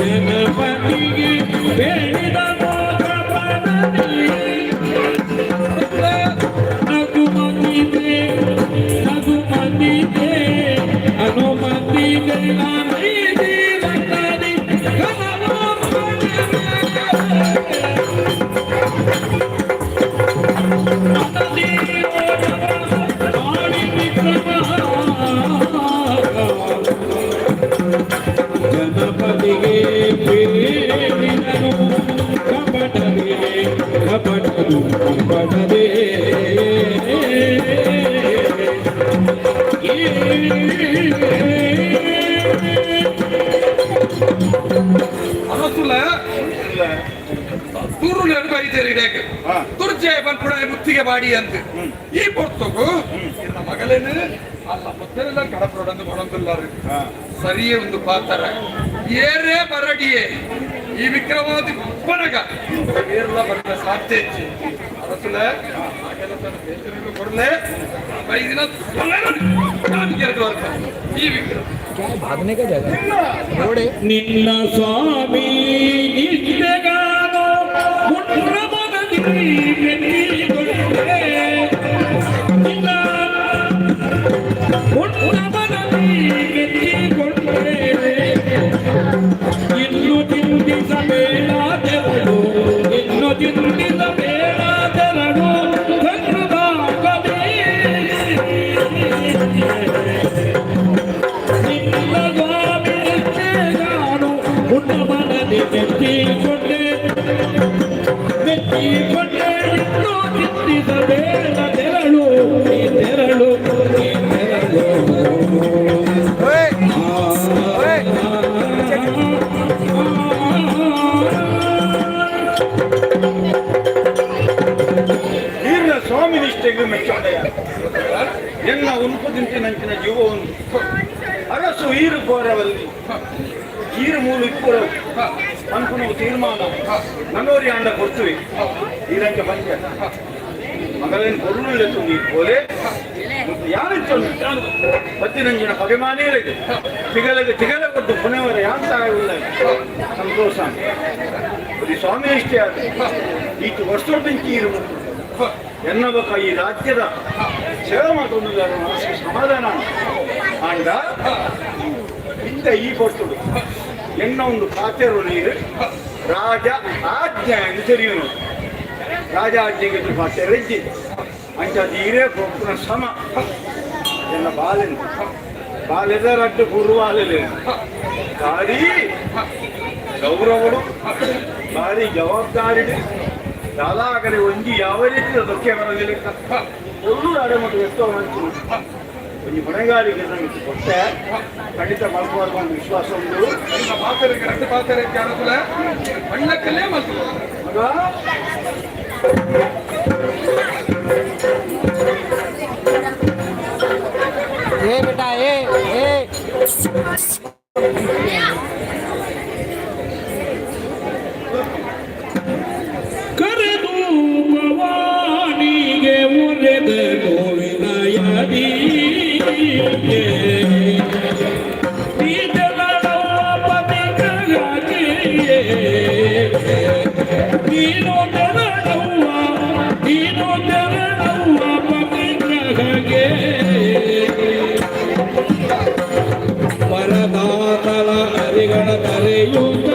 ಜನಪತಿಗೆ ಬೇಡಿದನು ಕಪಟದಿ ರಘುಮತಿದೆ ರಘುಮತಿದೆ ಅನುಮತಿದೆ ನಾನೈದಿ ರಕ್ತದಿ ಕನವು ಕಪಟದೆ ಅರಸುಲ ತುರುಳು ಬೈದೇರಿ ತುರ್ಜೆ ಪನ್ಪುಡ ಮುತ್ತಿಗೆ ಬಾಡಿ ಅಂತ ಈ ಪೊರ್ತಗು ಎನ್ನ ಮಗಳೇನು ಅಲ್ಲ ಮೊತ್ತರೆಲ್ಲ ಕಡಪಡೊಂದು ಬಡೊಂದುಲ್ಲಾರು ಸರಿಯೇ ಒಂದು ಪಾತರ ಏರೇ ಬರಡಿಯೇ ಈ ವಿಕ್ರಮಾದಿ ಬರಗ ಏರ್ಲ ಬರಲ ಸಾಧ್ಯ ಇಚ್ಚಿ ಅರಸುಲ ಕೊಡಲೆ ಬೈದಿನ ಈ ವಿಕ್ರಮ क्या भागने का जगह रोड है। ನಿನ್ನ ಸ್ವಾಮಿ ನಿಷ್ಠೆಗಾನೋ ಮುನ್ನ ಮನದಿ ಮೆಚ್ಚಿಕೊಂಡೆ ನಿನ್ನ ಮುನ್ನ ಮನದಿ ಮೆಚ್ಚಿಕೊಂಡೆ ಇನ್ನು ಚಿಂತಿಸಬೇಡ ತೆರಳು ಇನ್ನು ಚಿಂತಿಸಬೇಡ ತೆರಳು ಕಣ್ಣುದಾಗದೆ ನಿನ್ನ ಸ್ವಾಮಿ ನಿಷ್ಠೆಗಾನು ಮುನ್ನ ಮನದಿ ಮೆಚ್ಚಿಕೊಂಡೆ ಮೆಚ್ಚಿಕೊಂಡೆ ಇನ್ನು ಚಿಂತಿಸಬೇಡ ತೆರಳು ನೀ ತೆರಳು ನೀ ತೆರಳು. ಈರ್ನ ಸ್ವಾಮಿ ನಿಷ್ಠೆಗೆ ಮೆಚ್ಚೊಂಡೆಯ ಎನ್ನ ಉನ್ಪು ತಿಂಟಿನಂಚಿನ ಜೀವವನ್ನು ಅರಸು ಈರು ಕೋರವಲ್ಲಿ ಈರು ಮೂಲು ಇಪ್ಪುರ ಪನ್ಪುನ ತೀರ್ಮಾನ ನನ್ನೋರಿ ಅಂಡ ಕೊಡ್ತೀವಿ ಈರಂಚ ಪಂಚ ಮಗಲೇನು ಕೊರುಳ್ಳೆ ತುಂಬಿ ಪೋಲೆ ಯಾರಿಚ್ಚೊಂದು ಪತ್ತಿನಂಚಿನ ಪಗೆಮಾನೇ ತಿಗಲಗೆ ತಿಗಲ ಕೊಟ್ಟು ಪುನವರ ಯಾಂತ ಉಳ್ಳ ಸಂತೋಷ ಇದು ಸ್ವಾಮಿ ಇಷ್ಟೇ ಆದ ಈತ ವರ್ಷದಿಂಚಿ ಈರು ಎನ್ನಬಕ ಈ ರಾಜ್ಯದ ಸೇವೆ ಮಾಡ್ಕೊಂಡಿದ್ದಾರೆ ಮನಸ್ಸಿಗೆ ಸಮಾಧಾನ ಆಂಡ ಇಂದ ಈ ಕೊಡ್ತುಡು ಎನ್ನ ಒಂದು ಪಾತೆರು ನೀರು ರಾಜ ಆಜ್ಞೆ ಎಂದು ತೆರೆಯುವುದು ರಾಜ ಆಜ್ಞೆಗೆ ಪಾತೆ ರೆಜ್ಜಿ ಅಂಚ ನೀರೇ ಪೊಪ್ಪುನ ಸಮ ಎನ್ನ ಬಾಲೆನ್ ಬಾಲೆದ ರಡ್ಡು ಪೂರ್ವಾಲೆಲೆ ಭಾರಿ ಗೌರವಡು ಭಾರಿ ಜವಾಬ್ದಾರಿ ದಾದಾಗಲಿ ಒಂಜಿ ಯಾವ ರೀತಿಯ ದೊಕ್ಕೆ ಬರೋದಿಲ್ಲ ಒಳ್ಳು ಅಡೆ ಮತ್ತು ಎತ್ತೋ ಒಂಜಿ ಹೊಣೆಗಾರಿಕೆ ನಮಗೆ ಕೊಟ್ಟೆ ಖಂಡಿತ ಮಲ್ಪುವ ಒಂದು ವಿಶ್ವಾಸ ಉಂಟು. ನಿಮ್ಮ ಪಾತರಿಗೆ ರಟ್ಟು ಪಾತರಕ್ಕೆ ಅರಸುಲ ಬಣ್ಣಕ್ಕಲ್ಲೇ ಮಲ್ತು ಮಗ ए बेटा ए ए ಕರೆದು ಭವಾನಿಗೆ ಉರೆದನು ವಿನಯದಿ ನೀನು ತೆರಳವ್ವ ನೀನು ತೆರಳವ್ವ ಪತಿಗ್ರಹಗೆ ಮರದಾತಲ ಅರಿಗಳ ತರೆಯುತ್ತ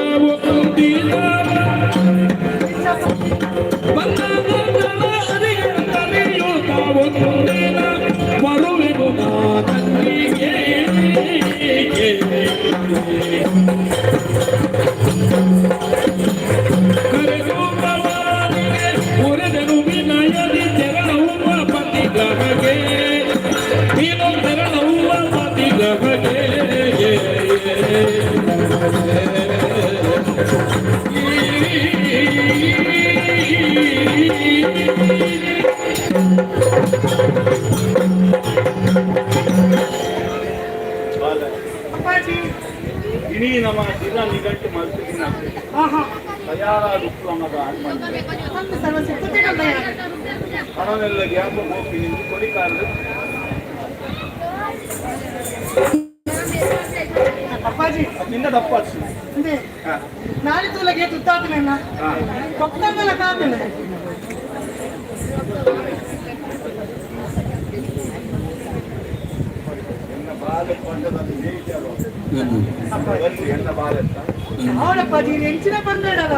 ಒಂದಿನ ಒಂದಿನ ಬರುವೆನು ನಾನಲ್ಲಿಗೆ ಕರೆದು ಭವಾನಿಗೆ ಉರೆದನು ವಿನಯದಿ ತೆರಳವ್ವ ಪತಿಗ್ರಹಗೆ ನೀನು ತೆರಳವ್ವ ಪತಿಗ್ರಹಗೆ ಬಾಲ ಅಪ್ಪಾಜಿ ಇಡೀ ನಮ್ಮ ದಿನ ನಿಘಂಟು ಮಲ್ತಿನ ಆಹಾ ತಯಾರಾದ ಉಪ್ಲಮದ ಅನ್ಮಂದೆ ಒಂದು ಸರ್ವ ಸಿದ್ಧತೆ ಹಣವೆಲ್ಲ ಗ್ಯಾಪ ಹೋಗಿ ನಿಂತು ಕೊಡಿಕಾರದು ಅಪ್ಪಾಜಿ ನಿನ್ನ ದಪ್ಪ ಅಂದೆ ನಾಳೆ ತೂಲಗೆ ತುತ್ತಾತನ ಕೊಕ್ಕಂದಲ ಕಾತನ ಎನ್ನ ಬಾಲೆ ಕೊಂಡದಲ್ಲಿ ವಿಚಾರ ಎನ್ನ ಬಾಲೆತ್ತ ಅವಳಪ್ಪಾಜಿ ಎಂಚಿನ ಬಂದೇಡಲ್ಲ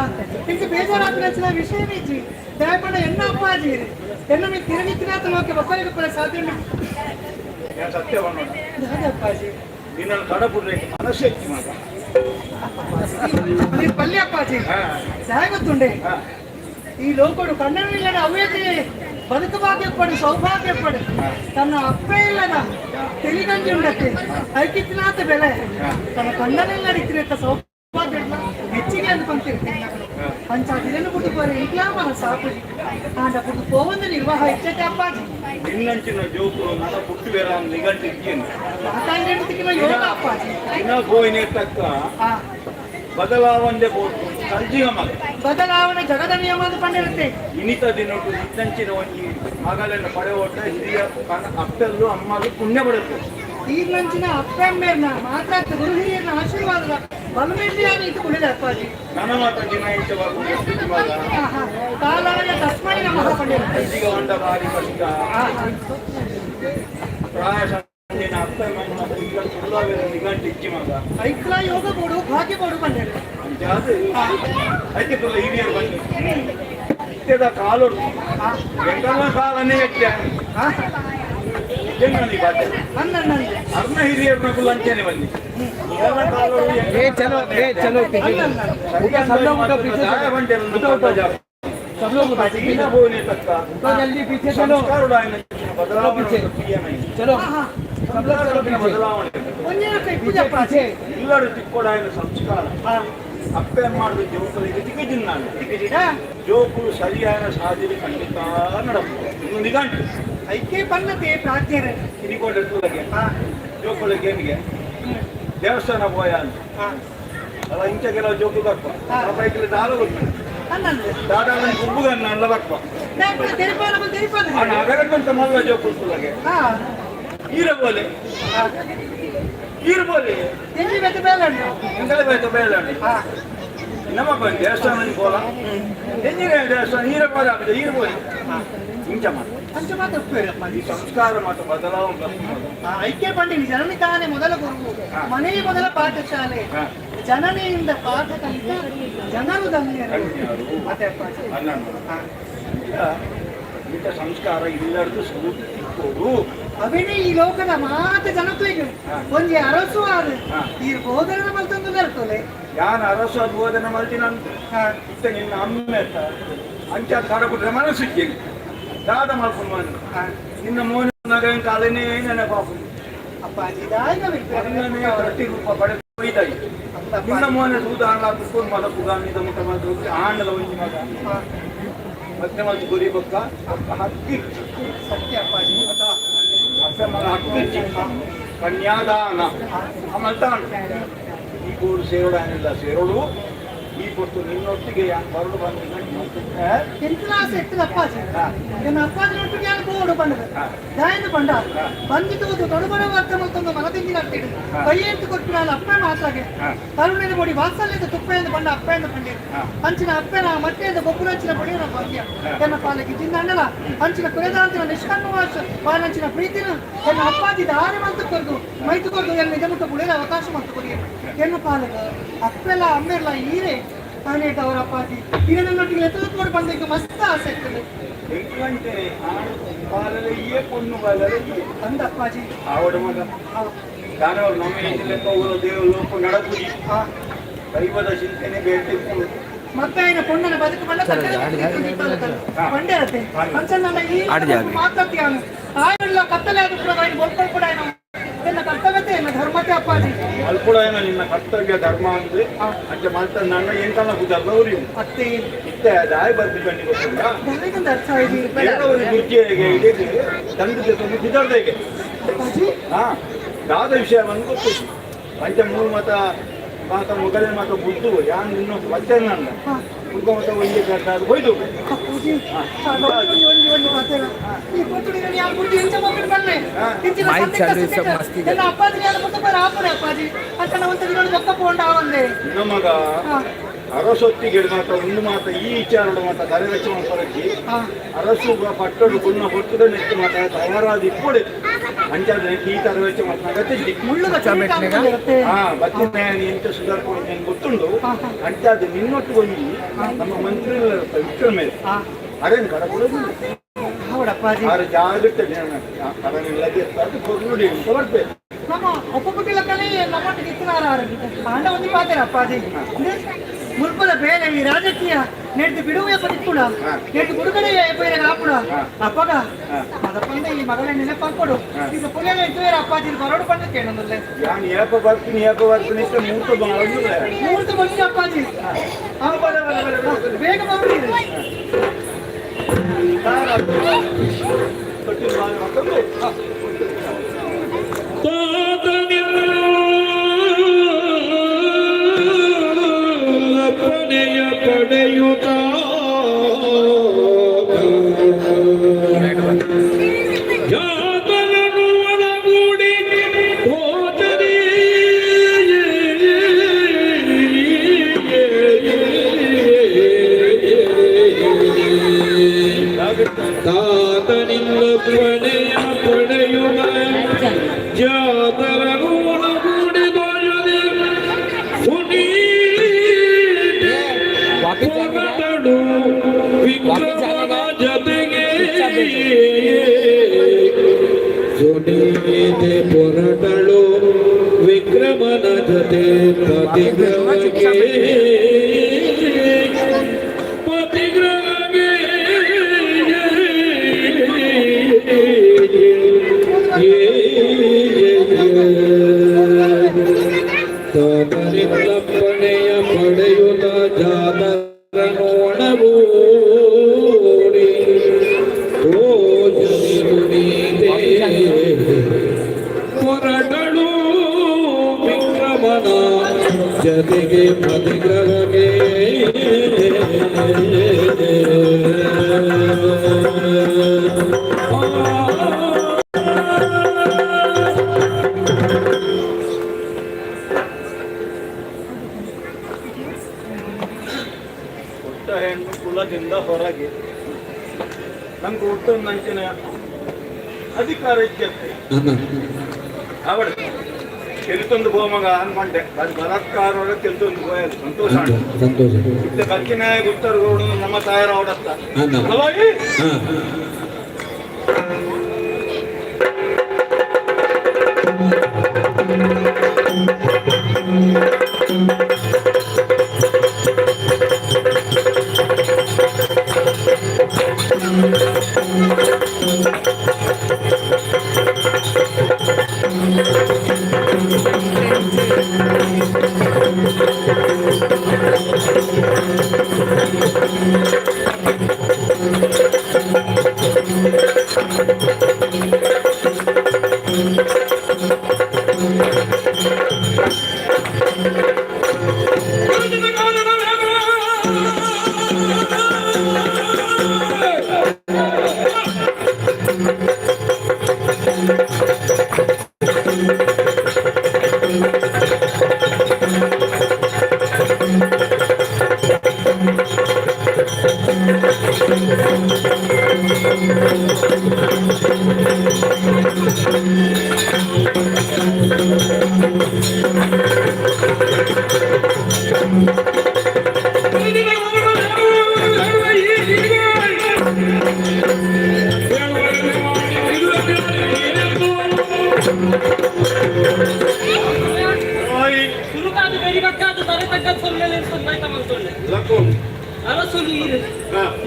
ಇಂಚ ಬೇಜಾರಾದ ವಿಷಯ ಇಜ್ಜಿ ದಯಪಂಡ ಎನ್ನ ಅಪ್ಪಾಜಿ ಎನ್ನ ಮೇ ತಿರುಗಿತ್ತಿನಾತ ಲೋಕೆ ಬಪ್ಪರಿಗೆ ಪರ ಸಾಧ್ಯ ಉಂಟು. ನಾನು ಸತ್ಯ ಬಣ್ಣೋಣ ದಾದ ಅಪ್ಪಾಜಿ ನಿನ್ನನ್ನು ಕಡಪುಡ್ರೆ ಮನಸ್ಸು ಹೆಚ್ಚು ಮಾತ ನೀರು ಪಲ್ಯ ಅಪ್ಪಾಜಿ ಹಾ. ದಾಯ ಗೊತ್ತುಂಡೆ ಹಾ. ಈ ಲೋಕಡು ಕಣ್ಣನಿಲ್ಲದ ಅವ್ಯತೆ ಬದುಕು ಭಾಗ್ಯಪ್ಪಡು ಸೌಭಾಗ್ಯಪ್ಪಡು ತನ್ನ ಅಪ್ಪೆ ಇಲ್ಲದ ತೆಲಿಗಂಜಿ ಉಂಡತ್ತೆ ಐಕಿತ್ತಿನಾಥ ಬೆಲೆ ತನ್ನ ಕಣ್ಣನಿಲ್ಲದ ಸೌಭಾಗ್ಯ ಹೆಚ್ಚಿಗೆ ಅಂದ್ಕೊಂತಿರ್ತೀನಿ ಪಂಚಾಯತ್ ಬಿಟ್ಟು ಬೋರೆ ಇಂಕ್ಲಾ ಮನ ಸಾಕು ಆಂಡ ಬಿಟ್ಟು ಪೋವಂದು ನಿರ್ವಾಹ ಇಚ್ಚತೆ ಅಪ್ಪಾಜಿ. ನಿನ್ನಂಚಿನ ಜೋಕುಲು ನನ್ನ ಪುಟ್ಟು ಬೇರ ನಿಗಂಟು ಇದ್ದೇನೆ. ಮಾತಾಡಿದ ಯೋಗ ಅಪ್ಪಾಜಿ. ದಿನ ಗೋಯಿನೇ ತಕ್ಕ ಬದಲಾವಣೆ ಬೋತು ಕಲ್ಜಿಗ ಮಗ. ಬದಲಾವಣೆ ಜಗದ ನಿಯಮ ಅಂತ ಪಂಡಿರುತ್ತೆ. ಇನಿತ ದಿನೊಟ್ಟು ನಿನ್ನಂಚಿನ ಒಂಜಿ ಮಗಳನ್ನು ಪಡೆಯೋಟ ಹಿರಿಯ ಅಪ್ಪೆಲ್ಲು ಅಮ್ಮಲು ಪುಣ್ಯ ಪಡೆತು. ಈಗಿನಂಚಿನ ಅಪ್ಪಮ್ಮೇರ್ನ ಮಾತ್ರ ಗುರು ಹಿರಿಯರ್ನ ಆಶೀರ್ವಾದದ ಬಲಮೇಲಿಯಾಗಿ ಇದು ಉಳಿದ ಅಪ್ಪಾಜಿ. ನನ್ನ ಮಾತ್ರ ದಿನ ಇಂಚ ಕಾಲಾಯ ತಸ್ಮೈ ನಮಃ ಪಂಡಿರುತ್ತೆ. ಕಲ್ಜಿಗ ಹೊಂಡ ಭಾರಿ ಕಷ್ಟ. ಪ್ರಾಯ ಸಂಜೆನ ಅಪ್ಪ ನಿಗಂಟು ಇಜ್ಜಿ ಮಗ. ಐಕ್ಲ ಯೋಗ ಬೋಡು ಭಾಗ್ಯ ಬೋಡು ಪಂಡಿರು. ಅಂಚಾದ್ ಐತೆ ಪುಲ್ಲ ಹಿರಿಯರು ಬಂದು ಇತ್ತೆದ ಕಾಲೊಡು ಎಂಕಲ್ನ ಕಾಲನೇ ಎಟ್ಟೆ ಅರ್ಣ ಹಿರಿಯರ್ನ ಕುಲ್ಲ ಅಂಚೆನೆ ಬನ್ನಿ. ए चलो ए चलो पीछे सब लोग उठो पीछे सब लोग उठो उठो जल्दी पीछे चलो ಬದಲಾವಣೆ चलो सब लोग चलो पीछे ಬದಲಾವಣೆ पीछे पीछे ಇಲ್ಲಡು ತಿಕ್ಕೊಡಾಯನ ಸಂಸ್ಕಾರ ಅಪ್ಪೆ ಮಾಡುದು ಜೋಕುಲಿಗೆ ತಿಕ್ಕಿಜಿನ್ನಾನು ಜೋಕುಲು ಸರಿಯಾದ ಸಾಧ್ಯತೆ ಖಂಡಿತ ನಡಪು ಇನ್ನು ನಿಗಂಟು ಐಕೆ ಪನ್ನತೆ ಪ್ರಾಜ್ಞರೇ ಕಿರಿಕೋಟೆ ಜೋಕುಲಿಗೆ ಏನಿಗೆ ದೇವಸ್ಥಾನ ಪೋಯ ಅಂತ ಅಲ್ಲ ಇಂಚ ಕೆಲವು ಜೋಕು ಬಪ್ಪ ಬೈಕಲ್ಲಿ ದಾಲ ಗೊತ್ತು ದಾದಾಲ ಗುಬ್ಬುಗನ್ನ ಅಲ್ಲ ಬಪ್ಪ ಆ ನಗರಕ್ಕಂತ ಮಲ್ಲ ಜೋಕುಲು ತುಲಗೆ ಈರ ಬೋಲೆ ಈರು ಬೋಲೆ ಎಂಕಲೆ ಬೇತ ಬೇಲಂಡು ನಮ್ಮ ಬಂದು ದೇವಸ್ಥಾನ ಪೋಲ ಎಂಜಿನ ದೇವಸ್ಥಾನ ಈರ ಬೋಲೆ ಆಗ್ತದೆ ಈರು ಬೋಲೆ ಇಂಚ ಮಾತು ಈ ಸಂಸ್ಕಾರ ಮಾತ್ರ ಬದಲಾವಣೆ. ಐಕ್ಯ ಪಂಡಿತ ಜನನಿ ತಾನೇ ಮೊದಲ ಗುರು, ಮನೆಯೇ ಮೊದಲ ಪಾಠಶಾಲೆ, ಜನನಿಯಿಂದ ಪಾಠ ಕಲಿತ ಜನರು ಧನ್ಯರು. ಇಂಥ ಸಂಸ್ಕಾರ ಇಲ್ಲರ್ದು ಸ್ಫೂರ್ತಿ ತಿಕ್ಕೋಡು. ಅವೇನೇ ಈ ಲೋಕದ ಮಾತ ಜನತೆಗೆ ಒಂಜಿ ಅರಸು ಆದ ಈ ಬೋಧನೆ ಮಲ್ತೊಂದು ಬರ್ತದೆ. ಯಾನ್ ಅರಸು ಅದು ಬೋಧನೆ ಮಲ್ತಿನಂತ ಇತ್ತ ನಿನ್ನ ಅಮ್ಮೆ ಅಂಚ ಕಡಬಿಟ್ರೆ ಮನಸ್ಸಿಗೆ ದಾದ ಮಲ್ಕೊಂಡು ನಿನ್ನ ಮೋನ ಕಾಲನೇ ನೆನಪಾಪು. ಅಪ್ಪಾಜಿ ದಾಯ ಪ್ರತಿ ರೂಪ ಪಡೆದು ಒಯ್ದಾಯಿ ನಿನ್ನ ಮೋನೆ ಸೂದಾಣ ಕುಕ್ಕೊಂಡು ಮಗ ಪುಗಾಮಿದ ಮುಖ ಮಾತ್ರ ಆಂಡಲ ಒಂಜಿ ಮಗ ಮತ್ತೆ ಮತ್ತು ಗುರಿ ಬೊಕ್ಕ ಹಕ್ಕಿ ಸತ್ಯ ಅಪ್ಪಾಜಿ. ಅಪ್ಪ ಮಗ ಹಕ್ಕಿ ಕನ್ಯಾದಾನ ಅಮಲ್ತಾಣ ಈ ಗೂಡು ಸೇರೋಡಾನಿಲ್ಲ ಸೇರೋಡು ಈ ಕೊಟ್ಟು ನಿನ್ನೊಟ್ಟಿಗೆ ಯಾನ್ ಬರಲು ಬಂದು ಎಂತ ಆಸೆ ಇರ್ತದೆ ಅಪ್ಪಾಜಿ. ನನ್ನ ಅಪ್ಪಾಜಿ ಒಟ್ಟಿಗೆ ಯಾರು ಬೋಡು ಬಂದದ ದಾಯಂದು ಬಂಡ ಬಂದಿದ್ದು ತೊಡಬಡ ವರ್ತ ಮತ್ತೊಂದು ಮನದಿಂದಿನ ಆಗ್ತಿಡು ಕೈಯೆಂತು ಕೊಟ್ಟು ನಾನು ಅಪ್ಪೆ ಮಾತಾಗೆ ಕರುಣೆದ ಬೊಡಿ ವಾತ್ಸಲ್ಯದ ತುಪ್ಪೆಯಿಂದ ಬಂಡ ಅಪ್ಪೆಯಿಂದ ಬಂಡಿ ಅಂಚಿನ ಅಪ್ಪೆನ ಮಟ್ಟೆಯಿಂದ ಬೊಬ್ಬುನಂಚಿನ ಬಡಿಯನ ಭಾಗ್ಯ ಎನ್ನ ಪಾಲಿಗೆ ಜಿಂದ ಅಂಚಿನ ಕುರೆದಾಂತಿನ ನಿಷ್ಕರ್ಮವಾಸ ಬಾಲಂಚಿನ ಪ್ರೀತಿನ ಎನ್ನ ಅಪ್ಪಾಜಿ ದಾರಿ ಮಂತು ಕೊರ್ದು ಮೈತು ಕೊರ್ದು ಎನ್ನ ನಿಜಮುಟ್ಟ ಬುಡಿಯಲ ಅವಕಾಶ ಮಂತು ಕೊಡಿ ಎನ್ನ ಪಾಲಗ ಅಪ್ಪೆಲ್ಲ ಅಮ್ಮೆಲ್ಲ ಈರೇ ತಾನೇಟ ಅವರ ಅಪ್ಪಾಜಿ ಇದನ್ನೊಟ್ಟಿಗೆ ಎತ್ತಲು ಬಂದಕ್ಕೆ ಮಸ್ತ್ ಆಸೆ ಇರ್ತದೆ. ಎಂಕಂಟೆನೆ ಬಾಲಲೆಯ್ಯೇ ಪೊಣ್ಣು ಬಾಲಲೆಯ್ಯೇ ಅಂದ ಅಪ್ಪಾಜಿ. ಆವಡ ಮಗ ದಾನವರು ನಮ್ಮ ಇಂಚಿಲೆಕ್ಕ ಊರು ದೇವರು ಲೋಕ ನಡಪುಜಿ ದೈವದ ಚಿಂತನೆ ಬೇಟಿತ್ತು. ಮತ್ತೆ ఆయన ಪೊಣ್ಣನ ಬದುಕು ಬಂಡ ಬಂಡೆರತೆ ಅಂಚನ್ನ ಈ ಮಾತಾಡ್ತೀಯಾನು ಆಯುಳ್ಳ ಕತ್ತಲೆ ಆದ ಕೂಡ ఆయన ಬೊಲ್ಕೊಳ್ ಕೂಡ ಎನ್ನ ಕರ್ತವ್ಯತೆ ಎನ್ನ ಧರ್ಮತೆ ಅಪ್ಪಾಜಿ. ಅಲ್ಪುಡ ಏನೋ ನಿನ್ನ ಕರ್ತವ್ಯ ಧರ್ಮ ಅಂದ್ರೆ ಅಂಚೆ ಮಲ್ತ ನನ್ನ ಎಂಕಲ್ನ ಬುದ್ಧಲ್ಲ ಉರಿಯು ಅತ್ತೆ ಇತ್ತೆ ದಾಯ ಬರ್ದು ಬನ್ನಿ ಗೊತ್ತಿಲ್ಲ ದಾಯಿಗೊಂದು ಅರ್ಥ ಆಯ್ತು. ಬೇಡವರು ಗುರ್ಜಿಗೆ ಇಡೀ ತಂದು ತಂದು ಬಿದ್ದಾರ್ದೇಗೆ ಅಪ್ಪಾಜಿ ಹಾ ದಾದ ವಿಷಯವನ್ನು ಗೊತ್ತು ಪಂಚ ಮೂರು ಮತ ಮಾತ ಮೊದಲೇ ಮಾತ ಬುದ್ಧು ಯಾನ್ ನಿನ್ನ ವಚನ ಅಲ್ಲ ಹುಡುಗ ಮತ ಒಂದೇ ಕಟ್ಟ ಹೋಯ್ತು. ಅಪ್ಪಾಜಿ ಒಂಜಿ ಒಂಜಿ ಒಂಜಿ ಮಾತೇನ ಈ ಪೊತ್ತುಡಿನ ಯಾರು ಬುದ್ಧಿ ಎಂಚ ಮಕ್ಕಳು ಬಲ್ಲೆ ಇಂಚಿನ ಮೈಕ್ ಚಾಲು ಸಬ್ ಮಸ್ತಿ ಎಲ್ಲ ಅಪ್ಪಾಜಿ ಯಾರು ಮುತ್ತ ಬರ ಆಪುನೆ ಅಪ್ಪಾಜಿ ಅಂಚನ ಒಂತ ದಿನ ಬೊಕ್ಕ ಪೋಂಡ ಆವಂದೆ. ನಿನ್ನ ಮಗ ಅರಸೊತ್ತಿಗೆ ಮಾತ ಒಂದು ಮಾತ ಈ ವಿಚಾರದ ಮಾತ ತಲೆರಕ್ಷಣ ಪರಕ್ಕೆ ಅರಸು ಪಟ್ಟಡು ಗುಣ ಹೊತ್ತದ ನೆಟ್ಟು ಮಾತ ತಯಾರಾದ ಇಪ್ಪೊಡೆ ಅಂಚಾದ ಈ ತರ ವೆಚ್ಚ ಮಾತ ಅಗತ್ಯ ಮುಳ್ಳುದ ಕಿರೀಟ ಹಾ ಬತ್ತಿನ ಎಂತ ಸುಧಾರ್ಕೊಂಡು ಗೊತ್ತುಂಡು ಅಂಚಾದ ನಿನ್ನೊಟ್ಟು ಒಂಜಿ ನಮ್ಮ ಮಂತ್ರಿ ವಿಕ್ರಮ ಮೇಲೆ ಅರೇನು ಕಡಪಡೋದು ಹೌದಪ್ಪಾಜಿ. ಆರು ಜಾಗ್ರತೆ ಕಡನಿಲ್ಲದೆ ಕೊರ್ನುಡಿ ಅಂತ ಬರ್ಬೇಕು. ನಮ್ಮ ಒಪ್ಪುಟ್ಟಿಲ ಕಲೆ ನಮ್ಮೊಟ್ಟಿಗೆ ಇತ್ತಿನಾರ ಆಂಡ ಒಂದು ಪಾತೆರ ಅಪ್ಪಾಜಿ. ಮುಲ್ಪದ ಬೇಲೆ ಈ ರಾಜಕೀಯ ನೆಡ್ದು ಬಿಡುವೆ ಪಡಿಪುಣ ನೆಡ್ದು ಬಿಡುಗಡೆ ಬೇರೆ ಆಪುಣ ಅಪ್ಪಗ ಅದಪ್ಪಂದ ಈ ಮಗಳ ನೆನಪಾಕೊಡು ಈಗ ಪುಣ್ಯನ ಇದ್ದುವೇರ ಅಪ್ಪಾಜಿ ಬರೋಡು ಬಂದು ಕೇಳೋದಲ್ಲೇ. ಯಾನ್ ಏಪ ಬರ್ತೀನಿ, ಏಪ ಬರ್ತೀನಿ ಇಷ್ಟ ಮೂರ್ತ ಬಾಳಂದ್ರೆ. ಮೂರ್ತ ಬಂದು ಅಪ್ಪಾಜಿ. ಬಲೆ ಬಲೆ ಬಲೆ ಬಲೆ. ಬೇಗ ಬರ್ರಿ. ತೊಟ್ಟಿಲ್ ಬಾಳ ಮತ್ತೊಂದು. ತಾತನಿಲ್ಲಪ್ಪನೆಯ ಪಡೆಯುತ್ತ ಜಾತರನು ಒಳಗೂಡಿ ಹೋದರಿ. ತಾತನಿಲ್ಲಪ್ಪನೆಯ ಪಡೆಯುವ ಜಾತರನು ಒಳಗೂಡಿ ದೊರೆಯದೆ ಸುನೀತೆ ಹೊರಟಳು ವಿಕ್ರಮನ ಜೊತೆಗೆ. ಸುನೀತೆ ಹೊರಟಳು ವಿಕ್ರಮನ ಜೊತೆ ಪತಿಗ್ರಹಕ್ಕೆ, ಪತಿಗ್ರಹಕ್ಕೆ. ತಾತನಿಲ್ಲಪ್ಪಣೆಯ ಪಡೆಯುತ್ತ ಜಾತರನು ಒಣಗೂಡಿ ತೋಜದಿ ಸುನೀತೆ ಹೊರಟಳು ವಿಕ್ರಮನ ಜೊತೆಗೆ ಪತಿಗ್ರಹಕ್ಕೆ. ಹುಟ್ಟ ಹೆಣ್ಣು ಕುಲದಿಂದ ಹೊರಗೆ ನಮ್ಗೆ ಹುಟ್ಟೊಂದಂಚಿನ ಅಧಿಕಾರ ಇದ್ಯತ್ತೆ. ಅವಳು ಕೆಲಿತೊಂದು ಬೋಮಗ ಅನ್ಕೊಂಡೆ, ಅದು ಬಲಾತ್ಕಾರ ಕೆಲಿತೊಂದು ಬೋಯದು ಸಂತೋಷ ಉಂಟು. ಸಂತೋಷ. ಇತ್ತ ಕಕ್ಕಿನಾಯ ಗುತ್ತರು ನಮ್ಮ ತಾಯರ ಅವಡತ್ತ. ಅಣ್ಣ. ಹಲವಾಗಿ. ಸುರುಕಾದ ಬೆರಿಬಕ್ಕಾದ ತಲೆ ತಗ್ಗದ ಸೊಲ್ಲೆಲೆ ಸೊಲ್ಲೈತ ಮಲ್ತೊಲ್ಲೆ. ಅರಸುಲು ಈರು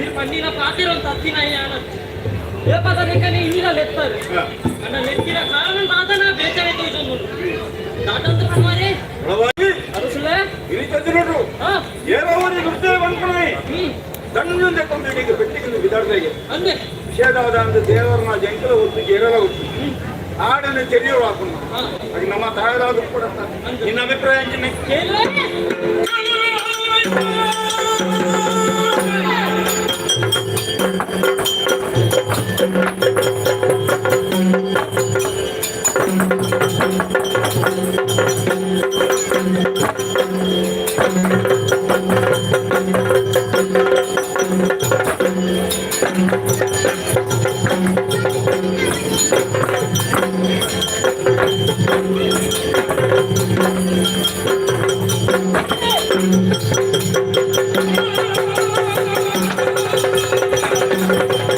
ಈರು ಪಂಡಿನ ಪಾತಿರೋಂತ ಅತ್ತಿನ ಯಾನ ಏಪದ ಲೆಕ್ಕನೆ ಈರ ಲೆತ್ತಾರೆ ಅಣ್ಣ ಲೆಕ್ಕಿನ ಕಾರಣ ದಾದನ ಬೇಚನೆ ತೋಜೊಂದು ದಾಟಂತ ಕುಮಾರಿ. ಹಲವಾಗಿ. ಅರಸುಲೆ. ಇರಿತದಿರೋರು. ಹಾ. ಏರೋವರಿಗೆ ಗುರ್ತೇ ಬಂದ್ಕೊಳ್ ದಂಡ ಕೊಂಬಿಡಿಗೆ ಪೆಟ್ಟಿಗೆ ಬಿದಾಡ್ದಾಗೆ. ಅಂದೆ. ವಿಷಯದಾದ ಅಂದ್ರೆ ದೇವರನ್ನ ಜಂಕಲ ಹೊತ್ತು ಏರಲ ಹೊತ್ತು ಆಡನ್ನು ಚೆರಿಯೋರು ಹಾಕೊಂಡು ಹಾಗೆ ನಮ್ಮ ತಾಯರಾದ್ರು ಕೂಡ. ನಿನ್ನ ಅಭಿಪ್ರಾಯ ಅಂಜನೆ? ಕೇಳುವೆ. ಿ.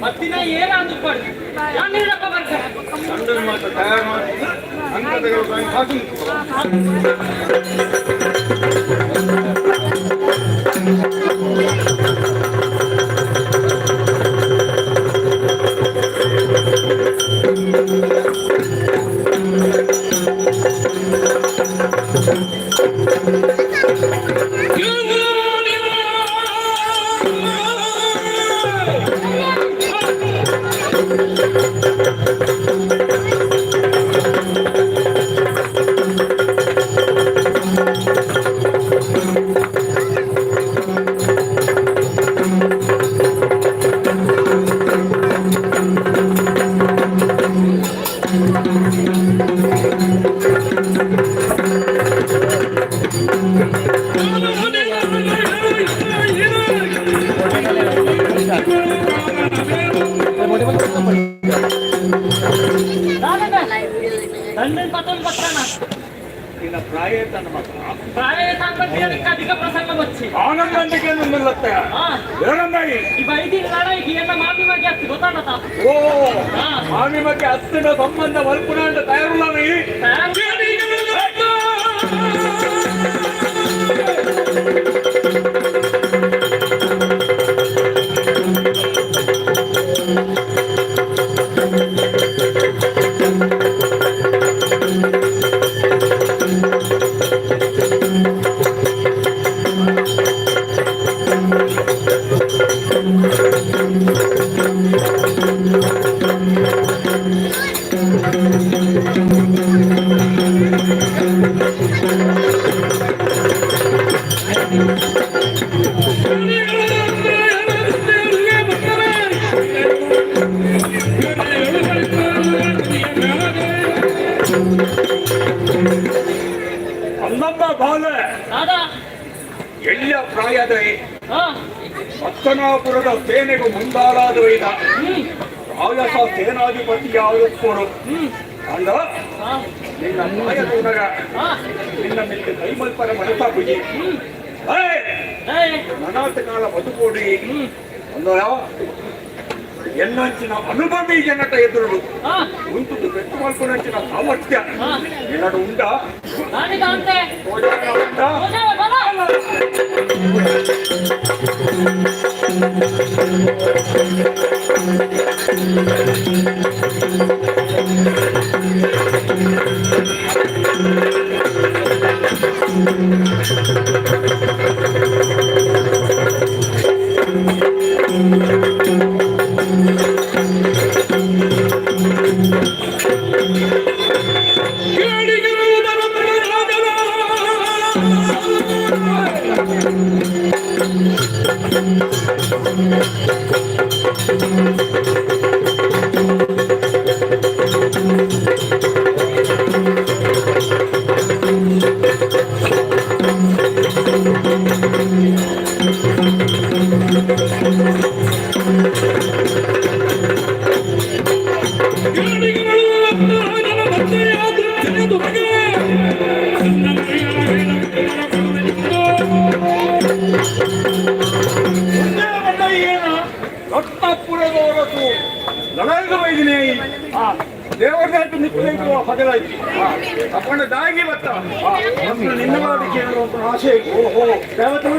ಮತ್ತಿನ ಏನಾದ್ರು ಪಡು ಯಾನೇನಪ್ಪ ಬರ್ತಾರೆ ಗಂಡನ ಮಾತ್ರ ತಯಾರು ಮಾಡಿ ಅಂಕದಗಳು ಹಾಕಿ. ದಂಡನ್ ಪತನ್ ಪತ್ರನ ನಿನ್ನ ಪ್ರಾಯ ತನ್ನ ಮಗ ಪ್ರಾಯ ತಾಂಬತ್ತಿನ ಅಧಿಕ ಪ್ರಸಂಗ ಬಚ್ಚಿ ಆನಂದಂದಿಗೆ ನಿಲ್ಲತ್ತೆ. ಏನಂದಾಗಿ? ಈ ಬೈದಿ ಲಡಾಯಿಗೆ ಎಲ್ಲ ಮಾಮಿ ಬಗ್ಗೆ ಹತ್ತಿ ಗೊತ್ತಾಡ. ಓ, ಮಾಮಿ ಬಗ್ಗೆ ಹತ್ತಿನ ಸಂಬಂಧ ಮಲ್ಪುನ ಅಂತ ತಯಾರುಲ್ಲ ನೀ. ಅಲ್ಲಮ್ಮ ಬಾಲೆ. ದಾದಾ. ಎಳ್ಳ ಪ್ರಾಯದ ಪತ್ತನಾಪುರದ ಸೇನೆಗೂ ಮುಂದಾಲಾದ ಈಗ ರಾಯಸ ಸೇನಾಧಿಪತಿಯಾಗುತ್ತೋರು ಅಂದ. ನಿನ್ನ ಪ್ರಾಯದ ಉನಗ ನಿನ್ನ ಮೇಲೆ ಕೈಮಲ್ಪನ ಮನಸಾಪುಜಿ ನನಾತ ಕಾಲ ಬದುಕೋಡಿ ಅಂದ. ಎನ್ನಂಚಿನ ಅನುಭವಿ ಜನಟ ಎದುರು ಉಂಟು ಪೆಟ್ಟು ಮಲ್ಪನಂಚಿನ ಸಾಮರ್ಥ್ಯ ನಿನ್ನಡು ಉಂಡ? ಉಂಡ? ರತ್ನಪುರದವರಸು ಲಡಾಯಿದ ವೈದಿನೇ ದೇವರಾಯ್ತು ನಿಪ್ಪು ಹಗಲಾಯ್ತು ಅಪ್ಪನ ದಾಗಿ ಬತ್ತ ನಿನ್ನ ಮಾಡಿ ಕೇಳುವಂತ ಆಸೆ. ಓಹೋ ದೇವತೆ.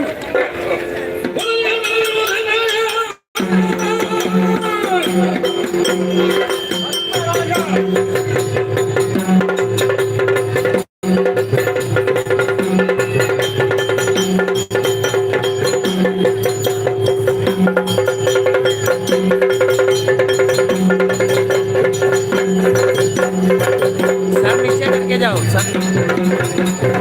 सब नीचे करके जाओ सब।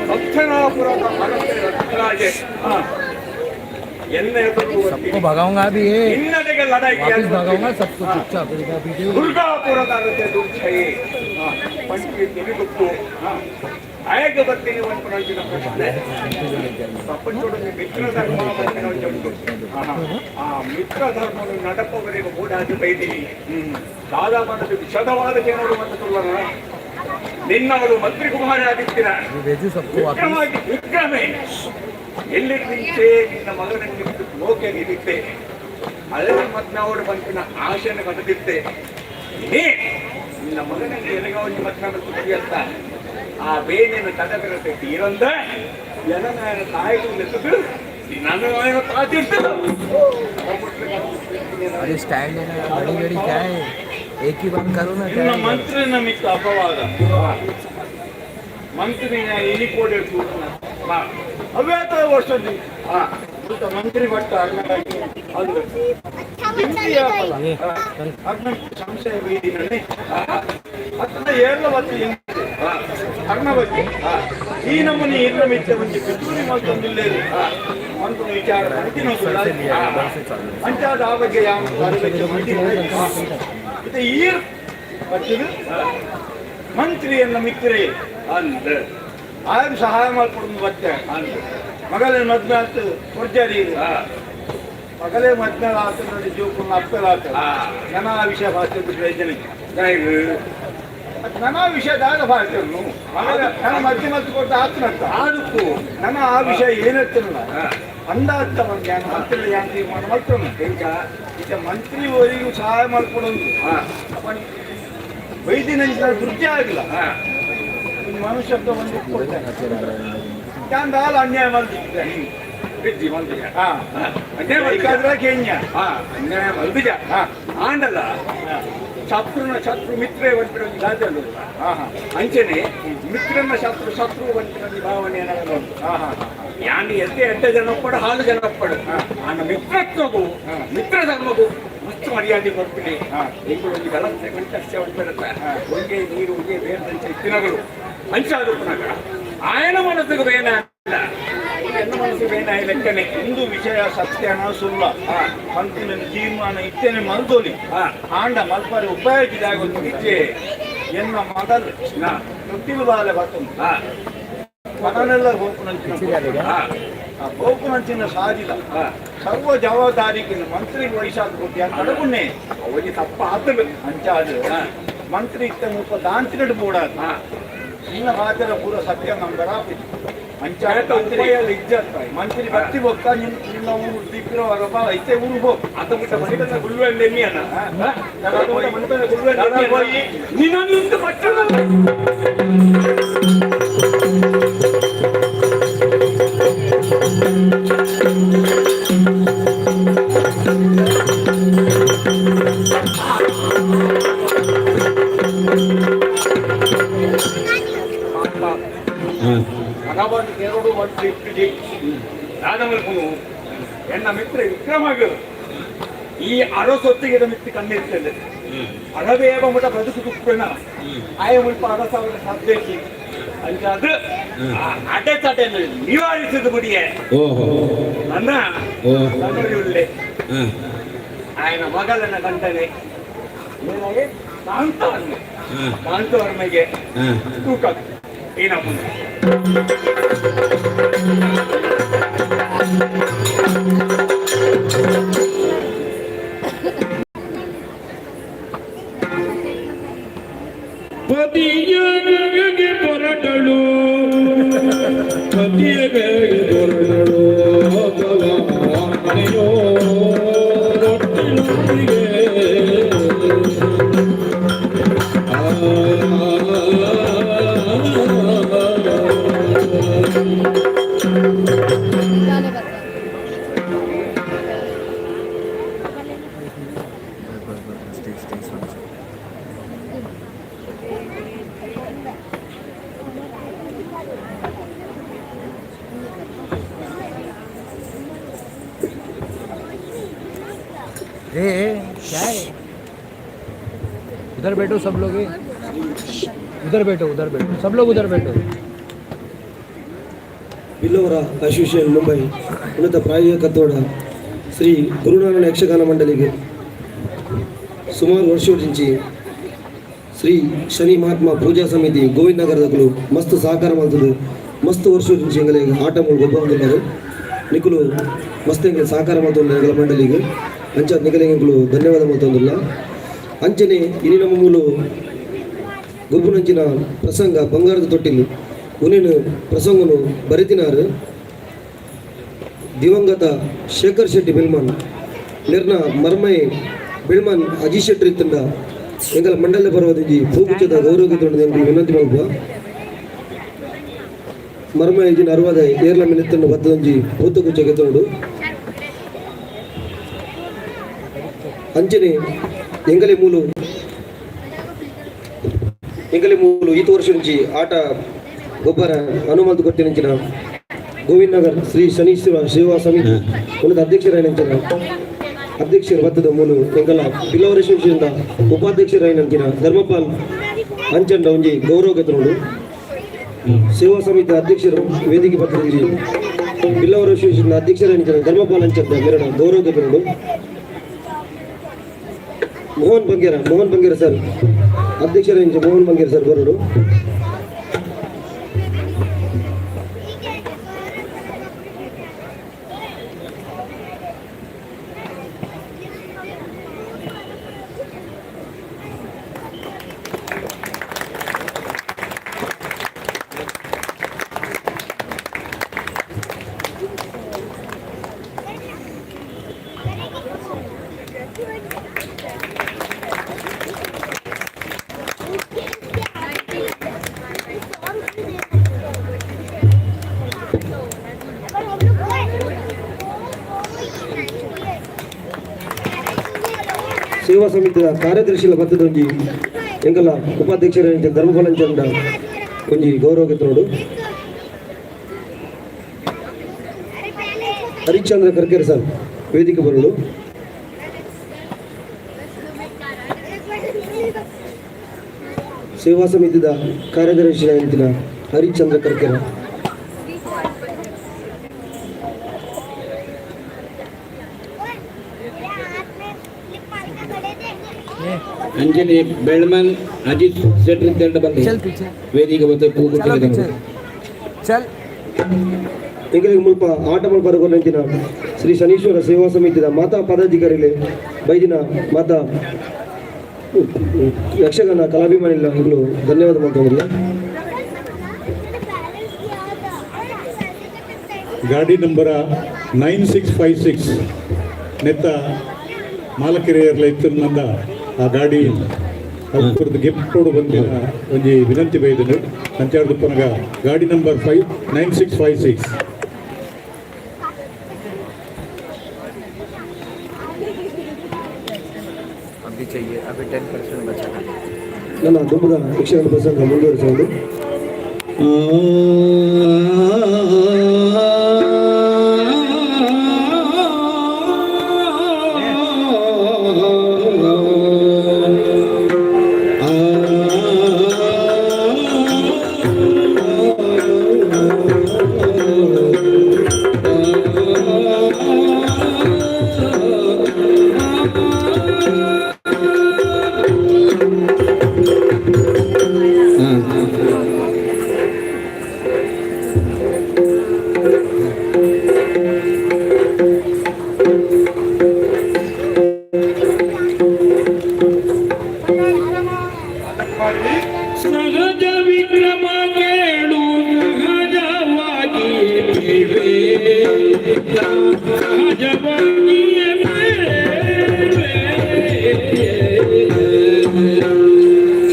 ಸತ್ಯನಾಪುರದ ಅರಸೆ ರತ್ನರಾಜೆ ಎನ್ನ ಎದುರು सबको भगाऊंगा अभी ये ಹಿನ್ನಡೆಗೆ ಲಡಾಯಿ वापस भगाऊंगा सबको चुपचाप ದುರ್ಗಾಪುರದ ಅರಸೆ ದುರ್ಛಯಿ ಪಂಚಿ ತಿಳಿಗುತ್ತು. ಆಯಗ ಬರ್ತೀನಿ ಪನ್ಪುನಂಚಿನ ಪ್ರಶ್ನೆ. ಪ್ರಪಂಚದೊಂದು ಮಿತ್ರ ಧರ್ಮ ಪನ್ಪಿನ ಒಂಜಿ ಉಂಟು. ಆ ಮಿತ್ರ ಧರ್ಮವನ್ನು ನಡಪವರೆಗೆ ಓಡಾಡಿ ಬೈದೀನಿ. ದಾದಾ ಬಂದದ್ದು ವಿಷದವಾದ ಜನರು ಮತ್ತು ತುಲ್ಲನ ನಿನ್ನವರು ಮಂತ್ರಿ ಕುಮಾರ ಆಗಿತ್ತೀರ. ವಿಕ್ರಮಾಗಿ ವಿಕ್ರಮೇ ಎಲ್ಲಿದ್ದಿಂಚೆ ನಿನ್ನ ಮಗನನ್ನು ಲೋಕೆ ನೀಡಿದ್ದೆ. ಅಲ್ಲೇ ಮತ್ನವರು ಬಂತಿನ ಆಶೆಯನ್ನು ಕಟ್ಟದಿತ್ತೆ. ನೀ ನಿನ್ನ ಮಗನನ್ನು ಎನಗವನಿ ಮತ್ನ ಅಂತ ಆ ಬೇನೆಯನ್ನು ತಡಬಿರತೆ ತೀರಂದ ಎನನ ತಾಯಿಗೂ ನೆತ್ತದು ನನ್ನ ತಾತಿರ್ತು. अरे स्टैंड है ना, घड़ी घड़ी क्या है, एक ही बार करो ना, क्या ನಿನ್ನ है? ಮಂತ್ರಿನ ಮಿಕ್ಕ ಅಪವಾದ. ಮಂತ್ರಿನ ಇನಿಕೋಡೆ ಅವ್ಯಾತ ವರ್ಷದಿ ಮಂತ್ರಿ ಭಟ್ಟ ಅಂದ್ರು ಅರ್ನ ಸಂಶಯ ಬೀದಿನಲ್ಲಿ ಅತ್ತನ ಏರ್ಲ ಬತ್ತಿ ಅರ್ನ ಬಗ್ಗೆ ಈ ನಮ್ಮನೆ ಇರ್ಲ ಮಿತ್ತ ಒಂಜಿ ಪಿತೂರಿ ಮತ್ತೊಂದಿಲ್ಲೇರು ಅಂತ ವಿಚಾರ ಅಂತಿನ ಅಂಚಾದ ಆ ಬಗ್ಗೆ ಯಾವ ಇದು ಈರ್ ಬಟ್ಟಿದು ಮಂತ್ರಿಯನ್ನ ಮಿತ್ರೇ ಅಂದ ಆಯ್ ಸಹಾಯ ಮಾಡ್ಕೊಡೋದು ಬತ್ತೆ ಮಗಲೇ ಮದ್ವೆ ಆತು ಕೊರ್ಜಾರಿ. ಮಗಲೇ ಮದ್ವೆ ಆತು ನೋಡಿ, ಜೋಕು ಅಪ್ಪಲಾತ ನನ್ನ ಆ ವಿಷಯ ಭಾಷೆ ಪ್ರಯೋಜನ. ನನ್ನ ವಿಷಯ ದಾದ ಭಾಷೆ ಮಗಲ ನನ್ನ ಮಧ್ಯ ಮದ್ದು ಕೊಟ್ಟ ಆತನತ್ತ ಅದಕ್ಕೂ ನನ್ನ ಆ ವಿಷಯ ಏನತ್ತಿರಲ್ಲ ಅಂದಾತ್ತ ಜ್ಞಾನ ಮಂತ್ರಿ ಯಾನ್ ತೀರ್ಮಾನ ಮಾಡ್ತಾನೆ. ಈಗ ಮಂತ್ರಿ ಅವರಿಗೂ ಸಹಾಯ ಮಾಡ್ಕೊಡೋದು ವೈದ್ಯನ ವೃತ್ತಿ ಆಗಿಲ್ಲ. ಮನುಷ್ಯತ್ವ ಒಂದು ಕೊಡ್ತಾನೆ ದಾಲ ಅನ್ಯಾಯ ಮಾಡ್ತಿದ್ದೆ. ಬಿಜ್ಜಿ ಮಲ್ದಿಜ. ಅನ್ಯಾಯ ಬೇಕಾದ್ರೆ ಕೇನ್ಯ. ಅನ್ಯಾಯ ಮಲ್ದಿಜ. ಆಂಡಲ ಶತ್ರುನ ಶತ್ರು ಮಿತ್ರೇ ಒಂಟಿನ ಒಂಜಿ ಗಾದೆ ಉಂಡು. ಹಾ ಹಾ ಅಂಚನೆ ಮಿತ್ರನ ಶತ್ರು ಶತ್ರು ಒಂಟಿನ ಒಂಜಿ ಭಾವನೆ ಏನಾದ್ರು ಉಂಟು. ಹಾ ಹಾ ಯಾನ್ ಎತ್ತೆ ಎಡ್ಡೆ ಜನ ಒಪ್ಪಡು, ಹಾಲು ಜನ ಒಪ್ಪಡು, ಆಂಡ ಮಿತ್ರತ್ವಗೂ ಮಿತ್ರ ಧರ್ಮಗೂ ಮಸ್ತ್ ಮರ್ಯಾದೆ ಕೊಡ್ತೀನಿ. ಎಂಕುಲು ಒಂಜಿ ಗಲಸೆ ಗಂಟಸ್ಯ ಉಂಟು, ಒಂಜೆ ನೀರು ಒಂಜೆ ಬೇರೆ ಇತ್ತಿನಗಳು ಅಂಚಾದುಪ್ಪುನಗ ಆಯನ ಮನಸ್ಸಿಗೆ ಬೇನ ಅಲ್ಲ, ಎನ್ನ ಮನಸ್ಸಿಗೆ ಬೇನ ಲೆಕ್ಕನೆ. ಒಂದು ವಿಷಯ ಸತ್ಯನ ಸುಳ್ಳ ಪಂತಿನ ತೀರ್ಮಾನ ಇತ್ತೇನೆ ಮಲ್ದೋಲಿ. ಆಂಡ ಮಲ್ಪರೆ ಉಪಾಯ ಇದಾಗುತ್ತೆ. ಎನ್ನ ಮಗಲ್ ತೊಟ್ಟಿಲು ಬಾಲೆ ಬರ್ತುಂಡು ಮಗನೆಲ್ಲ ಹೋಪುನಂಚಿನ ಆ ಹೋಪುನಂಚಿನ ಸಾಧಿದ ಸರ್ವ ಜವಾಬ್ದಾರಿಗೆ ಮಂತ್ರಿಗೆ ವಯಸ್ಸಾದ ಕೊಟ್ಟಿ ಅಂತ ಅಡಗುನ್ನೇ ಅವನಿಗೆ ತಪ್ಪ ಆತನು. ಅಂಚಾದ ಮಂತ್ರಿ ಇತ್ತ ಮುಪ್ಪ ದಾಂತಿನಡು ಬೋಡಾದ ನಿನ್ನ ಮಾತರ ಪೂರ ಸತ್ಯ ನಂಬರ ಅಂಚಾದ ಉಪಾಯ ಇಜ್ಜತ್ತ. ಮಂತ್ರಿ ಭಕ್ತಿ ಬೊಕ್ಕ ನಿನ್ನ ಊರು ದಿಪ್ಪಿರೋ ಅರಬ ಐತೆ ಊರು ಹೋಗ್ ಆತ ಮುಟ್ಟ ಮಣಿಕಂದ ಗುಲ್ವೆ ಎಮ್ಮಿಯನ್ನ ಮಣಿಕಂದ ಗುಲ್ವೆ ಹೋಗಿ. ನಿನ್ನೊಂದು ಪಟ್ಟಣ ಭಗವಾನ್ ಎರಡು ಮತ್ತು ಇಟ್ಟಿಜಿ ದಾದಮಲ್ಪುನು ಎನ್ನ ಮಿತ್ರ ವಿಕ್ರಮಗಳು ಈ ಅರಸೊತ್ತಿಗೆ ಮಿತ್ತಿ ಕಣ್ಣಿರ್ತದೆ. ಅರಬೇವ ಮುಟ ಬದುಕು ತುಪ್ಪನ ಆಯ ಮುಲ್ಪ ಅರಸವರ ಸಾಧ್ಯಕ್ಕೆ ಅಂಚಾದ ಆ ಅಡೆತಡೆಯನ್ನು ನಿವಾರಿಸಿದ ಬುಡಿಯೇ ಓಹೋ ನನ್ನ ಓಹೋ ಉಳ್ಳೆ ఆయన ಮಗಳನ್ನ ಗಂಡನೆ ಏನಾಗೆ ಕಾಂತವರ್ಮೆ ಕಾಂತವರ್ಮೆಗೆ ತೂಕ ಈ ನಮ್ಮನೆ ಪತಿಯಗೆ ಹೊರಟಳು, ಪತಿಯಗೆ ಹೊರಟಳು ಭವಾನಿಯೋ ರೊಟ್ಟಿಲೊಂದಿಗೆ. ए, ए, क्या है? उधर बैठो सब लोग, ए। उधर बैठो, उधर बैठो, सब लोग उधर बैठो। ಬಿಲ್ಲವರ ಅಸೋಸಿಯೇಷನ್ ಮುಂಬೈ ಉನ್ನತ ಪ್ರಾಯೋಜಕತ್ವದ ಶ್ರೀ ಗುರುನಾರಾಯಣ ಯಕ್ಷಗಾನ ಮಂಡಳಿಗೆ ಸುಮಾರು ವರ್ಷ నుంచి ಶ್ರೀ ಶನಿ ಮಹಾತ್ಮ ಪೂಜಾ ಸಮಿತಿ ಗೋವಿಂದ ನಗರದಕುಲು ಮಸ್ತ್ ಸಹಕಾರ ಮಲ್ತದು ಮಸ್ತ್ ವರ್ಷ ಎಂಗಲೆ ಆಟ ಮೂಲು ಗೊಬ್ಬ ನಿಕುಲು ಮಸ್ತ್ ಎಂಕಲೆ ಸಹಕಾರ ಮಲ್ತೊಂದು ಎಂಗಲ ಮಂಡಳಿಗೆ ಅಂಚ ನಿಕಲೆ ಎಂಕುಲು ಧನ್ಯವಾದ ಮಲ್ತೊಂದುಲ್ಲ. ಅಂಚನೆ ಇನಿ ನಮ್ಮ ಮೂಲು ಗೊಬ್ಬುನಂಚಿನ ಪ್ರಸಂಗ ಬಂಗಾರದ ತೊಟ್ಟಿಲು ಉನೇನು ಪ್ರಸಂಗನು ಬರೆತಿನಾರು ದಿವಂಗತ ಶೇಖರ್ ಶೆಟ್ಟಿ ಬೆಲ್ಮಾನ್ ನಿರ್ನ ಮರ್ಮೈ ಬೆಳ್ಮಾನ್ ಅಜೀಶ್ ಶೆಟ್ಟಿ ಇತ್ತಂಡ ಎಂಗಲ ಮಂಡಲ ಪರ್ವದಿಂಜಿ ಪೂಗುಚ್ಚದ ಗೌರವ ವಿನಂತಿ ಮಲ್ಪ. ಮರ್ಮ ಇಜಿನ ಅರ್ವದ ಏರ್ಲ ಮಿನಿತ್ತಂಡ ಬತ್ತದೊಂಜಿ ಪೂತಗುಚ್ಚ ಗೆತ್ತೋಡು. ಅಂಚನೆ ಎಂಗಲೆ ಮೂಲು ಎಂಗಲೆ ಮೂಲು ಈತ ವರ್ಷ ಒಂಜಿ ಆಟ ಗೊಬ್ಬರ ಹನುಮಂತ ಕೊಟ್ಟಿನಂಚಿನ ಗೋವಿಂದ ನಗರ್ ಶ್ರೀ ಶನೀಶ್ವರ ಸೇವಾ ಸಮಿತಿ ಉನ್ನತ ಅಧ್ಯಕ್ಷರಾಯಿನಂಚಿನ ಅಧ್ಯಕ್ಷರು ಬತ್ತದ ಮೂಲು ಎಂಗಲ ಬಿಲ್ಲವರೇಶ್ವರ ಉಪಾಧ್ಯಕ್ಷರಾಯಿನಂಚಿನ ಧರ್ಮಪಾಲ್ ಅಂಚಂಡ ಒಂಜಿ ಗೌರವ ಗೆತ್ತೋಡು. ಸೇವಾ ಸಮಿತಿ ಅಧ್ಯಕ್ಷರು ವೇದಿಕೆ ಪತ್ರದಲ್ಲಿ ಬಿಲ್ಲವರ ಅಸೋಸಿಯೇಷನ್ ಅಧ್ಯಕ್ಷರಾಯಿನಂಚಿನ ಧರ್ಮಪಾಲ್ ಅಂಚಂಡ ಮೆರಡ ಗೌರವ ಗೆತ್ತೋಡು. ಮೋಹನ್ ಬಂಗೇರ ಮೋಹನ್ ಬಂಗೇರ ಸರ್ ಅಧ್ಯಕ್ಷರಾಯಿನ ಮೋಹನ್ ಬಂಗೇರ ಸರ್ ಬರೋಡು. ಸೇವಾ ಸಮಿತಿಯ ಕಾರ್ಯದರ್ಶಿಲ ಬತ್ತದೊಂಜಿ ಎಂಗಲ ಉಪಾಧ್ಯಕ್ಷರ ಧರ್ಮಪಾಲಂಚಂಡ ಒಂಜಿ ಗೌರವ ಗೆತ್ತೋಡು. ಹರಿಶ್ಚಂದ್ರ ಕರ್ಕೆರೆ ಸರ್ ವೇದಿಕೆ ಬರಲು. ಸೇವಾ ಸಮಿತಿಯ ಕಾರ್ಯದರ್ಶಿ ಹರಿಶ್ಚಂದ್ರ ಕರ್ಕೆರೆ. ಅಂಜಲಿ ಬೆಳ್ಮನ್ ಅಜಿತ್ ಶೆಟ್ಟಿ ಅಂತ ಬಂದು ವೇದಿಕೆ ಬಂದು ಪೂ ಎಂಗಲಿಗೆ ಮುಲ್ಪ ಆಟ ಮಲ್ಪ ನಂಚಿನ ಶ್ರೀ ಶನೀಶ್ವರ ಸೇವಾ ಸಮಿತಿಯ ಮಾತಾ ಪದಾಧಿಕಾರಿಗಳೇ ಬೈದಿನ ಮಾತಾ ಯಕ್ಷಗಾನ ಕಲಾಭಿಮಾನಿಗಳ ಎಂಕುಲು ಧನ್ಯವಾದ ಮಾಡ್ಕೊಂಡಿಲ್ಲ. ಗಾಡಿ ನಂಬರ 9656 ನೆತ್ತ ಮಾಲಕಿರಿಯರ್ಲ ಇತ್ತಿನಂದ ಆ ಗಾಡಿ ಅಲ್ಪುರದ ಗಿಫ್ಟ್ ಕೊಡು ಬಂದಿನ ಒಂಜಿ ವಿನಂತಿ ಬೈದನು ಅಂಚಾರ್ದು ಪನಗ ಗಾಡಿ ನಂಬರ್ 5 9656. अभी चाहिए, अभी 10% बचा है. ನನ್ನ ದುಂಬದ ಯಕ್ಷಗಾನ ಪ್ರಸಂಗ ಮುಂದುವರಿಸುವುದು. ಸಹಜ ವಿಕ್ರಮ ಕೇಳು ಸಹಜವಾಗಿ ಬೇವೆ. ಸಹಜವಾಗಿಯೇ ಬೇವೆ.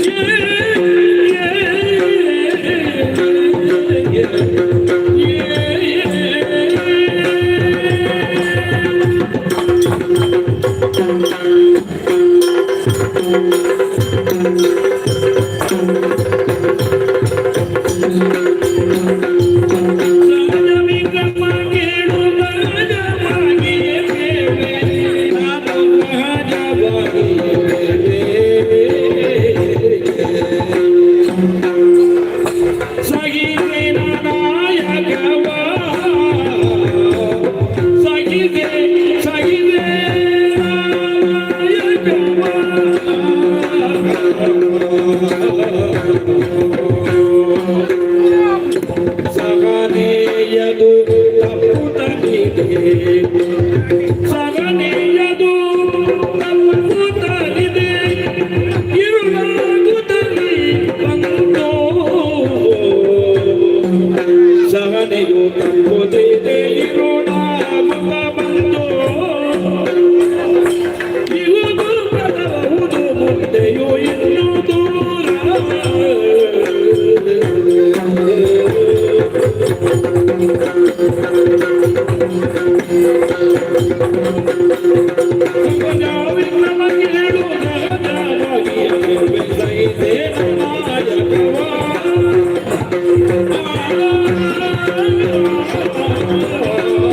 ಸಹಜ ವಿಕ್ರಮ ಕೇಳು ಸಹಜವಾಗಿಯೇ ಬೇವೆ. ತಪ್ಪುತ್ತಲಿದೆ ಸಹನೆಯದು ತಪ್ಪುತ್ತಲಿದೆ ಇರುಳಾಗುತ್ತಲಿ ಬಂತೋ ಸಹನೆಯು ತಪ್ಪುತ್ತಿದೆ ಇರುಳಾಗುತ್ತ ಬಂತೋ ಇರುವುದು ಬರಬಹುದು ಮುಂದೆಯೂ ಇನ್ನೂ ದೂರ. ವಿಕ್ರಮ ಕೇಳು ಸಹಜವಾಗಿ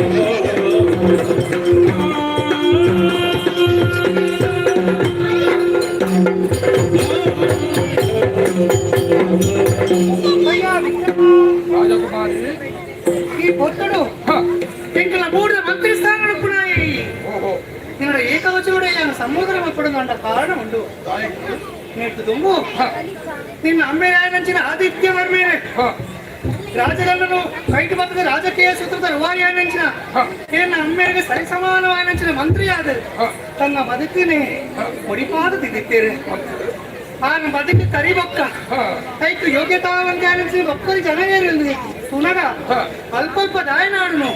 ನಾಯಕವ. ಅಯ್ಯ ವಿಕ್ರಮ. ರಾಜಕುಮಾರಿ. ಈ పొత్తుడు ಎಂಕಲ ಮೂಡಿದ ಮಂತ್ರಿ ಸ್ಥಾನ ಪುನಾಯಿ. ಓಹೋ. ನಿನ್ನ ಏಕವಚನೋಡೆ ನಾನು ಸಮುದ್ರ ಮಕ್ಕಳು ಕಾರಣ ಉಂಟು. ನೆಟ್ಟು ದುಂಬು ನಿನ್ನ ಅಮ್ಮೆರಾಯನಂಚಿನ ಆದಿತ್ಯ ವರ್ಮೇರೆ ರಾಜರನ್ನು ಕೈಟು ಬತ್ತದ ರಾಜಕೀಯ ಸೂತ್ರದ ರೂವಾರಿಯಾಯನಂಚಿನ ಏನ ಅಮ್ಮೆರಿಗೆ ಸರಿಸಮಾನವಾಯನಂಚಿನ ಮಂತ್ರಿಯಾದ ತನ್ನ ಬದುಕಿನೇ ಒಡಿಪಾದ ತಿದ್ದಿತ್ತೇರೆ. ಆ ಬದುಕು ಕರಿಬೊಕ್ಕ ಐಕು ಯೋಗ್ಯತಾವಂತ ಒಕ್ಕರಿ ಜನ ಏರಿಲ್ಲ ತುನಗ ಅಲ್ಪಲ್ಪ ದಾಯನಾಡುನು.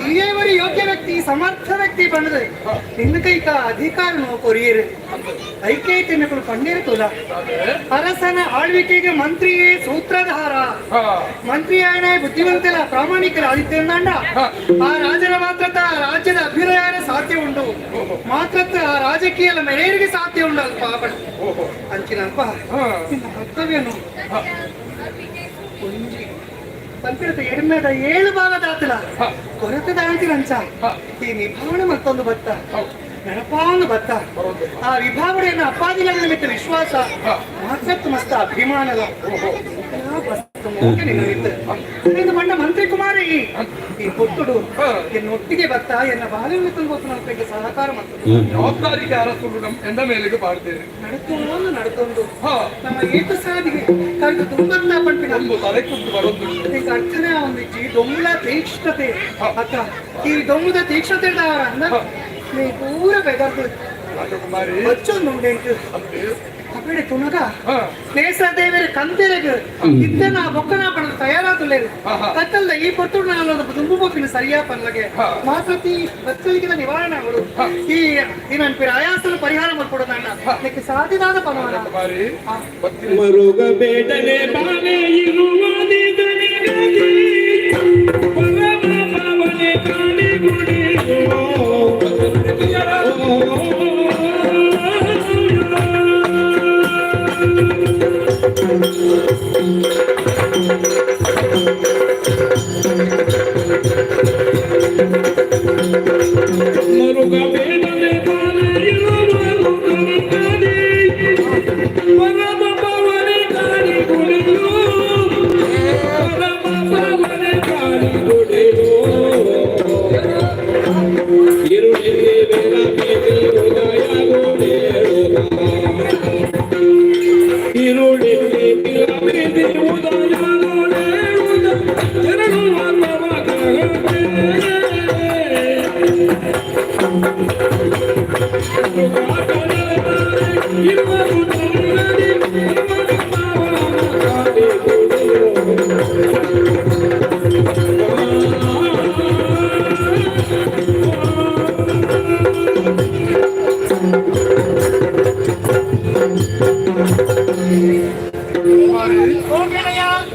ಇಲ್ಲಿಯವರಿ ಯೋಗ್ಯ ವ್ಯಕ್ತಿ, ಸಮರ್ಥ ವ್ಯಕ್ತಿ ಬಂದದೆ ನಿನ್ನ ಕೈಕ ಅಧಿಕಾರನು ಕೊರಿಯರು ಐಕೆ ತಿನ್ನಕಳು ಪಂಡಿರ ತುಲ. ಅರಸನ ಆಳ್ವಿಕೆಗೆ ಮಂತ್ರಿಯೇ ಸೂತ್ರಧಾರ. ಮಂತ್ರಿಯಾಯಣ ಬುದ್ಧಿವಂತರ ಪ್ರಾಮಾಣಿಕರ ಆದಿತ್ಯಂದಾಂಡ ಆ ರಾಜನ ಮಾತ್ರತ ಆ ರಾಜ್ಯದ ಅಭ್ಯುದಯನ ಸಾಧ್ಯ ಉಂಟು. ಮಾತ್ರತ ಆ ರಾಜಕೀಯ ಮೆರೆಯರಿಗೆ ಸಾಧ್ಯ ಉಂಟು ಅಲ್ಪ ಅಂಚಿನ ಅಲ್ಪ ನಿನ್ನ ಕರ್ತವ್ಯನು ಒಂಜಿ ಪಂಪಿರತ ಎಡ್ಮೆದ ಏಳು ಭಾಗದಾತಲ ಕೊರತೆ ದಾಂತಿರಂಚ ಈ ನಿಭಾವಣೆ ಮತ್ತೊಂದು ಬತ್ತ ನಡಪಾನು ಬತ್ತ ಆ ವಿಭಾವಣೆಯನ್ನು ಅಪ್ಪಾದಿಗಳ ನಿಮಿತ್ತ ವಿಶ್ವಾಸ ಮಾತ್ರ ಮಸ್ತ ಅಭಿಮಾನದ ಇದು ಮಂಡ ಮಂತ್ರಿ ಕುಮಾರಿ ಈ ಪೊಟ್ಟುಡು ಎನ್ನೊಟ್ಟಿಗೆ ಬತ್ತ ಎನ್ನ ಬಾಲ್ಯ ತುಂಬ ಸಹಕಾರ ಮತ್ತು ಜವಾಬ್ದಾರಿಗೆ ಅರಸುರು ನಮ್ಮ ಎಂದ ಮೇಲೆಗೆ ಪಾಡ್ತೇನೆ. ನಡತೊಂದು ನಡತೊಂದು ನಮ್ಮ ಏತ ಸಾದಿಗೆ ಕರೆದು ತುಂಬಂತ ಪಂಪಿನ ಒಂದು ತಲೆ ಕುದ್ದು ಬರೋದು. ಈಗ ಅರ್ಥನೇ ಒಂದಿಜ್ಜಿ ದೊಂಬುಲ ತೀಕ್ಷ್ಣತೆ ಅಕ್ಕ ಈ ದೊಂಬುದ ತೀಕ್ಷ್ಣತೆ ಅಂದ ನೀ ಪೂರ ಬೆದರ್ದು ರಾಜಕುಮಾರಿ. ಬಚ್ಚೊಂದು ಉಂಡೆಂಟು ಅಪ್ಪಡೆ ತುನಗ ನೇಸ ದೇವರ ಕಂತೆರಗು ಇತ್ತನ ಬೊಕ್ಕನ ಪಣದ ತಯಾರಾದುಲ್ಲೇರು ಕತ್ತಲ್ದ ಈ ಪೊರ್ತುಡು ನಾನು ದುಂಬು ಬೊಪ್ಪಿನ ಸರಿಯಾ ಪನ್ಲಗೆ ಮಾತ್ರತಿ ಬಚ್ಚಲಿಗಿನ ನಿವಾರಣೆ ಆಗೋಡು ಈ ಏನನ್ಪಿರ ಆಯಾಸನ ಪರಿಹಾರ ಮಾಡ್ಕೊಡೋದಣ್ಣ ಅದಕ್ಕೆ ಸಾಧ್ಯವಾದ ಪನವನ. ರಾಜಕುಮಾರಿ ಬತ್ತಿ. ಮರುಗ ಬೇಡನೆ ಬಾನೆ ಇರುವ ನಿಧನಿಗಾಗಿ ಪರಮ ಪಾವನೆ ಕಾಣಿ ಗುಡಿಯೋ. ಮರುಗ ಬೇಡನೆ ಬಾನೆ ಇರುವ ನಿಧನಿಗಾಗಿ ಪರಮ ಪಾವನೆ ಕಾಣಿ ಗುಡಿಯೋ ಪರಮ ಪಾವನೆ ಕಾಣಿ ಗುಡಿಯೋ ಇರುಳಿಗೆ ಬೆಳಕಿಗೆ ಉದಯಗೊಡೇಳುತ್ತ ಇರುಳಿಗೆ ಬೆಳಕಿಗೆ ಉದಯಗೊಡೇಳುತ್ತ ಎರಡು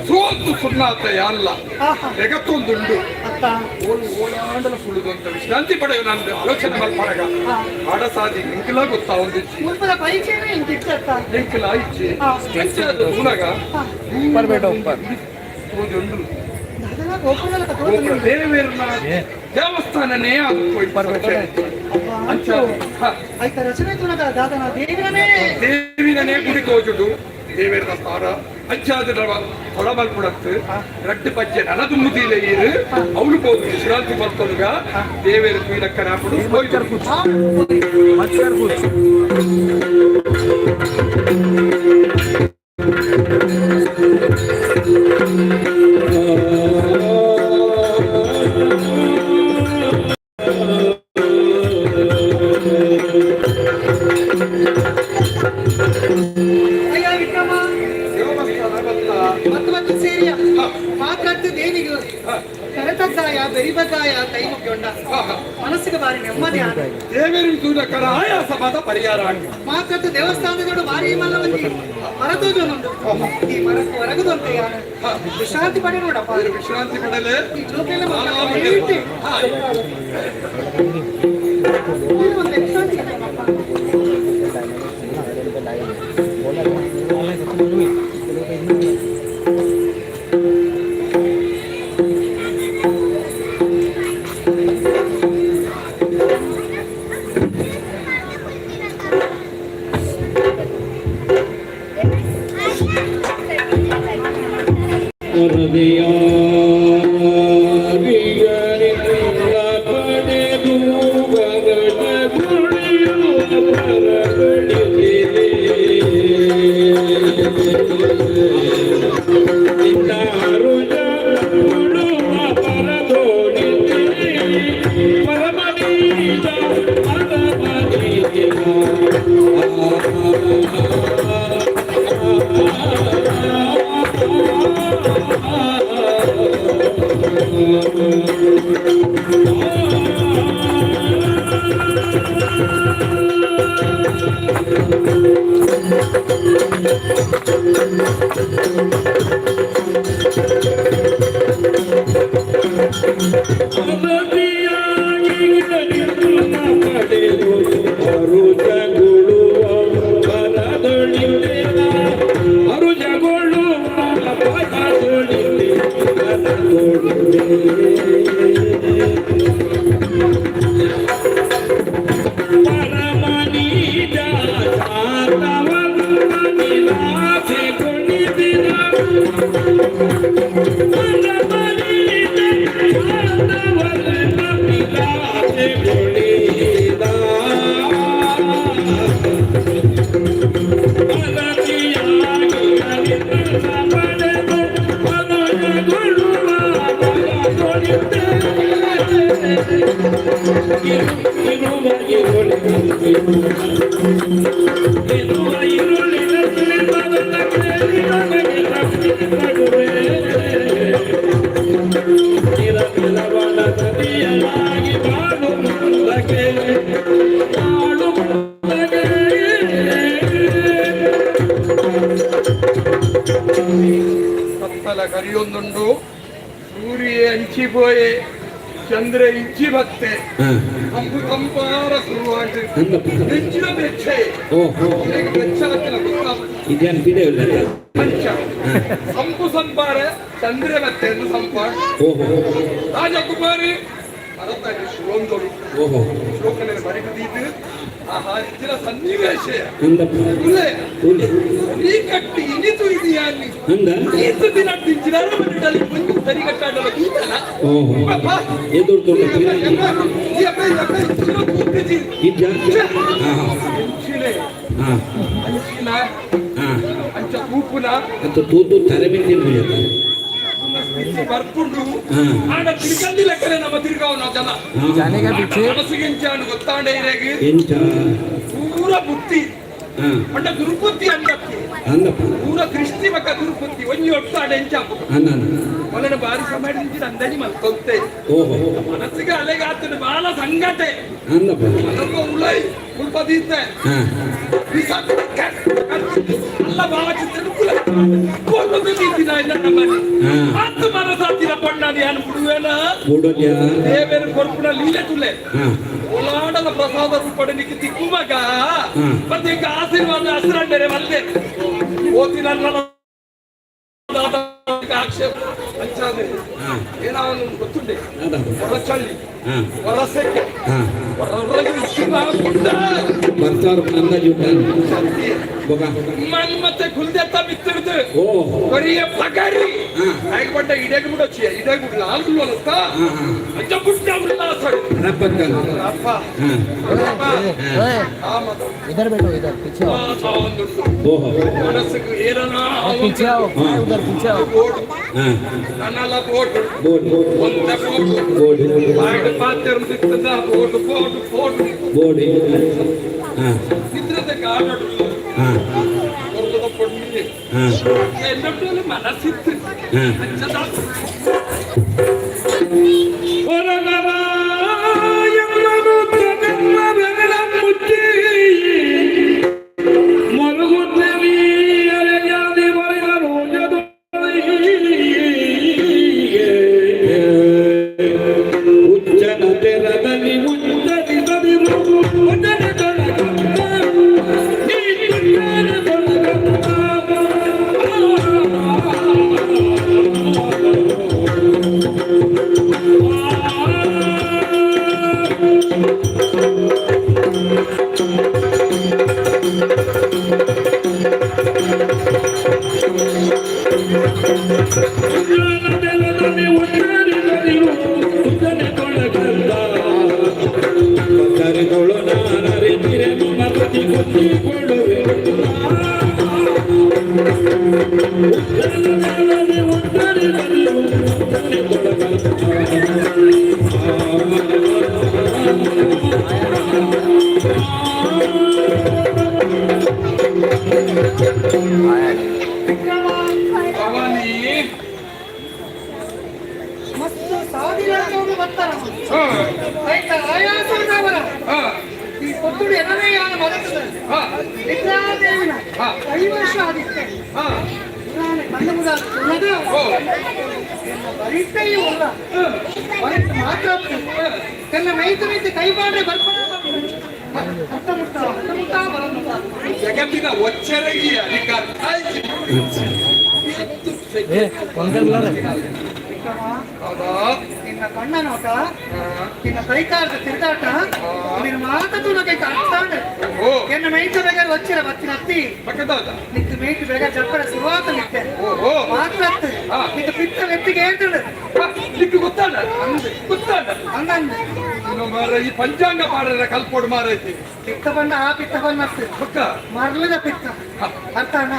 ಸೋತು ಸುಣ್ಣಾತ ಅಲ್ಲ ಜಗತ್ತೊಂದುಂಡು. ಅತ್ತ ಓಲು ಓಡಾಡಲ ಸುಳುದು ಅಂತ ವಿಶ್ರಾಂತಿ ಪಡೆಯು. ನಾನು ಆಲೋಚನೆ ಮಲ್ಪಡಗ ಆಡಸಾದಿ ಎಂಕಲ ಗೊತ್ತಾ ಒಂದಿಜ್ಜಿ. ಮುಲ್ಪದ ಪರಿಚಯನೇ ಇಂತಿತ್ತತ್ತ. ಎಂಕಲ ಇಜ್ಜಿ ಅಂಚಾದ ತೂನಗ ಉಂಡು. ದಾದಲ ಗೋಪುರದ ಗೋಪುರ ದೇವೇರ್ನ ದೇವಸ್ಥಾನನೇ ಅದು ಅಂಚ ಆಯ್ತ ರಚನೆ ತುನಗ ದಾದನ ದೇವಿನನೇ ದೇವಿನನೇ ಗುಡಿ ತೋಜುಡು ದೇವೇರ್ನ ಸ್ಥಾನ ಅಂಚಾದ ತೊಡ ಮಲ್ಪುಡತ್ತು ರಡ್ಡು ಪಜ್ಜೆ ನನ ದುಮ್ಮುದೀಲೆ ಈರು ಅವಳು ಹೋದು ವಿಶ್ರಾಂತಿ ಮಲ್ತೊನುಗ ದೇವೇರು ಕುಯ್ಲಕ್ಕನ ಹಾಕುಡು ಕಾಯ ಕೈ ಮುಗಿಯೊಂಡ ಮನಸ್ಸಿಗೆ ಬಾರಿ ನೆಮ್ಮದಿ ಆದ ದೇವರಿನ ಸೂಲಕರ ಆಯಾಸ ಬಾದ ಪರಿಹಾರ ಆಗಿ ಮಾತ್ರ ದೇವಸ್ಥಾನದೊಡು ಬಾರಿ ಮಲ್ಲವಂಜಿ ಮರ ತೋಜೊಂದುಂಡು ಈ ಮರಕ್ಕೆ ಹೊರಗದಂತೆ ಯಾರು ವಿಶ್ರಾಂತಿ ಪಡೆ ನೋಡಪ್ಪ ವಿಶ್ರಾಂತಿ ಪಡಲೆ ಈ ಜೋಕೆಲ್ಲ ಒಂದು ವಿಶ್ರಾಂತಿ ಪಡೆಯಪ್ಪ. ಕತ್ತಲ ಕರಿಯೊಂದುಂಡು ಸೂರ್ಯ ಅಂಚಿಪೋಯೆ ಚಂದ್ರ ಇಂಚಿ ಬತ್ತೆ ಕಂಪು ಕಂಪಾರ ಶುರುವಾಂಡು ನೆಂಚಿನ ಬೆಚ್ಚೆ ಬೆಚ್ಚಾತಿನ ಇದೇನು ಪಿಡೆ ಇಲ್ಲ ಪಂಚ ಸಂಪು ಸಂಪಾರ ಚಂದ್ರ ಬತ್ತೆ ಎಂದು ಸಂಪಾರ ಓಹೋ ರಾಜಕುಮಾರಿ ಅರತಾಗಿ ಶಿವೊಂದೊಡು ಓಹೋ ಶ್ಲೋಕನೆ ಬರಿಕದೀತು ಆ ಹಾರಿನ ಸನ್ನಿವೇಶ ಅಂದಪ್ಪ ಉಲೆ ಉಲೆ ಈ ಕಟ್ಟಿ ಇನಿತು ಇದೆಯಾ ಅಲ್ಲಿ ಅಂದ ಈತು ದಿನ ತಿಂಚಿನಾರ ಬಂದಿಡಲಿ ಒಂದು ಸರಿ ಕಟ್ಟಾಡಲ ಕೂತಲ್ಲ ಓಹೋ ಎದುರು ತೋಟ ಇದ್ದ ಹಾ ಹಾ ಹಾ ಅಂಚ ತೂಪುನ ಅಂತ ತೂತು ತಲೆ ಬಿಂದಿನ ಮುಗಿಯತ್ತ ಬರ್ಪುಂಡು ಹಾ. ಆಡ ತಿರ್ಗಂದಿಲ್ಲ ಕರೆ ನಮ್ಮ ತಿರ್ಗಾವನ ಜನ ಮನಸ್ಸಿಗೆಂಚಾನು ಗೊತ್ತಾಂಡೆ ಇರೇಗಿ ಎಂಚ ಪೂರ ಬುತ್ತಿ ಹಾ ಪಂಡ ದುರ್ಬುದ್ಧಿ ಅಂದಕ್ಕೆ ಅಂದಪ್ಪ ಪೂರ ದೃಷ್ಟಿ ಬಕ್ಕ ದುರ್ಬುದ್ಧಿ ಒಂಜಿ ಒಟ್ಟಾಡ ಎಂಚಾಪು ಅಂದ ಒಲನ ಬಾರಿ ಸಮಯ ಅಂದಾಜಿ ಮಲ್ಕೊಂತೆ ಓಹೋ ಮನಸ್ಸಿಗೆ ಅಲೆಗಾತನ ಬಾಲ ಸಂಗಟೆ ಅಂದಪ್ಪ ಅದನ್ನ ಉಲೈ ಉಲ್ಪದೀತೆ ಹಾ ಅಲ್ಲ ಭಾವಚಿತ್ರ ಕೊಲ್ಲುತ್ತಿದ್ದಿನ ಇಲ್ಲ ನಮ್ಮನೆ ಹಾ. ಆತು ಮನಸಾತಿನ ಪೊಣ್ಣಾನಿ ಅನ್ ಬಿಡುವೇನ ಮೂಡೋದ್ಯಾ ದೇವೇರು ಕೊರ್ಪುನ ಲೀಲೆ ತುಲೆ ಹಾ ಓಲಾಡಲ ಪ್ರಸಾದ ರೂಪಡನಿಗೆ ತಿಕ್ಕು ಮಗ ಹ್ಮ್. ಮತ್ತೆ ಈಗ ಆಶೀರ್ವಾದ ಹಸಿರಂಡರೆ ಬಂದೆ ಓತಿನ ಆಕ್ಷೇಪ ಅಂಚಾದೆ ಹಾ ಏನಾವನು ಗೊತ್ತುಂಡೆ ಅದಪ್ಪ ಹೊರಚಳ್ಳಿ ಹಾ ಹೊರಸೆಕ್ಕೆ ಹಾ ಹೊರಗೆ ಕುಂಡ ಬರ್ತಾರ ಅಂದಾಜು ಬೊಕ ಮತ್ತೆ ಕುಲ್ದೆತ್ತ ಬಿತ್ತಿರ್ದು ಓಹೋ ಕೊರಿಯ ಪಗರಿ ಹಾ. ಆಯ್ಕೊಂಡ ಇಡೆಗ್ ಬಿಡೊಚ್ಚಿ ಇಡೆಗ್ ಬಿಡ್ಲ ಅಲ್ಲ ಹಾ ಹಾ ಅಂಚ ಬುಟ್ಟ ಉಲ್ಲಾಸ ರಪ್ಪತ್ತಲ್ಲ ಅಪ್ಪ ಹಾ ಅಪ್ಪ ಆಮದು इधर बैठो इधर पीछे आओ ಒಂದುಂಟು ಓಹೋ ಮನಸ್ಸಿಗೆ ಏನನ पीछे आओ उधर पीछे आओ ಬೋಡು ಹಾ ನನ್ನಲ್ಲ ಬೋಡು ಬೋರ್ಡ್ ಒಂದ ಬೋಡು ಬೋರ್ಡ್ ಬಾಯ್ಡ್ ಪಾತ್ರೆ ಸಿಗ್ತದ ಬೋಡು ಬೋಡು ಬೋಡು ಬೋರ್ಡ್ ಹಾ ನಿದ್ರದ ಕಾಡಡು ಹಾ ಕೊರ್ಲದ ಪೊಣ್ಣಿ ಹಾ എന്നോട്ട് മനസ്സിത്ത് ಹಾ അഞ്ചതാ ಹೊರಗ ಐತ ಆಯಾಸದಾವರ ಈ ಪೊತ್ತುಡು ಎನನೇ ಯಾನ ಮದತದ ನಿದ್ರಾದೇವಿನ ಕೈವಶ ಆದಿತ್ತೆ ನಾನು ಕಣ್ಣು ಮುದ ಬರಿತೇ ಉಲ್ಲ ಬರಿತ ಮಾತ್ರ ತನ್ನ ಮೈತು ಮೈತು ಕೈ ಮಾಡ್ರೆ ಬರ್ಪಡ ಹತ್ತ ಮುಟ್ಟ ಹತ್ತ ಮುಟ್ಟ ಬರಮುಟ್ಟ ಜಗತ್ತಿನ ಒಚ್ಚರಗಿ ಅಧಿಕಾರ. ನಿನ್ನ ಕಣ್ಣ ನೋಟ, ನಿನ್ನ ಕೈಕಾಲದ ತಿರುಗಾಟ, ನಿನ್ನ ಮಾತ ತೂನಕೈ ಅರ್ಥಾಂಡ. ಎನ್ನ ಮೈತು ಬೇಗ వచ్చిರ ಬತ್ತಿನ ಅತ್ತಿ ನಿಕ್ಕು ಮೇಯ್ತು ಬೇಗ ಜಪ್ಪರ ಶುರುವಾತ ನಿತ್ತೆ ಮಾತ್ರ ನಿಕ್ಕ ಪಿತ್ತ ವೆತ್ತಿಗೆ ಹೇಳ್ತಾಳೆ. ನಿಕ್ಕು ಗೊತ್ತಾಡ ಗೊತ್ತಾಡ. ಹಂಗಂದ ಮಾರ ಈ ಪಂಚಾಂಗ ಪಾಡರ ಕಲ್ಪೋಡು ಮಾರೈತಿ. ಪಿತ್ತ ಬಂದ ಆ ಪಿತ್ತ ಬಂದ ಬೊಕ್ಕ ಮರಳದ ಪಿತ್ತ ಅರ್ಥಾನ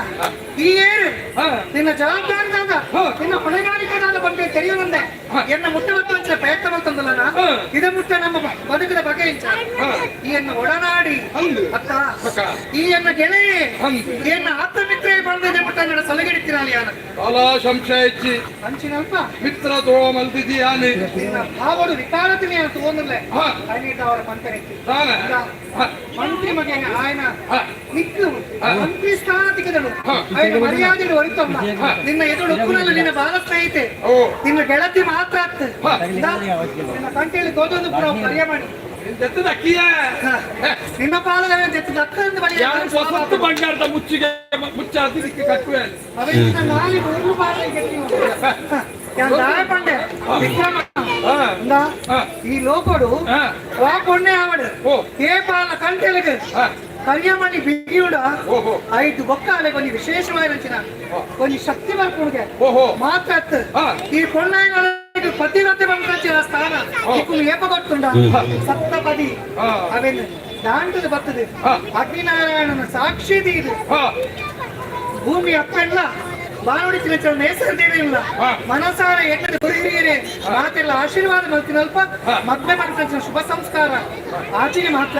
ಈ ಏರು ನಿನ್ನ ಜವಾಬ್ದಾರಿದಾದ ನಿನ್ನ ಹೊಣೆಗಾರಿಕೆದಾದ ಬಂಡೆ ತೆರೆಯುವಂದೆ ಎನ್ನ ಮುಟ್ಟವತ್ತು ಅಂಚಿನ ಪ್ರಯತ್ನ ಮಾಡ್ತಂದಲ್ಲ. ಇದ ಮುಟ್ಟ ನಮ್ಮ ಬದುಕಿದ ಬಗೆ ಇಂಚ ಈ ಎನ್ನ ಒಡನಾಡಿ ಅತ್ತ ಈ ಎನ್ನ ಗೆಳೆಯೇ ಈ ಎನ್ನ ಆತ್ಮಮಿತ್ರೇ ಬಳದೆ ಮುಟ್ಟ ನನ್ನ ಸಲಗಿಡಿತ್ತಿರಾಲಿ ಯಾನ ಕಾಲಾ ಸಂಶಯ ಹೆಚ್ಚಿ ಅಂಚಿನಲ್ಪ ಮಿತ್ರ ದ್ರೋಹ ಮಲ್ದಿದೀಯಾನೆ. ನಿನ್ನ ಭಾವಡು ವಿಕಾರತಿನಿ ಅಂತ ಓದಲ್ಲೇ ಅನಿತ ಅವರ ಪಂತನೆತ್ತಿ ಮಂತ್ರಿ ಮಗನ ఆయన ನಿಕ್ಕು ಮಂತ್ರಿ ಸ್ಥಾನ ತಿಕ್ಕದಳು ఆయన ಮರ್ಯಾದೆಡು ಹೊರಿತಮ್ಮ ನಿನ್ನ ಎದುರು ಉಪ್ಪುನಲ್ಲ ನಿನ್ನ ಬಾಲ ಸ್ನೇಹಿತೆ ನಿನ್ನ ಗೆಳತಿ ಮಾತ್ರ ಆತ್ ನಿನ್ನ ಕಂಟೇಳಿ ತೋದೊಂದು ಪುರ ಪರಿಯ ಮಾಡಿ ದಕ್ಕಿಯ ನಿನ್ನ ಪಾಲದ ಜೆತ್ತದ ಅಕ್ಕ ಅಂತ ಬಳಿ ಹೊಸತ್ತು ಬಂಗಾರದ ಮುಚ್ಚಿಗೆ ಮುಚ್ಚಾದಿಕ್ಕೆ ಕಟ್ಟುವೆ. ಅವೆಲ್ಲ ನಾಲಿ ಮೂರು ಪಾಲ ಪಂಡೆ ವಿಕ್ರಮ ಈ ಲೋಕಡು ವಾ ಪೊಣ್ಣೆ ಆವಡು ఏ పాల కంటెలకు కళ్యాణి బిగియుడ ఐదు బొక్కాలే కొన్ని విశేషమైన కొన్ని శక్తి ಬರ್ಪುಡುಗೆ ಮಾತ್ರ ಈ పొన్నాయన ಪತಿವ್ರತೆ ಬಂದ ಸ್ಥಾನ ఇప్పుడు ಏಪಗೊತ್ತುಂಡ ಸಪ್ತಪದಿ ಅವೆನ್ ದಾಂಟದ ಬರ್ತದೆ ಅಗ್ನಿನಾರಾಯಣನ ಸಾಕ್ಷಿ ಇದು ಭೂಮಿ ಅಪ್ಪ ಇಲ್ಲ ಬಾನುಡಿ ತಿನ್ನ ನೇಸರ ದೇವಿಲ್ಲ ಮನಸಾರ ಎಣ್ಣೆ ಗುರುಹಿರಿಯರೇ ಮಾತೆಲ್ಲ ಆಶೀರ್ವಾದ ಮಾಡ್ತೀನಲ್ಪ ಮದ್ವೆ ಮಾಡ್ಕೊಂಡ ಶುಭ ಸಂಸ್ಕಾರ ಆಚೆಗೆ ಮಾತ್ರ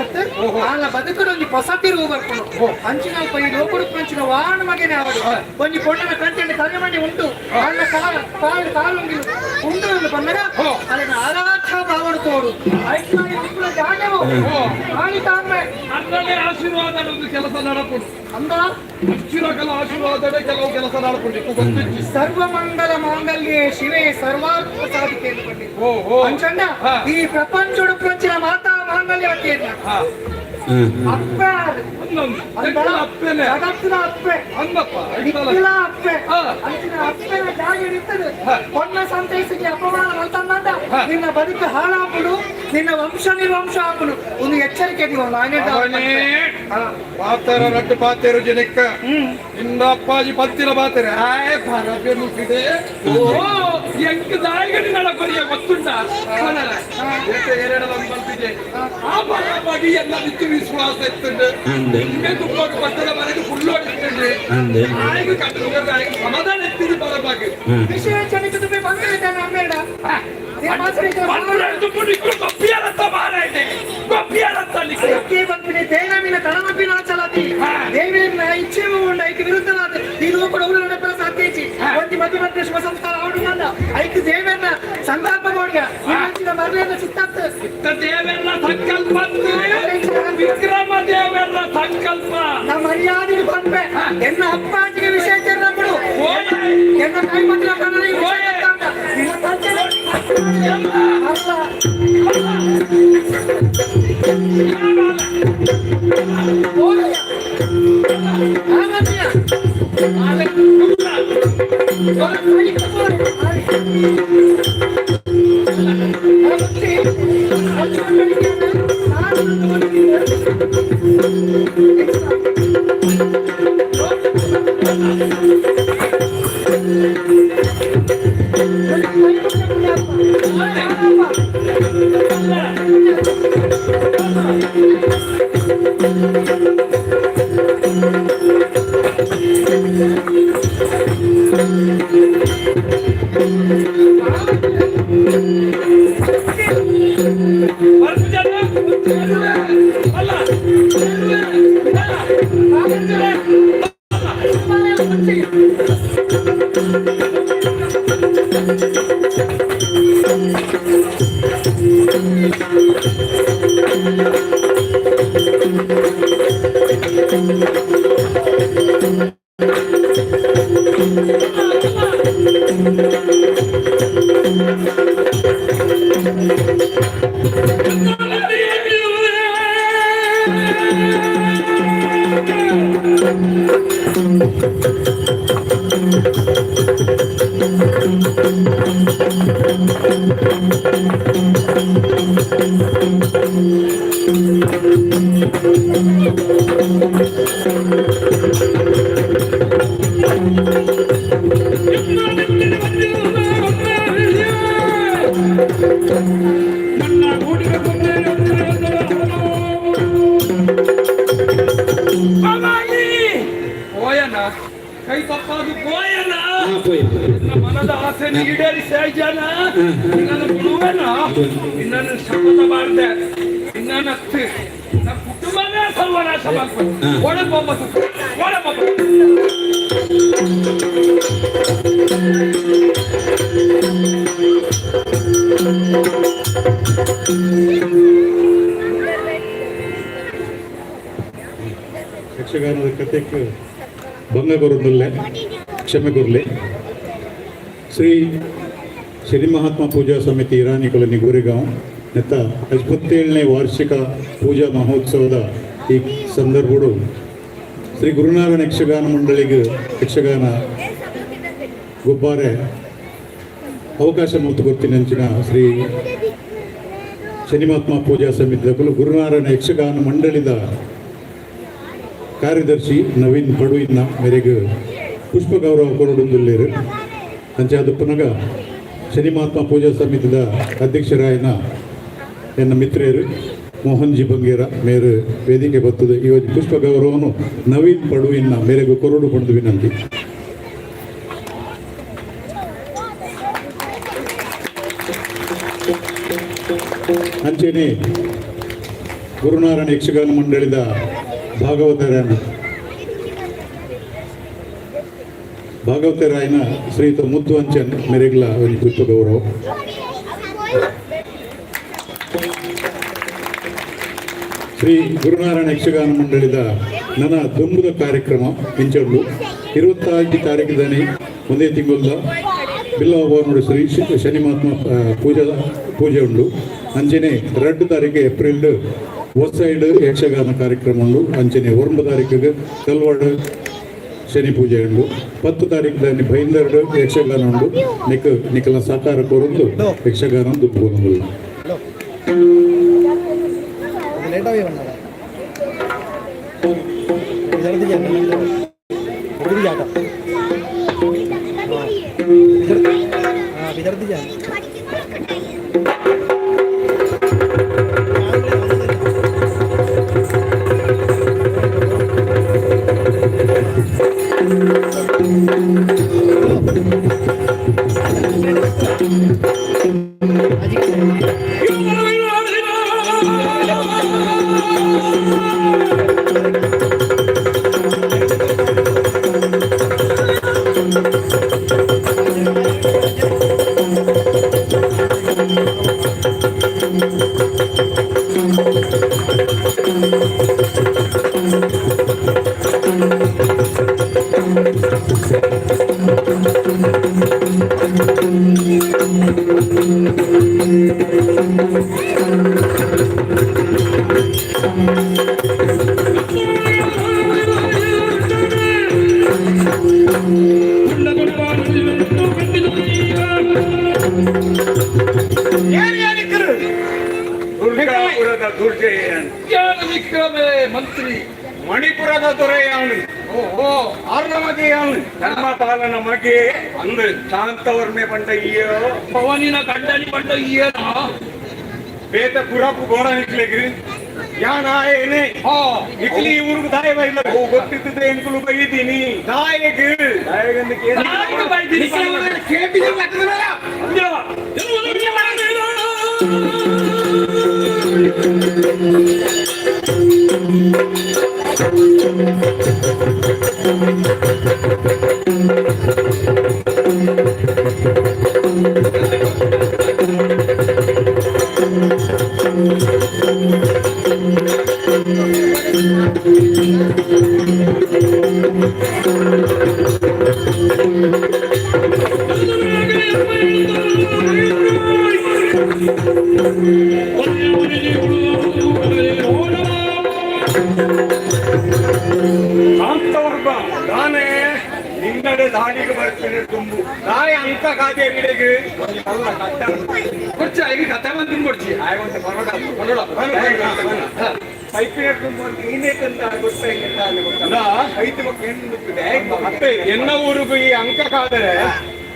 ಆಲ ಬದುಕಡೊಂದು ಹೊಸತಿರು ಬರ್ಕೊಂಡು ಅಂಚಿನಲ್ಪ ಈ ಲೋಕಡು ಪಂಚಿನ ವಾಣ ಮಗನೇ ಅವಳು ಒಂಜಿ ಪೊಣ್ಣನ ಕಂಟೆಂಡು ಕರ್ಮಣಿ ಉಂಟು ಆಳ ಕಾಲು ಕಾಲು ಕಾಲುಂಗಿಲು ಉಂಟು ಎಂದು ಬಂದಾಗ ಅದನ್ನ ಆರಾಧ್ಯ ಭಾವಡು ತೋಡು ಜಾಗವು ಆಳಿತಾಂಬೆ ಅಲ್ಲದೆ ಆಶೀರ್ವಾದ ಒಂದು ಕೆಲಸ ನಡಪುಡು ಅಂದ ಅಚ್ಚಿರಕಲ ಆಶೀರ್ವಾದವೇ ಕೆಲವು ಕೆಲಸ ನಡಪುಂಡು ಗೊತ್ತಿತ್ತು. ಸರ್ವಮಂಗಲ ಮಾಂಗಲ್ಯೆ ಶಿವೆ ಸರ್ವಾರ್ಥ ಸಾಧಿಕೆ ಎಂದು ಬಂದಿತ್ತು. ಅಂಚಂಡ ಈ ಪ್ರಪಂಚಡು ಪ್ರಪಂಚಿನ ಮಾತಾ ಮಾಂಗಲ್ಯವತಿ ಅಪ್ಪೆ ಅಪ್ಪೆನೆ ಜಗತ್ತಿನ ಅಪ್ಪೆ ಅಂದಪ್ಪ ನಿಖಿಲ ಅಪ್ಪೆ ಅಂಚಿನ ಅಪ್ಪೆನ ಜಾಗ ಇರ್ತದೆ ಪೊನ್ನ ಸಂತೈಸಿಗೆ ಅಪಮಾನ ಮಲ್ತಂದ ನಿನ್ನ ಬದುಕು ಹಾಳಾಪುಡು ನಿನ್ನ ವಂಶ ನಿರ್ವಂಶ ಆಪುಡು ಒಂದು ಎಚ್ಚರಿಕೆ ನೀವು ನಾನೇ ಪಾತರ ರಡ್ಡು ಪಾತೇರು ಜನಕ್ಕ ನಿನ್ನ ಅಪ್ಪಾಜಿ ಪತ್ತಿನ ಪಾತೆರೆ ಆಯ್ ಭಾರತೆ ಮುಟ್ಟಿದೆ ಓ ಎಂಕ್ ದಾಯಿಗಡಿ ನಡಪರಿಯ ಗೊತ್ತುಂಟ ಎರಡಲ ಬಂತಿದೆ ಆ ಬರಬಾಗಿ ಎಲ್ಲ ನಿತ್ತು ವಿಶ್ವಾಸ ಇತ್ತುಂಡು ನಿಮಗೆ ತುಂಬ ಪಟ್ಟದ ಮನೆಗೆ ಫುಲ್ ಅಂದೆ. ಆಯ್ಗೆ ಕಟ್ಟು ಆಯ್ಗೆ ಸಮಾಧಾನ ಎತ್ತಿದ್ದು ಬರಬಾಗಿ ವಿಷಯ ಚಣಿತ ಬಂದಿದ್ದಾನೆ ಅಮ್ಮೇಡ ಇಚ್ಛೆ ಉಂಡು ಐಕ್ ವಿರುದ್ಧವಾದ ಈ ಲೋಕಡ ಉರು ನಡಪರ ಸಾಧ್ಯ ಇಜ್ಜಿ ಒಂಜಿ ಮಧ್ಯ ಮಧ್ಯ ಶುಭ ಸಂಸ್ಕಾರ ಆವಡು ಐಕ್ ದೇವೆರ್ನ ಸಂಕಲ್ಪ ಗೋಡ್ಗ ನಿಮ್ಮಂಚಿನ ಮರ್ಲೆನ ಚಿತ್ತತ್ತು ದೇವೆರ್ನ ಸಂಕಲ್ಪ ವಿಕ್ರಮ ದೇವೆರ್ನ ಸಂಕಲ್ಪ ನಮ್ಮ ಮರ್ಯಾದೆ ಬಂದ್ವೆ ಎನ್ನ ಅಪ್ಪಾಜಿಗೆ ವಿಷಯ ಬಿಡು ಎನ್ನ ಕೈ ಪತ್ರ ನಿನ್ನ ತಂದೆ ಅಲ್ಲ ಅಲ್ಲ. ಪೋಯನ ಕೈ ತಪ್ಪಾದು ಪೋಯನ. ಪೋಯಿ. ನನ್ನ ಮನದ ಆಸೆ ಈಡೇರಿಸಿ ಜನ ನಿನ್ನನ್ನು ಬಿಡುವೆನ? ನಿನ್ನನ್ನು ಶಪಥ ಮಾಡಿದೆ, ನಿನ್ನನ್ನು ನನ್ನ ಕುಟುಂಬನೇ ಸರ್ವನಾಶ ಮಾಡ್ಕೊಂಡು ಒಳಗೊಬ್ಬ ಒಳಗೊಬ್ಬ. ಯಕ್ಷಗಾನದ ಕಥೆಗೆ ಭಂಗ ಕೊರೊಂದುಲ್ಲೆ, ಕ್ಷಮೆ ಕೊರ್ಲೆ. ಶ್ರೀ ಶನಿ ಮಹಾತ್ಮ ಪೂಜಾ ಸಮಿತಿ, ಇರಾನಿ ಕಾಲೋನಿ, ಗೋರೆಗಾಂವ್ ನೆತ್ತ 57ನೇ ವಾರ್ಷಿಕ ಪೂಜಾ ಮಹೋತ್ಸವದ ಈ ಸಂದರ್ಭಡು ಶ್ರೀ ಗುರುನಾರಾಯಣ ಯಕ್ಷಗಾನ ಮಂಡಳಿಗೆ ಯಕ್ಷಗಾನ ಗೊಬ್ಬಾರೆ ಅವಕಾಶ ಮತ್ತು ಗೊತ್ತಿನಂಚಿನ ಶ್ರೀ ಶನಿಮಾತ್ಮ ಪೂಜಾ ಸಮಿತಿ ಗುರುನಾರಾಯಣ ಯಕ್ಷಗಾನ ಮಂಡಳಿದ ಕಾರ್ಯದರ್ಶಿ ನವೀನ್ ಪಡುವಿನ ಮೇರೆಗೆ ಪುಷ್ಪ ಗೌರವ ಕೊರಡುಂದುಲ್ಲೇರು. ಅಂಚಾದ ಪುನಗ ಶನಿಮಾತ್ಮ ಪೂಜಾ ಸಮಿತಿದ ಅಧ್ಯಕ್ಷರಾಯನ ಎನ್ನ ಮಿತ್ರೇರು ಮೋಹನ್ ಜಿ ಬಂಗೇರ ಮೇರು ವೇದಿಕೆ ಬರ್ತದೆ. ಈ ಪುಷ್ಪ ಗೌರವನು ನವೀನ್ ಪಡುವಿನ ಮೇರೆಗೆ ಕೊರಡು ಪಡೆದು ವಿನಂತಿ. ಅಂಚೆನೆ ಗುರುನಾರಾಯಣ ಯಕ್ಷಗಾನ ಮಂಡಳಿದ ಭಾಗವತರಾಯನ ಭಾಗವತರಾಯನ ಶ್ರೀಯುತ ಮುದ್ದು ಅಂಚನ್ ಮೆರೆಗ್ಲ ಒಂದು ಪುಷ್ಪ ಗೌರವ. ಶ್ರೀ ಗುರುನಾರಾಯಣ ಯಕ್ಷಗಾನ ಮಂಡಳಿದ ನನ್ನ ದುಂಬುದ ಕಾರ್ಯಕ್ರಮ ಇಂಚಂಡು 25 ತಾರೀಕಿದಾನೆ ಒಂದೇ ತಿಂಗಳ ಬಿಲ್ಲವ ಭವನೋಡು ಶ್ರೀ ಶನಿಮಾತ್ಮ ಪೂಜಾ ಪೂಜೆ ಉಂಡು. ಅಂಚನೆ 2 ತಾರೀಕು ಏಪ್ರಿಲ್ ಸೈಡ್ ಯಕ್ಷಗಾನ ಕಾರ್ಯಕ್ರಮ ಉಂಡು. ಅಂಚನೆ 9 ತಾರೀಕಿಗೆ ಕಲ್ವಾಡು ಶನಿ ಪೂಜೆ ಉಂಡು. 10 ತಾರೀಕು ದಾನಿ ಬೈಂದರ್ಡು ಯಕ್ಷಗಾನ ಉಂಡು. ನಿಕ್ ನಿಕಲ ಸಹಕಾರ ಕೊರೊಂದು ಯಕ್ಷಗಾನ ದುಂಬು. ದುರ್ಗಾಪುರದ ದುರ್ಜಯನ್. ವಿಕ್ರಮೇ ಮಂತ್ರಿ. ಮಣಿಪುರದ ದೊರೆಯಾನು. ಓಹೋ. ಆರ್ನ ಮಗೆಯಾನು ಧರ್ಮಪಾಲನ ಮಗೆ ಅಂದ್ರೆ ಶಾಂತವರ್ಮೆ ಪಂಡ ಈಯೋ. ಪವನಿನ ಗಂಡನಿ ಪಂಡ ಏನ? ಬೇತ ಪುರಪು ಗೋಡ ನಿಕ್ಲೆಗ್ರಿ ಯಾನ್ ಆಯೇನೆ. ಇಕ್ಲಿ ಊರುಗು ದಾಯ ಬೈಲ ಗೊತ್ತಿದ್ದದೆ ಎಂಕುಲು ಬೈದೀನಿ ದಾಯಗ್ ದಾಯಗಂದು. ದಾಯಗ್ ಬೈದೀನಿ. ಕೇಪಿಗೆ ಬರ್ತದಲ್ಲ. ಕಾಂತವರ್ಗ ನಾನೇ ನಿನ್ನಡೆ ದಾಳಿಗೆ ಬರ್ತೇನೆ ತುಂಬು ನಾಳೆ ಅಂತ ಕಾದೆ ಗಿಡಗೆ ಕೊಡ್ಚಿ ಈಗ ಕತೆ ಬಂದು ಕೊಡ್ಚಿ ಮತ್ತೆ ಎನ್ನ ಊರಿಗೂ ಈ ಅಂಕ ಕಾದರೆ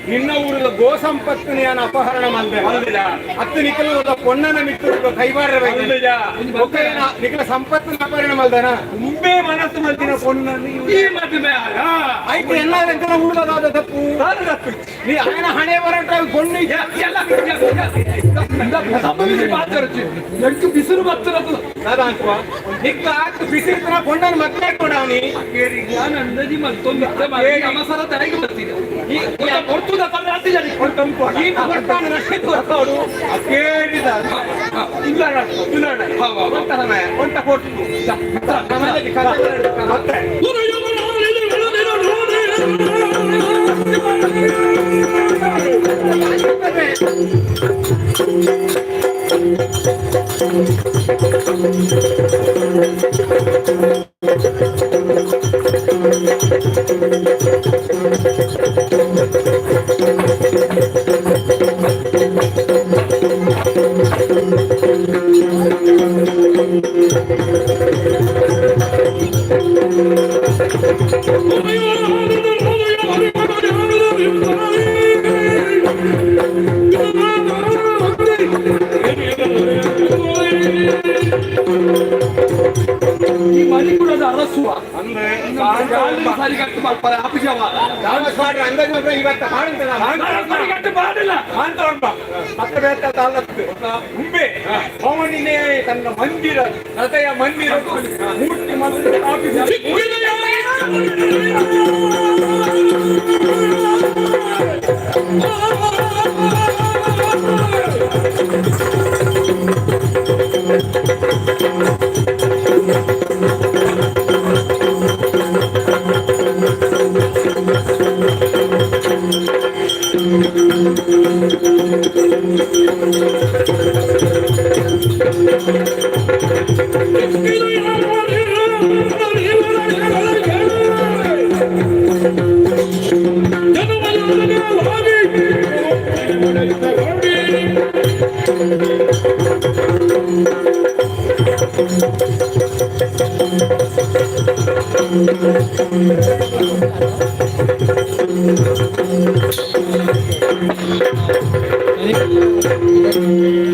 ನಿನ್ನ ಊರದ ಗೋ ಸಂಪತ್ತಿನ ಅಪಹರಣ ಮಂದೆ ಹತ್ತು ನಿಖಲ ಪೊನ್ನನ ಮಿತ್ರ ಕೈಬಾರ ನಿಖಲ ಸಂಪತ್ತಿನ ಅಪಹರಣ ಮಲ್ದನ ತುಂಬೆ ಮನಸ್ಸು ಮಲ್ತಿನ ಪೊನ್ನನ್ನು ಈ ಮದುವೆ ಆಗ ಆಯ್ತು ಎಲ್ಲ ಎಂತನ ಊರದಾದ ತಪ್ಪು ತಪ್ಪು ನೀ ఆయన ಹಣೆ ಬರಟ ಪೊಣ್ಣು ಎಂಟು ಬಿಸಿಲು ಬತ್ತಿರದು ದಾದಾಂತ್ವ ನಿಕ್ಕ ಆತು ಬಿಸಿಲು ಪೊಣ್ಣನ ಮಕ್ಕಳೇ ಕೊಡಾನಿ ನಾನು ಅಂದಾಜಿ ಮತ್ತೊಂದು ಅವಸರ ತಲೆಗೆ ಬರ್ತೀನಿ ಈ ಕೊಡ್ತದ ಈ ಕೊಡ್ತಾನೆ ರಕ್ಷಿತ ಬರ್ತಾಡು ಕೇಳಿದ ಇಲ್ಲ ಇಲ್ಲ ಒಂಟ ಸಮಯ ಒಂಟ ಕೊಟ್ಟು ಮತ್ತೆ ಈ ಮಣಿಕುಳದ ಅರಸುವ ಅಂದ್ರೆ ಸರಿಗಟ್ಟು ಮಾಡ್ತಾರೆ ಆಪಿಜವ ಅಂದಾಜು ಮಾತ್ರ ಇವತ್ತು ಹಾಡುತ್ತಲ್ಲ ಸರಿಗಟ್ಟು ಮಾಡಿಲ್ಲ ಕಾಂತವರ್ಮ ಮತ್ತೆ ಬೇತ ತಾಲತ್ತು ಉಂಬೆ ಅವನಿನೇ ತನ್ನ ಮಂದಿರ ಹೃದಯ ಮಂದಿರ ಮೂರ್ತಿ ಮಂದಿರ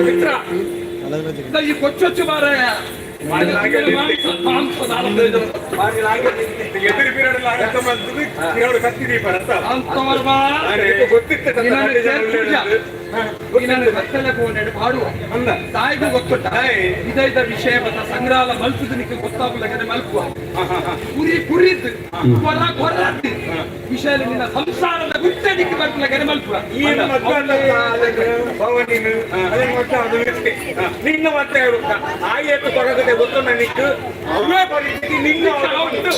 ಮಿತ್ರ ಈ ಕೊಚ್ಚೊಚ್ಚು ಮಾರಾಯ ಎದುರು ಬಿರಡಲ್ಲ ಅರ್ಥ ಬಂತದ್ದು ಕಿರೌಡು ಕತ್ತಿದೀಪ ಅಂತ ಅಂತವರ್ಮ ಗೊತ್ತಿತ್ತು ಪಾಡುವ ಅಂದ ತಾಯಿಗೂ ಗೊತ್ತುಂಟ ಇದ ವಿಷಯ ಮತ್ತ ಸಂಗ್ರಹಾಲ ಮಲ್ಪುದು ನಿಕ್ಕೆ ಗೊತ್ತಾಗುಲ್ಲ ಮಲ್ಪುವ ಕುರಿ ಕುರಿದ್ದು ಕೊರ ಕೊರದ್ದು ವಿಷಯ ನಿನ್ನ ಸಂಸಾರದ ಗುಟ್ಟೆ ನಿಕ್ಕೆ ಬರ್ಪುಲ ಮಲ್ಪುವ ಈ ಭವನಿನು ಅದನ್ನು ಮತ್ತೆ ಅದು ಇರುತ್ತೆ ನಿನ್ನ ಮತ್ತೆ ಆಯತ್ತು ತೊಡಗದೆ ಗೊತ್ತು ನನಗೆ ಅವೇ ಪರಿಸ್ಥಿತಿ ನಿನ್ನ ಒಂದು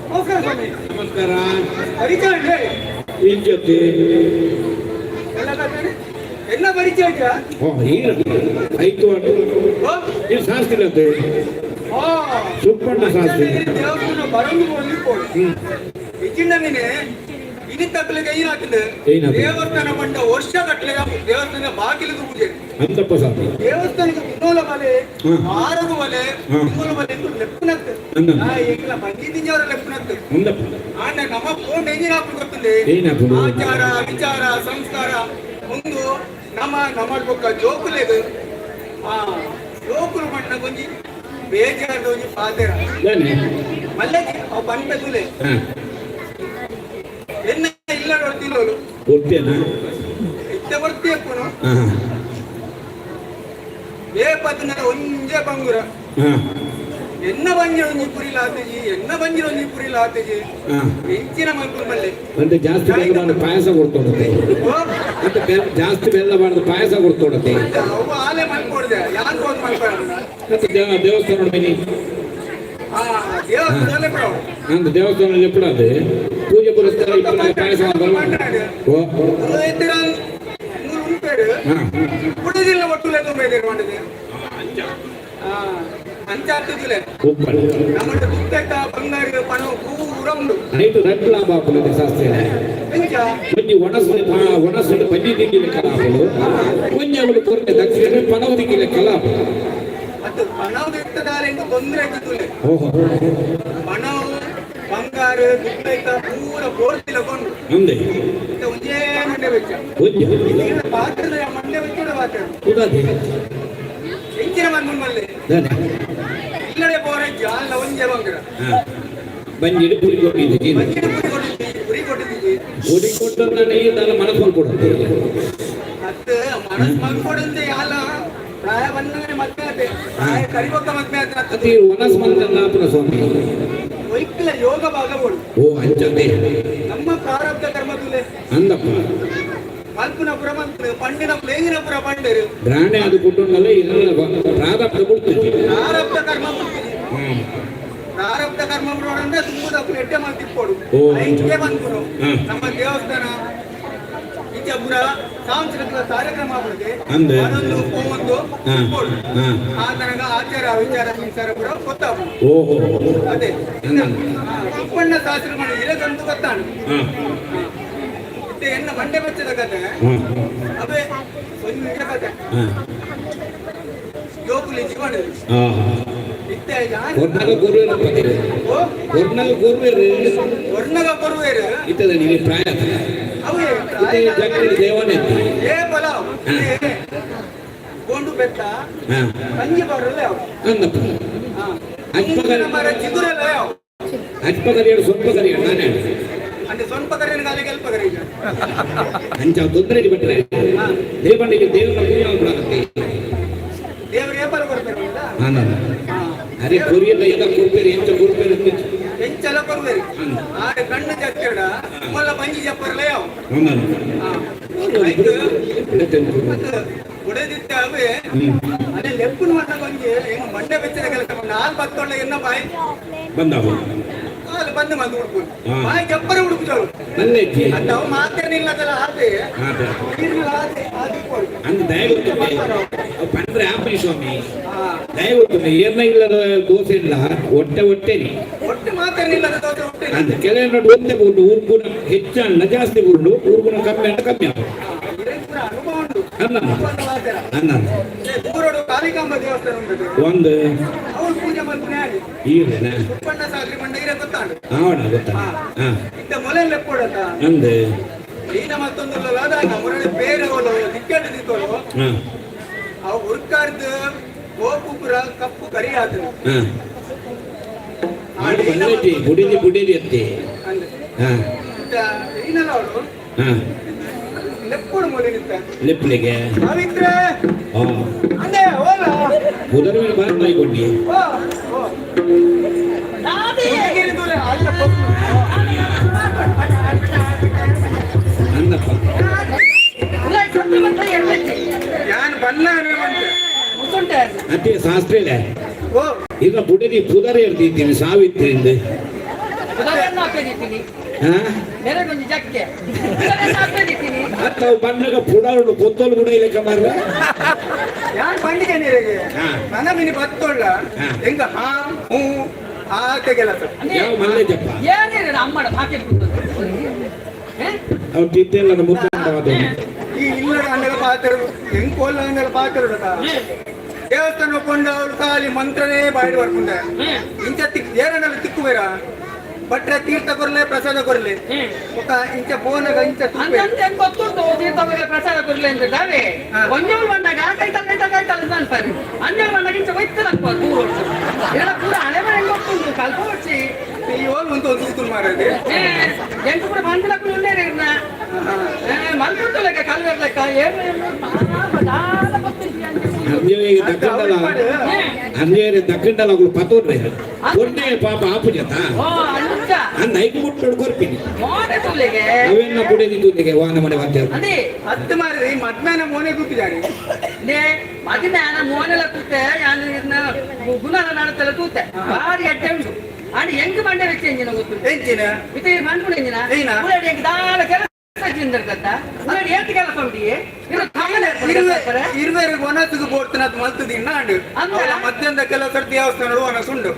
ನಮಸ್ಕಾರ ಸ್ವಾಮಿ. ನಮಸ್ಕಾರ. ಪರಿಚಯ ಇದೆ ಇಜ್ಜತೆ ಎಲ್ಲ ಕತೆ ಎಲ್ಲ ಪರಿಚಯ ಆಯ್ತಾ? ಆಯ್ತು ಇದು ಶಾಸ್ತ್ರಿ ಸುಪ್ಪಣ್ಣ ಶಾಸ್ತ್ರಿ ದೇವಸ್ಥಾನ ಬರಂದು ಬಂದು ಇಚ್ಚಿಂದ ನೀನೆ ಇನಿ ತಪ್ಪಲಿಗೆ ಏನಾಗ್ತದೆ? ದೇವಸ್ಥಾನ ಬಂಡ ವರ್ಷ ಗಟ್ಟಲೆ ದೇವಸ್ಥಾನ ಬಾಗಿಲಿಗೆ ಪೂಜೆ ಅಂತಪ್ಪ ಸ್ವಾಮಿ. ದೇವಸ್ಥಾನಕ್ಕೆ ತಿನ್ನೋಲ ಬಲೆ ವಾರದ ಬಲೆ ತಿನ್ನೋಲ ಬಲೆ ಲೆಪ್ಪನತ್ತು ಎಂಕಲ ಬಂದಿದ್ದಿಂಜವರ ಲೆಪ್ಪನತ್ತು ಆಂಡ ನಮ್ಮ ಫೋನ್ ಎಂಜಿನ ಹಾಕೊಂಡು ಗೊತ್ತುಂಡೆ ಆಚಾರ ವಿಚಾರ ಸಂಸ್ಕಾರ ಒಂದು ನಮ್ಮ ನಮ್ಮ ಬೊಕ್ಕ ಜೋಕುಲೆಗ್ ಆ ಜೋಕುಲು ಪಂಡ ಒಂಜಿ ಬೇಜಾರ್ದ ಒಂಜಿ ಪಾತೆರ ಮಲ್ಲಜಿ ಅವು ಪನ್ಪೆದುಲೆ ಎನ್ನ ಇಲ್ಲ ನೋಡ್ತಿಲ್ಲೋಲು ಕೊಡ್ತೇನಾ ಇತ್ತೆ ಬರ್ತೀಯಪ್ಪನು ಏಪತ್ತಿನ ಒಂಜೆ ಬಂಗುರ ಎನ್ನ ಬಂಜಿರ ಒಂಜಿ ಪುರಿಲ ಆತಜಿ ಎನ್ನ ಬಂಜಿರ ಒಂಜಿ ಪುರಿಲ ಆತಜಿ ಹೆಂಚಿನ ಮಲ್ಪುನ ಮಲ್ಲೆ ಅಂದ್ರೆ ಜಾಸ್ತಿ ಬೆಲ್ಲ ಬಾರ್ದು ಪಾಯಸ ಕೊಡ್ತೋಡತ್ತೆ ಮತ್ತೆ ಜಾಸ್ತಿ ಬೆಲ್ಲ ಬಾರ್ದು ಪಾಯಸ ಕೊಡ್ತೋಡತ್ತೆ ಅವು ಆಲೆ ಮಲ್ಕೊಡ್ದೆ ಯಾರು ಹೋದ್ ಮಲ್ಕೊಡ ಮತ್ತೆ ದೇವಸ್ಥಾನ ಬನ್ನಿ ದೇವಸ್ಥಾನ ಅಂದ್ರೆ ದೇವಸ್ಥಾನ ಎಪ್ಪಡಾದೆ ಪೂಜೆ ಪುರಸ್ಕಾರ ಪಾಯಸ ಕುಡಿದಿಲ್ಲ ಒಟ್ಟುಲೆ ತುಂಬ ಮಾಡಿದೆ ಅಂಚಾತಿದ್ಲೆ ನಮ್ಮಟ ದುಡ್ಡೆಟ್ಟ ಬಂಗಾರ ಪಣ ಪೂರ ಉಂಡು ಐದು ರಡ್ಡು ಲಾಭ ಆಪುನದೆ ಶಾಸ್ತ್ರ ಒಂಜಿ ಒಣಸು ಒಣಸು ಬನ್ನಿ ತಿಂಗಿಲೆ ಕಲಾಪಲು ಒಂಜಿ ಅವಳು ಕೊರತೆ ದಕ್ಷಿಣ ಪಣವು ತಿಂಗಿಲೆ ಕಲಾಪ ಅದು ಪಣವು ಇಟ್ಟದಾರೆ ಎಂದು ತೊಂದರೆ ಆಗ್ತಿದ್ಲೆ ಓಹೋ ಪಣವು ಬಂಗಾರ ದುಡ್ಡೆಟ್ಟ ಪೂರ ಬೋರ್ತಿಲ್ಲ ಕೊಂಡು ಅಂದೆ ಒಂಜೇ ಮಂಡೆ ವೆಚ್ಚ ಒಂಜಿ ಪಾತ್ರದ ಮಂಡೆ ವೆಚ್ಚ ಪಾತ್ರ ಉದಾದೆ ಹೆಂಚಿನ ಮನ್ಮನ್ ಮಲ್ಲೆ ಇಲ್ಲಡೆ ಪೋರೆ ಜಾಲ ಒಂಜೆ ಬಂಗಾರ ಬಂಜಿಡು ಪುರಿ ಕೊಟ್ಟಿದ್ದೀವಿ ಬಂಜಿಡು ಪುರಿ ಕೊಟ್ಟಿದ್ದೀವಿ ಪುರಿ ಕೊಟ್ಟಿದ್ದೀವಿ ಪುರಿ ಕೊಟ್ಟು ನಾನು ನಾನು ಮನಸ್ಸು ಮಲ್ಕೊಡುತ್ತೆ ಅದು ಮನಸ್ಸು ಮಲ್ಕೊಡಂತೆ ಯಾಲ ಪ್ರಾಯ ಬಂದ್ರೆ ಮತ್ತೆ ಅದೇ ಪ್ರಾಯ ಕರಿಬೊಕ್ಕ ಮತ್ತೆ ಅತಿ ಮನಸ್ಸು ಮಂತ್ರ ಸ್ವಾಮಿ ಒಯ್ಕಲ ಯೋಗ ಭಾಗಗಳು ಓ ಅಂಚತೆ ನಮ್ಮ ಪ್ರಾರಬ್ಧ ಕರ್ಮದುಲೆ ಅಂದಪ್ಪ ಮಲ್ಪುನಪುರ ಮಂತ್ರ ಪಂಡಿನ ಪ್ಲೇಗಿನಪುರ ಪಂಡರು ಬ್ರಾಣೆ ಅದು ಕೊಟ್ಟುಂಡಲ್ಲ ಇದನ್ನ ಪ್ರಾರಬ್ಧ ಕೊಡ್ತೀವಿ ಪ್ರಾರಬ್ಧ ಕರ್ಮ ಪ್ರಾರಬ್ಧ ಕರ್ಮ ಅಂದ್ರೆ ತುಂಬುದ ಎಟ್ಟೆ ಮಾಡ್ತಿಪ್ಪೋಡು ಐಕೆ ಬಂದ್ಪುರು ನಮ್ಮ ದೇವಸ್ಥಾನ ಇಚ್ಚಪುರ ಸಾಂಸ್ಕೃತಿಕ ಕಾರ್ಯಕ್ರಮ ಆಗ್ಬಿಡುತ್ತೆ ಅದೊಂದು ಹೋಮೊಂದು ಆ ತನಕ ಆಚಾರ ವಿಚಾರ ಸಂಸಾರ ಪೂರ ಗೊತ್ತಾಗ್ಬೋದು ಅದೇ ಸುಪ್ಪಣ್ಣ ಶಾಸ್ತ್ರ ಮಾಡಿ ಇರಗಂತೂ ಗೊತ್ತಾನು ಎನ್ನ ಮಂಡೆ ಬಚ್ಚದ ಕತೆ ಅವೇ ಒಂದೇ ಕತೆ ಜೋಕುಲಿ ಜೀವನ ಇತ್ತೆ ಒರ್ನಗ ಕೊರುವೇರು ಇತ್ತದ ನೀವು ಪ್ರಾಯ ದೇವನೇ ಏ ಬಲ ಗೊಂಡು ಬೆಟ್ಟ ಕಂಜಿ ಬರಲ್ಲ ಅಂದಪ್ಪ ಚಿಗುರಲ್ಲ ಯಾವ ಅಲ್ಪ ಕರಿಯಾಡು ಸ್ವಲ್ಪ ಕರಿಯಾಡು ನಾನೇ ಅಂದ್ರೆ ಸ್ವಲ್ಪ ಕರಿಯ ಗಾಲಿಗೆ ಅಲ್ಪ ಕರಿಯ ಅಂಚ ತೊಂದರೆ ಬಿಟ್ಟರೆ ದೇವನಿಗೆ ದೇವರ ಪೂಜೆ ಮಾಡ್ಬಿಡತ್ತೆ ದೇವರು ಏಪಲ ಕೊಡ್ತಾರೆ ಅರೆ ಕೊರಿಯಲ್ಲ ಎಲ್ಲ ಕೊರ್ಪೇರು ಎಂಚ ಕೊರ್ಪೇರು ಎಂಚೆಲ್ಲ ಕೊರ್ಬೇರು ಆರೆ ಕಣ್ಣು ಜಕ್ಕಡ ಮೊಲ್ಲ ಬಂಜಿ ಜಪ್ಪರ್ಲ ಯಾವ ಉಡೆದಿತ್ತ ಅವೇ ಅದೇ ಲೆಪ್ಪುನ ಮಣ್ಣ ಕೊಂಜಿ ಹೆಂಗ ಮಂಡೆ ಬೆಚ್ಚದ ಕೆಲಸ ನಾಲ್ ಬತ್ತೊಳ್ಳ ಎನ್ನ ಬಾಯಿ ಬಂದವು ಅಲ್ಲಿ ಬಂದು ಬಂದು ಉಡುಪು ಬಾಯಿ ಜಪ್ಪರ ಉಡುಪು ಚೋರು ಅಂತ ಅವು ಮಾತೇನಿಲ್ಲದಲ್ಲ ಆತೆ ಆತೆ ಅಂದ ದಯ ಪಂಡ್ರೆ ಆಪಿ ಸ್ವಾಮಿ ದಯ ಗೊತ್ತುಂಟು ಏರ್ನ ಇಲ್ಲದ ದೋಸೆ ಇಲ್ಲ ಹೊಟ್ಟೆ ಹೊಟ್ಟೆನಿ ಹೊಟ್ಟೆ ಮಾತೇನಿಲ್ಲದ ದೋಸೆ ಹೊಟ್ಟೆ ಅಂದ ಕೆಲವು ಒಂದೇ ಬೋಂಡು ಊರ್ಗುಣ ಹೆಚ್ಚಣ್ಣ ಜಾಸ್ತಿ ಬೋಂಡು ಊರ್ಗುಣ ಕಮ್ಮಿ ಅಣ್ಣ ಕಮ್ಮಿ ಆವು ಅನುಭವ ಉಂಟು ಅನ್ನ ಅನ್ನ ದೂರೋಡು ಕಾಳಿಕಾಂಬ ದೇವಸ್ಥಾನ ಉಂಟು ಒಂದು ಅವಳು ಪೂಜೆ ಮಾಡ್ತಾನೆ ಆಗಿ ಈರೇನ ಸುಪ್ಪಣ್ಣ ಸಾಕ್ರಿ ಮಂಡ ಇರ ಗೊತ್ತಾಂಡು ಆವಣ ಗೊತ್ತಾ ಹಾ ಇತ್ತ ಮೊಲೆ ಲೆಪ್ಪೊಡತ ಅಂದೆ ನೀನ ಮತ್ತೊಂದು ಅದಾಗ ಮೊರಳೆ ಬೇರೆ ಓಲು ದಿಕ್ಕೆಟ್ಟು ದಿತ್ತೋಲು ಹಾ ಅವು ಉರ್ಕಾರ್ದು ಗೋಪುಪುರ ಕಪ್ಪು ಕರಿ ಆತನು ಹಾ ಬಂದೈತಿ ಬುಡಿದಿ ಬುಡಿದಿ ಅತ್ತಿ ಅಂದೆ ಹಾ ಇತ್ತ ಏನಲ್ಲ ಅವಳು ಹಾ ಲೆಪ್ಪೊಡು ಮೊಲೆ ನಿತ್ತ ಲೆಪ್ಪಲಿಗೆ ಸಾವಿತ್ರೆ ಹಾ ಅಂದೆ ಓಲ ಬುಧರ ಮೇಲೆ ಬಾರ್ ನಾಯ್ಕೊಂಡಿ ಓ ಓ ಹುಡುಗಿರಿದುಲೆ ಅಲ್ಲ ಅಂದಪ್ಪ ಯಾನ್ ಬನ್ನ ಅದೇ ಶಾಸ್ತ್ರಿಲೆ ಓ ಇಲ್ಲ ಬುಡದಿ ಪುದರ ಇರ್ತಿದ್ದೀನಿ ಸಾವಿತ್ರಿಂದ ಅತ್ತವು ಬಂದಾಗ ಪುಡಾರುಡು ಪೊತ್ತೋಲು ಕೂಡ ಇಲ್ಲ ಮಾರ್ರ ಯಾನ್ ಪಂಡಿಗೆ ನೀರಿಗೆ ನನ್ನ ಮಿನಿ ಬತ್ತೊಳ್ಳ ಹೆಂಗ ಹಾ ಹ್ಞೂ ಆತೆ ಕೆಲಸ ಯಾವ ಮಲ್ಲೇಜಪ್ಪ ಏನಿರ ಅಮ್ಮಡ ಪಾಕೆಟ್ ಅವ್ರು ತಿಂತೆಲ್ಲ ನಮ್ಮ ಮುತ್ತ ಈ ಇಲ್ಲದ ಅಂಡಲ ಪಾತ್ರ ಹೆಂಗ್ ಕೋಲ್ಲ ಅಂಡಲ ಪಾತ್ರ ದೇವಸ್ಥಾನ ಕೊಂಡ ಅವ್ರು ಖಾಲಿ ಮಂತ್ರನೇ ಬಾಯಿ ಬರ್ಕೊಂಡೆ ಇಂಚ ತಿಕ್ ಏರಣ್ಣಲ್ಲಿ ತಿಕ್ಕು ಬೇರ ಭಟ್ರೆ ತೀರ್ಥ ಕೊರ್ಲೆ ಪ್ರಸಾದ ಕೊರ್ಲೆ ಒಕ್ಕ ಇಂಚ ಪೋನಗ ಇಂಚ ತೂಪೆ ಅಂದಂತೆ ಗೊತ್ತುಂಟು ತೀರ್ಥ ಕೊರ್ಲೆ ಪ್ರಸಾದ ಕೊರ್ಲೆ ಅಂತ ದಾವೆ ಒಂಜೋಳು ಬಂದಾಗ ಕೈತಲ್ ಕೈತಲ್ ಕೈತಲ್ ಅಂತ ಅನ್ಪಾರೆ ಅಂಜೋಳು ಬಂದಾಗ ಇಂಚ ಒಯ್ತದಪ್ಪ ದೂರ ಇದೆಲ್ಲ ಪೂರ ಹಳೆ ಮನೆ ಗೊತ್ತುಂಟು ಕಲ್ಪ వచ్చి ಈ ಓಲ್ ಒಂದು ಒಂದು ತೂತು ಮಾರದೆ ಎಂಟು ಕೂಡ ಬಂದಿಲಕ್ಕೂ ಉಳ್ಳೇರು ಇರ್ನ ಮಲ್ಪುತ್ತಲೆಕ್ಕ ಕಲ್ವೆರ್ಲೆಕ್ಕ ಏನು ಅಂಜೇಗೆ ದಕ್ಕಂಡಲ ಅಂಜೇರೆ ದಕ್ಕಂಡಲ ಅಗಳು ಪತೋಡ್ರೆ ಕೊಡ್ನೆ ಪಾಪ ಆಪು ಜತ ಓ ಅಂಚ ಅಂದ ಐಕು ಮುಟ್ಟೋಡು ಕೊರ್ಪಿನಿ ಮೋನೆ ತೂಲೆಗೆ ಅವೆನ್ನ ಪುಡೆ ನಿಂತುಂದಿಗೆ ವಾನ ಮನೆ ವಾದ್ಯ ಅದೇ ಹತ್ತು ಮಾರಿದೆ ಈ ಮದ್ಮೇನ ಮೋನೆ ಕೂತಿದ್ದಾನೆ ನೇ ಮದಿನ ಮೋನೆಲ್ಲ ತೂತೆ ಯಾನು ಇದನ್ನ ಗುಣನ ನಡತೆಲ್ಲ ತೂತೆ ಭಾರಿ ಅಡ್ಡೆ ಉಂಟು ಅಂಡ್ ಹೆಂಗ್ ಬಂಡೆ വെച്ച് ಎಂಜಿನ ಗೊತ್ತು ಎಂಚಿನ ಇದು ಮನ್ಪುಣ ಎಂಜಿನ ಏನ? ಉಳ್ಳಾಡಿ ಹೆಂಗ್ ದಾಲ ಕೆಲಸ ಚಿಂದಿರ್ತತ್ತ ಉಳ್ಳಾಡಿ ಏತ್ ಕೆಲಸ ಉಂಟು ಇದು ಕಮಲ ಇರುವೆರ್ ಒನಸುಗು ಬೋಡ್ತನ ಮಲ್ತದ ಇನ್ನ ಅಂಡು ಅಂದ? ಅವಳ ಮಧ್ಯಾಹ್ನದ ಕೆಲವು ಸರ್ತಿ ದೇವಸ್ಥಾನ ಒನಸುಂಡು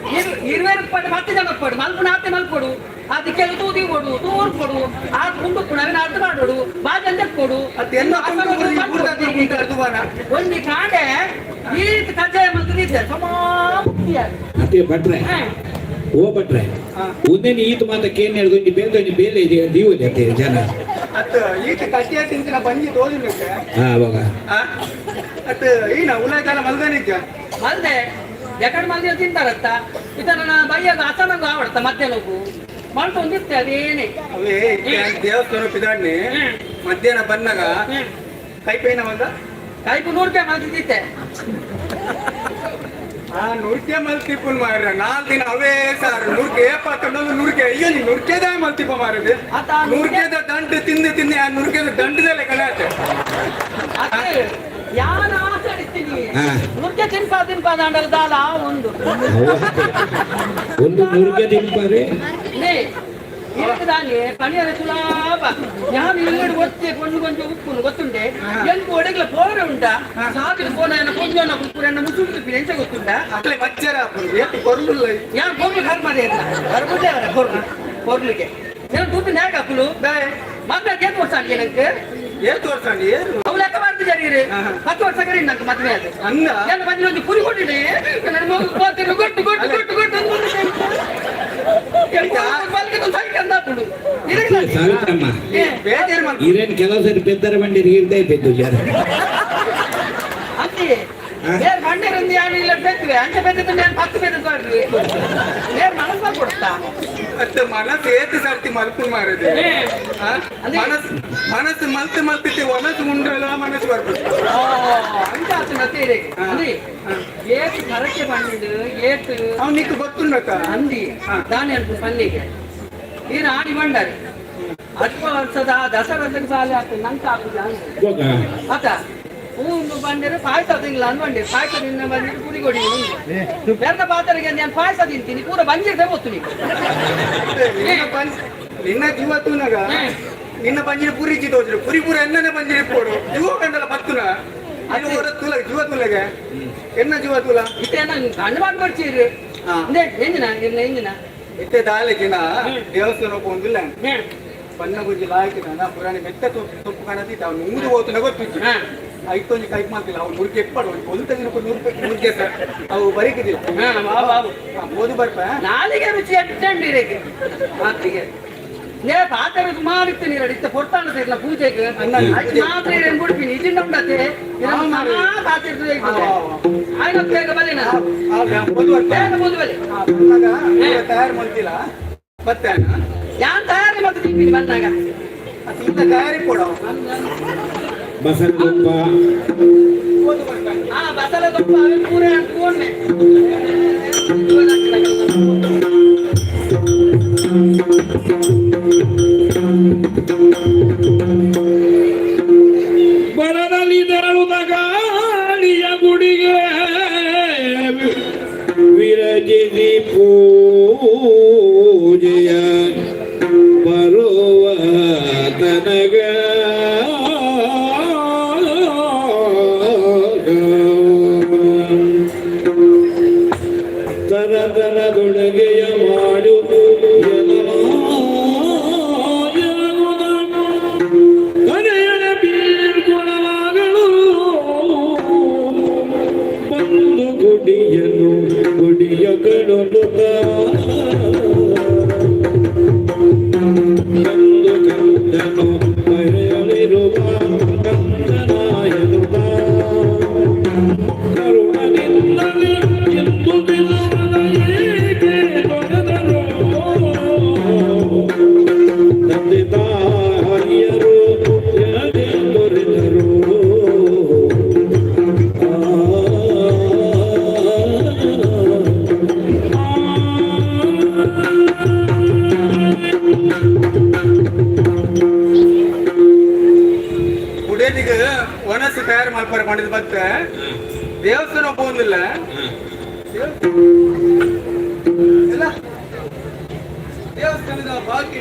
ಇರುವೆರ್ ಪಡು ಪತ್ತು ಜನ ಪಡು ಮಲ್ಪುಣ ಆತೆ ಮಲ್ಪೊಡು ಅದು ಕೆಲವು ತೂದಿ ಕೊಡು ತೂರ್ ಕೊಡು ಆತ್ ಗುಂಡು ಅವನ ಅರ್ಧ ಮಾಡೋಡು ಬಾಜನ್ ಕೊಡು ಅದೆಲ್ಲ ತುಬಾನ ಒಂದು ಕಾಂಡೆ ಈ ಕಜ್ಜಾಯ ಮಲ್ತದಿದ್ದೆ ಸಮ ಮುಕ್ತಿಯ ಅದೇ ಭಟ್ರೆ ಓ ಭಟ್ರೆ ಒಂದೇನು ಈತ ಮಾತ ಕೇನ್ ಹಿಡ್ದು ಒಂಜಿ ಬೇರೆ ಒಂಜಿ ಬೇಲೆ ಇದೆ ದೀವಲಿ ಅತ್ತೆ ಜನ ಅತ್ತ ಈತ ಕಟ್ಟಿಯ ತಿಂತಿನ ಬಂಜಿ ತೋಜುನಕ್ಕೆ ಹಾ ಅವಾಗ ಅತ್ತ ಈನ ಉಲಾಯ್ತಾನ ಮಲ್ದನಿದ್ಯ ಮಲ್ದೆ ಎಕಡೆ ಮಲ್ದೆ ತಿಂತಾರತ್ತ ಇತ ನನ್ನ ಬೈಯಾಗ ಅಸನಂಗ ಆವಡ್ತ ಮಧ್ಯಾಹ್ನಕ್ಕೂ ಮಲ್ತೊಂದಿತ್ತೆ ಅದೇನೆ ಅವೇ ದೇವಸ್ಥಾನ ಪಿದಾಡ್ನಿ ಮಧ್ಯಾಹ್ನ ಬಂದಾಗ ಕೈಪೈನ ಬಂದ ಕೈಪು 100 ರೂಪಾಯಿ ಮಲ್ತಿದ್ದೆ ಆ ನುರ್ಕೆ ಮಲ್ತಿಪ್ಪನ್ ಮಾರ್ರೆ ನಾಲ್ಕು ದಿನ ಅವೇ ಸಾರು ನುರ್ಕೆ ಏಪ ಕಂಡೊಂದು ನುರ್ಕೆ ಅಯ್ಯೋ ನೀ ನುರ್ಕೆದ ಮಲ್ತಿಪ್ಪ ಮಾರಿದೆ ಆತ ನುರ್ಕೆದ ದಂಟು ತಿಂದು ತಿಂದು ಆ ನುರ್ಕೆದ ದಂಡದಲ್ಲೇ ಕಳೆಯತ್ತೆ ಅದೇ ಯಾನ ಆಸಡಿಸ್ತೀನಿ ಹಾ. ನುರ್ಕೆ ತಿನ್ಪ ತಿನ್ಪ ದಾಂಡಲ ದಾಲ ಒಂದು ಒಂದು ನುರ್ಗೆ ತಿನ್ಪಾರೆ ನೇ ಇರ್ತದಾನೆ ಪಣಿಯರ ಸುಲಾಭ ಯಾರು ಇಲ್ಲಡು ಒತ್ತೆ ಕೊಂಡು ಕೊಂಚ ಉಪ್ಪುನು ಗೊತ್ತುಂಡೆ ಎಂಕು ಒಡಗ್ಲ ಪೋರೆ ಉಂಟಾ ಸಾಕಿದ ಪೋನ ಏನ ಕೊಂಜೋನ ಕುಪ್ಪುರನ್ನ ಮುಸುಂಡು ಎಂಚ ಗೊತ್ತುಂಡ ಅಟ್ಲೆ ಮಚ್ಚರ ಏತು ಕೊರ್ಲುಲ್ಲ ಯಾರು ಕೊರ್ಲು ಖರ್ ಮಾಡಿ ಕರ್ಬುಜೆ ಅವರ ಕೊರ್ಲು ಕೊರ್ಲಿಗೆ ಏನು ತೂತು ನ್ಯಾಕ್ ಹಾಕುಲು ಮದ್ವೆ ಏತ್ ವರ್ಷ ಆಗಿ ನಂಗೆ ಏತು ವರ್ಷ ಅಂಡಿ ಏರು ಅವು ಲೆಕ್ಕ ಮಾಡ್ತಿದ್ದಾರೆ 10 ವರ್ಷ ಕರಿ ನಂಗೆ ಮದ್ವೆ ಅದು ಅಂದ ಏನು ಬಂದು ಒಂದು ಪುರಿ ಕೊಟ್ಟಿದೆ ನನ್ನ ಮಗು ಪಾತ್ರೆ ಗೊಟ್ಟು ಗೊಟ್ಟು ಗೊಟ್ಟು ಗೊಟ್ಟು ಸಾವಿತ್ರಮ್ಮ ಬೇಜಾರು ಮಾಡ್ಕೊ ಇರೇನು ಕೆಲವು ಸರಿ ಪೆದ್ದರ ಬಂಡಿ ಇರ್ದೇ ಪೆದ್ದು ಜನ ಅಂತೆ ಬೇರೆ ಬಂಡೆರೊಂದು ಯಾರು ಇಲ್ಲ ಬೆತ್ತುವೆ ಅಂಚೆ ಬೆದ್ದಿದ್ದು ನಾನು 10 ಬೆದ್ದು ಮಾಡ್ರಿ ಬೇರೆ ಮನಸ್ಸು ಕೊಡ್ತಾ ಅತ್ತ ಮನಸ್ಸು ಏತು ಸರ್ತಿ ಮಲ್ಪು ಮಾರದೆ ಅದೇ. ಮನಸ್ಸು ಮನಸ್ಸು ಮಲ್ತು ಮಲ್ತಿತ್ತೆ ಒನಸು ಉಂಡ್ರಲ್ಲ ಮನಸ್ಸು ಬರ್ಬೇಕು ಅಂಚ ಆತು ಮತ್ತೆ ಅದೇ ಏತು ಕರಕೆ ಬಂದಿದ್ದು ಏತು ಅವ್ನು ನಿಕ್ಕು ಗೊತ್ತುಂಡಕ್ಕ ಅಂದಿ ದಾನಿ ಅನ್ಪು ಪಲ್ಲಿಗೆ ಈ ರಾಣಿ ಬಂಡಾರಿ ಅಲ್ಪ ವರ್ಷದ ದಸರಾದ ಸಾಲೆ ಆತು ನಂತ ಆಪುಜ ಹೋಗ ಆತ ಹೂವು ಬಂದಿರು ಪಾಯಸ ತಿಂಗ್ಲ ಅಂದ್ ಬಂದಿರು ಪಾಯಸ ತಿನ್ನ ಬಂದಿರು ಪುರಿ ಕೊಡಿ ಬೆರ್ದ ಪಾತ್ರೆಗೆ ನಾನು ಪಾಯಸ ತಿಂತೀನಿ ಪೂರ ಬಂಜಿರ್ದೆ ಗೊತ್ತು ನೀವು ನಿನ್ನ ನಿನ್ನ ಜೀವ ತೂನಗ ನಿನ್ನ ಬಂಜಿನ ಪುರಿ ತೋಜರು ಪುರಿ ಪೂರ ಎನ್ನನೆ ಬಂಜಿನ ಪೋಡು ಜೀವ ಕಂಡಲ ಪತ್ತುನ ಅದು ಓಡ ತೂಲ ಜೀವ ತೂಲಗೆ ಎನ್ನ ಜೀವ ತೂಲ ಇತ್ತೆ ನಂಗೆ ಗಂಡು ಮಾಡಿ ಬರ್ತೀರಿ ಎಂಜಿನ ಇರ್ನ ಎಂಜಿನ ಇತ್ತೆ ದಾಲೆ ಜಿನ ದೇವಸ್ಥಾನ ಒಂದಿಲ್ಲ ಬಣ್ಣ ಗುಂಜಿ ಲಾಯ್ಕಿನ ನಾ ಪುರಾಣಿ ಮೆತ್ತ ತೊಪ್ಪು ಕಾಣದಿದ್ದ ಅವ್ನು ನೂರು ಹೋತನ ಗೊತ್ತಿತ್ತು ಐತೊಂಜಿ ಕೈಕ್ ಮಾಡ್ತಿಲ್ಲ ಅವ್ನು ನುರ್ಗೆ ಎಪ್ಪಡು ಒಂದು ದಿನಕ್ಕೆ 100 ರೂಪಾಯಿ ನುರ್ಗೆ ಸರ್ ಅವು ಬರೀಕಿದಿಲ್ಲ ಓದು ಬರ್ಪ ನಾಲಿಗೆ ರುಚಿ ಅಡ್ಡಂಡಿರಕ್ಕೆ ಮಾತಿಗೆ ನೇ ಪಾತ್ರೆ ಸುಮಾರು ಇತ್ತು ನೀರು ಇತ್ತ ಪೊರ್ತಾಣ ಸೇರ್ಲ ಪೂಜೆಗೆ ಅಚ್ಚು ಮಾತ್ರ ಏನ್ ಬಿಡ್ತೀನಿ ಇಜಿಂಡ ಉಂಡತೆ ಪಾತ್ರೆ ಆಯ್ನ ಬೇಗ ಬಲೆ ನಾನು ಓದು ಬರ್ಪ ಬೇಗ ಓದು ಬಲೆ ಬಂದಾಗ ತಯಾರು ಮಾಡ್ತಿಲ್ಲ ಮತ್ತೆ ಯಾನ್ ತಯಾರಿ ಮತ್ತೆ ತಿಂತೀನಿ ಬಂದಾಗ ಇಂತ ತಯಾರಿ ಕೊಡು ಬಸರಗೊಪ್ಪ ಆ ಬಸಲ ಗೊಪ್ಪ ಅವೆ ಪೂರ ಅಂಟ್ಕೊಂಡೆ ಬರದಲ್ಲಿ ತೆರಳುತ್ತ ಗಾಳಿಯ ಗುಡಿಗೆ ವಿರಜಿಸಿ ಪೂಜೆಯ ಬರುವ ತನಗ ತರತರದೊಡಗೆಯ ಮಾಡು ಕರೆಯಣ ಬೀಳ್ಕೊಳವಾಗಲು ಬಂದು ಗುಡಿಯನ್ನು ಗುಡಿಯ ಕಡಲುತ್ತ ಪೋಂದಿಲ್ಲ ದೇವಸ್ಥಾನದ ಬಾಕಿ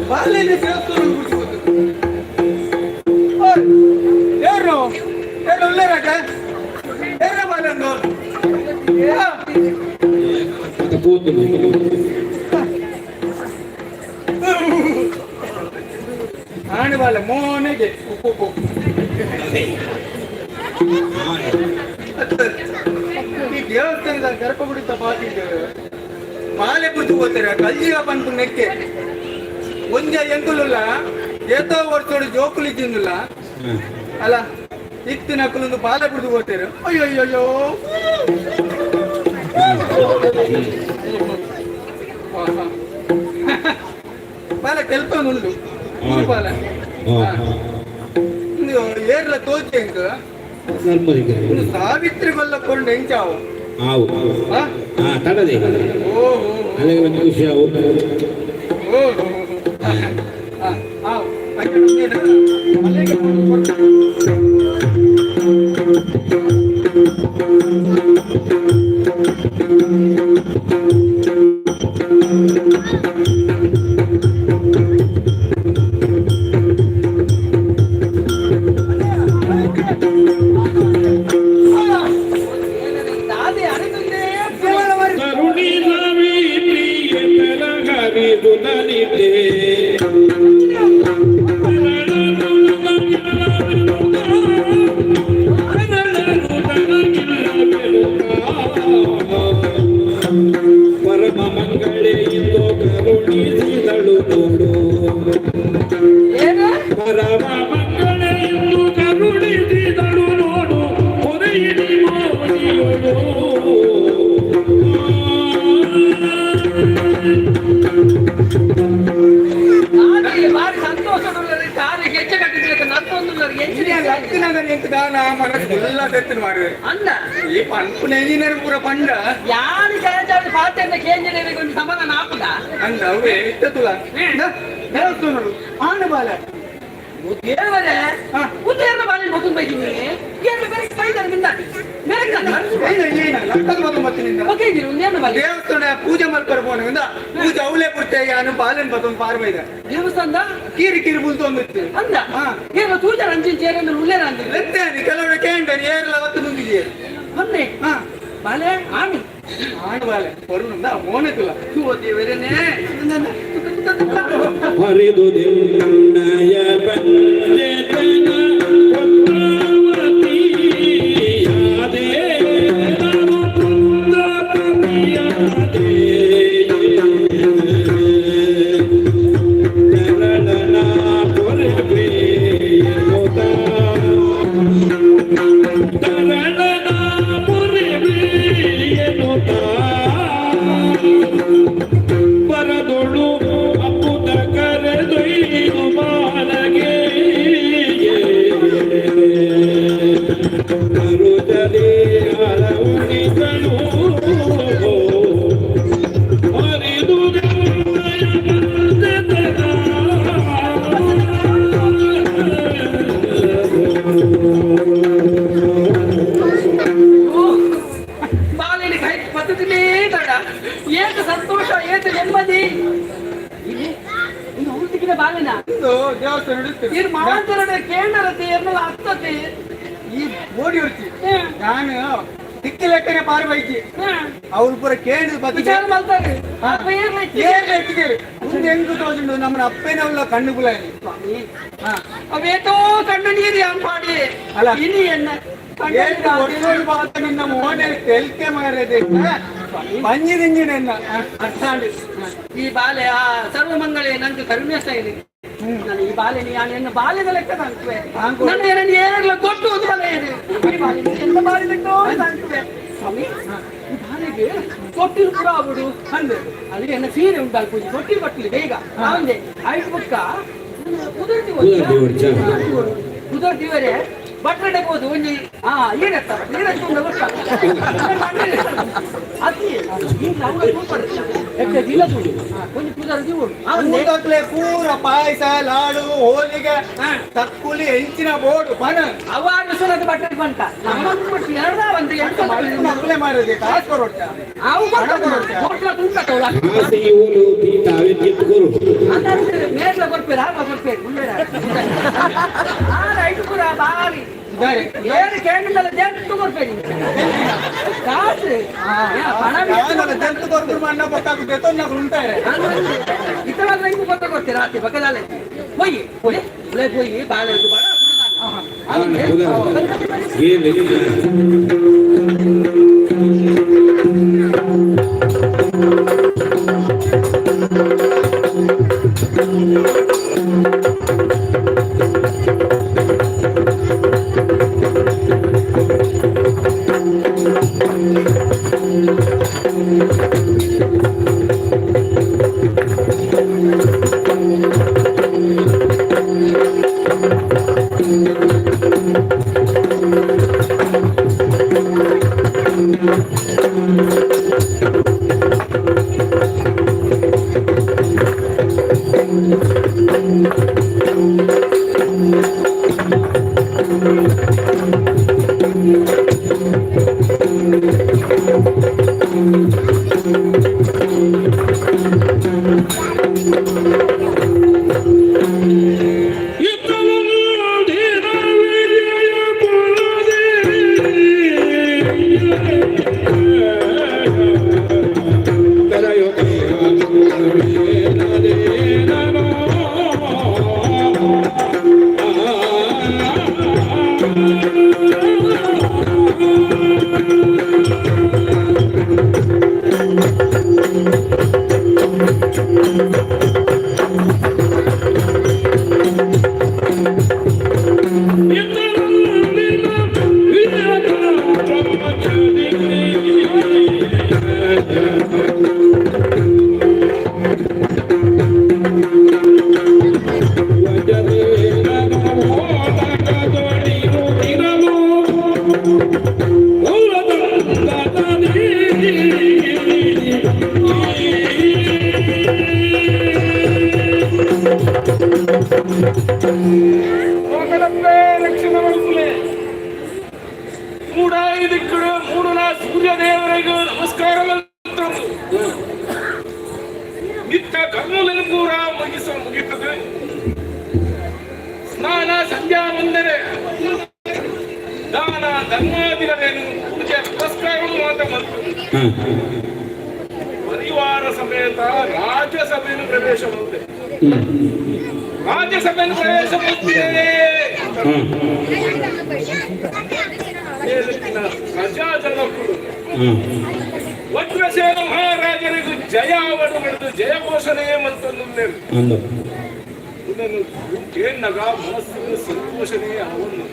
ಬಾಲ್ಯ ದೇವಸ್ಥಾನ ಏರು ಏರು ಉಳ್ಳೇರಾಟ ಏರ ಬಾಲಂದು ಆಣೆ ಬಾಲ ಮೋನೆಗೆ ಉಪ್ಪು ಈ ದೇವಸ್ಥಾನದ ಗರ್ಭಗುಡಿತ ಬಾಕಿದ್ದೇವೆ ಬಾಲೆ ಪೂಜೆ ಹೋಗ್ತಾರೆ ಕಲ್ಜಿಗ ಪನ್ಪು ನೆಕ್ಕೆ ಒಂಜ ಎಂಕುಲುಲ್ಲ ಏತೋ ವರ್ಷೋಡು ಜೋಕುಲು ಇದ್ದಿಂದಿಲ್ಲ ಅಲ್ಲ ಇತ್ತಿನ ನಕ್ಕಲೊಂದು ಬಾಲೆ ಬಿಡ್ದು ಹೋಗ್ತಾರೆ ಅಯ್ಯೋ ಅಯ್ಯೋ ಬಾಲೆ ಕೆಲ್ಪೊಂದುಂಡು ಬಾಲೆ ಏರ್ಲ ತೋಚೆ ಎಂಕ್ ಸಾವಿತ್ರಿ ಗೊಲ್ಲ ಕೊಂಡು ಎಂಚಾವು ಆವು ಹಾ ತಡದೆ ಅಲ್ಲಿಗೆ ಒಂದು ಖುಷಿ ಆವು ಪರಮ ಮಂಗಳೇ ಇಂದು ಕರುಣಿಸಿದಳು ನೋಡು. ಪರಮ ಮಂಗಳೇ ಇಂದು ಕರುಣಿಸಿದಳು ನೋಡು. ಪೊರೆಯಿಡಿ ಮೋದಿಯೋಳು. ಬಾರಿ ಸಂತೋಷ ದಾರಿ ಹೆಚ್ಚು ಕಟ್ಟಿದ್ರೆ ನತ್ತೊಂದುಲ್ಲರು ಎಂತ ದಾನ ಮನಸ್ಸು ಎಲ್ಲ ತೆತ್ತಿನ ಮಾರ್ರೆ ಅಲ್ಲ ಈ ಪನ್ಪುನ ಇಂಜಿನಿಯರ್ ಪೂರ ಪಂಡ ಯಾರು ಕರೆಚಾಡಿ ಪಾತ್ರೆಯಿಂದ ಕೇಂದ್ರೀಯರಿಗೆ ಒಂದು ಸಮಾಧಾನ ಆಪುದ ಅಂದ ಅವೇ ಇತ್ತುಲ ದೇವಸ್ಥಾನಡು ಆಣ ಬಾಲ ದೇವರೇ ಉದ್ದೇರ್ನ ಬಾಲಿ ಮೊದಲು ಬೈದಿನಿ ಏನು ಬೇರೆ ಬೈದಾರೆ ನಿಂದ ದೇವಸ್ಥಾನ ಪೂಜೆ ಮಾಡ್ತಾರೆ ಪೋನ ಪೂಜೆ ಅವಲೇ ಪುಟ್ಟೆ ಯಾನು ಬಾಲನ್ ಬತ್ತೊಂದು ಪಾರ್ ಬೈದ ದೇವಸ್ಥಾನದ ಕೀರಿ ಕೀರಿ ಬುಲ್ತೊಂದಿತ್ತು ಅಂದ ಏನು ತೂಜಾರ ಅಂಚಿನ ಚೇರಂದ್ರೆ ಉಳ್ಳೇರ ಅಂದಿಲ್ಲ ಎತ್ತೇನೆ ಕೆಲವರು ಕೇಂದ್ರ ಏರ್ಲ ಒತ್ತು ನುಂಗಿದೆಯೇ ಅಂದೆ ಹಾ ಬಾಲೆ ಆಮಿ ಆಣು ಬಾಲೆ ಹೊರನುಂದ ಮೋನೆತುಲ ದೇವರೇನೆ ಹರಿದು ನಿನ್ನಯ ಬಂದೆತನ ಪುತ್ರಾವತಿಯಾದೆ ನಮ ಪುತ್ರಪತಿಯಾದೆ ಚರಣನ ಪೊರೆಬೆ ಎನ್ನುತ್ತ ತರಣನ ಪೊರೆಬೆ ಎನ್ನುತ್ತ ಬರದೊಳು ಅಪ್ಪುತ ಕರೆದೊಯ್ದು ಬಾಲಗೆ ಕರುಜಲಿ ಅಳವುಣಿಸಲು ಹರಿದು ಬಾಲೆಲಿ ಕೈ ಪದ್ಧತಿಲೇ ತಡ ಏಕ ಸಂತೋಷ ಏಕ ನೆಮ್ಮದಿ ಇನ್ನು ಹುಡುಕಿನ ಬಾಲೆನ ಇದು ದೇವಸ್ಥಾನ ಇತ್ತು ಇದು ಮಾತಾಡ ಕೇಂದ್ರತೆ ಎನ್ನುವ ಅರ್ಥತೆ ಈ ಬೋಡಿ ಹೊರ್ತಿ ನಾನು ದಿಕ್ಕಿ ಲೆಕ್ಕನೆ ಪಾರ್ ಬೈಕಿ ಅವ್ರು ಪೂರ ಕೇಂದ್ರ ಬತ್ತಿ ವಿಚಾರ ಮಾಡ್ತಾರೆ ಅಪ್ಪ ಏರ್ಲ ಇತ್ತು. ಏರ್ಲ ಇಟ್ಟಿದ್ದೇವೆ ಮುಂದೆ ಹೆಂಗು ತೋಜುಂಡು ನಮ್ಮನ ಅಪ್ಪೇನವಲ್ಲ ಕಣ್ಣು ಕುಲ ಅವೇತೋ ಕಣ್ಣು ನೀರು ಯಾನ್ ಪಾಡಿ ಅಲ್ಲ. ಇನಿ ಎನ್ನ ಕಣ್ಣು ಏಳು ವರ್ಷೋಡು ಬಾತ ನಿನ್ನ ಮೋನೆ ತೆಲ್ಕೆ ಮಾರದೆ ಪಂಜಿ ದಿಂಜಿನ ಅರ್ಥಾಂಡಿ ಈ ಬಾಲೆ ಆ ಸರ್ವಮಂಗಳೇ ನಂಗೆ ಕರುಣೆ ಇದೆ ನಾನು ಈ ಬಾಲೆ ನಾನು ಎನ್ನ ಬಾಲ್ಯದ ಲೆಕ್ಕ ತಾಂಕುವೆ ನನ್ನ ಏನನ್ನು ಏರ್ಲ ಕೊಟ್ಟು ಒಂದು ಬಾಲೆ ಇದೆ ಈ ಬಾಲೆ ಎನ್ನ ಬಾಲ್ಯದ ಲೆಕ್ಕ ತಾಂಕುವೆ ಸ್ವಾಮಿ ಈ ಬಾಲೆಗೆ ತೊಟ್ಟಿಲು ಪೂರ ಆಗ್ಬಿಡು ಅಂದೆ ಅಲ್ಲಿ ಎನ್ನ ಸೀರೆ ಉಂಟು ಪೂಜೆ ತೊಟ್ಟಿಲು ಕಟ್ಟಲಿ ಬೇಗ ಅಂದೆ ಐದು ಬುಕ್ಕ ಕುದುರ್ತಿ ಕುದುರ್ತಿ ಹೊಡ್ಚ. ಕುದುರ್ತಿವರೆ ಬಟ್ರಡೆ ಹೋದು ಒಂಜಿ ಹಾ ಏನೆತ್ತ ಏನೆತ್ತ ಗೊತ್ತ ಅತಿ ಊಟಕ್ಲೆ ಪೂರ ಪಾಯಸ ಲಾಡು ಹೋಳಿಗೆ ತಕ್ಕುಲಿ ಹೆಂಚಿನ ಬೋರ್ಡ್ ಪನ ಅವಾಗ ಸುನದ ಬಟ್ಟೆ ಬಂತ ನಮ್ಮ ಎರಡ ಒಂದು ಅಕ್ಲೆ ಮಾರೋದು ಕಾಸು ಕೊರೊಟ್ಟ ಅವು ಹೋಟ್ಲ ತುಂಬಿಟ್ಟವಲ್ಲ ಆಸೆ ಓಲು ತೀತ ಅವೆನ್ ಗೆತ್ತು ಕೊರು ಮೇಟ್ಲ ಕೊರ್ಪೇರು ಆಗ ಕೊರ್ಪೇರು ಉಳ್ಳೇರ ಆ ರೈಟ್ ಪೂರ ಬಾರಿ ಏನು ಕೇಳಿಲ್ಲ ಜಂತು ಕೊರ್ಪೇರು ಕಾಸು ಪಣ ಜಂತು ಕೊರ್ದು ಮಣ್ಣ ಬೊಕ್ಕಾಗುತ್ತೆ ತೊಂದರೆ ಉಂಟಾರೆ ಇತರ ಇಂಗು ಗೊತ್ತ ಕೊಡ್ತೀರಾ ರಾತ್ರಿ ಬಕದಾಲೆ ಹೋಯಿ ಹೋಯಿ ಉಳೆ ಹೋಯಿ ಬಾಳೆ ಬಾಳ ಏನು ಸೂರ್ಯದೇವರಿಗೂ ನಮಸ್ಕಾರ. ನಿತ್ಯ ಕರ್ಮలను ಪೂರ ಮುಗಿತದೆ. ಸ್ನಾನ ಸಂಧ್ಯಾ ವಂದನೆ ದಾನ ಧರ್ಮಾದಿಗಳೇನು ಪೂಜೆ ಪುರಸ್ಕಾರಗಳು ಮಾತ್ರ ಬಂತು. ಪರಿವಾರ ಸಮೇತ ರಾಜ್ಯಸಭೆಯನ್ನು ಪ್ರವೇಶ ಮಾಡುತ್ತೆ. ರಾಜ್ಯಸಭೆಯನ್ನು ಪ್ರವೇಶ ಮಾಡುತ್ತೇವೆ. ಪ್ರಜಾಜನಕ್ಕೂ ವಜ್ರಸೇನ ಮಹಾರಾಜರಿಗೂ ಜಯವನ್ನು ಪಡೆದು ಜಯ ಘೋಷಣೆ ಮತ್ತು ಇದನ್ನು ಕೇಳಿದಾಗ ಮನಸ್ಸಿನ ಸಂತೋಷನೇ ಅವನು.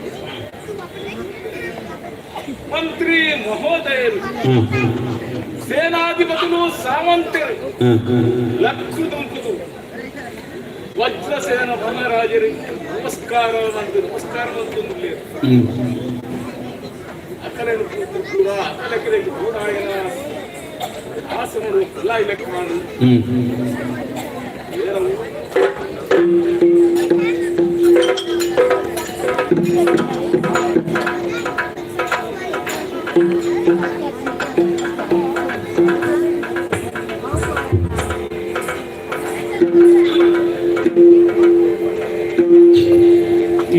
ಮಂತ್ರಿ ಮಹೋದಯರು, ಸೇನಾಧಿಪತಿಗಳು, ಸಾಮಂತರು ಲಕ್ಕು ದುಂಕುದು ವಜ್ರಸೇನ ಮಹಾರಾಜರಿಗೆ ನಮಸ್ಕಾರ ನಮಸ್ಕಾರ ಅಂತಂದು ಅಕಲೆ ಕೂಡ ಅಕಲೆ ಗೋಡಾಯನ ಆಸನರು ಎಲ್ಲ ಇಲೆಕ್ಕ ಮಾಡು.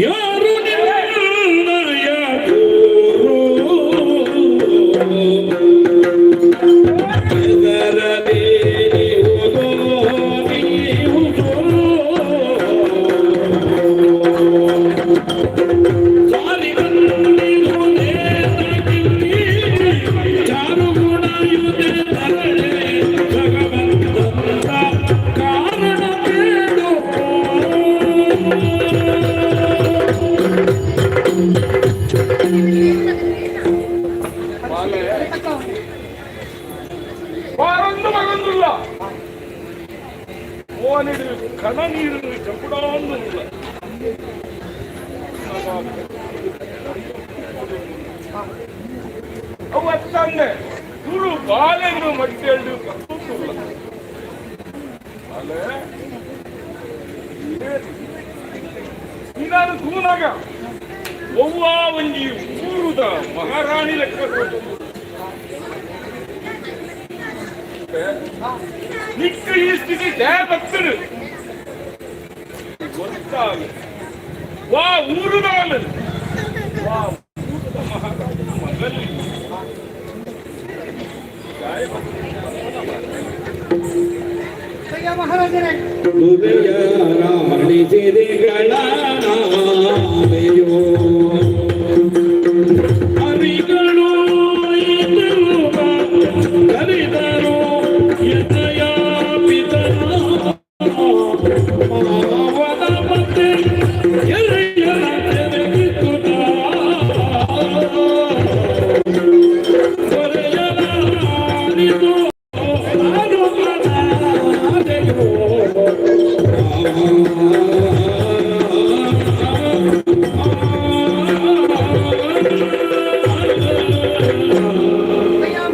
ಯಾರು ನಿನ್ನಯ ಗುರು ವಾರೊಂದು ಮಗಂದುಲ್ಲ ಮೋನಿಡು ಕಣ ನೀರು ಚಪುಡೊಂದು. ಅವು ಅತ್ತಂದೆ ಗುರು ಬಾಲೆನು ಮಟ್ಟೆಲ್ಡು ಕತ್ತುಲ್ಲ ಬಾಲೆ ನೀನಾನು ತೂನಾಗ ಒವ್ವ ಒಂಜಿ ಊರುದ ಮಹಾರಾಣಿ ಲೆಕ್ಕ ನಿಕ್ಕ ಈ ಸ್ಥಿತಿ ಭಕ್ತರು ಗೊತ್ತಾಗ ವಾ ಊರುದಾಲ ವಾ ಊರುದ ಮಹಾರಾಜನ ಮಗಲ್ಲಿ ಮಹಾರಾಜರೇ ರಾಣಿ ಸಿರಿಗಳ ನಾಮೆಯೋ ಹರಿಗಳು ಕರಿದರು ಎದೆಯ ಪಿತನ ಮಾವನ ಮತ್ತೆ ಎರೆಯನ ತೆರೆಗಿತ್ತುತ ದೊರೆಯಲಾರಿದು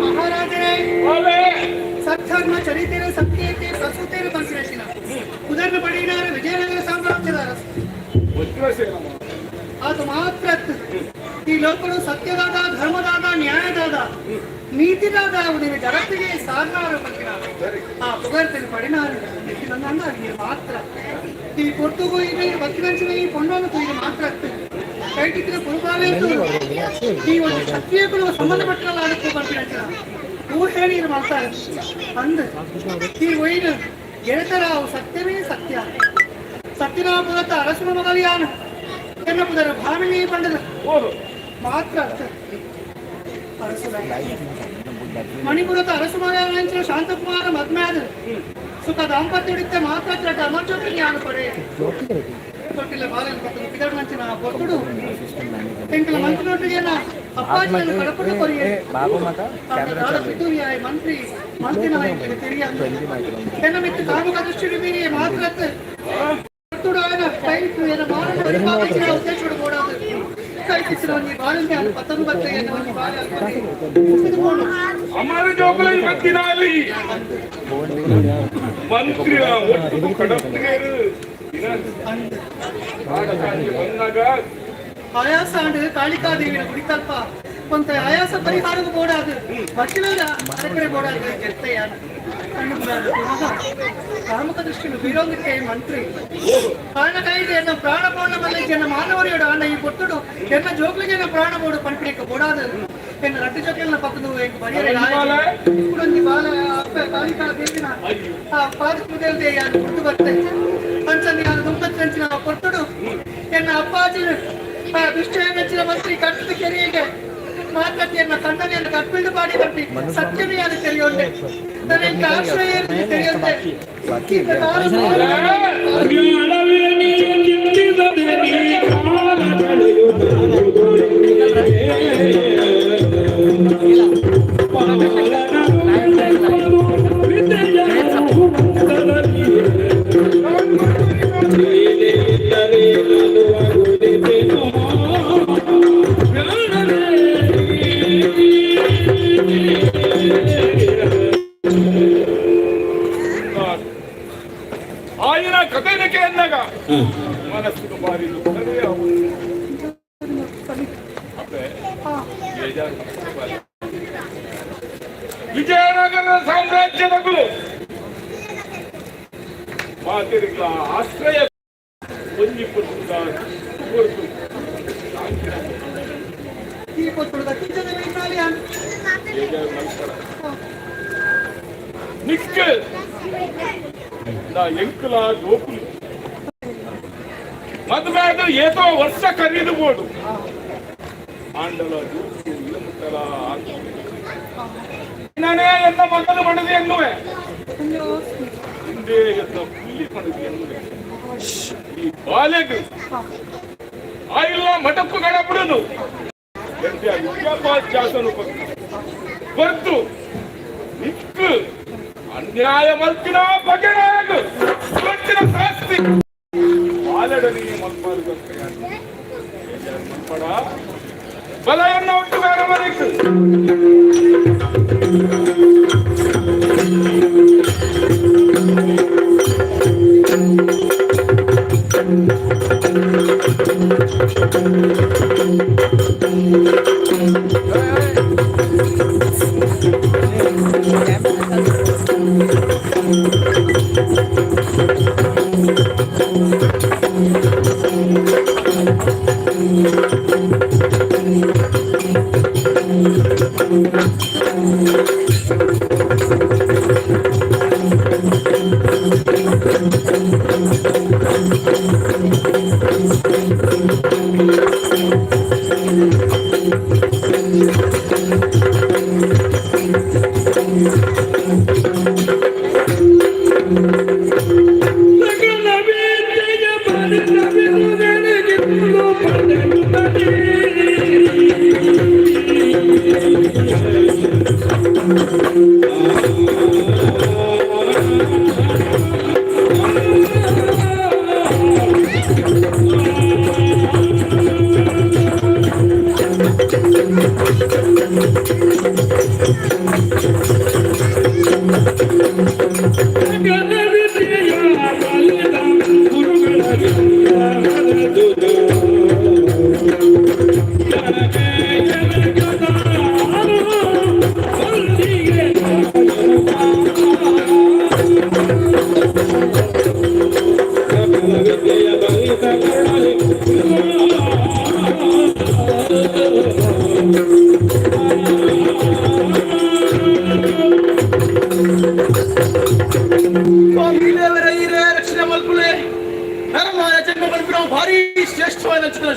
ಮಹಾರಾಜರೇ ಸತ್ಧರ್ಮ ಚರಿತೆರ ಸತ್ಯತೆ ಪ್ರಸೂತೆರ ಪಂಚರಚಿನ ಉದರ್ನ ಪಡಿನಾರ ವಿಜಯನಗರ ಸಾಮ್ರಾಜ್ಯದ ಅರಸು ಅದು ಮಾತ್ರ ಈ ಲೋಕರು ಸತ್ಯದಾದ ಧರ್ಮದಾದ ನ್ಯಾಯದಾದ ನೀತಿದಾದ ನೀನು ಜಗತ್ತಿಗೆ ಸಾರ್ನಾರು ಪಂಚಿನ ಆ ಪುಗರ್ತಿನ ಪಡಿನಾರು ನನ್ನ ಮಾತ್ರ ಈ ಪೊರ್ತುಗು ಇದು ಬತ್ತಿನಂಚಿನ ಈ ಪೊಣ್ಣನ್ನು ಇದು ಮಾತ್ರ ಕೈಟಿಕ್ಕಿನ ಪುರುಬಾಲೆ ಈ ಒಂದು ಕ್ಷತ್ರಿಯಗಳು ಸಂಬಂಧಪಟ್ಟಲ್ಲ ಅದಕ್ಕೂ ಬರ್ತಿನ ಹೂ ಹೇಳಿ ಮಾಡ್ತಾರೆ ಅಂದ್ ಈ ಒಯ್ದು ಗೆಳೆತರ ಅವು ಸತ್ಯವೇ ಸತ್ಯ ಸತ್ಯನಾಪುರತ್ತ ಅರಸನ ಮಗಲಿಯಾನ ಎನ್ನ ಪುದರ ಭಾಮಿನಿ ಪಂಡದ ಮಾತ್ರ ಅರಸುಲ ಮಣಿಪುರದ ಅರಸು ಮಗನಂಚಿನ ಶಾಂತಕುಮಾರ ಮದ್ಮ್ಯಾದ ಸುಖ ದಾಂಪತ್ಯ ಮಾತ್ರ ಅಮರ್ಜೋತಿ ಜ್ಞಾನ ಪಡೆ ತೊಟ್ಟಿಲ್ಲ ಬಾಲನ ಪತ್ತನು ಪಿದರ್ನಂಚಿನ ಬೊತ್ತುಡು ಎಂಕಲ ಮಂತ್ರಿನೊಟ್ಟಿಗೆನ ಅಪ್ಪಾಜಿಯನ್ನು ಕಡಪುಡು ಕೊರಿಯೆ ಪಿತೂರಿಯಾಯ ಮಂತ್ರಿ ಮಂತ್ರಿನ ತೆರಿಯ ಎನ್ನ ಮಿತ್ತು ಕಾಮುಕ ದೃಷ್ಟಿ ಬೀರಿ ಮಾತ್ರ ಬೊತ್ತುಡು ಆಯನ ಕೈತು ಎನ್ನ ಮಾರಣ ಉದ್ದೇಶಗಳು ಬೋಡಾದು ಕೈ ಕಿತ್ತಿನ ಒಂಜಿ ಬಾಲಂತೆ ಪತ್ತನು ಬತ್ತೆ ಎನ್ನ ಒಂಜಿ ಬಾಲ ಅಮರ ಜೋಕುಲ ಬತ್ತಿನಾಲಿ ಮಂತ್ರಿ ಒಟ್ಟು ಕಡಪ್ತಿಗೇರು ಬಂದಾಗ ಆಯಾಸ ಅಂಡ್ ಕಾಳಿಕಾದೇವಿನ ಗುಡಿಕಲ್ಪ ಒಂತ ಆಯಾಸ ಪರಿಹಾರಕ್ಕೂ ಬೋಡಾದು ಬಟ್ಟಿನ ಅರಕಡೆ ಬೋಡಾದು ಜೆತ್ತಯ್ಯ ಕಾಮುಕ ದೃಷ್ಟಿನು ಬೀರೋಂದಿಕ್ಕೆ ಮಂತ್ರಿ ಕಾರಣ ಕಾಯ್ದೆ ಎನ್ನ ಪ್ರಾಣ ಬೋಡ ಮಲ್ಲ ಎನ್ನ ಮಾನವರಿಯೋಡು ಅಣ್ಣ ಈ ಕೊಟ್ಟುಡು ಎನ್ನ ಜೋಕ್ಲಿಗೆ ಎನ್ನ ಪ್ರಾಣ ಬೋಡು ಪನ್ಪಿಡಿಕ ಬೋಡಾದು ಎನ್ನ ರಡ್ಡು ಜೋಕೆಲ್ಲ ಪಕ್ಕದು ಎಂಕ್ ಬರಿಯರೆ ಕುಡೊಂಜಿ ಬಾಲ ಅಪ್ಪ ಕಾಳಿಕಾ ದೇವಿನ ಆ ಪಾದ ಮುದಲ್ದೆ ಯಾರು ಕೊಟ್ಟು ಬರ್ತೆ ಅಂಚನೆ ಯಾರು ದುಂಬತ್ತಂಚಿನ ಕೊಟ್ಟುಡು ಎನ್ನ ಅಪ್ಪಾಜಿ ಆ ದುಷ್ಟ ಮಂತ್ರಿ ಕಟ್ಟದ ಕೆರೆಗೆ ಮಾತೃತೆಯನ್ನ ಕಣ್ಣನೆಯನ್ನು ಕಪ್ಪಿಲ್ದು ಪಾಡಿ ಬರ್ತಿ ಸತ್ಯನೆಯಾದ ತೆರೆಯುವಂತೆ ನನಗೆ ಆಶ್ರಯ ತೆರೆಯುವಂತೆ ಆಯನ ಕಥೆನಕ್ಕೆ ಅಂದಾಗ ಮನಸ್ಸಿಗೆ ಬಾರಿ ದುಃಖವೇ ಆಗುವುದು. ಅಪ್ಪೆ, ಬೇಜಾರು ಮಾಡ್ಕೋಬಾರ್ದು. ವಿಜಯನಗರ ಸಾಮ್ರಾಜ್ಯದಗಳು ಮಾತಿರಿಗಳ ಆಶ್ರಯ ಒಂಜಿ ಪುಸ್ತಕ ಕೊರ್ತು ಈ ಕೊಟ್ಟುಡು ಕಿಂಚದ ಬೇಜಾರು ಮಾಡ್ಕೊಳ. ನಿಕ್ಕ ನಾ ಎಂಕುಲ ಜೋಕುಲು ಮದುವೆ ಏತೋ ವರ್ಷ ಕರೀದು ಬೋಡು ಆಂಡಲ ಜೋಕು ಇಲಮುತ್ತಲ ನಾನೇ ಎನ್ನ ಮಗನು ಮಣದಿ ಎನ್ನುವೆ ಹಿಂದೆ ಎನ್ನ ಪುಲ್ಲಿ ಮಣದಿ ಎನ್ನುವೆ ಈ ಬಾಲೆಗ್ ಆಯಿಲ್ಲ ಮಠಕ್ಕೂ ಗಡಬಿಡುನು ವಿದ್ಯಾಭ್ಯಾಸನು ಬರ್ತು ನಿಕ್ಕು ಅನ್ಯಾಯ ಮಲ್ತಿನ ಬಗೆನಾಗ ಕೊಟ್ಟಿನ ಶಾಸ್ತಿ ಬಾಲೆಡನಿ ಮಲ್ಪಾರು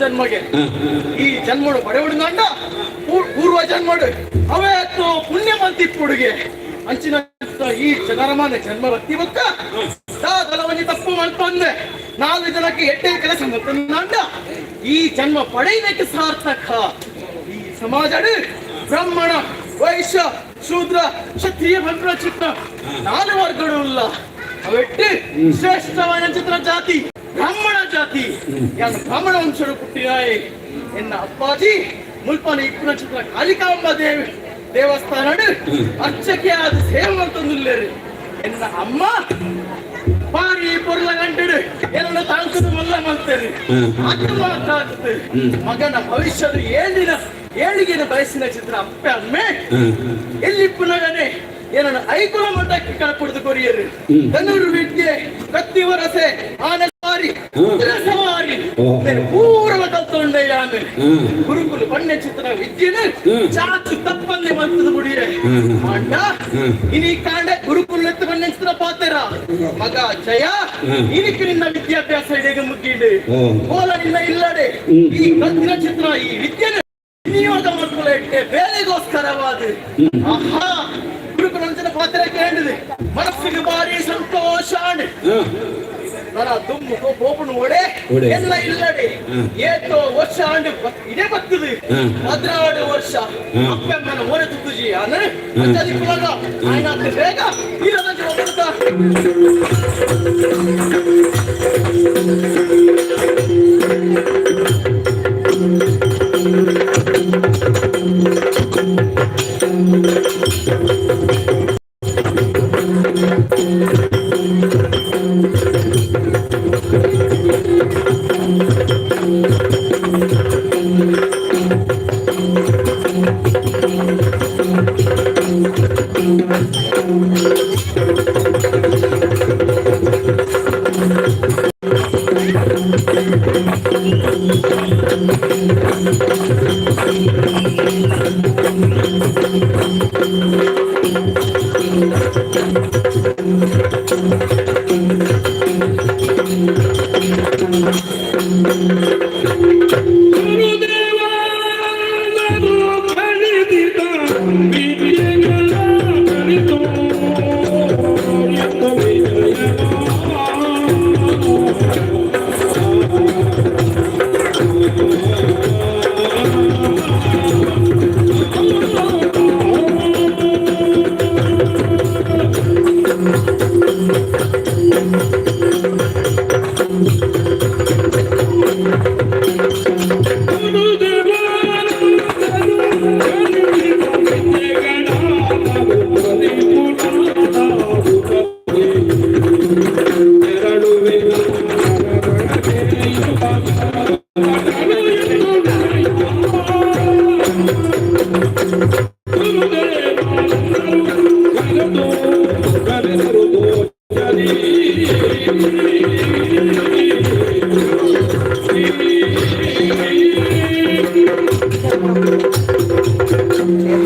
ಜನ್ಮಗೆ ಈ ಜನ್ಮಡು ಬಡವಡು ಅಂಡ ಪೂರ್ವ ಜನ್ಮಡು ಅವೇ ಪುಣ್ಯ ಮಂತಿಪ್ಪುಡುಗೆ ಅಂಚಿನ ಈ ಜನರಮಾನ ಜನ್ಮ ಬತ್ತಿ ಬಕ್ಕ ದಾದಲವನಿ ತಪ್ಪು ಮಲ್ಪಂದೆ ನಾಲ್ಕು ಜನಕ್ಕೆ ಎಟ್ಟೆ ಕೆಲಸ ಮಲ್ಪಂದ ಈ ಜನ್ಮ ಪಡೆಯದಕ್ಕೆ ಸಾರ್ಥಕ. ಈ ಸಮಾಜಡು ಬ್ರಾಹ್ಮಣ ವೈಶ್ಯ ಶೂದ್ರ ಕ್ಷತ್ರಿಯ ಬಂದ್ರ ಚಿತ್ರ ನಾಲ್ಕು ವರ್ಗಗಳು ಇಲ್ಲ. ಅವೆಟ್ಟು ಶ್ರೇಷ್ಠವಾದ ಚಿತ್ರ ಜಾತಿ ಬ್ರಾಹ್ಮಣ ಜಾತಿ. ಯಾನು ಬ್ರಾಹ್ಮಣ ವಂಶರು ಪುಟ್ಟಿನಾಯಿ ಎನ್ನ ಅಪ್ಪಾಜಿ ಮುಲ್ಪಾನ ಇಪ್ಪುನ ಚಿತ್ರ ಕಾಳಿಕಾಂಬ ದೇವಿ ದೇವಸ್ಥಾನ ಅರ್ಚಕಿಯಾದ ಸೇವೆ ಮಂತೊಂದುಲ್ಲೇರು. ಎನ್ನ ಅಮ್ಮ ಬಾರಿ ಪೊರ್ಲ ಗಂಟೆಡು ಏನನ್ನ ತಾಂಕದ ಮಲ್ಲ ಮಂತೇರಿ ಅದು ಮಾತಾಡ್ತು ಮಗನ ಭವಿಷ್ಯದ ಏಳಿನ ಏಳಿಗೆನ ಬಯಸಿನ ಚಿತ್ರ ಅಪ್ಪೆ ಅಮ್ಮೆ ಎಲ್ಲಿ ಪುನಗನೆ ಏನನ್ನ ಐಕುಲ ಮಠಕ್ಕೆ ಕಳಪುಡ್ದು ಕೊರಿಯರು. ಧನುರ್ ವಿದ್ಯೆ ಕತ್ತಿ ವರಸೆ ಆನೆ ಸವಾರಿ ಕುದುರೆ ಸವಾರಿ ಪೂರ್ವ ಕಲ್ತೊಂಡೆ ಯಾನು ಗುರುಕುಲು ಬಣ್ಣ ಚಿತ್ರ ವಿದ್ಯೆನು ಚಾಚು ತಪ್ಪನ್ನೇ ಮಂತದ ಮುಡಿಯೆ ಆಂಡ ಇನಿ ಕಾಂಡ ಗುರುಕುಲ ಎತ್ತು ಬಣ್ಣ ಚಿತ್ರ ಪಾತೆರ ಮಗ ಜಯ ಇನಿಕ್ ನಿನ್ನ ವಿದ್ಯಾಭ್ಯಾಸ ಇಡೀಗ ಮುಗಿಡು ಕೋಲ ನಿನ್ನ ಇಲ್ಲಡೆ ಈ ಕತ್ತಿನ ಚಿತ್ರ ಈ ವಿದ್ಯೆನು ವಿನಿಯೋಗ ಮಕ್ಕಳ ಇಟ್ಟೆ ಬೇಲೆಗೋಸ್ಕರವಾದ. ಆಹಾ ಗುರುಕುಲ ಪಾತ್ರ ಕೇಳಿದೆ ಮನಸ್ಸಿಗೆ ಭಾರಿ ಸಂತೋಷ. ನನ್ನ ದುಮ್ಮು ಕೋಪನು ಒಡೆ ಎಲ್ಲ ಇಲ್ಲಡೆ ಏತೋ ವರ್ಷ ಆಂಡು ಇದೇ ಬರ್ತದೆ 16 ವರ್ಷ ಅಪ್ಪಮ್ಮನ ಓರೆ ತುತ್ತುಜಿ ಅಂದ್ರೆ ಅಜ್ಜಿ ಆಯ್ನ ಬೇಗ ಇರೋದಂಚೆ ಒಬ್ಬ Thank you.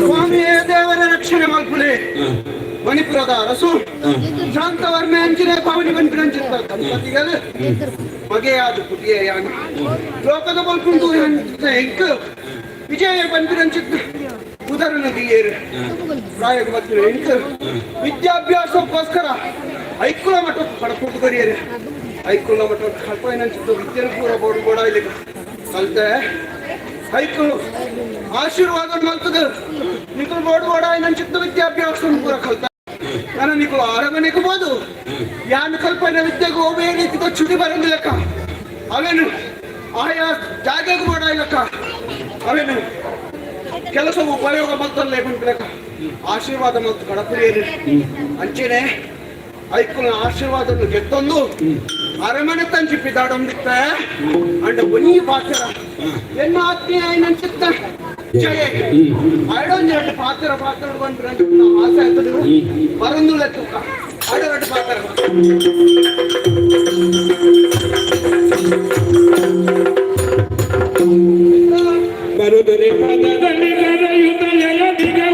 ಸ್ವಾಮಿಯೇ ದೇವರ ರಕ್ಷಣೆ ಮಲ್ಪುಲೆ ಮಣಿಪುರದ ಅರಸು ಶಾಂತವರ್ಮೆ ಅಂಚಿನ ಪವನಿ ಬಂಪಿನಂಚಿತ್ತ ದಂಪತಿಗಳು ಮಗೆಯಾದ ಪುಟಿಯ ಯಾನ ಲೋಕದ ಬಲ್ಪುಂಡು ಎಂಕ್ ವಿಜಯ ಬಂಪಿನಂಚಿತ್ತ ಉದರ ನದಿಯೇರು ಪ್ರಾಯಗ ಬತ್ತಿನ ಎಂಕ್ ವಿದ್ಯಾಭ್ಯಾಸಕ್ಕೋಸ್ಕರ ಐಕುಲ ಮಠ ಕಡಪುಟ್ಟು ಕರಿಯರು ಐಕುಲ ಮಠ ಕಲ್ಪೈನಂಚಿತ್ತ ವಿದ್ಯೆ ಪೂರ ಬೋಡು ಬೋಡ ಇಲ್ಲಿ ಕಲ್ತೆ ಐಕುಲು ಆಶೀರ್ವಾದ ಮಲ್ತದ ನಿಕುಲು ಬೋಡು ಬೋಡ ನಂಚಿತ್ತ ವಿದ್ಯಾಭ್ಯಾಸ ಪೂರ ಕಲ್ತ ನಾನು ನಿಕುಲು ಅರಮನೆಗೆ ಬೋದು ಯಾನ್ ಕಲ್ಪನೆ ವಿದ್ಯೆಗೆ ಹೋಗೇ ರೀತಿ ಚುಡಿ ಬರಂದಿಲ್ಲಕ್ಕ ಅವೇನು ಆಯಾ ಜಾಗೆಗೆ ಬೋಡ ಇಲ್ಲಕ್ಕ ಅವೇನು ಕೆಲಸ ಉಪಯೋಗ ಮಲ್ತಲ್ಲೇ ಬಂದ್ಬಿಡಕ್ಕ ಆಶೀರ್ವಾದ ಮತ್ತು ಕಡಪುರಿಯರು ಅಂಚೆನೆ ಐಕುಲ ಆಶೀರ್ವಾದ ಗೆತ್ತೊಂದು ಅರಮನೆ ತಂಚಿಪ್ಪಿದಾಡೊಂದಿತ್ತ ಅಂಡ ಒನಿ ಪಾತ್ರ ಎನ್ನ ಆತ್ಮೀಯ ನಂಚಿತ್ತ ಜಯ ಅಡೊಂದು ಪಾತ್ರ ಪಾತ್ರ ಬಂದ್ರೆ ಆಸೆ ಆಯ್ತದೆ ಬರಂದುಲ್ಲ ತೂಕ ಅಡ ಪಾತ್ರ ಬರುದರೆ ಪದದಲ್ಲಿ ಕರೆಯುತ್ತ ಯಯತಿಗೆ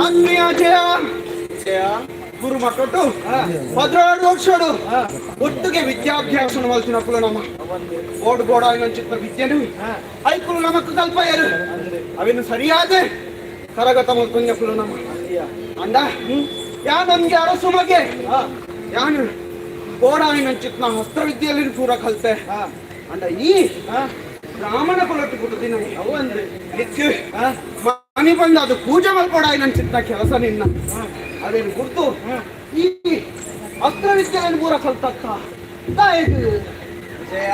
ಆತ್ಮೀಯ ಜಯ ಜಯ ಗುರು ಮಕ್ಕಳು 12 ವರ್ಷಡು ಒಟ್ಟಿಗೆ ವಿದ್ಯಾಭ್ಯಾಸ ಮಲ್ತಿನಪ್ಪಲು ನಮ್ಮ ಓಡ್ ಗೋಡ ಚಿತ್ರ ವಿದ್ಯೆನು ಐಕುಲು ನಮಕ್ ಕಲ್ಪಯರು ಅವೇನು ಸರಿಯಾದ ಕರಗತ ಮಲ್ತುನ್ಯಪ್ಪಲು ನಮ್ಮ ಅಂಡ ಯಾನೊಂದು ಅರಸು ಮಗೆ ಯಾನು ಗೋಡಾಯಿನ ಚಿತ್ನ ಹಸ್ತ್ರವಿದ್ಯೆಯಲ್ಲಿ ಪೂರ ಕಲ್ತೆ ಅಂಡ ಈ ಬ್ರಾಹ್ಮಣ ಕುಲಟ್ಟು ಪುಟ್ಟುದಿನ ಮನಿ ಬಂದ ಅದು ಪೂಜೆ ಮಲ್ಪಡಾಯಿ ನನ್ನ ಚಿತ್ತ ಕೆಲಸ ನಿನ್ನ ಅದೇನು ಗುರ್ತು ಈ ಅಸ್ತ್ರವಿದ್ಯೆಯನ್ನು ಪೂರ ಕಲ್ತಕ್ಕ ಜಯ